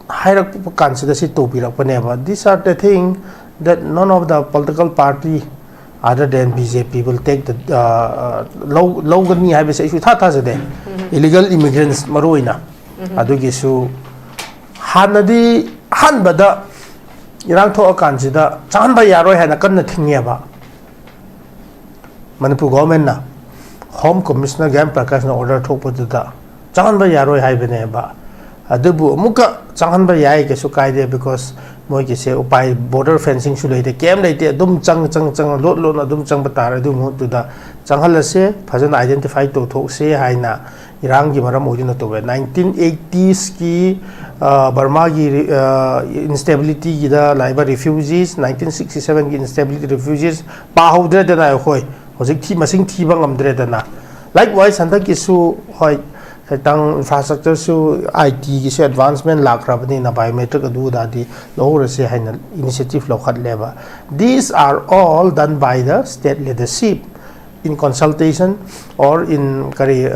ꯍꯥꯏꯔꯛꯄ ꯀꯥꯟꯁꯤꯗ ꯁꯤ ꯇꯧꯕꯤꯔꯛꯄꯅꯦꯕ, these are the thing that none of the political party other than BJP will take the, ꯂꯧ ꯂꯧꯒꯅꯤ ꯍꯥꯏꯕꯁꯦ ꯑꯩꯁꯨ ꯏꯊꯥ ꯊꯥꯖꯗꯦ꯫ Illegal immigrants ꯃꯔꯨ ꯑꯣꯏꯅ ꯑꯗꯨꯒꯤꯁꯨ ꯍꯥꯟꯅꯗꯤ ꯑꯍꯥꯟꯕꯗ ꯏꯔꯥꯡ ꯊꯣꯛꯑꯀꯥꯟꯁꯤꯗ ꯆꯪꯍꯟꯕ ꯌꯥꯔꯣꯏ ꯍꯥꯏꯅ ꯀꯟꯅ ꯊꯤꯡꯉꯦꯕ ꯃꯅꯤꯄꯨꯔ ꯒꯣꯚꯔꯟꯃꯦꯟꯠꯅ꯫ Home Commissioner ꯒ꯭ꯌꯥꯟ ꯄ꯭ꯔꯀꯥꯁꯅ order ꯊꯣꯛꯄꯗꯨꯗ ꯆꯪꯍꯟꯕ ꯌꯥꯔꯣꯏ ꯍꯥꯏꯕꯅꯦꯕ꯫ ꯑꯗꯨꯕꯨ ꯑꯃꯨꯛꯀ ꯆꯪꯍꯟꯕ ꯌꯥꯏ, ꯀꯩꯁꯨ ꯀꯥꯏꯗꯦ, because ꯃꯣꯏꯒꯤꯁꯦ ꯎꯄꯥꯏ, border fencingꯁꯨ ꯂꯩꯇꯦ, ꯀꯩꯝ ꯂꯩꯇꯦ, ꯑꯗꯨꯝ ꯆꯪ ꯆꯪ ꯆꯪ ꯂꯣꯠ ꯂꯣꯠꯅ ꯑꯗꯨꯝ ꯆꯪꯕ ꯇꯥꯔꯦ꯫ ꯑꯗꯨꯒꯤ ꯃꯍꯨꯠꯇꯨꯗ ꯆꯪꯍꯜꯂꯁꯦ, ꯐꯖꯅ identify ꯇꯧꯊꯣꯛꯁꯦ ꯍꯥꯏꯅ ꯏꯔꯥꯡꯒꯤ ꯃꯔꯝ ꯑꯣꯏꯗꯨꯅ ꯇꯧꯋꯦ꯫ Nineteen eightiesꯀꯤ ꯕꯔꯃꯥꯒꯤ instabilityꯒꯤꯗ ꯂꯥꯛꯏꯕ refugees, nineteen sixty sevenꯒꯤ instability refugees ꯄꯥꯍꯧꯗ꯭ꯔꯦꯗꯅ ꯑꯩꯈꯣꯏ꯫ ꯍꯧꯖꯤꯛ ꯊꯤ ꯃꯁꯤꯡ ꯊꯤꯕ ꯉꯝꯗ꯭ꯔꯦꯗꯅ꯫ Likewise ꯍꯟꯗꯛꯀꯤꯁꯨ ꯍꯣꯏ ꯈꯤꯇꯪ infrastructureꯁꯨ, ITꯒꯤꯁꯨ advancement ꯂꯥꯛꯈ꯭ꯔꯕꯅꯤꯅ biometric ꯑꯗꯨ ꯑꯗꯥꯗꯤ ꯂꯧꯍꯧꯔꯁꯦ ꯍꯥꯏꯅ initiative ꯂꯧꯈꯠꯂꯦꯕ꯫ These are all done by the state leadership in consultation or in ꯀꯔꯤ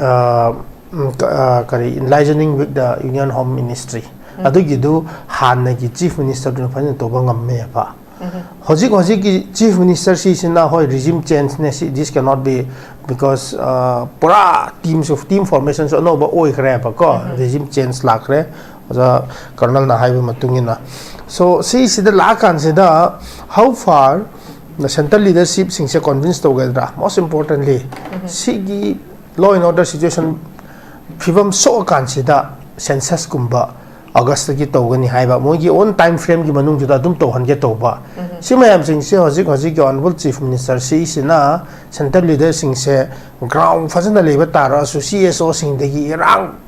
ꯀꯔꯤ enlighthening with the Union Home Ministry꯫ ꯑꯗꯨꯒꯤꯗꯨ ꯍꯥꯟꯅꯒꯤ Chief Ministerꯗꯨꯅ ꯐꯖꯅ ꯇꯧꯕ ꯉꯝꯃꯦꯕ꯫ ꯍꯧꯖꯤꯛ ꯍꯧꯖꯤꯛꯀꯤ Chief Minister ꯁꯤꯁꯤꯅ ꯍꯣꯏ regime changeꯅꯦ ꯁꯤ, this cannot be, because ꯄꯨꯔꯥ teamꯁꯨ, team formationꯁꯨ ꯑꯅꯧꯕ ꯑꯣꯏꯈ꯭ꯔꯦꯕꯀꯣ꯫ Regime change ꯂꯥꯛꯈ꯭ꯔꯦ, ꯑꯣꯖꯥ ꯀꯔꯅꯜꯅ ꯍꯥꯏꯕ ꯃꯇꯨꯡ ꯏꯟꯅ꯫ So ꯁꯤꯁꯤꯗ ꯂꯥꯛꯑꯀꯥꯟꯁꯤꯗ how far central leadershipꯁꯤꯡꯁꯦ convince ꯇꯧꯒꯗ꯭ꯔꯥ, most importantly ꯁꯤꯒꯤ law and order situation ꯐꯤꯕꯝ ꯁꯣꯛꯑꯀꯥꯟꯁꯤꯗ ꯁꯦꯟꯁꯁꯀꯨꯝꯕ ꯑꯣꯒꯁꯇꯒꯤ ꯇꯧꯒꯅꯤ ꯍꯥꯏꯕ, ꯃꯣꯏꯒꯤ ꯑꯣꯟ ꯇꯥꯏꯝ ꯐ꯭ꯔꯦꯝꯒꯤ ꯃꯅꯨꯡꯗꯨꯗ ꯑꯗꯨꯝ ꯇꯧꯍꯟꯒꯦ ꯇꯧꯕ꯫ ꯁꯤ ꯃꯌꯥꯝꯁꯤꯡꯁꯦ ꯍꯧꯖꯤꯛ ꯍꯧꯖꯤꯛꯀꯤ ꯑꯣꯅꯔꯦꯕꯜ ꯆꯤꯐ ꯃꯤꯅꯤꯁꯇꯔ ꯁꯤꯁꯤꯅ ꯁꯦꯟꯇ꯭ꯔꯦꯜ ꯂꯤꯗꯔꯁꯤꯡꯁꯦ ꯒ꯭ꯔꯥꯎꯟ ꯐꯖꯅ ꯂꯩꯕ ꯇꯥꯔꯒꯁꯨ ꯁꯤ ꯑꯦꯁ ꯑꯣꯁꯤꯡꯗꯒꯤ ꯏꯔꯥꯡ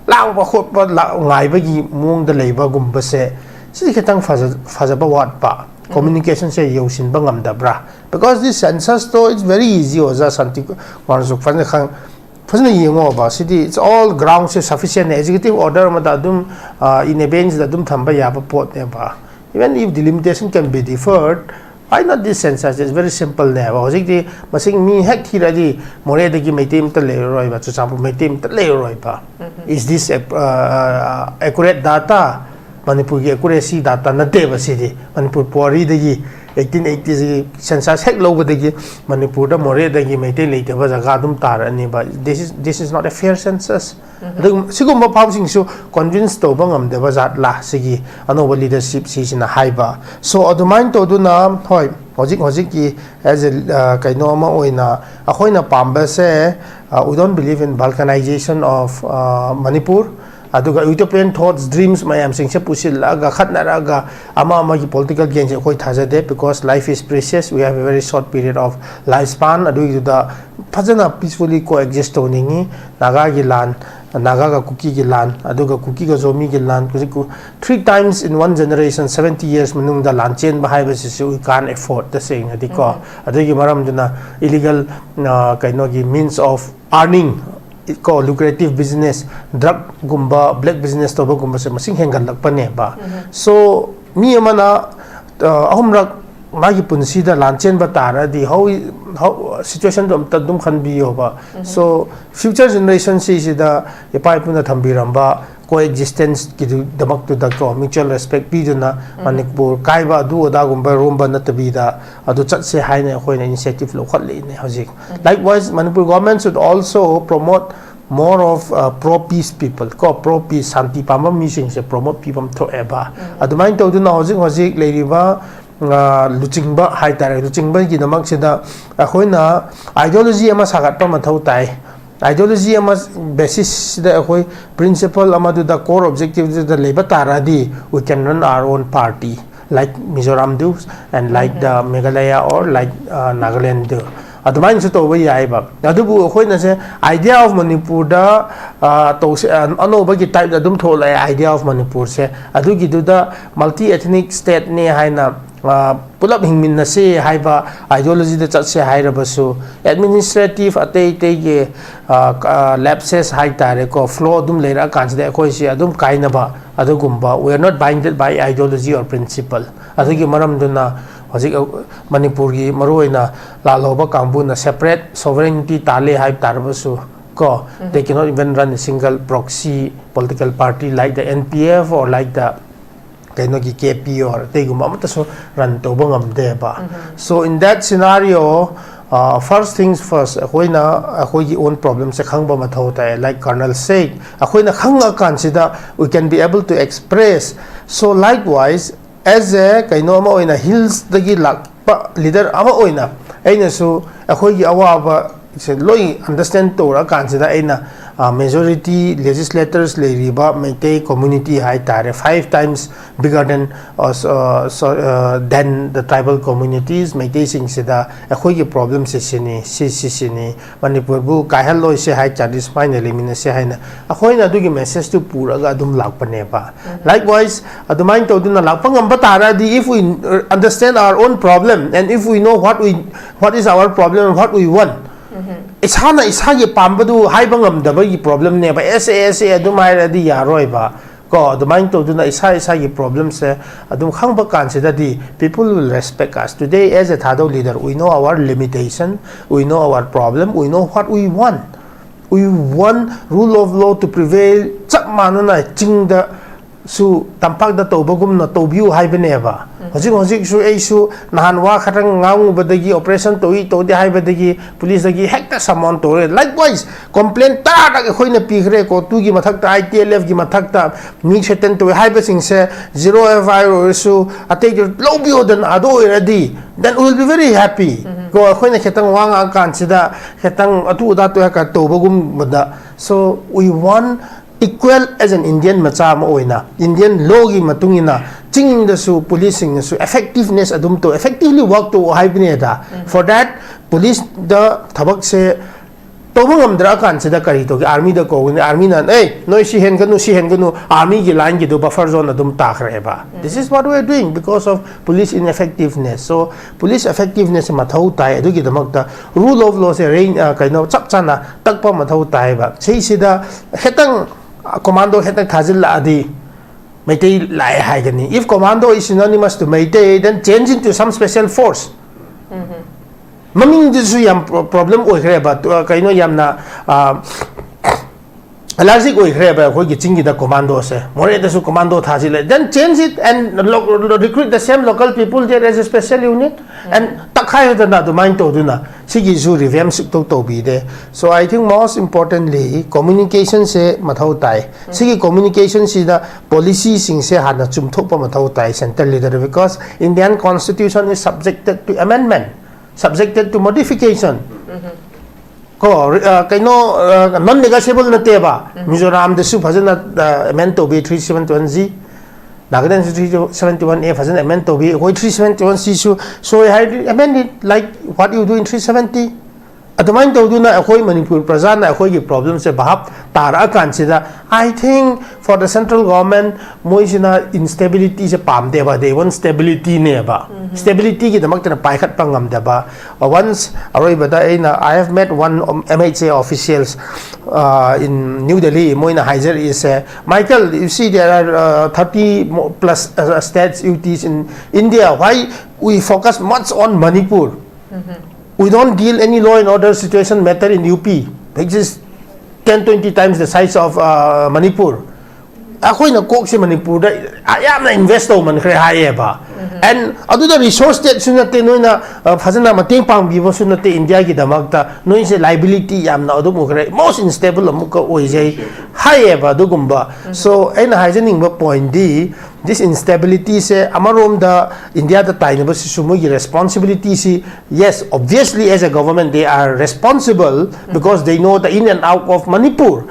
ꯂꯥꯡꯕ ꯈꯣꯠꯄ ꯂꯥ-, ꯉꯥꯏꯕꯒꯤ ꯃꯑꯣꯡꯗ ꯂꯩꯕꯒꯨꯝꯕꯁꯦ, ꯁꯤꯗꯤ ꯈꯤꯇꯪ ꯐꯖ-, ꯐꯖꯕ ꯋꯥꯠꯄ, ꯀꯝꯃ꯭ꯌꯨꯅꯤꯀꯦꯁꯟꯁꯦ ꯌꯧꯁꯤꯟꯕ ꯉꯝꯗꯕ꯭ꯔꯥ? Because this census to, it's very easy, ꯑꯣꯖꯥ ꯁꯥꯟꯇꯤ ꯀꯨꯃꯥꯔꯁꯨ ꯐꯖꯅ ꯈꯪ-, ꯐꯖꯅ ꯌꯦꯡꯉꯣꯕ꯫ ꯁꯤꯗꯤ it's all ground say sufficient ꯅꯦ꯫ ꯑꯦꯛꯖꯤꯀ꯭ꯌꯨꯇꯤꯚ ꯑꯣꯔꯗꯔ ꯑꯃꯗ ꯑꯗꯨꯝ, ꯑ, in abeyance ꯗ ꯑꯗꯨꯝ ꯊꯝꯕ ꯌꯥꯕ ꯄꯣꯠꯅꯦꯕ꯫ Even if delimitation can be deferred, why not this census? It's very simple ꯅꯦꯕ꯫ ꯍꯧꯖꯤꯛꯇꯤ ꯃꯁꯤꯡ ꯃꯤ ꯍꯦꯛ ꯊꯤꯔꯗꯤ ꯃꯣꯔꯦꯗꯒꯤ ꯃꯩꯇꯩ ꯑꯝꯇ ꯂꯩꯔꯔꯣꯏꯕ, ꯆꯨꯔꯆꯥꯟꯄꯨꯔ ꯃꯩꯇꯩ ꯑꯝꯇ ꯂꯩꯔꯔꯣꯏꯕ꯫ Is this a, uh, accurate data? ꯃꯅꯤꯄꯨꯔꯒꯤ ꯑꯦꯀꯨꯔꯦꯁꯤ ꯗꯥꯇꯥ ꯅꯠꯇꯦꯕ ꯁꯤꯗꯤ꯫ ꯃꯅꯤꯄꯨꯔ ꯄꯨꯋꯥꯔꯤꯗꯒꯤ, ꯑꯩꯠꯇꯤꯟ ꯑꯩꯠꯇꯤꯁꯤꯒꯤ ꯁꯦꯟꯁꯁ ꯍꯦꯛ ꯂꯧꯕꯗꯒꯤ ꯃꯅꯤꯄꯨꯔꯗ ꯃꯣꯔꯦꯗꯒꯤ ꯃꯩꯇꯩ ꯂꯩꯇꯕ ꯖꯒꯥ ꯑꯗꯨꯝ ꯇꯥꯔꯛꯑꯅꯤꯕ꯫ This is, this is not a fair census. ꯑꯗꯨꯒ ꯁꯤꯒꯨꯝꯕ ꯐꯥꯎꯁꯤꯡꯁꯨ ꯀꯟꯚꯤꯟꯁ ꯇꯧꯕ ꯉꯝꯗꯕ ꯖꯥꯠꯂꯥ ꯁꯤꯒꯤ ꯑꯅꯧꯕ ꯂꯤꯗꯔꯁꯤꯞ ꯁꯤꯁꯤꯅ ꯍꯥꯏꯕ꯫ So ꯑꯗꯨꯃꯥꯏꯅ ꯇꯧꯗꯨꯅ, ꯍꯣꯏ, ꯍꯧꯖꯤꯛ ꯍꯧꯖꯤꯛꯀꯤ as a, ꯑ, ꯀꯩꯅꯣ ꯑꯃ ꯑꯣꯏꯅ ꯑꯩꯈꯣꯏꯅ ꯄꯥꯝꯕꯁꯦ, ꯑ, we don't believe in balkanization of, ꯑ, Manipur꯫ ꯑꯗꯨꯒ utopian thoughts, dreams ꯃꯌꯥꯝꯁꯤꯡꯁꯦ ꯄꯨꯁꯤꯜꯂꯛꯑꯒ, ꯈꯠꯅꯔꯛꯑꯒ, ꯑꯃ ꯑꯃꯒꯤ ꯄꯣꯂꯤꯇꯤꯀꯦꯜ ꯒꯦꯟꯁꯦ ꯑꯩꯈꯣꯏ ꯊꯥꯖꯗꯦ, because life is precious, we have a very short period of life span꯫ ꯑꯗꯨꯒꯤꯗꯨꯗ ꯐꯖꯅ peacefully coexist ꯇꯧꯅꯤꯡꯉꯤ꯫ ꯅꯥꯒꯥꯒꯤ ꯂꯥꯟ, ꯅꯥꯒꯥꯒ ꯀꯨꯀꯤꯒꯤ ꯂꯥꯟ, ꯑꯗꯨꯒ ꯀꯨꯀꯤꯒ ꯖꯣꯃꯤꯒꯤ ꯂꯥꯟ, ꯍꯧꯖꯤꯛ ꯀꯨ-, three times in one generation, seventy years ꯃꯅꯨꯡꯗ ꯂꯥꯟ ꯆꯦꯟꯕ ꯍꯥꯏꯕꯁꯤꯁꯨ we can't afford, ꯇꯁꯦꯡꯅꯗꯤꯀꯣ꯫ ꯑꯗꯨꯒꯤ ꯃꯔꯝꯗꯨꯅ illegal, ꯑ, ꯀꯩꯅꯣꯒꯤ means of earning ꯀꯣ, lucrative business, ꯗ꯭ꯔꯒꯒꯨꯝꯕ, ꯕ꯭ꯂꯦꯛ ꯕꯤꯖꯤꯅꯦꯁ ꯇꯧꯕꯒꯨꯝꯕꯁꯦ ꯃꯁꯤꯡ ꯍꯦꯟꯒꯠꯂꯛꯄꯅꯦꯕ꯫ So, ꯃꯤ ꯑꯃꯅ, ꯑ, ꯑꯍꯨꯝꯔꯛ ꯃꯥꯒꯤ ꯄꯨꯟꯁꯤꯗ ꯂꯥꯟ ꯆꯦꯟꯕ ꯇꯥꯔꯗꯤ, how, how, situation ꯗꯣ ꯑꯝꯇ ꯑꯗꯨꯝ ꯈꯟꯕꯤꯌꯣꯕ꯫ So, future generation ꯁꯤꯁꯤꯗ ꯏꯄꯥ ꯏꯄꯨꯅ ꯊꯝꯕꯤꯔꯝꯕ coexistence ꯀꯤꯗꯃꯛꯇꯨꯗꯀꯣ, mutual respect ꯄꯤꯗꯨꯅ, ꯃꯅꯤꯄꯨꯔ ꯀꯥꯏꯕ ꯑꯗꯨ ꯑꯗꯥꯒꯨꯝꯕ ꯔꯣꯝꯕ ꯅꯠꯇꯕꯤꯗ, ꯑꯗꯨ ꯆꯠꯁꯦ ꯍꯥꯏꯅ ꯑꯩꯈꯣꯏꯅ initiative ꯂꯧꯈꯠꯂꯛꯏꯅꯦ ꯍꯧꯖꯤꯛ꯫ Likewise, Manipur government should also promote more of, uh, pro peace people, ꯀꯣ, pro peace, ꯁꯥꯟꯇꯤ ꯄꯥꯝꯕ ꯃꯤꯁꯤꯡꯁꯦ promote ꯄꯤꯐꯝ ꯊꯣꯛꯑꯦꯕ꯫ ꯑꯗꯨꯃꯥꯏꯅ ꯇꯧꯗꯨꯅ ꯍꯧꯖꯤꯛ ꯍꯧꯖꯤꯛ ꯂꯩꯔꯤꯕ, ꯑ, ꯂꯨꯆꯤꯡꯕ ꯍꯥꯏꯇꯥꯔꯦ, ꯂꯨꯆꯤꯡꯕꯒꯤꯗꯃꯛꯁꯤꯗ ꯑꯩꯈꯣꯏꯅ ideology ꯑꯃ ꯁꯥꯒꯠꯄ ꯃꯊꯧ ꯇꯥꯏ꯫ Ideology ꯑꯃ basisꯁꯤꯗ ꯑꯩꯈꯣꯏ principle ꯑꯃꯗꯨꯗ, core objectiveꯗꯨꯗ ꯂꯩꯕ ꯇꯥꯔꯗꯤ, we can run our own party, like Mizoram do and like the Meghalaya or like uh, Nagaland do. ꯑꯗꯨꯃꯥꯏꯅꯁꯨ ꯇꯧꯕ ꯌꯥꯏꯕ꯫ ꯑꯗꯨꯕꯨ ꯑꯩꯈꯣꯏꯅꯁꯦ idea of ꯃꯅꯤꯄꯨꯔꯗ ꯇꯧꯁꯦ, ꯑꯅꯧꯕꯒꯤ typeꯇ ꯑꯗꯨꯝ ꯊꯣꯛꯂꯛꯑꯦ idea of ꯃꯅꯤꯄꯨꯔꯁꯦ꯫ ꯑꯗꯨꯒꯤꯗꯨꯗ multi ethnic stateꯅꯦ ꯍꯥꯏꯅ ꯄꯨꯂꯞ ꯍꯤꯡꯃꯤꯟꯅꯁꯦ ꯍꯥꯏꯕ ideologyꯗ ꯆꯠꯁꯦ ꯍꯥꯏꯔꯕꯁꯨ, administrative ꯑꯇꯩ ꯑꯇꯩꯒꯤ lapses ꯍꯥꯏ ꯇꯥꯔꯦꯀꯣ, flow ꯑꯗꯨꯝ ꯂꯩꯔꯛꯑꯀꯥꯟꯁꯤꯗ ꯑꯩꯈꯣꯏꯁꯦ ꯑꯗꯨꯝ ꯀꯥꯏꯅꯕ ꯑꯗꯨꯒꯨꯝꯕ, we are not binded by ideology or principle꯫ ꯑꯗꯨꯒꯤ ꯃꯔꯝꯗꯨꯅ ꯍꯧꯖꯤꯛ ꯃꯅꯤꯄꯨꯔꯒꯤ ꯃꯔꯨꯑꯣꯏꯅ ꯂꯥꯜꯍꯧꯕ ꯀꯥꯡꯕꯨꯅ separate sovereignty ꯇꯥꯜꯂꯦ ꯍꯥꯏꯕ ꯇꯥꯔꯕꯁꯨ ꯀꯣ, they cannot even run a single proxy political party like the N P F or like the ꯀꯩꯅꯣꯒꯤ K P or ꯑꯇꯩꯒꯨꯝꯕ ꯑꯃꯠꯇꯁꯨ run ꯇꯧꯕ ꯉꯝꯗꯦꯕ꯫ So in that scenario, first things first, ꯑꯩꯈꯣꯏꯅ ꯑꯩꯈꯣꯏꯒꯤ own problemꯁꯦ ꯈꯪꯕ ꯃꯊꯧ ꯇꯥꯏ꯫ Like Colonel said, ꯑꯩꯈꯣꯏꯅ ꯈꯪꯉꯀꯥꯟꯁꯤꯗ we can be able to express. So likewise, as a ꯀꯩꯅꯣ ꯑꯃ ꯑꯣꯏꯅ hillsꯇꯒꯤ ꯂꯥꯛꯄ leader ꯑꯃ ꯑꯣꯏꯅ ꯑꯩꯅꯁꯨ ꯑꯩꯈꯣꯏꯒꯤ ꯑꯋꯥꯕ ꯁꯦ ꯂꯣꯏ understand ꯇꯧꯔꯛꯑꯀꯥꯟꯁꯤꯗ ꯑꯩꯅ majority legislators ꯂꯩꯔꯤꯕ ꯃꯩꯇꯩ community ꯍꯥꯏ ꯇꯥꯔꯦ, five times bigger than than the tribal communities, ꯃꯩꯇꯩꯁꯤꯡꯁꯤꯗ ꯑꯩꯈꯣꯏꯒꯤ problemꯁꯦ ꯁꯤꯅꯤ, ꯁꯤ ꯁꯤ ꯁꯤꯅꯤ, ꯃꯅꯤꯄꯨꯔꯕꯨ ꯀꯥꯏꯍꯜꯂꯣꯏꯁꯦ ꯍꯥꯏ ꯇꯥꯔꯗꯤ ꯁꯨꯃꯥꯏꯅ ꯂꯩꯃꯤꯟꯅꯁꯦ ꯍꯥꯏꯅ ꯑꯩꯈꯣꯏꯅ ꯑꯗꯨꯒꯤ messageꯇꯨ ꯄꯨꯔꯒ ꯑꯗꯨꯝ ꯂꯥꯛꯄꯅꯦꯕ꯫ Likewise, ꯑꯗꯨꯃꯥꯏꯅ ꯇꯧꯗꯨꯅ ꯂꯥꯛꯄ ꯉꯝꯕ ꯇꯥꯔꯗꯤ, if we understand our own problem and if we know what we what is our problem and what we want, ꯏꯁꯥꯅ ꯏꯁꯥꯒꯤ ꯄꯥꯝꯕꯗꯨ ꯍꯥꯏꯕ ꯉꯝꯗꯕꯒꯤ problemꯅꯦꯕ꯫ S A, S A ꯑꯗꯨꯝ ꯍꯥꯏꯔꯗꯤ ꯌꯥꯔꯣꯏꯕ꯫ ꯀꯣ, ꯑꯗꯨꯃꯥꯏꯅ ꯇꯧꯗꯨꯅ ꯏꯁꯥ ꯏꯁꯥꯒꯤ problemꯁꯦ ꯑꯗꯨꯝ ꯈꯪꯕ ꯀꯥꯟꯁꯤꯗꯗꯤ, people will respect us. Today, as a Thadou leader, we know our limitation, we know our problem, we know what we want. We want rule of law to prevail. ꯆꯞ ꯃꯥꯟꯅꯅ ꯆꯤꯡꯗꯁꯨ ꯇꯝꯄꯥꯛꯇ ꯇꯧꯕꯒꯨꯝꯅ ꯇꯧꯕꯤꯌꯨ ꯍꯥꯏꯕꯅꯦꯕ꯫ ꯍꯧꯖꯤꯛ ꯍꯧꯖꯤꯛꯁꯨ ꯑꯩꯁꯨ ꯅꯍꯥꯟ ꯋꯥ ꯈꯔ ꯉꯥꯡꯉꯨꯕꯗꯒꯤ, operation ꯇꯧꯏ ꯇꯧꯗꯦ ꯍꯥꯏꯕꯗꯒꯤ policeꯇꯒꯤ ꯍꯦꯛꯇ summon ꯇꯧꯔꯦ꯫ Likewise, complaint ꯇꯔꯥꯔꯛ ꯑꯩꯈꯣꯏꯅ ꯄꯤꯈ꯭ꯔꯦ, COTUꯒꯤ ꯃꯊꯛꯇ, I T L Fꯒꯤ ꯃꯊꯛꯇ ꯃꯤ threaten ꯇꯧꯏ ꯍꯥꯏꯕꯁꯤꯡꯁꯦ, zero F I R ꯑꯣꯏꯔꯁꯨ ꯑꯇꯩꯗ ꯂꯧꯕꯤꯌꯣꯗꯅ꯫ ꯑꯗꯨ ꯑꯣꯏꯔꯗꯤ, then we will be very happy꯫ ꯀꯣ, ꯑꯩꯈꯣꯏꯅ ꯈꯤꯇꯪ ꯋꯥ ꯉꯥꯡꯉꯀꯥꯟꯁꯤꯗ ꯈꯤꯇꯪ ꯑꯗꯨ ꯑꯗꯥ ꯇꯧꯕꯒꯨꯝꯕꯗ, so we want equal as an Indian ꯃꯆꯥ ꯑꯃ ꯑꯣꯏꯅ, Indian lawꯒꯤ ꯃꯇꯨꯡ ꯏꯟꯅ ꯆꯤꯡꯗꯁꯨ ꯄꯨꯂꯤꯁꯁꯤꯡꯅꯁꯨ effectiveness ꯑꯗꯨꯝ ꯇꯧ, effectively work ꯇꯧ ꯍꯥꯏꯕꯅꯦꯗ꯫ For that, ꯄꯨꯂꯤꯁꯇ ꯊꯕꯛꯁꯦ ꯇꯧꯕ ꯉꯝꯗ꯭ꯔꯀꯥꯟꯁꯤꯗ ꯀꯔꯤ ꯇꯧꯒꯦ? ꯑꯥꯔꯃꯤꯗ ꯀꯧꯒꯅꯤ, ꯑꯥꯔꯃꯤꯅ, "ꯑꯦ, ꯅꯣꯏ ꯁꯤ ꯍꯦꯟꯒꯅꯨ, ꯁꯤ ꯍꯦꯟꯒꯅꯨ", ꯑꯥꯔꯃꯤꯒꯤ ꯂꯥꯏꯟꯒꯤꯗꯨ buffer zone ꯑꯗꯨꯝ ꯇꯥꯈ꯭ꯔꯦꯕ꯫ This is what we are doing because of police ineffectiveness. So police effectiveness ꯃꯊꯧ ꯇꯥꯏ꯫ ꯑꯗꯨꯒꯤꯗꯃꯛꯇ rule of lawꯁꯦ ꯔꯦꯟ, ꯑ, ꯀꯩꯅꯣ, ꯆꯞ ꯆꯥꯅ ꯇꯛꯄ ꯃꯊꯧ ꯇꯥꯏꯕ꯫ ꯁꯤꯁꯤꯗ ꯈꯤꯇꯪ, ꯑ, commando ꯈꯤꯇꯪ ꯊꯥꯖꯤꯜꯂꯛꯑꯗꯤ ꯃꯩꯇꯩ ꯂꯥꯛꯑꯦ ꯍꯥꯏꯒꯅꯤ꯫ If commando is synonymous to Meitei, then change into some special force. ꯃꯃꯤꯡꯗꯨꯁꯨ ꯌꯥꯝ ꯄ꯭ꯔꯣ-, problem ꯑꯣꯏꯈ꯭ꯔꯦꯕ꯫ ꯇꯨ-, ꯑ, ꯀꯩꯅꯣ, ꯌꯥꯝꯅ, ꯑ, allergic ꯑꯣꯏꯈ꯭ꯔꯦꯕ ꯑꯩꯈꯣꯏꯒꯤ ꯆꯤꯡꯒꯤꯗ commandoꯁꯦ꯫ ꯃꯣꯔꯦꯗꯁꯨ commando ꯊꯥꯁꯤꯜꯂꯦ, then change it and lo-, lo-, recruit the same local people there as a special unit and ꯇꯛꯈꯥꯏꯗꯅ ꯑꯗꯨꯃꯥꯏꯅ ꯇꯧꯗꯨꯅ ꯁꯤꯒꯤꯁꯨ revamp ꯁꯨꯛꯇꯧ ꯇꯧꯕꯤꯗꯦ꯫ So I think most importantly communicationꯁꯦ ꯃꯊꯧ ꯇꯥꯏ꯫ ꯁꯤꯒꯤ communicationꯁꯤꯗ policyꯁꯤꯡꯁꯦ ꯍꯥꯟꯅ ꯆꯨꯝꯊꯣꯛꯄ ꯃꯊꯧ ꯇꯥꯏ central leader, because Indian constitution is subjected to amendment, subjected to modification. ꯀꯣ, ꯔꯤ-, ꯑ, ꯀꯩꯅꯣ, ꯑ, non negotiable ꯅꯠꯇꯦꯕ꯫ ꯃꯤꯖꯣꯔꯥꯝꯗꯁꯨ ꯐꯖꯅ, ꯑ, amend ꯇꯧꯕꯤ, three seventy one G, ꯅꯥꯒꯥꯂꯦꯟꯗꯁꯨ three seventy one A ꯐꯖꯅ amend ꯇꯧꯕꯤ, ꯑꯩꯈꯣꯏ three seventy one Cꯁꯨ ꯁꯣꯏ ꯍꯥꯏꯔꯗꯤ amend it like what you do in three seventy꯫ ꯑꯗꯨꯃꯥꯏꯅ ꯇꯧꯗꯨꯅ ꯑꯩꯈꯣꯏ ꯃꯅꯤꯄꯨꯔ ꯄ꯭ꯔꯖꯥꯅ ꯑꯩꯈꯣꯏꯒꯤ problemꯁꯦ ꯚꯥꯞ ꯇꯥꯔꯛꯑꯀꯥꯟꯁꯤꯗ, I think for the central government, ꯃꯣꯏꯁꯤꯅ instabilityꯁꯦ ꯄꯥꯝꯗꯦꯕ, they want stabilityꯅꯦꯕ꯫ Stabilityꯒꯤꯗꯃꯛꯇꯅ ꯄꯥꯏꯈꯠꯄ ꯉꯝꯗꯕ꯫ Once ꯑꯔꯣꯏꯕꯗ ꯑꯩꯅ, I have met one M H A officials, uh, in New Delhi, ꯃꯣꯏꯅ ꯍꯥꯏꯖꯔꯛꯏꯁꯦ, "Michael, you see there are, uh, thirty mo-, plus, uh, states U Ts in India. Why we focus much on Manipur? We don't deal any law and order situation matter in U P, which is ten, twenty times the size of, uh, Manipur." ꯑꯩꯈꯣꯏꯅ ꯀꯣꯛꯁꯦ ꯃꯅꯤꯄꯨꯔꯗ ꯌꯥꯝꯅ invest ꯇꯧꯃꯟꯈ꯭ꯔꯦ ꯍꯥꯏꯌꯦꯕ꯫ And ꯑꯗꯨꯗ resource stateꯁꯨ ꯅꯠꯇꯦ, ꯅꯣꯏꯅ, ꯑ, ꯐꯖꯅ ꯃꯇꯦꯡ ꯄꯥꯡꯕꯤꯕꯁꯨ ꯅꯠꯇꯦ ꯏꯟꯗꯤꯌꯥꯒꯤꯗꯃꯛꯇ, ꯅꯣꯏꯁꯦ liability ꯌꯥꯝꯅ ꯑꯗꯨꯝ ꯑꯣꯏꯈ꯭ꯔꯦ, most unstable ꯑꯃꯨꯛꯀ ꯑꯣꯏꯖꯩ ꯍꯥꯏꯌꯦꯕ ꯑꯗꯨꯒꯨꯝꯕ꯫ So ꯑꯩꯅ ꯍꯥꯏꯖꯅꯤꯡꯕ pointꯗꯤ, This instability ꯁꯦ ꯑꯃꯔꯣꯝꯗ ꯏꯟꯗꯤꯌꯥꯗ ꯇꯥꯏꯅꯕꯁꯤꯁꯨ ꯃꯣꯏꯒꯤ responsibility ꯁꯤ, yes, obviously as a government they are responsible because they know the in and out of Manipur.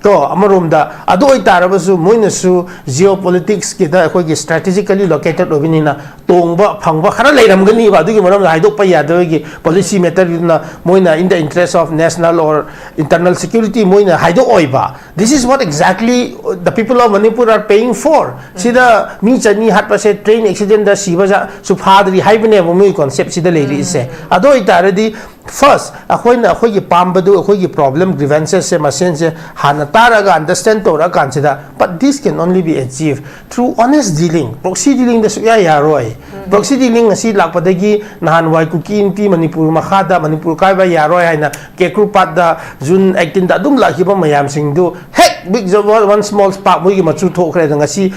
ꯀꯣ, ꯑꯃꯔꯣꯝꯗ ꯑꯗꯨ ꯑꯣꯏꯇꯥꯔꯕꯁꯨ ꯃꯣꯏꯅꯁꯨ geopolitics ꯀꯤꯗ ꯑꯩꯈꯣꯏꯒꯤ strategically located ꯑꯣꯏꯕꯅꯤꯅ ꯇꯣꯡꯕ ꯐꯪꯕ ꯈꯔ ꯂꯩꯔꯝꯒꯅꯤꯕ, ꯑꯗꯨꯒꯤ ꯃꯔꯝꯗ ꯍꯥꯏꯗꯣꯛꯄ ꯌꯥꯗꯕꯒꯤ policy matter ꯗꯨꯅ ꯃꯣꯏꯅ in the interest of national or internal security ꯃꯣꯏꯅ ꯍꯥꯏꯗꯣꯛꯑꯣꯏꯕ꯫ This is what exactly the people of Manipur are paying for. ꯁꯤꯗ ꯃꯤ ꯆꯅꯤ ꯍꯥꯠꯄꯁꯦ train accident ꯗ ꯁꯤꯕꯁꯨ ꯐꯥꯗ꯭ꯔꯤ ꯍꯥꯏꯕꯅꯦꯕ ꯃꯣꯏ concept ꯁꯤꯗ ꯂꯩꯔꯤꯁꯦ꯫ ꯑꯗꯨ ꯑꯣꯏꯇꯥꯔꯗꯤ first ꯑꯩꯈꯣꯏꯅ ꯑꯩꯈꯣꯏꯒꯤ ꯄꯥꯝꯕꯗꯨ, ꯑꯩꯈꯣꯏꯒꯤ problem grievances ꯁꯦ ꯃꯁꯦꯟꯁꯦ ꯍꯥꯟꯅ ꯇꯥꯔꯒ understand ꯇꯧꯔꯛꯑꯀꯥꯟꯁꯤꯗ, but this can only be achieved through honest dealing. Proxy dealing ꯗ ꯁꯨꯛꯌꯥ ꯌꯥꯔꯣꯏ꯫ Proxy dealing ꯉꯁꯤ ꯂꯥꯛꯄꯗꯒꯤ ꯅꯍꯥꯟꯋꯥꯏ ꯀꯨꯀꯤ ꯏꯟꯇꯤ ꯃꯅꯤꯄꯨꯔ ꯃꯈꯥꯗ ꯃꯅꯤꯄꯨꯔ ꯀꯥꯏꯕ ꯌꯥꯔꯣꯏ ꯍꯥꯏꯅ ꯀꯦꯀ꯭ꯔꯨꯄꯥꯠꯇ June eighteen ꯗ ꯑꯗꯨꯝ ꯂꯥꯛꯈꯤꯕ ꯃꯌꯥꯝꯁꯤꯡꯗꯨ ꯍꯦꯛ big one small spark ꯃꯣꯏꯒꯤ ꯃꯆꯨ ꯊꯣꯛꯈ꯭ꯔꯦ꯫ ꯑꯗꯣ ꯉꯁꯤ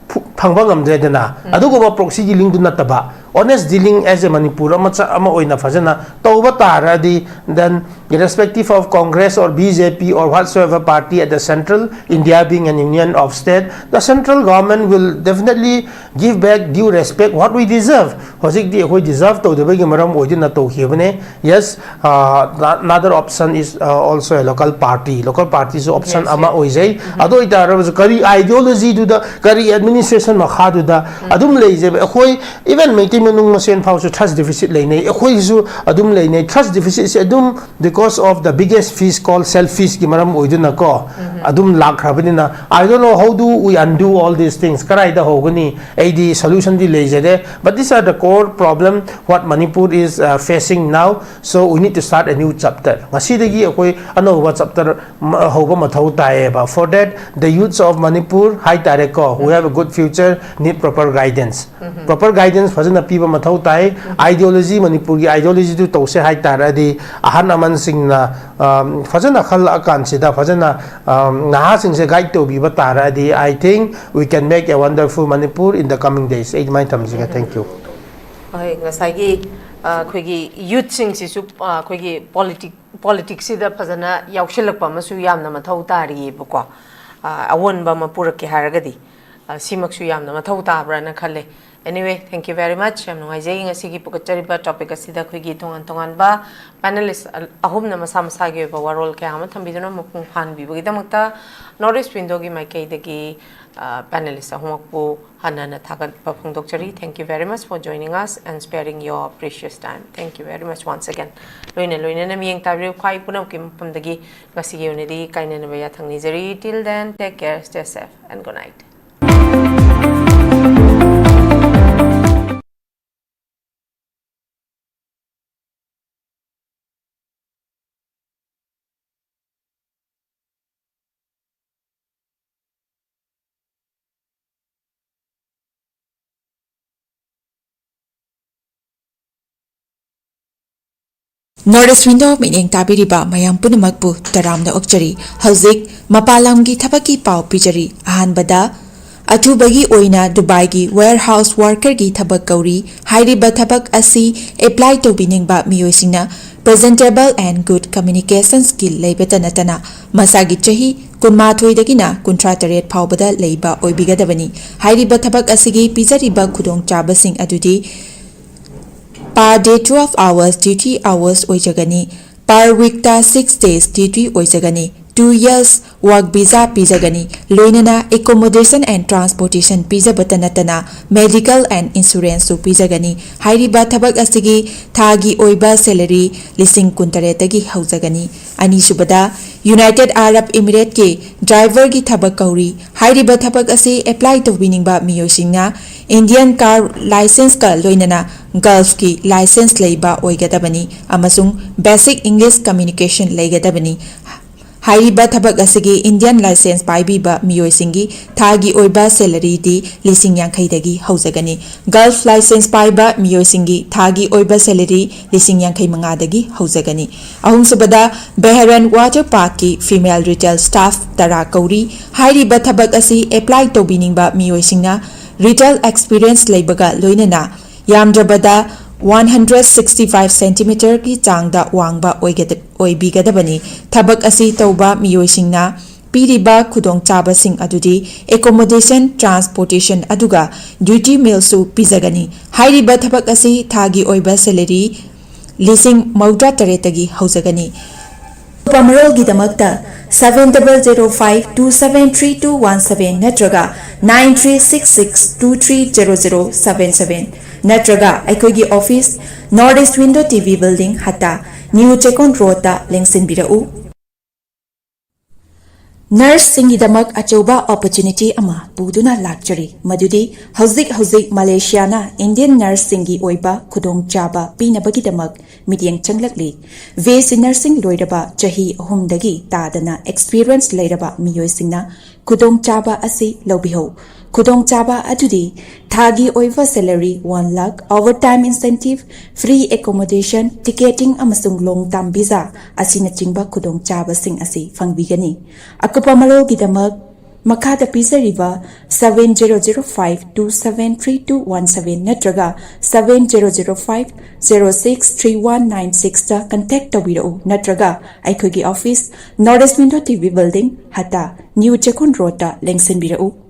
ꯐꯨ-, ꯐꯪꯕ ꯉꯝꯗ꯭ꯔꯦꯗꯅ꯫ ꯑꯗꯨꯒꯨꯝꯕ proxy dealing ꯗꯨ ꯅꯠꯇꯕ honest dealing as a Manipur ꯑꯃ ꯆ-, ꯑꯃ ꯑꯣꯏꯅ ꯐꯖꯅ ꯇꯧꯕ ꯇꯥꯔꯗꯤ, then irrespective of Congress or B J P or whatsoever party at the central, India being an union of state, the central government will definitely give back due respect what we deserve. ꯍꯧꯖꯤꯛꯇꯤ ꯑꯩꯈꯣꯏ deserve ꯇꯧꯗꯕꯒꯤ ꯃꯔꯝ ꯑꯣꯏꯗꯨꯅ ꯇꯧꯈꯤꯕꯅꯦ꯫ Yes, uh, another option is, uh, also a local party. Local party ꯁꯨ option Yes, ꯑꯃ yes. ꯑꯣꯏꯖꯩ꯫ ꯑꯗꯨ ꯑꯣꯏꯇꯥꯔꯕꯁꯨ ꯀꯔꯤ ideology ꯗꯨꯗ, ꯀꯔꯤ administration ꯃꯈꯥꯗꯨꯗ ꯑꯗꯨꯝ ꯂꯩꯖꯕ ꯑꯩꯈꯣꯏ, even ꯃꯩꯇꯩ ꯃꯅꯨꯡ ꯃꯁꯦꯟ ꯐꯥꯎꯁꯨ trust deficit ꯂꯩꯅꯩ꯫ ꯑꯩꯈꯣꯏꯒꯤꯁꯨ ꯑꯗꯨꯝ ꯂꯩꯅꯩ꯫ Trust deficit ꯁꯦ ꯑꯗꯨꯝ because of the biggest fish called selfish ꯀꯤ ꯃꯔꯝ ꯑꯣꯏꯗꯨꯅꯀꯣ ꯑꯗꯨꯝ ꯂꯥꯛꯈ꯭ꯔꯕꯅꯤꯅ, I don't know how do we undo all these things. ꯀꯔꯥꯏꯗ ꯍꯧꯒꯅꯤ? ꯑꯩꯗꯤ solution ꯗꯤ ꯂꯩꯖꯗꯦ, but these are the core problem what Manipur is, uh, facing now. So we need to start a new chapter. ꯉꯁꯤꯗꯒꯤ ꯑꯩꯈꯣꯏ ꯑꯅꯧꯕ chapter ꯃ-, ꯍꯧꯕ ꯃꯊꯧ ꯇꯥꯏꯌꯦꯕ꯫ For that, the youths of Manipur ꯍꯥꯏꯇꯥꯔꯦꯀꯣ, who have a good future, need proper guidance. Proper guidance ꯐꯖꯅ ꯄꯤꯕ ꯃꯊꯧ ꯇꯥꯏ꯫ Ideology, ꯃꯅꯤꯄꯨꯔꯒꯤ ideology ꯗꯨ ꯇꯧꯁꯦ ꯍꯥꯏꯇꯥꯔꯗꯤ ꯑꯍꯜ ꯂꯃꯟꯁꯤꯡꯅ, ꯑꯝ, ꯐꯖꯅ ꯈꯜꯂꯛꯑꯀꯥꯟꯁꯤꯗ ꯐꯖꯅ, ꯑꯝ, ꯅꯍꯥꯁꯤꯡꯁꯦ guide ꯇꯧꯕꯤꯕ ꯇꯥꯔꯗꯤ, I think we can make a wonderful Manipur in the coming days. ꯑꯩ ꯑꯗꯨꯃꯥꯏꯅ ꯊꯝꯖꯒꯦ꯫ Thank you. ꯍꯣꯏ, ꯉꯁꯥꯏꯒꯤ, ꯑ, ꯑꯩꯈꯣꯏꯒꯤ youth ꯁꯤꯡꯁꯤꯁꯨ, ꯑ, ꯑꯩꯈꯣꯏꯒꯤ politic-, politics ꯁꯤꯗ ꯐꯖꯅ ꯌꯥꯎꯁꯤꯜꯂꯛꯄ ꯑꯃꯁꯨ ꯌꯥꯝꯅ ꯃꯊꯧ ꯇꯥꯔꯤꯑꯕꯀꯣ꯫ ꯑ, ꯑꯑꯣꯟꯕ ꯑꯃ ꯄꯨꯔꯛꯀꯦ ꯍꯥꯏꯔꯒꯗꯤ꯫ ꯑ, ꯁꯤꯃꯛꯁꯨ ꯌꯥꯝꯅ ꯃꯊꯧ ꯇꯥꯕ꯭ꯔꯥꯅ ꯈꯜꯂꯦ꯫ Anyway, thank you very much. ꯌꯥꯝ ꯅꯨꯡꯉꯥꯏꯖꯩ ꯉꯁꯤꯒꯤ ꯄꯨꯈꯠꯆꯔꯤꯕ topic ꯑꯁꯤꯗ ꯑꯩꯈꯣꯏꯒꯤ ꯇꯣꯉꯥꯟ ꯇꯣꯉꯥꯟꯕ panelist ꯑ-, ꯑꯍꯨꯝꯅ ꯃꯁꯥ ꯃꯁꯥꯒꯤ ꯑꯣꯏꯕ ꯋꯥꯔꯣꯜ ꯀꯌꯥ ꯑꯃ ꯊꯝꯕꯤꯗꯨꯅ ꯃꯄꯨꯡ ꯐꯥꯍꯟꯕꯤꯕꯒꯤꯗꯃꯛꯇ North East Windowꯒꯤ ꯃꯥꯏꯀꯩꯗꯒꯤ, ꯑ, panelist ꯑꯍꯨꯝꯃꯛꯄꯨ ꯍꯟꯅ ꯍꯟꯅ ꯊꯥꯒꯠꯄ ꯐꯣꯡꯗꯣꯛꯆꯔꯤ꯫ Thank you very much for joining us and sparing your precious time. Thank you very much once again. ꯂꯣꯏꯅ ꯂꯣꯏꯅꯅ ꯃꯤꯠꯌꯦꯡ ꯇꯥꯕꯤꯔꯤꯕ ꯈ꯭ꯋꯥꯏ ꯄꯨꯝꯅꯃꯛꯀꯤ ꯃꯐꯝꯗꯒꯤ ꯉꯁꯤꯒꯤ ꯑꯣꯏꯅꯗꯤ ꯀꯥꯏꯅꯅꯕ ꯌꯥꯊꯪ ꯅꯤꯖꯔꯤ꯫ Till then, take care, stay safe and good night. North East Window ꯃꯤꯠꯌꯦꯡ ꯇꯥꯕꯤꯔꯤꯕ ꯃꯌꯥꯝ ꯄꯨꯝꯅꯃꯛꯄꯨ ꯇꯔꯥꯝꯅ ꯑꯣꯛꯆꯔꯤ꯫ ꯍꯧꯖꯤꯛ ꯃꯄꯥꯟ ꯂꯝꯒꯤ ꯊꯕꯛꯀꯤ ꯄꯥꯎ ꯄꯤꯖꯔꯤ꯫ ꯑꯍꯥꯟꯕꯗ, ꯑꯊꯨꯕꯒꯤ ꯑꯣꯏꯅ ꯗꯨꯕꯥꯏꯒꯤ warehouse workerꯒꯤ ꯊꯕꯛ ꯀꯧꯔꯤ꯫ ꯍꯥꯏꯔꯤꯕ ꯊꯕꯛ ꯑꯁꯤ apply ꯇꯧꯕꯤꯅꯤꯡꯕ ꯃꯤꯑꯣꯏꯁꯤꯡꯅ presentable and good communication skill ꯂꯩꯕꯇ ꯅꯠꯇꯅ ꯃꯁꯥꯒꯤ ꯆꯍꯤ ꯀꯨꯟꯃꯥꯊꯣꯏꯗꯒꯤꯅ ꯀꯨꯟꯊ꯭ꯔꯥ ꯇꯔꯦꯠ ꯐꯥꯎꯕꯗ ꯂꯩꯕ ꯑꯣꯏꯕꯤꯒꯗꯕꯅꯤ꯫ ꯍꯥꯏꯔꯤꯕ ꯊꯕꯛ ꯑꯁꯤꯒꯤ ꯄꯤꯖꯔꯤꯕ ꯈꯨꯗꯣꯡꯆꯥꯕꯁꯤꯡ ꯑꯗꯨꯗꯤ per day twelve hours duty hours ꯑꯣꯏꯖꯒꯅꯤ꯫ Per weekꯇ six days duty ꯑꯣꯏꯖꯒꯅꯤ꯫ Two years work visa ꯄꯤꯖꯒꯅꯤ꯫ ꯂꯣꯏꯅꯅ accommodation and transportation ꯄꯤꯖꯕꯇ ꯅꯠꯇꯅ medical and insuranceꯁꯨ ꯄꯤꯖꯒꯅꯤ꯫ ꯍꯥꯏꯔꯤꯕ ꯊꯕꯛ ꯑꯁꯤꯒꯤ ꯊꯥꯒꯤ ꯑꯣꯏꯕ salary ꯂꯤꯁꯤꯡ ꯀꯨꯟꯇꯔꯦꯠꯇꯒꯤ ꯍꯧꯖꯒꯅꯤ꯫ ꯑꯅꯤꯁꯨꯕꯗ, United Arab Emirateꯀꯤ driverꯒꯤ ꯊꯕꯛ ꯀꯧꯔꯤ꯫ ꯍꯥꯏꯔꯤꯕ ꯊꯕꯛ ꯑꯁꯤ apply ꯇꯧꯕꯤꯅꯤꯡꯕ ꯃꯤꯑꯣꯏꯁꯤꯡꯅ Indian car licenceꯀ ꯂꯣꯏꯅꯅ Gulfꯀꯤ license ꯂꯩꯕ ꯑꯣꯏꯒꯗꯕꯅꯤ ꯑꯃꯁꯨꯡ basic English communication ꯂꯩꯒꯗꯕꯅꯤ꯫ ꯍꯥꯏꯔꯤꯕ ꯊꯕꯛ ꯑꯁꯤꯒꯤ Indian license ꯄꯥꯏꯕꯤꯕ ꯃꯤꯑꯣꯏꯁꯤꯡꯒꯤ ꯊꯥꯒꯤ ꯑꯣꯏꯕ salaryꯗꯤ ꯂꯤꯁꯤꯡ ꯌꯥꯡꯈꯩꯗꯒꯤ ꯍꯧꯖꯒꯅꯤ꯫ Gulf license ꯄꯥꯏꯕ ꯃꯤꯑꯣꯏꯁꯤꯡꯒꯤ ꯊꯥꯒꯤ ꯑꯣꯏꯕ salary ꯂꯤꯁꯤꯡ ꯌꯥꯡꯈꯩ ꯃꯉꯥꯗꯒꯤ ꯍꯧꯖꯒꯅꯤ꯫ ꯑꯍꯨꯝꯁꯨꯕꯗ, Bahrain Water Parkꯀꯤ female retail staff ꯇꯔꯥ ꯀꯧꯔꯤ꯫ ꯍꯥꯏꯔꯤꯕ ꯊꯕꯛ ꯑꯁꯤ apply ꯇꯧꯕꯤꯅꯤꯡꯕ ꯃꯤꯑꯣꯏꯁꯤꯡꯅ retail experience ꯂꯩꯕꯒ ꯂꯣꯏꯅꯅ ꯌꯥꯝꯗ꯭ꯔꯕꯗ one hundred sixty five centimeterꯒꯤ ꯆꯥꯡꯗ ꯋꯥꯡꯕ ꯑꯣꯏꯒꯗ-, ꯑꯣꯏꯕꯤꯒꯗꯕꯅꯤ꯫ ꯊꯕꯛ ꯑꯁꯤ ꯇꯧꯕ ꯃꯤꯑꯣꯏꯁꯤꯡꯅ ꯄꯤꯔꯤꯕ ꯈꯨꯗꯣꯡꯆꯥꯕꯁꯤꯡ ꯑꯗꯨꯗꯤ accommodation, transportation ꯑꯗꯨꯒ duty mealꯁꯨ ꯄꯤꯖꯒꯅꯤ꯫ ꯍꯥꯏꯔꯤꯕ ꯊꯕꯛ ꯑꯁꯤ ꯊꯥꯒꯤ ꯑꯣꯏꯕ salary ꯂꯤꯁꯤꯡ ꯃꯧꯗ꯭ꯔꯥ ꯇꯔꯦꯠꯇꯒꯤ ꯍꯧꯖꯒꯅꯤ꯫ ꯑꯀꯨꯞꯄ ꯃꯔꯣꯜꯒꯤꯗꯃꯛꯇ seven double zero five two seven three two one seven ꯅꯠꯇ꯭ꯔꯒ nine three six six two three zero zero seven seven ꯅꯠꯇ꯭ꯔꯒ ꯑꯩꯈꯣꯏꯒꯤ office, North East Window T V Building, ꯍꯠꯇꯥ, New Chekon Roadꯇ ꯂꯦꯡꯁꯤꯟꯕꯤꯔꯛꯎ꯫ Nurseꯁꯤꯡꯒꯤꯗꯃꯛ ꯑꯆꯧꯕ opportunity ꯑꯃ ꯄꯨꯗꯨꯅ ꯂꯥꯛꯆꯔꯤ, ꯃꯗꯨꯗꯤ ꯍꯧꯖꯤꯛ ꯍꯧꯖꯤꯛ ꯃꯂꯦꯁꯤꯌꯥꯅ Indian nurseꯁꯤꯡꯒꯤ ꯑꯣꯏꯕ ꯈꯨꯗꯣꯡꯆꯥꯕ ꯄꯤꯅꯕꯒꯤꯗꯃꯛ ꯃꯤꯠꯌꯦꯡ ꯆꯪꯂꯛꯂꯤ꯫ B S C nursing ꯂꯣꯏꯔꯕ ꯆꯍꯤ ꯑꯍꯨꯝꯗꯒꯤ ꯇꯥꯗꯅ experience ꯂꯩꯔꯕ ꯃꯤꯑꯣꯏꯁꯤꯡꯅ ꯈꯨꯗꯣꯡꯆꯥꯕ ꯑꯁꯤ ꯂꯧꯕꯤꯍꯧ꯫ ꯈꯨꯗꯣꯡꯆꯥꯕ ꯑꯗꯨꯗꯤ ꯊꯥꯒꯤ ꯑꯣꯏꯕ salary one lakh, overtime incentive, free accommodation, ticketing ꯑꯃꯁꯨꯡ long term visa ꯑꯁꯤꯅꯆꯤꯡꯕ ꯈꯨꯗꯣꯡꯆꯥꯕꯁꯤꯡ ꯑꯁꯤ ꯐꯪꯕꯤꯒꯅꯤ꯫ ꯑꯀꯨꯞꯄ ꯃꯔꯣꯜꯒꯤꯗꯃꯛ ꯃꯈꯥꯗ ꯄꯤꯖꯔꯤꯕ seven zero zero five two seven three two one seven ꯅꯠꯇ꯭ꯔꯒ seven zero zero five zero six three one nine sixꯇ contact ꯇꯧꯕꯤꯔꯛꯎ, ꯅꯠꯇ꯭ꯔꯒ ꯑꯩꯈꯣꯏꯒꯤ office, North East Window T V Building, ꯍꯠꯇꯥ, New Chekon Roadꯇ ꯂꯦꯡꯁꯤꯟꯕꯤꯔꯛꯎ꯫